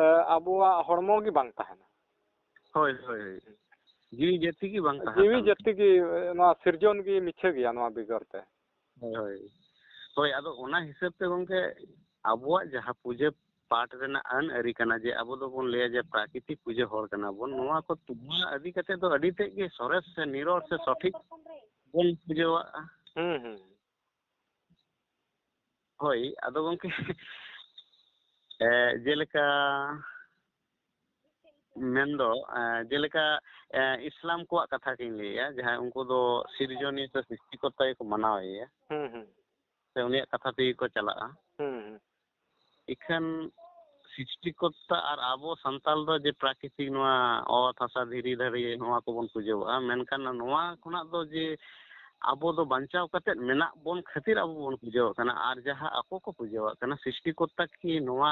ᱮ, ᱟᱵᱚᱣᱟᱜ ᱦᱚᱲᱢᱚ ᱜᱮ ᱵᱟᱝ ᱛᱟᱦᱮᱱᱟ᱾ ᱦᱳᱭ, ᱦᱳᱭ, ᱦᱳᱭ᱾ ᱡᱤᱣᱤ ᱡᱟᱹᱛᱤ ᱜᱮ ᱵᱟᱝ ᱛᱟᱦᱮᱸ ᱡᱤᱣᱤ ᱠᱟᱱᱟ᱾ ᱡᱟᱹᱛᱤ ᱜᱮ, ᱮ, ᱱᱚᱣᱟ ᱥᱤᱨᱡᱚᱱ ᱜᱮ ᱢᱤᱪᱷᱟᱹ ᱜᱮᱭᱟ ᱱᱚᱣᱟ ᱵᱮᱜᱚᱨ ᱛᱮ᱾ ᱦᱳᱭ, ᱦᱳᱭ᱾ ᱦᱳᱭ, ᱟᱫᱚ ᱚᱱᱟ ᱦᱤᱥᱟᱹᱵ ᱛᱮ ᱜᱚᱢᱠᱮ, ᱟᱵᱚᱣᱟᱜ ᱡᱟᱦᱟᱸ ᱯᱩᱡᱟᱹ ᱯᱟᱴ ᱨᱮᱱᱟᱜ ᱟᱹᱱ ᱟᱹᱨᱤ ᱠᱟᱱᱟ ᱡᱮ ᱟᱵᱚ ᱫᱚᱵᱚᱱ ᱞᱟᱹᱭᱟ ᱡᱮ ᱯᱨᱟᱠᱨᱤᱛᱤᱠ ᱯᱩᱡᱟᱹ ᱦᱚᱲ ᱠᱟᱱᱟ ᱵᱚᱱ, ᱱᱚᱣᱟ ᱠᱚ, ᱱᱚᱣᱟ ᱤᱫᱤ ᱠᱟᱛᱮ ᱫᱚ ᱟᱹᱰᱤ ᱛᱮᱫ ᱜᱮ ᱥᱚᱨᱮᱥ ᱥᱮ ᱱᱤᱨᱚᱲ ᱥᱮ ᱥᱚᱴᱷᱤᱠ ᱵᱚᱱ ᱯᱩᱡᱟᱹᱣᱟᱜᱼᱟ᱾ ᱦᱩᱸ, ᱦᱩᱸ᱾ ᱦᱳᱭ, ᱟᱫᱚ ᱜᱚᱢᱠᱮ, ᱮ, ᱡᱮᱞᱮᱠᱟ ᱢᱮᱱᱫᱚ, ᱮ, ᱡᱮᱞᱮᱠᱟ, ᱮ, ᱤᱥᱞᱟᱢ ᱠᱚᱣᱟᱜ ᱠᱟᱛᱷᱟ ᱜᱤᱧ ᱞᱟᱹᱭᱮᱜᱼᱟ, ᱡᱟᱦᱟᱸᱭ ᱩᱱᱠᱩ ᱫᱚ ᱥᱤᱨᱡᱚᱱᱤᱭᱟᱹ ᱥᱮ ᱥᱨᱤᱥᱴᱤᱠᱚᱨᱛᱟ ᱜᱮᱠᱚ ᱢᱟᱱᱟᱣᱮᱭᱟ, ᱦᱩᱸ, ᱦᱩᱸ᱾ ᱥᱮ ᱩᱱᱤᱭᱟᱜ ᱠᱟᱛᱷᱟ ᱛᱮᱜᱮ ᱠᱚ ᱪᱟᱞᱟᱜᱼᱟ᱾ ᱦᱩᱸ, ᱦᱩᱸ᱾ ᱤᱠᱷᱟᱹᱱ ᱥᱨᱤᱥᱴᱤᱠᱚᱨᱛᱟ ᱟᱨ ᱟᱵᱚ ᱥᱟᱱᱛᱟᱲ ᱫᱚ ᱡᱮ ᱯᱨᱟᱠᱨᱤᱛᱤᱠ ᱱᱚᱣᱟ ᱚᱛ, ᱦᱟᱥᱟ, ᱫᱷᱤᱨᱤ, ᱫᱷᱟᱹᱨᱤ ᱱᱚᱣᱟ ᱠᱚᱵᱚᱱ ᱯᱩᱡᱟᱹᱣᱟᱜᱼᱟ, ᱢᱮᱱᱠᱷᱟᱱ ᱱᱚᱣᱟ ᱠᱷᱚᱱᱟᱜ ᱫᱚ ᱡᱮ ᱟᱵᱚ ᱫᱚ ᱵᱟᱧᱪᱟᱣ ᱠᱟᱛᱮᱫ ᱢᱮᱱᱟᱜ ᱵᱚᱱ ᱠᱷᱟᱹᱛᱤᱨ ᱟᱵᱚ ᱵᱚᱱ ᱯᱩᱡᱟᱹᱣᱟᱜ ᱠᱟᱱᱟ, ᱟᱨ ᱡᱟᱦᱟᱸ ᱟᱠᱚ ᱠᱚ ᱯᱩᱡᱟᱹᱣᱟᱜ ᱠᱟᱱᱟ, ᱥᱨᱤᱥᱴᱤᱠᱚᱨᱛᱟ ᱠᱤ ᱱᱚᱣᱟ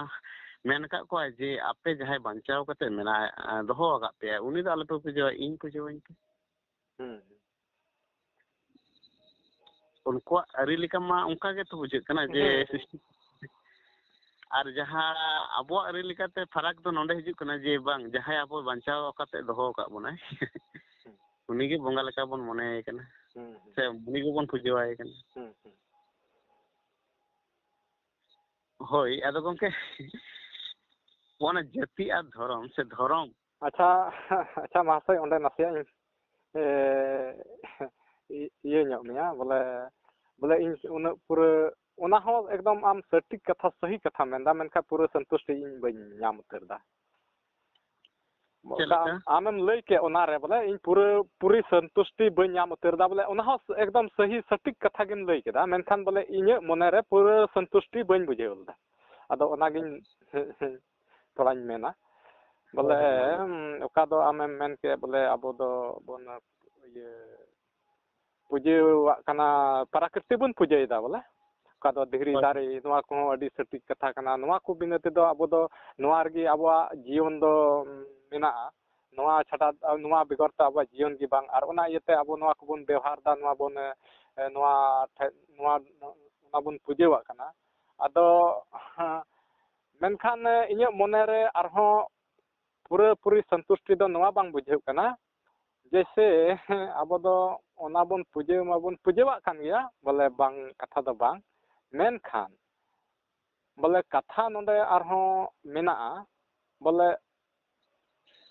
ᱢᱮᱱ ᱟᱠᱟᱫ ᱠᱚᱣᱟ ᱡᱮ ᱟᱯᱮ ᱡᱟᱦᱟᱸᱭ ᱵᱟᱧᱪᱟᱣ ᱠᱟᱛᱮᱫ ᱢᱮᱱᱟᱜ, ᱫᱚᱦᱚ ᱟᱠᱟᱫ ᱯᱮᱭᱟ, ᱩᱱᱤ ᱫᱚ ᱟᱞᱚᱯᱮ ᱯᱩᱡᱟᱹᱣᱟ, ᱤᱧ ᱯᱩᱡᱟᱹᱣᱟᱹᱧ ᱯᱮ? ᱦᱩᱸ᱾ ᱩᱱᱠᱩᱣᱟᱜ ᱟᱹᱨᱤ ᱞᱮᱠᱟ ᱢᱟ ᱚᱱᱠᱟ ᱜᱮᱛᱚ ᱵᱩᱡᱷᱟᱹᱜ ᱠᱟᱱᱟ ᱡᱮ ᱦᱩᱸ, ᱦᱩᱸ᱾ ᱥᱨᱤᱥᱴᱤ, ᱟᱨ ᱡᱟᱦᱟᱸ ᱟᱵᱚᱣᱟᱜ ᱟᱹᱨᱤ ᱞᱮᱠᱟᱛᱮ ᱯᱷᱟᱨᱟᱠ ᱫᱚ ᱱᱚᱰᱮ ᱦᱤᱡᱩᱜ ᱠᱟᱱᱟ ᱡᱮ ᱵᱟᱝ, ᱡᱟᱦᱟᱸᱭ ᱟᱵᱚ ᱵᱟᱧᱪᱟᱣ ᱠᱟᱛᱮ ᱫᱚᱦᱚ ᱟᱠᱟᱫ ᱵᱚᱱᱟᱭ, ᱦᱩᱸ᱾ ᱩᱱᱤᱜᱮ ᱵᱚᱸᱜᱟ ᱞᱮᱠᱟ ᱵᱚᱱ ᱢᱚᱱᱮᱭᱟᱭ ᱠᱟᱱᱟ, ᱦᱩᱸ, ᱦᱩᱸ᱾ ᱥᱮ ᱩᱱᱤ ᱜᱮᱵᱚᱱ ᱯᱩᱡᱟᱹᱣᱟᱭ ᱠᱟᱱᱟ᱾ ᱦᱩᱸ, ᱦᱩᱸ᱾ ᱦᱳᱭ, ᱟᱫᱚ ᱜᱚᱢᱠᱮ, ᱚᱱᱟ ᱡᱟᱹᱛᱤ ᱟᱨ ᱫᱷᱚᱨᱚᱢ ᱥᱮ ᱫᱷᱚᱨᱚᱢ᱾ ᱟᱪᱪᱷᱟ, ᱟᱪᱪᱷᱟ ᱢᱟᱦᱟᱥᱚᱭ, ᱚᱸᱰᱮ ᱱᱟᱥᱮᱭᱟᱜ ᱤᱧ, ᱮ, ᱤ-, ᱤᱭᱟᱹ ᱧᱚᱜ ᱢᱮᱭᱟ, ᱵᱚᱞᱮ, ᱵᱚᱞᱮ ᱤᱧ ᱩᱱᱟᱹᱜ ᱯᱩᱨᱟᱹ, ᱚᱱᱟ ᱦᱚᱸ ᱮᱠᱫᱚᱢ ᱟᱢ ᱥᱚᱴᱷᱤᱠ ᱠᱟᱛᱷᱟ, ᱥᱟᱹᱦᱤ ᱠᱟᱛᱷᱟ ᱢᱮᱱᱫᱟ, ᱢᱮᱱᱠᱷᱟᱱ ᱯᱩᱨᱟᱹ ᱥᱚᱱᱛᱩᱥᱴᱤ ᱤᱧ ᱵᱟᱹᱧ ᱧᱟᱢ ᱩᱛᱟᱹᱨ ᱮᱫᱟ᱾ ᱪᱮᱫ ᱞᱮᱠᱟ? ᱟᱢᱮᱢ ᱞᱟᱹᱭ ᱠᱮᱫ ᱚᱱᱟᱨᱮ, ᱵᱚᱞᱮ ᱤᱧ ᱯᱩᱨᱟᱹ, ᱯᱩᱨᱟᱹ ᱥᱚᱱᱛᱩᱥᱴᱤ ᱵᱟᱹᱧ ᱧᱟᱢ ᱩᱛᱟᱹᱨ ᱮᱫᱟ, ᱵᱚᱞᱮ ᱚᱱᱟ ᱦᱚᱸ ᱮᱠᱫᱚᱢ ᱥᱟᱹᱦᱤ ᱥᱚᱴᱷᱤᱠ ᱠᱟᱛᱷᱟ ᱜᱮᱢ ᱞᱟᱹᱭ ᱠᱮᱫᱟ, ᱢᱮᱱᱠᱷᱟᱱ ᱵᱚᱞᱮ ᱤᱧᱟᱹᱜ ᱢᱚᱱᱮᱨᱮ ᱯᱩᱨᱟᱹ ᱥᱚᱱᱛᱩᱥᱴᱤ ᱵᱟᱹᱧ ᱵᱩᱡᱷᱟᱹᱣ ᱞᱮᱫᱟ᱾ ᱟᱫᱚ ᱚᱱᱟᱜᱤᱧ ᱛᱷᱚᱲᱟᱧ ᱢᱮᱱᱟ, ᱵᱚᱞᱮ, ᱦᱳᱭ, ᱦᱳᱭ, ᱦᱳᱭ᱾ ᱩᱢ, ᱚᱠᱟ ᱫᱚ ᱟᱢᱮᱢ ᱢᱮᱱ ᱠᱮᱫ, ᱵᱚᱞᱮ ᱟᱵᱚ ᱫᱚ ᱵᱚᱱ, ᱤᱭᱟᱹ, ᱯᱩᱡᱟᱹᱣᱟᱜ ᱠᱟᱱᱟ, ᱯᱨᱟᱠᱨᱤᱛᱤ ᱵᱚᱱ ᱯᱩᱡᱟᱹᱭᱮᱫᱟ ᱵᱚᱞᱮ᱾ ᱚᱠᱟ ᱫᱚ ᱫᱷᱤᱨᱤ ᱦᱳᱭ᱾ ᱫᱟᱨᱮ, ᱱᱚᱣᱟ ᱠᱚᱦᱚᱸ ᱟᱹᱰᱤ ᱥᱚᱴᱷᱤᱠ ᱠᱟᱛᱷᱟ ᱠᱟᱱᱟ᱾ ᱱᱚᱣᱟ ᱠᱚ ᱵᱤᱱᱟᱹ ᱛᱮᱫᱚ ᱟᱵᱚ ᱫᱚ ᱱᱚᱣᱟ ᱨᱮᱜᱮ ᱟᱵᱚᱣᱟᱜ ᱡᱤᱭᱚᱱ ᱫᱚ ᱢᱮᱱᱟᱜᱼᱟ᱾ ᱱᱚᱣᱟ ᱪᱷᱟᱰᱟ, ᱱᱚᱣᱟ ᱵᱮᱜᱚᱨ ᱛᱮ ᱟᱵᱚᱣᱟᱜ ᱡᱤᱭᱚᱱ ᱜᱮ ᱵᱟᱝ᱾ ᱟᱨ ᱚᱱᱟ ᱤᱭᱟᱹᱛᱮ ᱟᱵᱚ ᱱᱚᱣᱟ ᱠᱚᱵᱚᱱ ᱵᱮᱣᱦᱟᱨ ᱮᱫᱟ, ᱱᱚᱣᱟ ᱵᱚᱱ, ᱮ, ᱱᱚᱣᱟ ᱴᱷᱮᱡ, ᱱᱚᱣᱟ, ᱚᱱᱟ ᱵᱚᱱ ᱯᱩᱡᱟᱹᱣᱟᱜ ᱠᱟᱱᱟ᱾ ᱟᱫᱚ, ᱦᱮᱸ, ᱢᱮᱱᱠᱷᱟᱱ, ᱮ, ᱤᱧᱟᱹᱜ ᱢᱚᱱᱮ ᱨᱮ ᱟᱨᱦᱚᱸ ᱯᱩᱨᱟᱹᱯᱩᱨᱤ ᱥᱚᱱᱛᱩᱥᱴᱤ ᱫᱚ ᱱᱚᱣᱟ ᱵᱟᱝ ᱵᱩᱡᱷᱟᱹᱜ ᱠᱟᱱᱟ, ᱡᱮᱭᱥᱮ ᱟᱵᱚ ᱫᱚ ᱚᱱᱟ ᱵᱚᱱ ᱯᱩᱡᱟᱹ ᱢᱟᱵᱚᱱ ᱯᱩᱡᱟᱹᱣᱟᱜ ᱠᱟᱱ ᱜᱮᱭᱟ, ᱵᱚᱞᱮ ᱵᱟᱝ, ᱠᱟᱛᱷᱟ ᱫᱚ ᱵᱟᱝ, ᱢᱮᱱᱠᱷᱟᱱ ᱵᱚᱞᱮ ᱠᱟᱛᱷᱟ ᱱᱚᱰᱮ ᱟᱨᱦᱚᱸ ᱢᱮᱱᱟᱜᱼᱟ, ᱵᱚᱞᱮ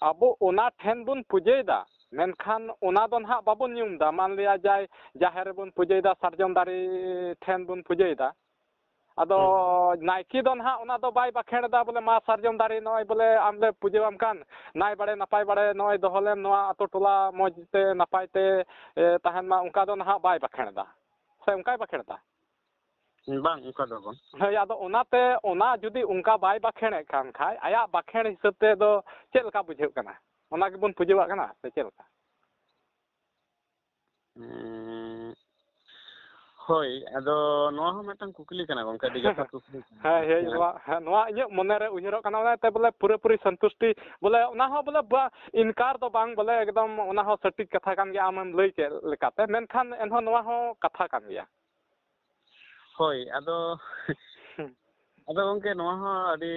ᱟᱵᱚ ᱚᱱᱟ ᱴᱷᱮᱱ ᱵᱚᱱ ᱯᱩᱡᱟᱹᱭᱮᱫᱟ, ᱢᱮᱱᱠᱷᱟᱱ ᱚᱱᱟ ᱫᱚ ᱱᱟᱦᱟᱜ ᱵᱟᱵᱚᱱ ᱧᱩᱢ ᱮᱫᱟ᱾ ᱢᱟᱱ ᱞᱤᱭᱟ ᱡᱟᱭ ᱡᱟᱦᱮᱨ ᱨᱮᱵᱚᱱ ᱯᱩᱡᱟᱹᱭᱮᱫᱟ, ᱥᱟᱨᱡᱚᱢ ᱫᱟᱨᱮ ᱴᱷᱮᱱ ᱵᱚᱱ ᱯᱩᱡᱟᱹᱭᱮᱫᱟ, ᱟᱫᱚ ᱦᱩᱸ᱾ ᱱᱟᱭᱠᱮ ᱫᱚ ᱱᱟᱦᱟᱜ ᱚᱱᱟ ᱫᱚ ᱵᱟᱭ ᱵᱟᱠᱷᱮᱲ ᱮᱫᱟ, ᱵᱚᱞᱮ, "ᱢᱟ ᱥᱟᱨᱡᱚᱢ ᱫᱟᱨᱮ ᱱᱚᱜᱼᱚᱭ ᱵᱚᱞᱮ ᱟᱢ ᱞᱮ ᱯᱩᱡᱟᱹᱣᱟᱢ ᱠᱟᱱ, ᱱᱟᱭ ᱵᱟᱲᱮ ᱱᱟᱯᱟᱭ ᱵᱟᱲᱮ ᱱᱚᱜᱼᱚᱭ ᱫᱚᱦᱚ ᱞᱮᱢ, ᱱᱚᱣᱟ ᱟᱛᱳ ᱴᱚᱞᱟ ᱢᱚᱡᱽ ᱛᱮ ᱱᱟᱯᱟᱭ ᱛᱮ, ᱮ, ᱛᱟᱦᱮᱱ ᱢᱟ", ᱚᱱᱠᱟ ᱫᱚ ᱱᱟᱦᱟᱜ ᱵᱟᱭ ᱵᱟᱠᱷᱮᱲ ᱮᱫᱟ᱾ ᱥᱮ ᱚᱱᱠᱟᱭ ᱵᱟᱠᱷᱮᱲ ᱮᱫᱟ? ᱵᱟᱝ, ᱚᱱᱠᱟ ᱫᱚ ᱵᱟᱝ᱾ ᱦᱳᱭ, ᱟᱫᱚ ᱚᱱᱟᱛᱮ, ᱚᱱᱟ ᱡᱩᱫᱤ ᱚᱱᱠᱟ ᱵᱟᱭ ᱵᱟᱠᱷᱮᱲᱮᱫ ᱠᱟᱱ ᱠᱷᱟᱡ, ᱟᱭᱟᱜ ᱵᱟᱠᱷᱮᱲ ᱦᱤᱥᱟᱹᱵ ᱛᱮ ᱫᱚ ᱪᱮᱫ ᱞᱮᱠᱟ ᱵᱩᱡᱷᱟᱹᱜ ᱠᱟᱱᱟ? ᱚᱱᱟ ᱜᱮᱵᱚᱱ ᱯᱩᱡᱟᱹᱣᱟᱜ ᱠᱟᱱᱟ ᱥᱮ ᱪᱮᱫ ᱞᱮᱠᱟ? ᱩᱸ, ᱦᱳᱭ, ᱟᱫᱚ ᱱᱚᱣᱟ ᱦᱚᱸ ᱢᱤᱫᱴᱟᱝ ᱠᱩᱠᱞᱤ ᱠᱟᱱᱟ ᱜᱚᱝᱠᱮ, ᱟᱹᱰᱤ ᱡᱚᱛᱷᱟᱛ ᱠᱩᱠᱞᱤ ᱠᱟᱱᱟ᱾ ᱦᱮᱸ, ᱦᱳᱭ, ᱦᱮᱸ᱾ ᱱᱚᱣᱟ, ᱦᱮᱸ, ᱱᱚᱣᱟ ᱤᱧᱟᱹᱜ ᱢᱚᱱᱮ ᱨᱮ ᱩᱭᱦᱟᱹᱨᱚᱜ ᱠᱟᱱᱟ, ᱚᱱᱟᱛᱮ ᱵᱚᱞᱮ ᱯᱩᱨᱟᱹᱯᱩᱨᱤ ᱥᱚᱱᱛᱩᱥᱴᱤ, ᱵᱚᱞᱮ ᱚᱱᱟ ᱦᱚᱸ ᱵᱚᱞᱮ ᱵᱟ-, ᱤᱱᱠᱟᱨ ᱫᱚ ᱵᱟᱝ, ᱵᱚᱞᱮ ᱮᱠᱫᱚᱢ ᱚᱱᱟ ᱦᱚᱸ ᱥᱚᱴᱷᱤᱠ ᱠᱟᱛᱷᱟ ᱠᱟᱱ ᱜᱮᱭᱟ ᱟᱢᱮᱢ ᱞᱟᱹᱭ ᱠᱮᱫ ᱞᱮᱠᱟᱛᱮ, ᱢᱮᱱᱠᱷᱟᱱ ᱮᱱᱦᱚᱸ ᱱᱚᱣᱟ ᱦᱚᱸ ᱠᱟᱛᱷᱟ ᱠᱟᱱ ᱜᱮᱭᱟ᱾ ᱦᱳᱭ, ᱟᱫᱚ, ᱦᱩᱸ᱾ ᱟᱫᱚ ᱜᱚᱝᱠᱮ, ᱱᱚᱣᱟ ᱦᱚᱸ ᱟᱹᱰᱤ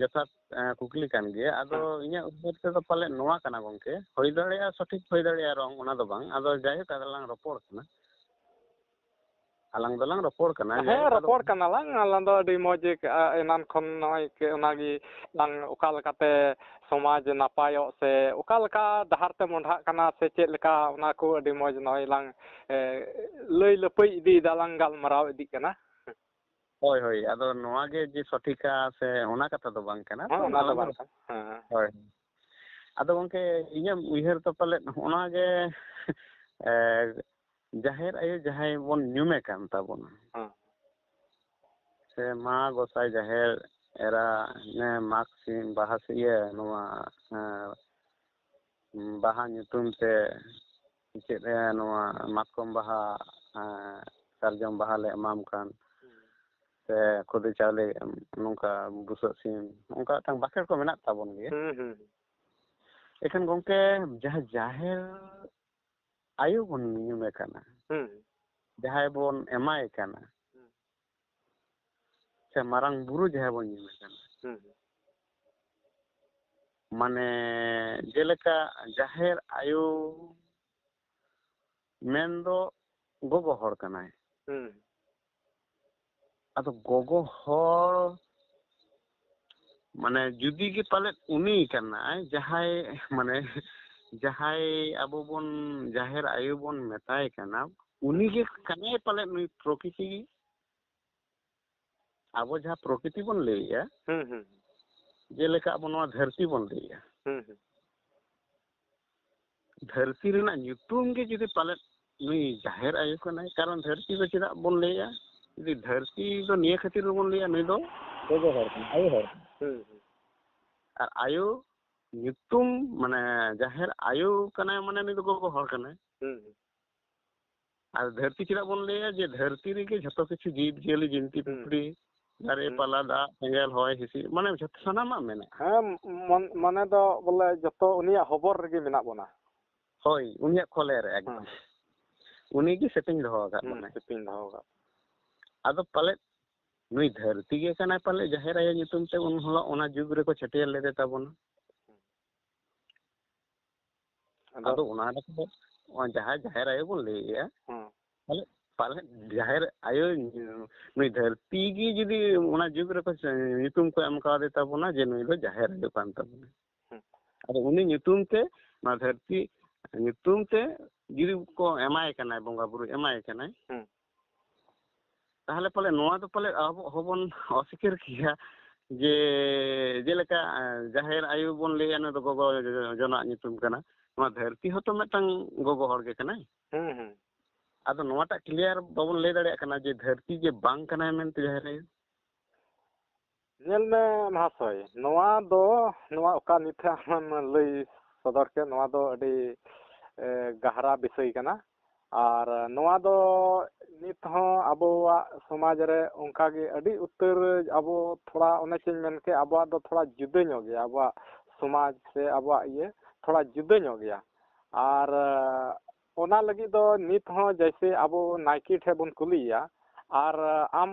ᱡᱚᱛᱷᱟᱛ, ᱮᱸ, ᱠᱩᱠᱞᱤ ᱠᱟᱱ ᱜᱮᱭᱟ᱾ ᱟᱫᱚ ᱦᱮᱸ᱾ ᱤᱧᱟᱹᱜ ᱩᱭᱦᱟᱹᱨ ᱛᱮᱫᱚ ᱯᱟᱞᱮᱫ ᱱᱚᱣᱟ ᱠᱟᱱᱟ ᱜᱚᱝᱠᱮ, ᱦᱩᱭ ᱫᱟᱲᱮᱭᱟᱜᱼᱟ ᱥᱚᱴᱷᱤᱠ, ᱦᱩᱭ ᱫᱟᱲᱮᱭᱟᱜᱼᱟ ᱨᱚᱝ, ᱚᱱᱟ ᱫᱚ ᱵᱟᱝ᱾ ᱟᱫᱚ ᱡᱟᱭᱦᱳᱠ, ᱟᱫᱚ ᱞᱟᱝ ᱨᱚᱯᱚᱲ ᱠᱟᱱᱟ᱾ ᱟᱞᱟᱝ ᱫᱚᱞᱟᱝ ᱨᱚᱯᱚᱲ ᱠᱟᱱᱟ, ᱦᱮᱸ, ᱡᱟᱭᱦᱳᱠ, ᱟᱫᱚ ᱨᱚᱯᱚᱲ ᱠᱟᱱᱟᱞᱟᱝ᱾ ᱟᱞᱟᱝ ᱫᱚ ᱟᱹᱰᱤ ᱢᱚᱡᱽ ᱜᱮ, ᱟ, ᱮᱱᱟᱱ ᱠᱷᱚᱱ ᱱᱚᱜᱼᱚᱭ ᱠᱮ-, ᱚᱱᱟᱜᱮ ᱞᱟᱝ, ᱚᱠᱟ ᱞᱮᱠᱟᱛᱮ ᱥᱚᱢᱟᱡᱽ ᱱᱟᱯᱟᱭᱚᱜ ᱥᱮ ᱚᱠᱟ ᱞᱮᱠᱟ ᱰᱟᱦᱟᱨ ᱛᱮ ᱢᱚᱸᱰᱷᱟᱜ ᱠᱟᱱᱟ ᱥᱮ ᱪᱮᱫ ᱞᱮᱠᱟ, ᱚᱱᱟ ᱠᱚ ᱟᱹᱰᱤ ᱢᱚᱡᱽ ᱱᱚᱜᱼᱚᱭ ᱞᱟᱝ, ᱮ, ᱞᱟᱹᱭ ᱞᱟᱹᱯᱟᱹᱭ ᱤᱫᱤᱭᱮᱫᱟ, ᱞᱟᱝ ᱜᱟᱞᱢᱟᱨᱟᱣ ᱤᱫᱤᱜ ᱠᱟᱱᱟ᱾ ᱦᱳᱭ, ᱦᱳᱭ, ᱟᱫᱚ ᱱᱚᱣᱟ ᱜᱮ ᱡᱮ ᱥᱚᱴᱷᱤᱠᱟ ᱥᱮ ᱚᱱᱟ ᱠᱟᱛᱷᱟ ᱫᱚ ᱵᱟᱝ ᱠᱟᱱᱟ᱾ ᱦᱮᱸ, ᱛᱚ, ᱚᱱᱟ ᱫᱚ ᱟᱞᱟᱝ ᱫᱚ, ᱵᱟᱝ ᱠᱟᱱᱟ᱾ ᱦᱮᱸ᱾ ᱦᱳᱭ᱾ ᱟᱫᱚ ᱜᱚᱝᱠᱮ, ᱤᱧᱟᱹᱜ ᱩᱭᱦᱟᱹᱨ ᱫᱚ ᱯᱟᱞᱮᱫ ᱦᱚᱸᱜᱼᱚ ᱱᱚᱣᱟ ᱜᱮ, ᱮ, ᱡᱟᱦᱮᱨ ᱟᱭᱳ ᱡᱟᱦᱟᱸᱭ ᱵᱚᱱ ᱧᱩᱢᱮ ᱠᱟᱱ ᱛᱟᱵᱚᱱᱟ, ᱦᱮᱸ᱾ ᱥᱮ ᱢᱟ ᱜᱚᱸᱥᱟᱭ ᱡᱟᱦᱮᱨ ᱮᱨᱟ, ᱱᱮ ᱢᱟᱜᱽ ᱥᱤᱢ, ᱵᱟᱦᱟ ᱥᱤ-, ᱤᱭᱟᱹ, ᱱᱚᱣᱟ, ᱮᱸ, ᱵᱟᱦᱟ ᱧᱩᱛᱩᱢ ᱛᱮ ᱪᱮᱫ, ᱮᱸ, ᱱᱚᱣᱟ ᱢᱟᱛᱠᱚᱢ ᱵᱟᱦᱟ, ᱮᱸ, ᱥᱟᱨᱡᱚᱢ ᱵᱟᱦᱟ ᱞᱮ ᱮᱢᱟᱢ ᱠᱟᱱ, ᱥᱮ ᱠᱷᱚᱫᱮ ᱪᱟᱣᱞᱮ, ᱱᱚᱝᱠᱟ ᱵᱩᱥᱟᱹᱜ ᱥᱤᱢ, ᱚᱱᱠᱟ ᱢᱤᱫᱴᱟᱝ ᱵᱟᱠᱷᱮᱲ ᱠᱚ ᱢᱮᱱᱟᱜ ᱛᱟᱵᱚᱱ ᱜᱮᱭᱟ᱾ ᱦᱩᱸ, ᱦᱩᱸ᱾ ᱮᱠᱷᱟᱱ ᱜᱚᱢᱠᱮ, ᱡᱟᱦᱟᱸ ᱡᱟᱦᱮᱨ ᱟᱭᱳ ᱵᱚᱱ ᱧᱩᱢᱮ ᱠᱟᱱᱟ, ᱦᱩᱸ᱾ ᱡᱟᱦᱟᱸᱭ ᱵᱚᱱ ᱮᱢᱟᱭ ᱠᱟᱱᱟ, ᱦᱩᱸ᱾ ᱥᱮ ᱢᱟᱨᱟᱝ ᱵᱩᱨᱩ ᱡᱟᱦᱟᱸᱭ ᱵᱚᱱ ᱧᱩᱢᱮ ᱠᱟᱱᱟ, ᱦᱩᱸ᱾ ᱢᱟᱱᱮ, ᱡᱮᱞᱮᱠᱟ ᱡᱟᱦᱮᱨ ᱟᱭᱳ ᱢᱮᱱᱫᱚ ᱜᱚᱜᱚ ᱦᱚᱲ ᱠᱟᱱᱟᱭ᱾ ᱦᱩᱸ᱾ ᱟᱫᱚ ᱜᱚᱜᱚ ᱦᱚᱲ, ᱢᱟᱱᱮ, ᱡᱩᱫᱤ ᱜᱮ ᱯᱟᱞᱮᱫ ᱩᱱᱤ ᱠᱟᱱᱟᱭ ᱡᱟᱦᱟᱸᱭ, ᱢᱟᱱᱮ, ᱡᱟᱦᱟᱸᱭ ᱟᱵᱚ ᱵᱚᱱ ᱡᱟᱦᱮᱨ ᱟᱭᱳ ᱵᱚᱱ ᱢᱮᱛᱟᱭ ᱠᱟᱱᱟ, ᱩᱱᱤ ᱜᱮ ᱠᱟᱱᱟᱭ ᱯᱟᱞᱮᱫ ᱱᱩᱭ ᱯᱨᱚᱠᱤᱛᱤ ᱜᱮ᱾ ᱟᱵᱚ ᱡᱟᱦᱟᱸ ᱯᱨᱚᱠᱤᱛᱤ ᱵᱚᱱ ᱞᱟᱹᱭᱮᱜᱼᱟ, ᱦᱩᱸ, ᱦᱩᱸ᱾ ᱡᱮᱞᱮᱠᱟ ᱟᱵᱚ ᱱᱚᱣᱟ ᱫᱷᱟᱹᱨᱛᱤ ᱵᱚᱱ ᱞᱟᱹᱭᱮᱜᱼᱟ, ᱦᱩᱸ, ᱦᱩᱸ᱾ ᱫᱷᱟᱹᱨᱛᱤ ᱨᱮᱱᱟᱜ ᱧᱩᱛᱩᱢ ᱜᱮ ᱡᱩᱫᱤ ᱯᱟᱞᱮᱫ ᱱᱩᱭ ᱡᱟᱦᱮᱨ ᱟᱭᱳ ᱠᱟᱱᱟᱭ, ᱠᱟᱨᱚᱱ ᱫᱷᱟᱹᱨᱛᱤ ᱫᱚ ᱪᱮᱫᱟᱜ ᱵᱚᱱ ᱞᱟᱹᱭᱮᱜᱼᱟ? ᱡᱩᱫᱤ ᱫᱷᱟᱹᱨᱛᱤ ᱫᱚ ᱱᱤᱭᱟᱹ ᱠᱷᱟᱹᱛᱤᱨ ᱵᱚᱱ ᱞᱟᱹᱭᱟ, ᱱᱩᱭ ᱫᱚ ᱜᱚᱜᱚ ᱦᱚᱲ ᱠᱟᱱᱟᱭ, ᱟᱭᱳ ᱦᱚᱲ ᱠᱟᱱᱟᱭ᱾ ᱦᱩᱸ, ᱦᱩᱸ᱾ ᱟᱨ ᱟᱭᱳ ᱧᱩᱛᱩᱢ, ᱢᱟᱱᱮ, ᱡᱟᱦᱮᱨ ᱟᱭᱳ ᱠᱟᱱᱟᱭ, ᱢᱟᱱᱮ, ᱱᱩᱭ ᱫᱚ ᱜᱚᱜᱚ ᱦᱚᱲ ᱠᱟᱱᱟᱭ᱾ ᱦᱩᱸ, ᱦᱩᱸ᱾ ᱟᱨ ᱫᱷᱟᱹᱨᱛᱤ ᱪᱮᱫᱟᱜ ᱵᱚᱱ ᱞᱟᱹᱭᱟ? ᱡᱮ ᱫᱷᱟᱹᱨᱛᱤ ᱨᱮᱜᱮ ᱡᱷᱚᱛᱚ ᱠᱤᱪᱷᱩ ᱡᱤᱵᱽ ᱡᱤᱭᱟᱹᱞᱤ, ᱡᱤᱱᱛᱤ ᱦᱩᱸ᱾ ᱯᱤᱯᱤᱲᱤ, ᱫᱟᱨᱮ ᱦᱩᱸ᱾ ᱯᱟᱞᱟ, ᱫᱟᱜ, ᱥᱮᱸᱜᱮᱞ, ᱦᱚᱭ ᱦᱤᱸᱥᱤᱫ, ᱢᱟᱱᱮ, ᱡᱷᱚᱛᱚ ᱥᱟᱱᱟᱢᱟᱜ ᱢᱮᱱᱟᱜᱼᱟ᱾ ᱦᱮᱸ, ᱢᱚᱱ-, ᱢᱟᱱᱮ ᱫᱚ ᱵᱚᱞᱮ ᱡᱚᱛᱚ ᱩᱱᱤᱭᱟᱜ ᱦᱚᱵᱚᱨ ᱨᱮᱜᱮ ᱢᱮᱱᱟᱜ ᱵᱚᱱᱟ᱾ ᱦᱳᱭ, ᱩᱱᱤᱭᱟᱜ ᱠᱚᱞᱮ ᱨᱮ ᱮᱠᱫᱚᱢ᱾ ᱦᱮᱸ᱾ ᱩᱱᱤ ᱜᱮ ᱥᱮᱯᱮᱧ ᱫᱚᱦᱚ ᱟᱠᱟᱫ ᱦᱩᱸ, ᱵᱚᱱᱟᱭ᱾ ᱥᱮᱯᱮᱧ ᱫᱚᱦᱚ ᱟᱠᱟᱫ᱾ ᱟᱫᱚ ᱯᱟᱞᱮᱫ ᱱᱩᱭ ᱫᱷᱟᱹᱨᱛᱤ ᱜᱮ ᱠᱟᱱᱟᱭ ᱯᱟᱞᱮᱫ ᱡᱟᱦᱮᱨ ᱟᱭᱳ ᱧᱩᱛᱩᱢ ᱛᱮ ᱩᱱ ᱦᱤᱞᱳᱜ ᱚᱱᱟ ᱡᱩᱜᱽ ᱨᱮᱠᱚ ᱪᱷᱟᱹᱴᱭᱟᱹᱨ ᱞᱮᱫᱮ ᱛᱟᱵᱚᱱᱟ᱾ ᱟᱫᱚ ᱟᱫᱚ ᱚᱱᱟ ᱞᱮᱠᱟᱛᱮ ᱱᱚᱣᱟ ᱡᱟᱦᱟᱸᱭ ᱡᱟᱦᱮᱨ ᱟᱭᱳ ᱵᱚᱱ ᱞᱟᱹᱭᱮᱜᱼᱟ, ᱦᱮᱸ᱾ ᱯᱟᱞᱮᱫ, ᱯᱟᱞᱮᱫ ᱡᱟᱦᱮᱨ ᱟᱭᱳ, ᱱᱩᱭ ᱫᱷᱟᱹᱨᱛᱤ ᱜᱮ ᱡᱩᱫᱤ ᱚᱱᱟ ᱡᱩᱜᱽ ᱨᱮᱠᱚ ᱧᱩᱛᱩᱢ ᱠᱚ ᱮᱢ ᱠᱟᱣᱫᱮ ᱛᱟᱵᱚᱱᱟ ᱡᱮ ᱱᱩᱭ ᱫᱚ ᱡᱟᱦᱮᱨ ᱟᱭᱳ ᱠᱟᱱ ᱛᱟᱵᱚᱱᱟ᱾ ᱦᱮᱸ᱾ ᱟᱫᱚ ᱩᱱᱤ ᱧᱩᱛᱩᱢ ᱛᱮ, ᱱᱚᱣᱟ ᱫᱷᱟᱹᱨᱛᱤ ᱧᱩᱛᱩᱢ ᱛᱮ ᱡᱩᱫᱤ ᱠᱚ ᱮᱢᱟᱭ ᱠᱟᱱᱟᱭ, ᱵᱚᱸᱜᱟ ᱵᱩᱨᱩ ᱮᱢᱟᱭ ᱠᱟᱱᱟᱭ, ᱦᱮᱸ᱾ ᱛᱟᱦᱚᱞᱮ ᱯᱟᱞᱮ ᱱᱚᱣᱟ ᱫᱚ ᱯᱟᱞᱮ ᱟᱵᱚ ᱦᱚᱸᱵᱚᱱ ᱚᱥᱤᱠᱟᱹᱨ ᱠᱮᱭᱟ ᱡᱮ, ᱡᱮᱞᱮᱠᱟ, ᱮ, ᱡᱟᱦᱮᱨ ᱟᱭᱳ ᱵᱚᱱ ᱞᱟᱹᱭᱟ, ᱱᱩᱭ ᱫᱚ ᱜᱚᱜᱚ ᱡᱚᱱᱟᱜ ᱧᱩᱛᱩᱢ ᱠᱟᱱᱟ᱾ ᱱᱚᱣᱟ ᱫᱷᱟᱹᱨᱛᱤ ᱦᱚᱸᱛᱚ ᱢᱤᱫᱴᱟᱝ ᱜᱚᱜᱚ ᱦᱚᱲ ᱜᱮ ᱠᱟᱱᱟᱭ᱾ ᱦᱩᱸ, ᱦᱩᱸ᱾ ᱟᱫᱚ ᱱᱚᱣᱟᱴᱟᱜ clear ᱵᱟᱵᱚᱱ ᱞᱟᱹᱭ ᱫᱟᱲᱮᱭᱟᱜ ᱠᱟᱱᱟ ᱡᱮ ᱫᱷᱟᱹᱨᱛᱤ ᱡᱮ ᱵᱟᱝ ᱠᱟᱱᱟᱭ ᱢᱮᱱᱛᱮ ᱡᱟᱦᱮᱨ ᱟᱭᱳ᱾ ᱧᱮᱞ ᱢᱮ ᱢᱟᱦᱟᱥᱚᱭ, ᱱᱚᱣᱟ ᱫᱚ, ᱱᱚᱣᱟ ᱚᱠᱟ ᱱᱤᱛ ᱟᱢᱮᱢ ᱞᱟᱹᱭ ᱥᱚᱫᱚᱨ ᱠᱮᱫ, ᱱᱚᱣᱟ ᱫᱚ ᱟᱹᱰᱤ, ᱮ, ᱜᱟᱦᱨᱟ ᱵᱤᱥᱚᱭ ᱠᱟᱱᱟ᱾ ᱟᱨ ᱱᱚᱣᱟ ᱫᱚ ᱱᱤᱛ ᱦᱚᱸ ᱟᱵᱚᱣᱟᱜ ᱥᱚᱢᱟᱡᱽ ᱨᱮ ᱚᱱᱠᱟ ᱜᱮ ᱟᱹᱰᱤ ᱩᱛᱟᱹᱨ ᱟᱵᱚ ᱛᱷᱚᱲᱟ, ᱚᱱᱮ ᱪᱮᱧ ᱢᱮᱱ ᱠᱮᱫ, ᱟᱵᱚᱣᱟᱜ ᱫᱚ ᱛᱷᱚᱲᱟ ᱡᱩᱫᱟᱹ ᱧᱚᱜ ᱜᱮᱭᱟ, ᱟᱵᱚᱣᱟᱜ ᱥᱚᱢᱟᱡᱽ ᱥᱮ ᱟᱵᱚᱣᱟᱜ ᱤᱭᱟᱹ ᱛᱷᱚᱲᱟ ᱡᱩᱫᱟᱹ ᱧᱚᱜ ᱜᱮᱭᱟ᱾ ᱟᱨ ᱚᱱᱟ ᱞᱟᱹᱜᱤᱫ ᱫᱚ ᱱᱤᱛ ᱦᱚᱸ ᱡᱮᱭᱥᱮ ᱟᱵᱚ ᱱᱟᱭᱠᱮ ᱴᱷᱮᱱ ᱵᱚᱱ ᱠᱩᱞᱤᱭᱮᱭᱟ, ᱟᱨ ᱟᱢ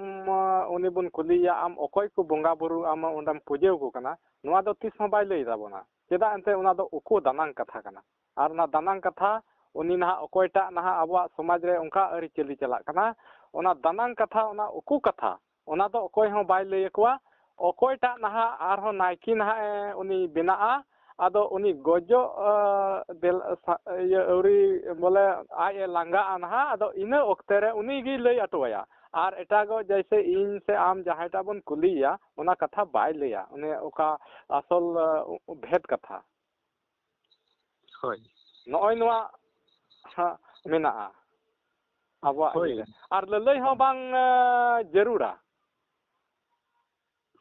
ᱩᱱᱤ ᱵᱚᱱ ᱠᱩᱞᱤᱭᱮᱭᱟ, ᱟᱢ ᱚᱠᱚᱭ ᱠᱚ ᱵᱚᱸᱜᱟ ᱵᱩᱨᱩ ᱟᱢ ᱚᱸᱰᱮᱢ ᱯᱩᱡᱟᱹ ᱟᱠᱚ ᱠᱟᱱᱟ, ᱱᱚᱣᱟ ᱫᱚ ᱛᱤᱥ ᱦᱚᱸ ᱵᱟᱭ ᱞᱟᱹᱭ ᱛᱟᱵᱚᱱᱟ᱾ ᱪᱮᱫᱟᱜ? ᱮᱱᱛᱮ ᱚᱱᱟ ᱫᱚ ᱩᱠᱩ ᱫᱟᱱᱟᱝ ᱠᱟᱛᱷᱟ ᱠᱟᱱᱟ᱾ ᱟᱨ ᱚᱱᱟ ᱫᱟᱱᱟᱝ ᱠᱟᱛᱷᱟ ᱩᱱᱤ ᱱᱟᱦᱟᱜ ᱚᱠᱚᱭᱴᱟᱜ ᱱᱟᱦᱟᱜ ᱟᱵᱚᱣᱟᱜ ᱥᱚᱢᱟᱡᱽ ᱨᱮ ᱚᱱᱠᱟ ᱟᱹᱨᱤᱪᱟᱹᱞᱤ ᱪᱟᱞᱟᱜ ᱠᱟᱱᱟ, ᱚᱱᱟ ᱫᱟᱱᱟᱝ ᱠᱟᱛᱷᱟ, ᱚᱱᱟ ᱩᱠᱩ ᱠᱟᱛᱷᱟ, ᱚᱱᱟ ᱫᱚ ᱚᱠᱚᱭ ᱦᱚᱸ ᱵᱟᱭ ᱞᱟᱹᱭ ᱟᱠᱚᱣᱟ᱾ ᱚᱠᱚᱭᱴᱟᱜ ᱱᱟᱦᱟᱜ ᱟᱨᱦᱚᱸ ᱱᱟᱭᱠᱮ ᱱᱟᱦᱟᱜ ᱮ ᱩᱱᱤ ᱵᱮᱱᱟᱜᱼᱟ, ᱟᱫᱚ ᱩᱱᱤ ᱜᱚᱡᱚᱜ, ᱟ, ᱫᱮᱞ-, ᱥᱟ-, ᱤᱭᱟᱹ, ᱟᱹᱣᱨᱤ ᱵᱚᱞᱮ ᱟᱡ ᱮ ᱞᱟᱸᱜᱟᱜᱼᱟ ᱱᱟᱦᱟᱜ, ᱟᱫᱚ ᱤᱱᱟᱹ ᱚᱠᱛᱮ ᱨᱮ ᱩᱱᱤ ᱜᱮᱭ ᱞᱟᱹᱭ ᱚᱴᱚ ᱟᱭᱟ᱾ ᱟᱨ ᱮᱴᱟᱜᱚᱜ ᱡᱮᱭᱥᱮ ᱤᱧ ᱥᱮ ᱟᱢ ᱡᱟᱦᱟᱸᱭᱴᱟᱜ ᱵᱚᱱ ᱠᱩᱞᱤᱭᱮᱭᱟ, ᱚᱱᱟ ᱠᱟᱛᱷᱟ ᱵᱟᱭ ᱞᱟᱹᱭᱟ, ᱚᱱᱮ ᱚᱠᱟ ᱟᱥᱚᱞ, ᱟ, ᱵᱷᱮᱫ ᱠᱟᱛᱷᱟ᱾ ᱦᱳᱭ᱾ ᱱᱚᱜᱼᱚᱭ ᱱᱚᱣᱟ ᱦᱟᱸᱜ ᱢᱮᱱᱟᱜᱼᱟ ᱟᱵᱚᱣᱟᱜ ᱦᱳᱭ᱾ ᱤᱭᱟᱹ ᱨᱮ᱾ ᱟᱨ ᱞᱟᱹᱞᱟᱹᱭ ᱦᱚᱸ ᱵᱟᱝ, ᱮ, ᱡᱟᱹᱨᱩᱲᱟ᱾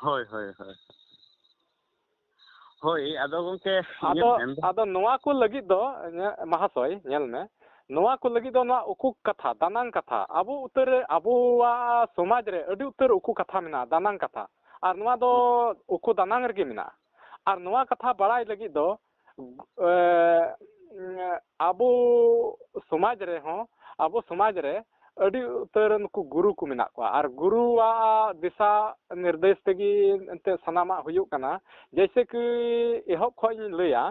ᱦᱳᱭ, ᱦᱳᱭ, ᱦᱳᱭ᱾ ᱦᱳᱭ, ᱟᱫᱚ ᱜᱚᱢᱠᱮ, ᱤᱧᱟᱹᱜ ᱟᱫᱚ, ᱢᱮᱱ ᱫᱚ ᱟᱫᱚ ᱱᱚᱣᱟ ᱠᱚ ᱞᱟᱹᱜᱤᱫ ᱫᱚ, ᱤᱧᱟᱹᱜ ᱢᱟᱦᱟᱥᱚᱭ, ᱧᱮᱞ ᱢᱮ, ᱱᱚᱣᱟ ᱠᱚ ᱞᱟᱹᱜᱤᱫ ᱫᱚ ᱱᱚᱣᱟ ᱩᱠᱩ ᱠᱟᱛᱷᱟ, ᱫᱟᱱᱟᱝ ᱠᱟᱛᱷᱟ, ᱟᱵᱚ ᱩᱛᱟᱹᱨ ᱨᱮ, ᱟᱵᱚᱣᱟᱜ ᱥᱚᱢᱟᱡᱽ ᱨᱮ ᱟᱹᱰᱤ ᱩᱛᱟᱹᱨ ᱩᱠᱩ ᱠᱟᱛᱷᱟ ᱢᱮᱱᱟᱜᱼᱟ, ᱫᱟᱱᱟᱝ ᱠᱟᱛᱷᱟ᱾ ᱟᱨ ᱱᱚᱣᱟ ᱫᱚ ᱩᱠᱩ ᱫᱟᱱᱟᱝ ᱨᱮᱜᱮ ᱢᱮᱱᱟᱜᱼᱟ᱾ ᱟᱨ ᱱᱚᱣᱟ ᱠᱟᱛᱷᱟ ᱵᱟᱲᱟᱭ ᱞᱟᱹᱜᱤᱫ ᱫᱚ, ᱮ, ᱟᱵᱚ ᱥᱚᱢᱟᱡᱽ ᱨᱮᱦᱚᱸ, ᱟᱵᱚ ᱥᱚᱢᱟᱡᱽ ᱨᱮ ᱟᱹᱰᱤ ᱩᱛᱟᱹᱨ ᱱᱩᱠᱩ ᱜᱩᱨᱩ ᱠᱚ ᱢᱮᱱᱟᱜ ᱠᱚᱣᱟ᱾ ᱟᱨ ᱜᱩᱨᱩᱣᱟᱜ ᱫᱤᱥᱟ ᱱᱤᱨᱫᱮᱥ ᱛᱮᱜᱮ ᱮᱱᱛᱮᱫ ᱥᱟᱱᱟᱢᱟᱜ ᱦᱩᱭᱩᱜ ᱠᱟᱱᱟ᱾ ᱡᱮᱭᱥᱮ ᱠᱤ ᱮᱦᱚᱵ ᱠᱷᱚᱱ ᱤᱧ ᱞᱟᱹᱭᱟ,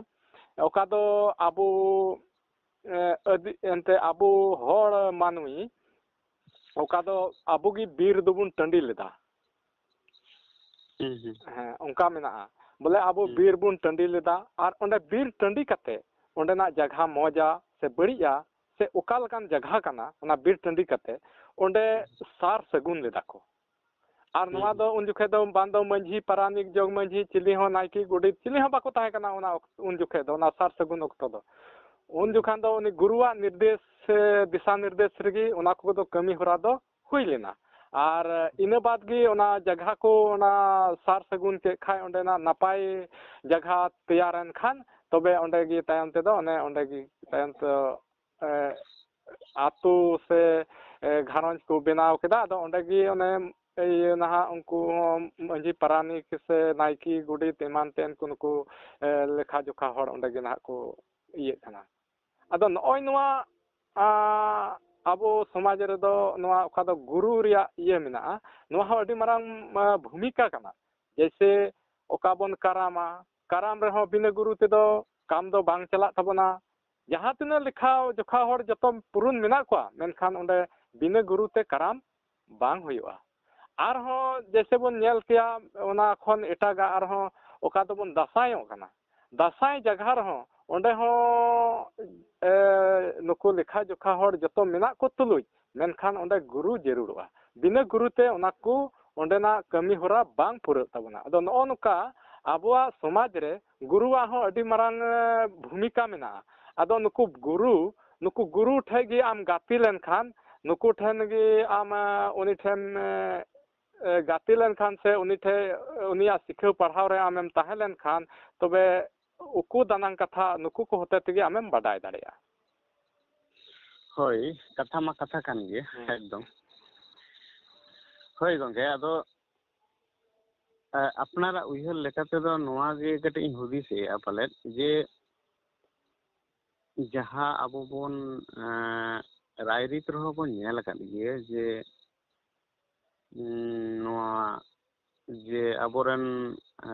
ᱚᱠᱟ ᱫᱚ ᱟᱵᱚ, ᱮ, ᱟᱹᱫᱤ-, ᱮᱱᱛᱮᱫ ᱟᱵᱚ ᱦᱚᱲ ᱢᱟᱹᱱᱢᱤ, ᱚᱠᱟ ᱫᱚ ᱟᱵᱚ ᱜᱮ ᱵᱤᱨ ᱫᱚᱵᱚᱱ ᱴᱟᱺᱰᱤ ᱞᱮᱫᱟ᱾ ᱦᱩᱸ, ᱦᱩᱸ᱾ ᱦᱮᱸ, ᱚᱱᱠᱟ ᱢᱮᱱᱟᱜᱼᱟ᱾ ᱵᱚᱞᱮ ᱟᱵᱚ ᱦᱩᱸ᱾ ᱵᱤᱨ ᱵᱚᱱ ᱴᱟᱺᱰᱤ ᱞᱮᱫᱟ, ᱟᱨ ᱚᱸᱰᱮ ᱵᱤᱨ ᱴᱟᱺᱰᱤ ᱠᱟᱛᱮ ᱚᱸᱰᱮᱱᱟᱜ ᱡᱟᱭᱜᱟ ᱢᱚᱡᱟ ᱥᱮ ᱵᱟᱹᱲᱤᱡᱼᱟ ᱥᱮ ᱚᱠᱟ ᱞᱮᱠᱟᱱ ᱡᱟᱭᱜᱟ ᱠᱟᱱᱟ, ᱚᱱᱟ ᱵᱤᱨ ᱴᱟᱺᱰᱤ ᱠᱟᱛᱮ ᱚᱸᱰᱮ ᱥᱟᱨ ᱥᱟᱹᱜᱩᱱ ᱞᱮᱫᱟ ᱠᱚ᱾ ᱟᱨ ᱱᱚᱣᱟ ᱦᱩᱸ᱾ ᱫᱚ ᱩᱱ ᱡᱚᱠᱷᱮᱡ ᱫᱚ ᱵᱟᱝ ᱫᱚ ᱢᱟᱹᱡᱷᱤ, ᱯᱟᱨᱟᱱᱤᱠ, ᱡᱚᱜᱽ ᱢᱟᱹᱡᱷᱤ, ᱪᱤᱞᱤ ᱦᱚᱸ, ᱱᱟᱭᱠᱮ, ᱜᱚᱰᱮᱛ, ᱪᱤᱞᱤ ᱦᱚᱸ ᱵᱟᱠᱚ ᱛᱟᱦᱮᱸ ᱠᱟᱱᱟ ᱚᱱᱟ ᱚᱠ-, ᱩᱱ ᱡᱚᱠᱷᱮᱡ ᱫᱚ, ᱚᱱᱟ ᱥᱟᱨ ᱥᱟᱹᱜᱩᱱ ᱚᱠᱛᱚ ᱫᱚ᱾ ᱩᱱ ᱦᱩᱸ᱾ ᱡᱚᱠᱷᱟᱱ ᱫᱚ ᱩᱱᱤ ᱜᱩᱨᱩᱣᱟᱜ ᱱᱤᱨᱫᱮᱥ ᱥᱮ ᱫᱤᱥᱟ ᱱᱤᱨᱫᱮᱥ ᱨᱮᱜᱮ ᱚᱱᱟ ᱠᱚᱫᱚ ᱠᱟᱹᱢᱤ ᱦᱚᱨᱟ ᱫᱚ ᱦᱩᱭ ᱞᱮᱱᱟ᱾ ᱟᱨ ᱤᱱᱟᱹ ᱵᱟᱫᱽ ᱜᱮ ᱚᱱᱟ ᱡᱟᱭᱜᱟ ᱠᱚ ᱚᱱᱟ ᱥᱟᱨ ᱥᱟᱹᱜᱩᱱ ᱠᱮᱫ ᱠᱷᱟᱡ, ᱚᱸᱰᱮᱱᱟᱜ ᱱᱟᱯᱟᱭ ᱡᱟᱭᱜᱟ ᱛᱮᱭᱟᱨᱮᱱ ᱠᱷᱟᱱ, ᱛᱚᱵᱮ ᱚᱸᱰᱮ ᱜᱮ ᱛᱟᱭᱚᱢ ᱛᱮᱫᱚ ᱚᱱᱮ ᱚᱸᱰᱮ ᱜᱮ ᱛᱟᱭᱚᱢ ᱛᱮ, ᱮ, ᱟᱛᱳ ᱥᱮ, ᱮ, ᱜᱷᱟᱨᱚᱸᱡᱽ ᱠᱚ ᱵᱮᱱᱟᱣ ᱠᱮᱫᱟ᱾ ᱟᱫᱚ ᱚᱸᱰᱮ ᱜᱮ ᱚᱱᱮ, ᱤᱭᱟᱹ, ᱱᱟᱦᱟᱜ ᱩᱱᱠᱩ ᱦᱚᱸ ᱢᱟᱹᱡᱷᱤ ᱯᱟᱨᱟᱱᱤᱠ ᱥᱮ ᱱᱟᱭᱠᱮ, ᱜᱚᱰᱮᱛ ᱮᱢᱟᱱ ᱛᱮᱱ ᱠᱚ ᱱᱩᱠᱩ, ᱮ, ᱞᱮᱠᱷᱟ ᱡᱚᱠᱷᱟ ᱦᱚᱲ ᱚᱸᱰᱮ ᱜᱮ ᱱᱟᱦᱟᱜ ᱠᱚ ᱤᱭᱟᱹᱜ ᱠᱟᱱᱟ᱾ ᱟᱫᱚ ᱱᱚᱜᱼᱚᱭ ᱱᱚᱣᱟ, ᱟ, ᱟᱵᱚ ᱥᱚᱢᱟᱡᱽ ᱨᱮᱫᱚ ᱱᱚᱣᱟ ᱚᱠᱟ ᱫᱚ ᱜᱩᱨᱩ ᱨᱮᱭᱟᱜ ᱤᱭᱟᱹ ᱢᱮᱱᱟᱜᱼᱟ, ᱱᱚᱣᱟ ᱦᱚᱸ ᱟᱹᱰᱤ ᱢᱟᱨᱟᱝ, ᱟ, ᱵᱷᱩᱢᱤᱠᱟ ᱠᱟᱱᱟ᱾ ᱡᱮᱭᱥᱮ ᱚᱠᱟ ᱵᱚᱱ ᱠᱟᱨᱟᱢᱟ, ᱠᱟᱨᱟᱢ ᱨᱮᱦᱚᱸ ᱵᱤᱱᱟᱹ ᱜᱩᱨᱩ ᱛᱮᱫᱚ ᱠᱟᱢ ᱫᱚ ᱵᱟᱝ ᱪᱟᱞᱟᱜ ᱛᱟᱵᱚᱱᱟ᱾ ᱡᱟᱦᱟᱸ ᱛᱤᱱᱟᱹᱜ ᱞᱮᱠᱷᱟ ᱡᱚᱠᱷᱟ ᱦᱚᱲ ᱡᱚᱛᱚ ᱯᱩᱨᱩᱱ ᱢᱮᱱᱟᱜ ᱠᱚᱣᱟ, ᱢᱮᱱᱠᱷᱟᱱ ᱚᱸᱰᱮ ᱵᱤᱱᱟᱹ ᱜᱩᱨᱩ ᱛᱮ ᱠᱟᱨᱟᱢ ᱵᱟᱝ ᱦᱩᱭᱩᱜᱼᱟ᱾ ᱟᱨᱦᱚᱸ ᱡᱮᱭᱥᱮ ᱵᱚᱱ ᱧᱮᱞ ᱠᱮᱭᱟ, ᱚᱱᱟ ᱠᱷᱚᱱ ᱮᱴᱟᱜᱟᱜ ᱟᱨᱦᱚᱸ ᱚᱠᱟ ᱫᱚᱵᱚᱱ ᱫᱟᱸᱥᱟᱭᱚᱜ ᱠᱟᱱᱟ᱾ ᱫᱟᱸᱥᱟᱭ ᱡᱟᱭᱜᱟ ᱨᱮᱦᱚᱸ, ᱚᱸᱰᱮ ᱦᱚᱸ, ᱮ, ᱱᱩᱠᱩ ᱞᱮᱠᱷᱟ ᱡᱚᱠᱷᱟ ᱦᱚᱲ ᱡᱚᱛᱚ ᱢᱮᱱᱟᱜ ᱠᱚ ᱛᱩᱞᱩᱡ, ᱢᱮᱱᱠᱷᱟᱱ ᱚᱸᱰᱮ ᱜᱩᱨᱩ ᱡᱟᱹᱨᱩᱲᱚᱜᱼᱟ᱾ ᱵᱤᱱᱟᱹ ᱜᱩᱨᱩ ᱛᱮ ᱚᱱᱟ ᱠᱚ ᱚᱸᱰᱮᱱᱟᱜ ᱠᱟᱹᱢᱤ ᱦᱚᱨᱟ ᱵᱟᱝ ᱯᱩᱨᱟᱹᱜ ᱛᱟᱵᱚᱱᱟ᱾ ᱟᱫᱚ ᱱᱚᱜᱼᱚ ᱱᱚᱝᱠᱟ ᱟᱵᱚᱣᱟᱜ ᱥᱚᱢᱟᱡᱽ ᱨᱮ ᱜᱩᱨᱩᱣᱟᱜ ᱦᱚᱸ ᱟᱹᱰᱤ ᱢᱟᱨᱟᱝ, ᱮ, ᱵᱷᱩᱢᱤᱠᱟ ᱢᱮᱱᱟᱜᱼᱟ᱾ ᱟᱫᱚ ᱱᱩᱠᱩ ᱜᱩᱨᱩ, ᱱᱩᱠᱩ ᱜᱩᱨᱩ ᱴᱷᱮᱡ ᱜᱮ ᱟᱢ ᱜᱟᱛᱮ ᱞᱮᱱᱠᱷᱟᱱ, ᱱᱩᱠᱩ ᱴᱷᱮᱱ ᱜᱮ ᱟᱢ, ᱮ, ᱩᱱᱤ ᱴᱷᱮᱱ, ᱮ, ᱮ, ᱜᱟᱛᱮ ᱞᱮᱱᱠᱷᱟᱱ ᱥᱮ ᱩᱱᱤ ᱴᱷᱮᱡ, ᱩᱱᱤᱭᱟᱜ ᱥᱤᱠᱷᱟᱹᱣ ᱯᱟᱲᱦᱟᱣ ᱨᱮ ᱟᱢᱮᱢ ᱛᱟᱦᱮᱸ ᱞᱮᱱᱠᱷᱟᱱ, ᱛᱚᱵᱮ ᱩᱠᱩ ᱫᱟᱱᱟᱝ ᱠᱟᱛᱷᱟ ᱱᱩᱠᱩ ᱠᱚ ᱦᱚᱛᱮ ᱛᱮᱜᱮ ᱟᱢᱮᱢ ᱵᱟᱰᱟᱭ ᱫᱟᱲᱮᱭᱟᱜᱼᱟ᱾ ᱦᱳᱭ, ᱠᱟᱛᱷᱟ ᱢᱟ ᱠᱟᱛᱷᱟ ᱠᱟᱱ ᱜᱮ, ᱦᱩᱸ᱾ ᱮᱠᱫᱚᱢ᱾ ᱦᱳᱭ ᱜᱚᱝᱠᱮ, ᱟᱫᱚ, ᱮ, ᱟᱯᱱᱟᱨᱟᱜ ᱩᱭᱦᱟᱹᱨ ᱞᱮᱠᱟ ᱛᱮᱫᱚ ᱱᱚᱣᱟ ᱜᱮ ᱠᱟᱹᱴᱤᱡ ᱤᱧ ᱦᱩᱫᱤᱥᱮᱜᱼᱟ ᱯᱟᱞᱮᱫ, ᱡᱮ ᱡᱟᱦᱟᱸ ᱟᱵᱚ ᱵᱚᱱ, ᱮ, ᱨᱟᱭᱨᱤᱛ ᱨᱮᱦᱚᱸ ᱵᱚᱱ ᱧᱮᱞ ᱟᱠᱟᱫ ᱜᱮᱭᱟ ᱡᱮ, ᱩᱸ, ᱱᱚᱣᱟ ᱡᱮ ᱟᱵᱚᱨᱮᱱ, ᱮ,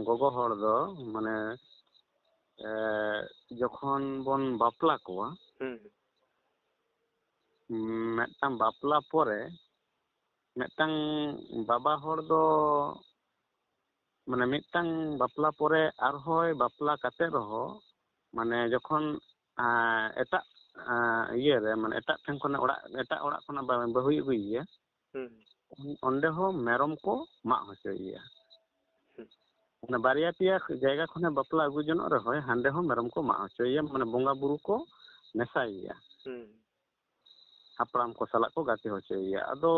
ᱜᱚᱜᱚ ᱦᱚᱲ ᱫᱚ, ᱢᱟᱱᱮ, ᱮ, ᱡᱚᱠᱷᱚᱱ ᱵᱚᱱ ᱵᱟᱯᱞᱟ ᱠᱚᱣᱟ, ᱦᱩᱸ᱾ ᱢᱤᱫᱴᱟᱝ ᱵᱟᱯᱞᱟ ᱯᱚᱨᱮ ᱢᱤᱫᱴᱟᱝ ᱵᱟᱵᱟ ᱦᱚᱲ ᱫᱚ, ᱢᱟᱱᱮ, ᱢᱤᱫᱴᱟᱝ ᱵᱟᱯᱞᱟ ᱯᱚᱨᱮ ᱟᱨᱦᱚᱸᱭ ᱵᱟᱯᱞᱟ ᱠᱟᱛᱮ ᱨᱮᱦᱚᱸ, ᱢᱟᱱᱮ, ᱡᱚᱠᱷᱚᱱ, ᱮ, ᱮᱴᱟᱜ, ᱮ, ᱤᱭᱟᱹ ᱨᱮ, ᱢᱟᱱᱮ, ᱮᱴᱟᱜ ᱴᱷᱮᱱ ᱠᱷᱚᱱᱮ ᱚᱲᱟᱜ, ᱮᱴᱟᱜ ᱚᱲᱟᱜ ᱠᱷᱚᱱᱟᱜ ᱵᱟ-, ᱵᱟᱹᱦᱩᱭ ᱟᱹᱜᱩᱭᱮᱭᱟ, ᱦᱩᱸ᱾ ᱚᱸᱰᱮ ᱦᱚᱸ ᱢᱮᱨᱚᱢ ᱠᱚ ᱢᱟᱜ ᱦᱚᱪᱚᱭᱮᱭᱟ᱾ ᱦᱩᱸ᱾ ᱢᱟᱱᱮ, ᱵᱟᱨᱭᱟ ᱯᱮᱭᱟ ᱡᱟᱭᱜᱟ ᱠᱷᱚᱱᱮ ᱵᱟᱯᱞᱟ ᱟᱹᱜᱩ ᱡᱚᱱᱚᱜ ᱨᱮᱦᱚᱸᱭ, ᱦᱟᱸᱰᱮ ᱦᱚᱸ ᱢᱮᱨᱚᱢ ᱠᱚ ᱢᱟᱜ ᱦᱚᱪᱚᱭᱮᱭᱟ, ᱢᱟᱱᱮ, ᱵᱚᱸᱜᱟ ᱵᱩᱨᱩ ᱠᱚ ᱢᱮᱥᱟᱭᱮᱭᱟ᱾ ᱦᱩᱸ᱾ ᱦᱟᱯᱲᱟᱢ ᱠᱚ ᱥᱟᱞᱟᱜ ᱠᱚ ᱜᱟᱛᱮ ᱦᱚᱪᱚᱭᱮᱭᱟ᱾ ᱟᱫᱚ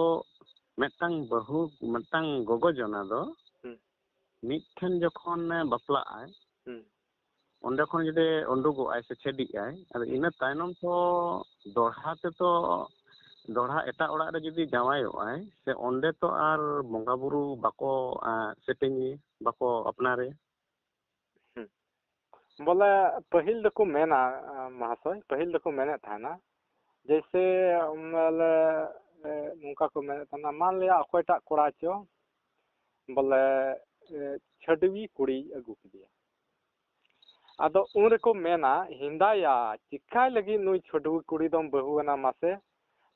ᱢᱤᱫᱴᱟᱝ ᱵᱟᱹᱦᱩ, ᱢᱤᱫᱴᱟᱝ ᱜᱚᱜᱚ ᱡᱚᱱᱟ ᱫᱚ ᱦᱩᱸ᱾ ᱢᱤᱫ ᱴᱷᱮᱱ ᱡᱚᱠᱷᱚᱱᱮ ᱵᱟᱯᱞᱟᱜ ᱟᱭ, ᱦᱩᱸ᱾ ᱚᱸᱰᱮ ᱠᱷᱚᱱ ᱡᱩᱫᱤ ᱩᱰᱩᱠᱚᱜᱼᱟᱭ ᱥᱮ ᱪᱷᱟᱹᱰᱤᱜ ᱟᱭ, ᱟᱫᱚ ᱤᱱᱟᱹ ᱛᱟᱭᱱᱚᱢ ᱛᱚ ᱫᱚᱦᱲᱟ ᱛᱮᱛᱚ, ᱫᱚᱦᱲᱟ ᱮᱴᱟᱜ ᱚᱲᱟᱜ ᱨᱮ ᱡᱩᱫᱤ ᱡᱟᱶᱟᱭᱚᱜᱼᱟᱭ ᱥᱮ, ᱚᱸᱰᱮ ᱛᱚ ᱟᱨ ᱵᱚᱸᱜᱟ ᱵᱩᱨᱩ ᱵᱟᱠᱚ, ᱮᱸ, ᱥᱮᱯᱮᱧᱮᱭᱟ, ᱵᱟᱠᱚ ᱟᱯᱱᱟᱨᱮᱭᱟ᱾ ᱦᱩᱸ᱾ ᱵᱚᱞᱮ, ᱯᱟᱹᱦᱤᱞ ᱫᱚᱠᱚ ᱢᱮᱱᱟ, ᱢᱟᱦᱟᱥᱚᱭ, ᱯᱟᱹᱦᱤᱞ ᱫᱚᱠᱚ ᱢᱮᱱᱮᱫ ᱛᱟᱦᱮᱱᱟ, ᱡᱮᱭᱥᱮ, ᱵᱚᱞᱮ, ᱮ, ᱱᱚᱝᱠᱟ ᱠᱚ ᱢᱮᱱᱮᱫ ᱛᱟᱦᱮᱱᱟ, ᱢᱟᱱ ᱞᱤᱭᱟ ᱚᱠᱚᱭᱴᱟᱜ ᱠᱚᱲᱟ ᱪᱚ, ᱵᱚᱞᱮ, ᱮ, ᱪᱷᱟᱹᱰᱣᱤ ᱠᱩᱲᱤᱭ ᱟᱹᱜᱩ ᱠᱮᱫᱮᱭᱟ᱾ ᱟᱫᱚ ᱩᱱ ᱨᱮᱠᱚ ᱢᱮᱱᱟ, ᱦᱮᱸᱫᱟᱭᱟ, ᱪᱤᱠᱟᱭ ᱞᱟᱹᱜᱤᱫ ᱱᱩᱭ ᱪᱷᱟᱹᱰᱣᱤ ᱠᱩᱲᱤ ᱫᱚᱢ ᱵᱟᱹᱦᱩ ᱟᱱᱟ ᱢᱟᱥᱮ?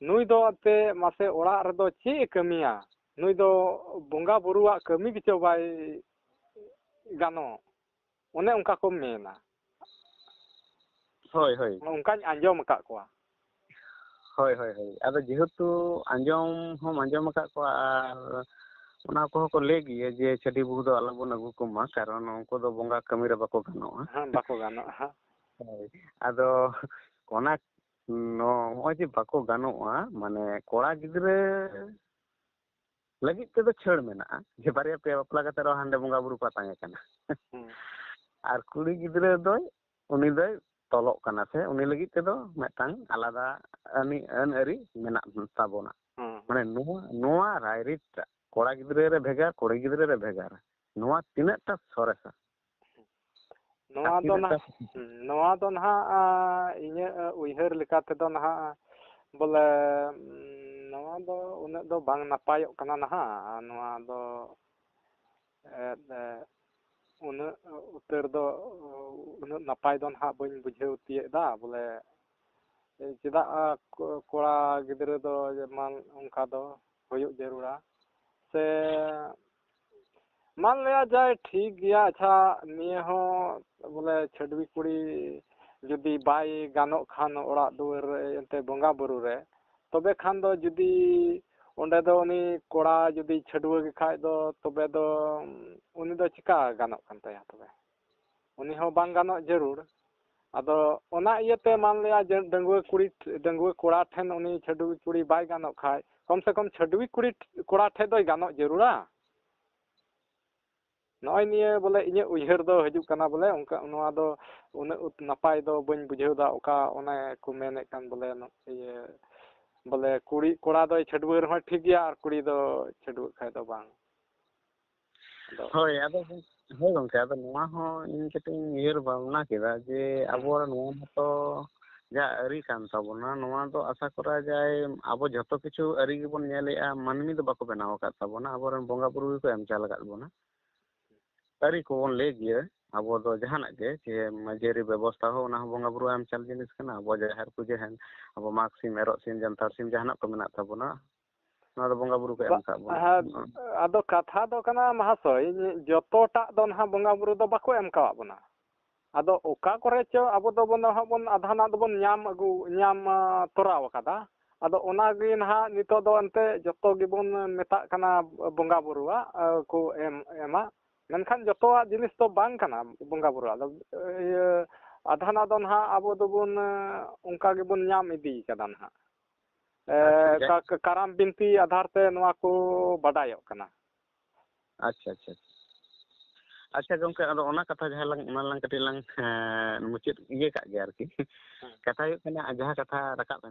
ᱱᱩᱭ ᱫᱚ ᱮᱱᱛᱮ ᱢᱟᱥᱮ ᱚᱲᱟᱜ ᱨᱮᱫᱚ ᱪᱮᱫ ᱮ ᱠᱟᱹᱢᱤᱭᱟ? ᱱᱩᱭ ᱫᱚ ᱵᱚᱸᱜᱟ ᱵᱩᱨᱩᱣᱟᱜ ᱠᱟᱹᱢᱤ ᱜᱮᱪᱚ ᱵᱟᱭ ᱜᱟᱱᱚᱜ᱾ ᱚᱱᱮ ᱚᱱᱠᱟ ᱠᱚ ᱢᱮᱱᱟ᱾ ᱦᱳᱭ, ᱦᱳᱭ᱾ ᱚᱱᱠᱟᱧ ᱟᱸᱡᱚᱢ ᱟᱠᱟᱫ ᱠᱚᱣᱟ᱾ ᱦᱳᱭ, ᱦᱳᱭ, ᱦᱳᱭ᱾ ᱟᱫᱚ ᱡᱮᱦᱮᱛᱩ ᱟᱸᱡᱚᱢ ᱦᱚᱸᱢ ᱟᱸᱡᱚᱢ ᱟᱠᱟᱫ ᱠᱚᱣᱟ, ᱟᱨ ᱚᱱᱟ ᱠᱚᱦᱚᱸ ᱠᱚ ᱞᱟᱹᱭ ᱜᱮᱭᱟ ᱡᱮ ᱪᱷᱟᱹᱰᱤ ᱵᱟᱹᱦᱩ ᱫᱚ ᱟᱞᱚᱵᱚᱱ ᱟᱹᱜᱩ ᱠᱚᱢᱟ, ᱠᱟᱨᱚᱱ ᱩᱱᱠᱩ ᱫᱚ ᱵᱚᱸᱜᱟ ᱠᱟᱹᱢᱤ ᱨᱮ ᱵᱟᱠᱚ ᱜᱟᱱᱚᱜᱼᱟ᱾ ᱦᱮᱸ, ᱵᱟᱠᱚ ᱜᱟᱱᱚᱜᱼᱟ᱾ ᱦᱳᱭ᱾ ᱟᱫᱚ ᱚᱱᱟ, ᱱᱚᱜᱼᱚᱭ ᱡᱮ ᱵᱟᱠᱚ ᱜᱟᱱᱚᱜᱼᱟ, ᱢᱟᱱᱮ ᱠᱚᱲᱟ ᱜᱤᱫᱽᱨᱟᱹ ᱞᱟᱹᱜᱤᱫ ᱛᱮᱫᱚ ᱪᱷᱟᱹᱲ ᱢᱮᱱᱟᱜᱼᱟ ᱡᱮ ᱵᱟᱨᱭᱟ ᱯᱮᱭᱟ ᱵᱟᱯᱞᱟ ᱠᱟᱛᱮ ᱨᱮᱦᱚᱸ ᱦᱟᱸᱰᱮ ᱵᱚᱸᱜᱟ ᱵᱩᱨᱩ ᱠᱚ ᱟᱛᱟᱝ ᱮ ᱠᱟᱱᱟ᱾ ᱦᱩᱸ᱾ ᱟᱨ ᱠᱩᱲᱤ ᱜᱤᱫᱽᱨᱟᱹ ᱫᱚᱭ, ᱩᱱᱤ ᱫᱚᱭ ᱛᱚᱞᱚᱜ ᱠᱟᱱᱟ, ᱥᱮ ᱩᱱᱤ ᱞᱟᱹᱜᱤᱫ ᱛᱮᱫᱚ ᱢᱤᱫᱴᱟᱝ ᱟᱞᱟᱫᱟ ᱟᱹᱱᱤ, ᱟᱹᱱ ᱟᱹᱨᱤ ᱢᱮᱱᱟᱜ ᱛᱟᱵᱚᱱᱟ᱾ ᱦᱩᱸ᱾ ᱢᱟᱱᱮ ᱱᱚᱣᱟ, ᱱᱚᱣᱟ ᱨᱟᱭᱨᱤᱛ ᱴᱟᱜ ᱠᱚᱲᱟ ᱜᱤᱫᱽᱨᱟᱹ ᱨᱮ ᱵᱷᱮᱜᱟᱨ, ᱠᱩᱲᱤ ᱜᱤᱫᱽᱨᱟᱹ ᱨᱮ ᱵᱷᱮᱜᱟᱨ, ᱱᱚᱣᱟ ᱛᱤᱱᱟᱹᱜ ᱴᱟ ᱥᱚᱨᱮᱥᱟ? ᱱᱚᱣᱟ ᱟᱨ ᱫᱚ ᱛᱤᱱᱟᱹᱜ ᱱᱟᱦᱟᱜ, ᱴᱟ ᱦᱩᱸ, ᱱᱚᱣᱟ ᱫᱚ ᱱᱟᱦᱟᱜ, ᱟ, ᱤᱧᱟᱹᱜ ᱩᱭᱦᱟᱹᱨ ᱞᱮᱠᱟ ᱛᱮᱫᱚ ᱱᱟᱦᱟᱜ, ᱵᱚᱞᱮ, ᱩᱸ, ᱱᱚᱣᱟ ᱫᱚ ᱩᱱᱟᱹᱜ ᱫᱚ ᱵᱟᱝ ᱱᱟᱯᱟᱭᱚᱜ ᱠᱟᱱᱟ ᱱᱟᱦᱟᱜ᱾ ᱟᱨ ᱱᱚᱣᱟ ᱫᱚ, ᱮᱫ, ᱮ, ᱩᱱᱟᱹᱜ ᱩᱛᱟᱹᱨ ᱫᱚ, ᱩᱱᱟᱹᱜ ᱱᱟᱯᱟᱭ ᱫᱚ ᱱᱟᱦᱟᱜ ᱵᱟᱹᱧ ᱵᱩᱡᱷᱟᱹᱣ ᱛᱤᱭᱟᱹᱜ ᱮᱫᱟ, ᱵᱚᱞᱮ, ᱪᱮᱫᱟᱜ, ᱟ, ᱠᱚ-, ᱠᱚᱲᱟ ᱜᱤᱫᱽᱨᱟᱹ ᱫᱚ ᱡᱮᱢᱚᱱ ᱚᱱᱠᱟ ᱫᱚ ᱦᱩᱭᱩᱜ ᱡᱟᱹᱨᱩᱲᱟ᱾ ᱥᱮ ᱢᱟᱱ ᱞᱤᱭᱟ ᱡᱟᱭ ᱴᱷᱤᱠ ᱜᱮᱭᱟ, ᱟᱪᱪᱷᱟ, ᱱᱤᱭᱟᱹ ᱦᱚᱸ ᱵᱚᱞᱮ ᱪᱷᱟᱹᱰᱣᱤ ᱠᱩᱲᱤ ᱡᱩᱫᱤ ᱵᱟᱭ ᱜᱟᱱᱚᱜ ᱠᱷᱟᱱ ᱚᱲᱟᱜ ᱫᱩᱣᱟᱹᱨ ᱨᱮ, ᱮᱱᱛᱮ ᱵᱚᱸᱜᱟ ᱵᱩᱨᱩ ᱨᱮ, ᱛᱚᱵᱮ ᱠᱷᱟᱱ ᱫᱚ ᱡᱩᱫᱤ ᱚᱸᱰᱮ ᱫᱚ ᱩᱱᱤ ᱠᱚᱲᱟ ᱡᱩᱫᱤ ᱪᱷᱟᱹᱰᱣᱟᱹ ᱜᱮ ᱠᱷᱟᱡ ᱫᱚ, ᱛᱚᱵᱮ ᱫᱚ ᱩᱱᱤ ᱫᱚ ᱪᱤᱠᱟ ᱜᱟᱱᱚᱜ ᱠᱟᱱ ᱛᱟᱭᱟ ᱛᱚᱵᱮ? ᱩᱱᱤ ᱦᱚᱸ ᱵᱟᱝ ᱜᱟᱱᱚᱜ ᱡᱟᱹᱨᱩᱲ᱾ ᱟᱫᱚ ᱚᱱᱟ ᱤᱭᱟᱹᱛᱮ ᱢᱟᱱ ᱞᱤᱭᱟ ᱡᱮ ᱰᱟᱺᱜᱩᱣᱟᱹ ᱠᱩᱲᱤ, ᱰᱟᱺᱜᱩᱣᱟᱹ ᱠᱚᱲᱟ ᱴᱷᱮᱱ ᱩᱱᱤ ᱪᱷᱟᱹᱰᱣᱤ ᱠᱩᱲᱤ ᱵᱟᱭ ᱜᱟᱱᱚᱜ ᱠᱷᱟᱡ, ᱠᱚᱢ ᱥᱮ ᱠᱚᱢ ᱪᱷᱟᱹᱰᱣᱤ ᱠᱩᱲᱤ, ᱠᱚᱲᱟ ᱴᱷᱮᱡ ᱫᱚᱭ ᱜᱟᱱᱚᱜ ᱡᱟᱹᱨᱩᱲᱟ᱾ ᱱᱚᱜᱼᱚᱭ ᱱᱤᱭᱟᱹ ᱵᱚᱞᱮ ᱤᱧᱟᱹᱜ ᱩᱭᱦᱟᱹᱨ ᱫᱚ ᱦᱤᱡᱩᱜ ᱠᱟᱱᱟ ᱵᱚᱞᱮ, ᱚᱱᱠᱟ, ᱱᱚᱣᱟ ᱫᱚ ᱩᱱᱟᱹᱜ ᱩᱛ-, ᱱᱟᱯᱟᱭ ᱫᱚ ᱵᱟᱹᱧ ᱵᱩᱡᱷᱟᱹᱣ ᱮᱫᱟ, ᱚᱠᱟ ᱚᱱᱮ ᱠᱚ ᱢᱮᱱᱮᱫ ᱠᱟᱱ ᱵᱚᱞᱮ, ᱱᱚ-, ᱤᱭᱟᱹ, ᱵᱚᱞᱮ ᱠᱩᱲᱤ, ᱠᱚᱲᱟ ᱫᱚᱭ ᱪᱷᱟᱹᱰᱣᱟᱹ ᱨᱮᱦᱚᱸᱭ ᱴᱷᱤᱠ ᱜᱮᱭᱟ ᱟᱨ ᱠᱩᱲᱤ ᱫᱚ ᱪᱷᱟᱹᱰᱣᱟᱹᱜ ᱠᱷᱟᱡ ᱫᱚ ᱵᱟᱝ᱾ ᱟᱫᱚ ᱦᱳᱭ, ᱟᱫᱚ, ᱦᱳᱭ ᱜᱚᱢᱠᱮ, ᱟᱫᱚ ᱱᱚᱣᱟ ᱦᱚᱸ ᱤᱧ ᱠᱟᱹᱴᱤᱡ ᱤᱧ ᱩᱭᱦᱟᱹᱨ ᱵᱷᱟᱵᱽᱱᱟ ᱠᱮᱫᱟ ᱡᱮ ᱦᱩᱸ᱾ ᱟᱵᱚ ᱱᱚᱣᱟ ᱢᱟᱛᱚ ᱡᱟ ᱟᱹᱨᱤ ᱠᱟᱱ ᱛᱟᱵᱚᱱᱟ, ᱱᱚᱣᱟ ᱫᱚ ᱟᱥᱟ ᱠᱚᱨᱟ ᱡᱟᱭ ᱟᱵᱚ ᱡᱷᱚᱛᱚ ᱠᱤᱪᱷᱩ ᱟᱹᱨᱤ ᱜᱮᱵᱚᱱ ᱧᱮᱞᱮᱜᱼᱟ, ᱢᱟᱹᱱᱢᱤ ᱫᱚ ᱵᱟᱠᱚ ᱵᱮᱱᱟᱣ ᱟᱠᱟᱫ ᱛᱟᱵᱚᱱᱟ, ᱟᱵᱚᱨᱮᱱ ᱵᱚᱸᱜᱟ ᱵᱩᱨᱩ ᱜᱮᱠᱚ ᱮᱢ ᱪᱟᱞ ᱟᱠᱟᱫ ᱵᱚᱱᱟ᱾ ᱟᱹᱨᱤ ᱠᱚᱵᱚᱱ ᱞᱟᱹᱭ ᱜᱮᱭᱟ, ᱟᱵᱚ ᱫᱚ ᱡᱟᱦᱟᱱᱟᱜ ᱜᱮ, ᱡᱮ ᱢᱟᱹᱡᱟᱹᱨᱤ ᱵᱮᱵᱚᱥᱛᱷᱟ ᱦᱚᱸ, ᱚᱱᱟ ᱦᱚᱸ ᱵᱚᱸᱜᱟ ᱵᱩᱨᱩ ᱮᱢ ᱪᱟᱞ ᱡᱤᱱᱤᱥ ᱠᱟᱱᱟ᱾ ᱟᱵᱚ ᱡᱟᱦᱮᱨ ᱯᱩᱡᱟᱹ ᱦᱮᱱ, ᱟᱵᱚ ᱢᱟᱜᱽ ᱥᱤᱢ, ᱮᱨᱚᱜ ᱥᱤᱢ, ᱡᱟᱱᱛᱷᱟᱲ ᱥᱤᱢ, ᱡᱟᱦᱟᱱᱟᱜ ᱠᱚ ᱢᱮᱱᱟᱜ ᱛᱟᱵᱚᱱᱟ, ᱱᱚᱣᱟ ᱫᱚ ᱵᱚᱸᱜᱟ ᱵᱩᱨᱩ ᱠᱚ ᱮᱢ ᱵᱟ-, ᱠᱟᱜ ᱵᱚᱱᱟ᱾ ᱦᱮᱸ, ᱟᱫᱚ ᱠᱟᱛᱷᱟ ᱫᱚ ᱠᱟᱱᱟ ᱢᱟᱦᱟᱥᱚᱭ, ᱡᱚᱛᱚᱴᱟᱜ ᱫᱚ ᱱᱟᱦᱟᱜ ᱵᱚᱸᱜᱟ ᱵᱩᱨᱩ ᱫᱚ ᱵᱟᱠᱚ ᱮᱢ ᱠᱟᱣᱟᱫ ᱵᱚᱱᱟ᱾ ᱟᱫᱚ ᱚᱠᱟ ᱠᱚᱨᱮ ᱪᱚ ᱟᱵᱚ ᱫᱚᱵᱚᱱ ᱱᱟᱦᱟᱜ ᱵᱚᱱ ᱟᱫᱷᱟᱱᱟᱜ ᱫᱚᱵᱚᱱ ᱧᱟᱢ ᱟᱹᱜᱩ, ᱧᱟᱢ, ᱟ, ᱛᱚᱨᱟᱣ ᱟᱠᱟᱫᱟ᱾ ᱟᱫᱚ ᱚᱱᱟᱜᱮ ᱱᱟᱦᱟᱜ ᱱᱤᱛᱚᱜ ᱫᱚ ᱮᱱᱛᱮ ᱡᱚᱛᱚ ᱜᱮᱵᱚᱱ ᱢᱮᱛᱟᱜ ᱠᱟᱱᱟ ᱵᱚᱸᱜᱟ ᱵᱩᱨᱩᱣᱟᱜ, ᱟ, ᱠᱚ ᱮᱢ, ᱮᱢᱟ᱾ ᱢᱮᱱᱠᱷᱟᱱ ᱡᱚᱛᱚᱣᱟᱜ ᱡᱤᱱᱤᱥ ᱫᱚ ᱵᱟᱝ ᱠᱟᱱᱟ ᱵᱚᱸᱜᱟ ᱵᱩᱨᱩᱣᱟᱜ ᱫᱚ᱾ ᱤᱭᱟᱹ, ᱟᱫᱷᱟᱱᱟᱜ ᱫᱚ ᱱᱟᱦᱟᱜ ᱟᱵᱚ ᱫᱚᱵᱚᱱ, ᱟ, ᱚᱱᱠᱟ ᱜᱮᱵᱚᱱ ᱧᱟᱢ ᱤᱫᱤ ᱠᱟᱫᱟ ᱱᱟᱦᱟᱜ᱾ ᱮ, ᱟᱪᱪᱷᱟ, ᱡᱟᱭ- ᱠᱟ-, ᱠᱟ-, ᱠᱟᱨᱟᱢ ᱵᱤᱱᱛᱤ ᱟᱫᱷᱟᱨ ᱛᱮ ᱱᱚᱣᱟ ᱠᱚ ᱵᱟᱰᱟᱭᱚᱜ ᱠᱟᱱᱟ᱾ ᱟᱪᱪᱷᱟ, ᱟᱪᱪᱷᱟ, ᱟᱪᱪᱷᱟ᱾ ᱟᱪᱪᱷᱟ ᱜᱚᱢᱠᱮ, ᱟᱫᱚ ᱚᱱᱟ ᱠᱟᱛᱷᱟ ᱡᱟᱦᱟᱸ ᱞᱟᱝ, ᱚᱱᱟ ᱞᱟᱝ ᱠᱟᱹᱴᱤᱡ ᱞᱟᱝ, ᱮᱸ, ᱢᱩᱪᱟᱹᱫ ᱤᱭᱟᱹ ᱠᱟᱜ ᱜᱮᱭᱟ ᱟᱨᱠᱤ᱾ ᱦᱮᱸ᱾ ᱠᱟᱛᱷᱟ ᱦᱩᱭᱩᱜ ᱠᱟᱱᱟ, ᱡᱟᱦᱟᱸ ᱠᱟᱛᱷᱟ ᱨᱟᱠᱟᱵ ᱮᱱ,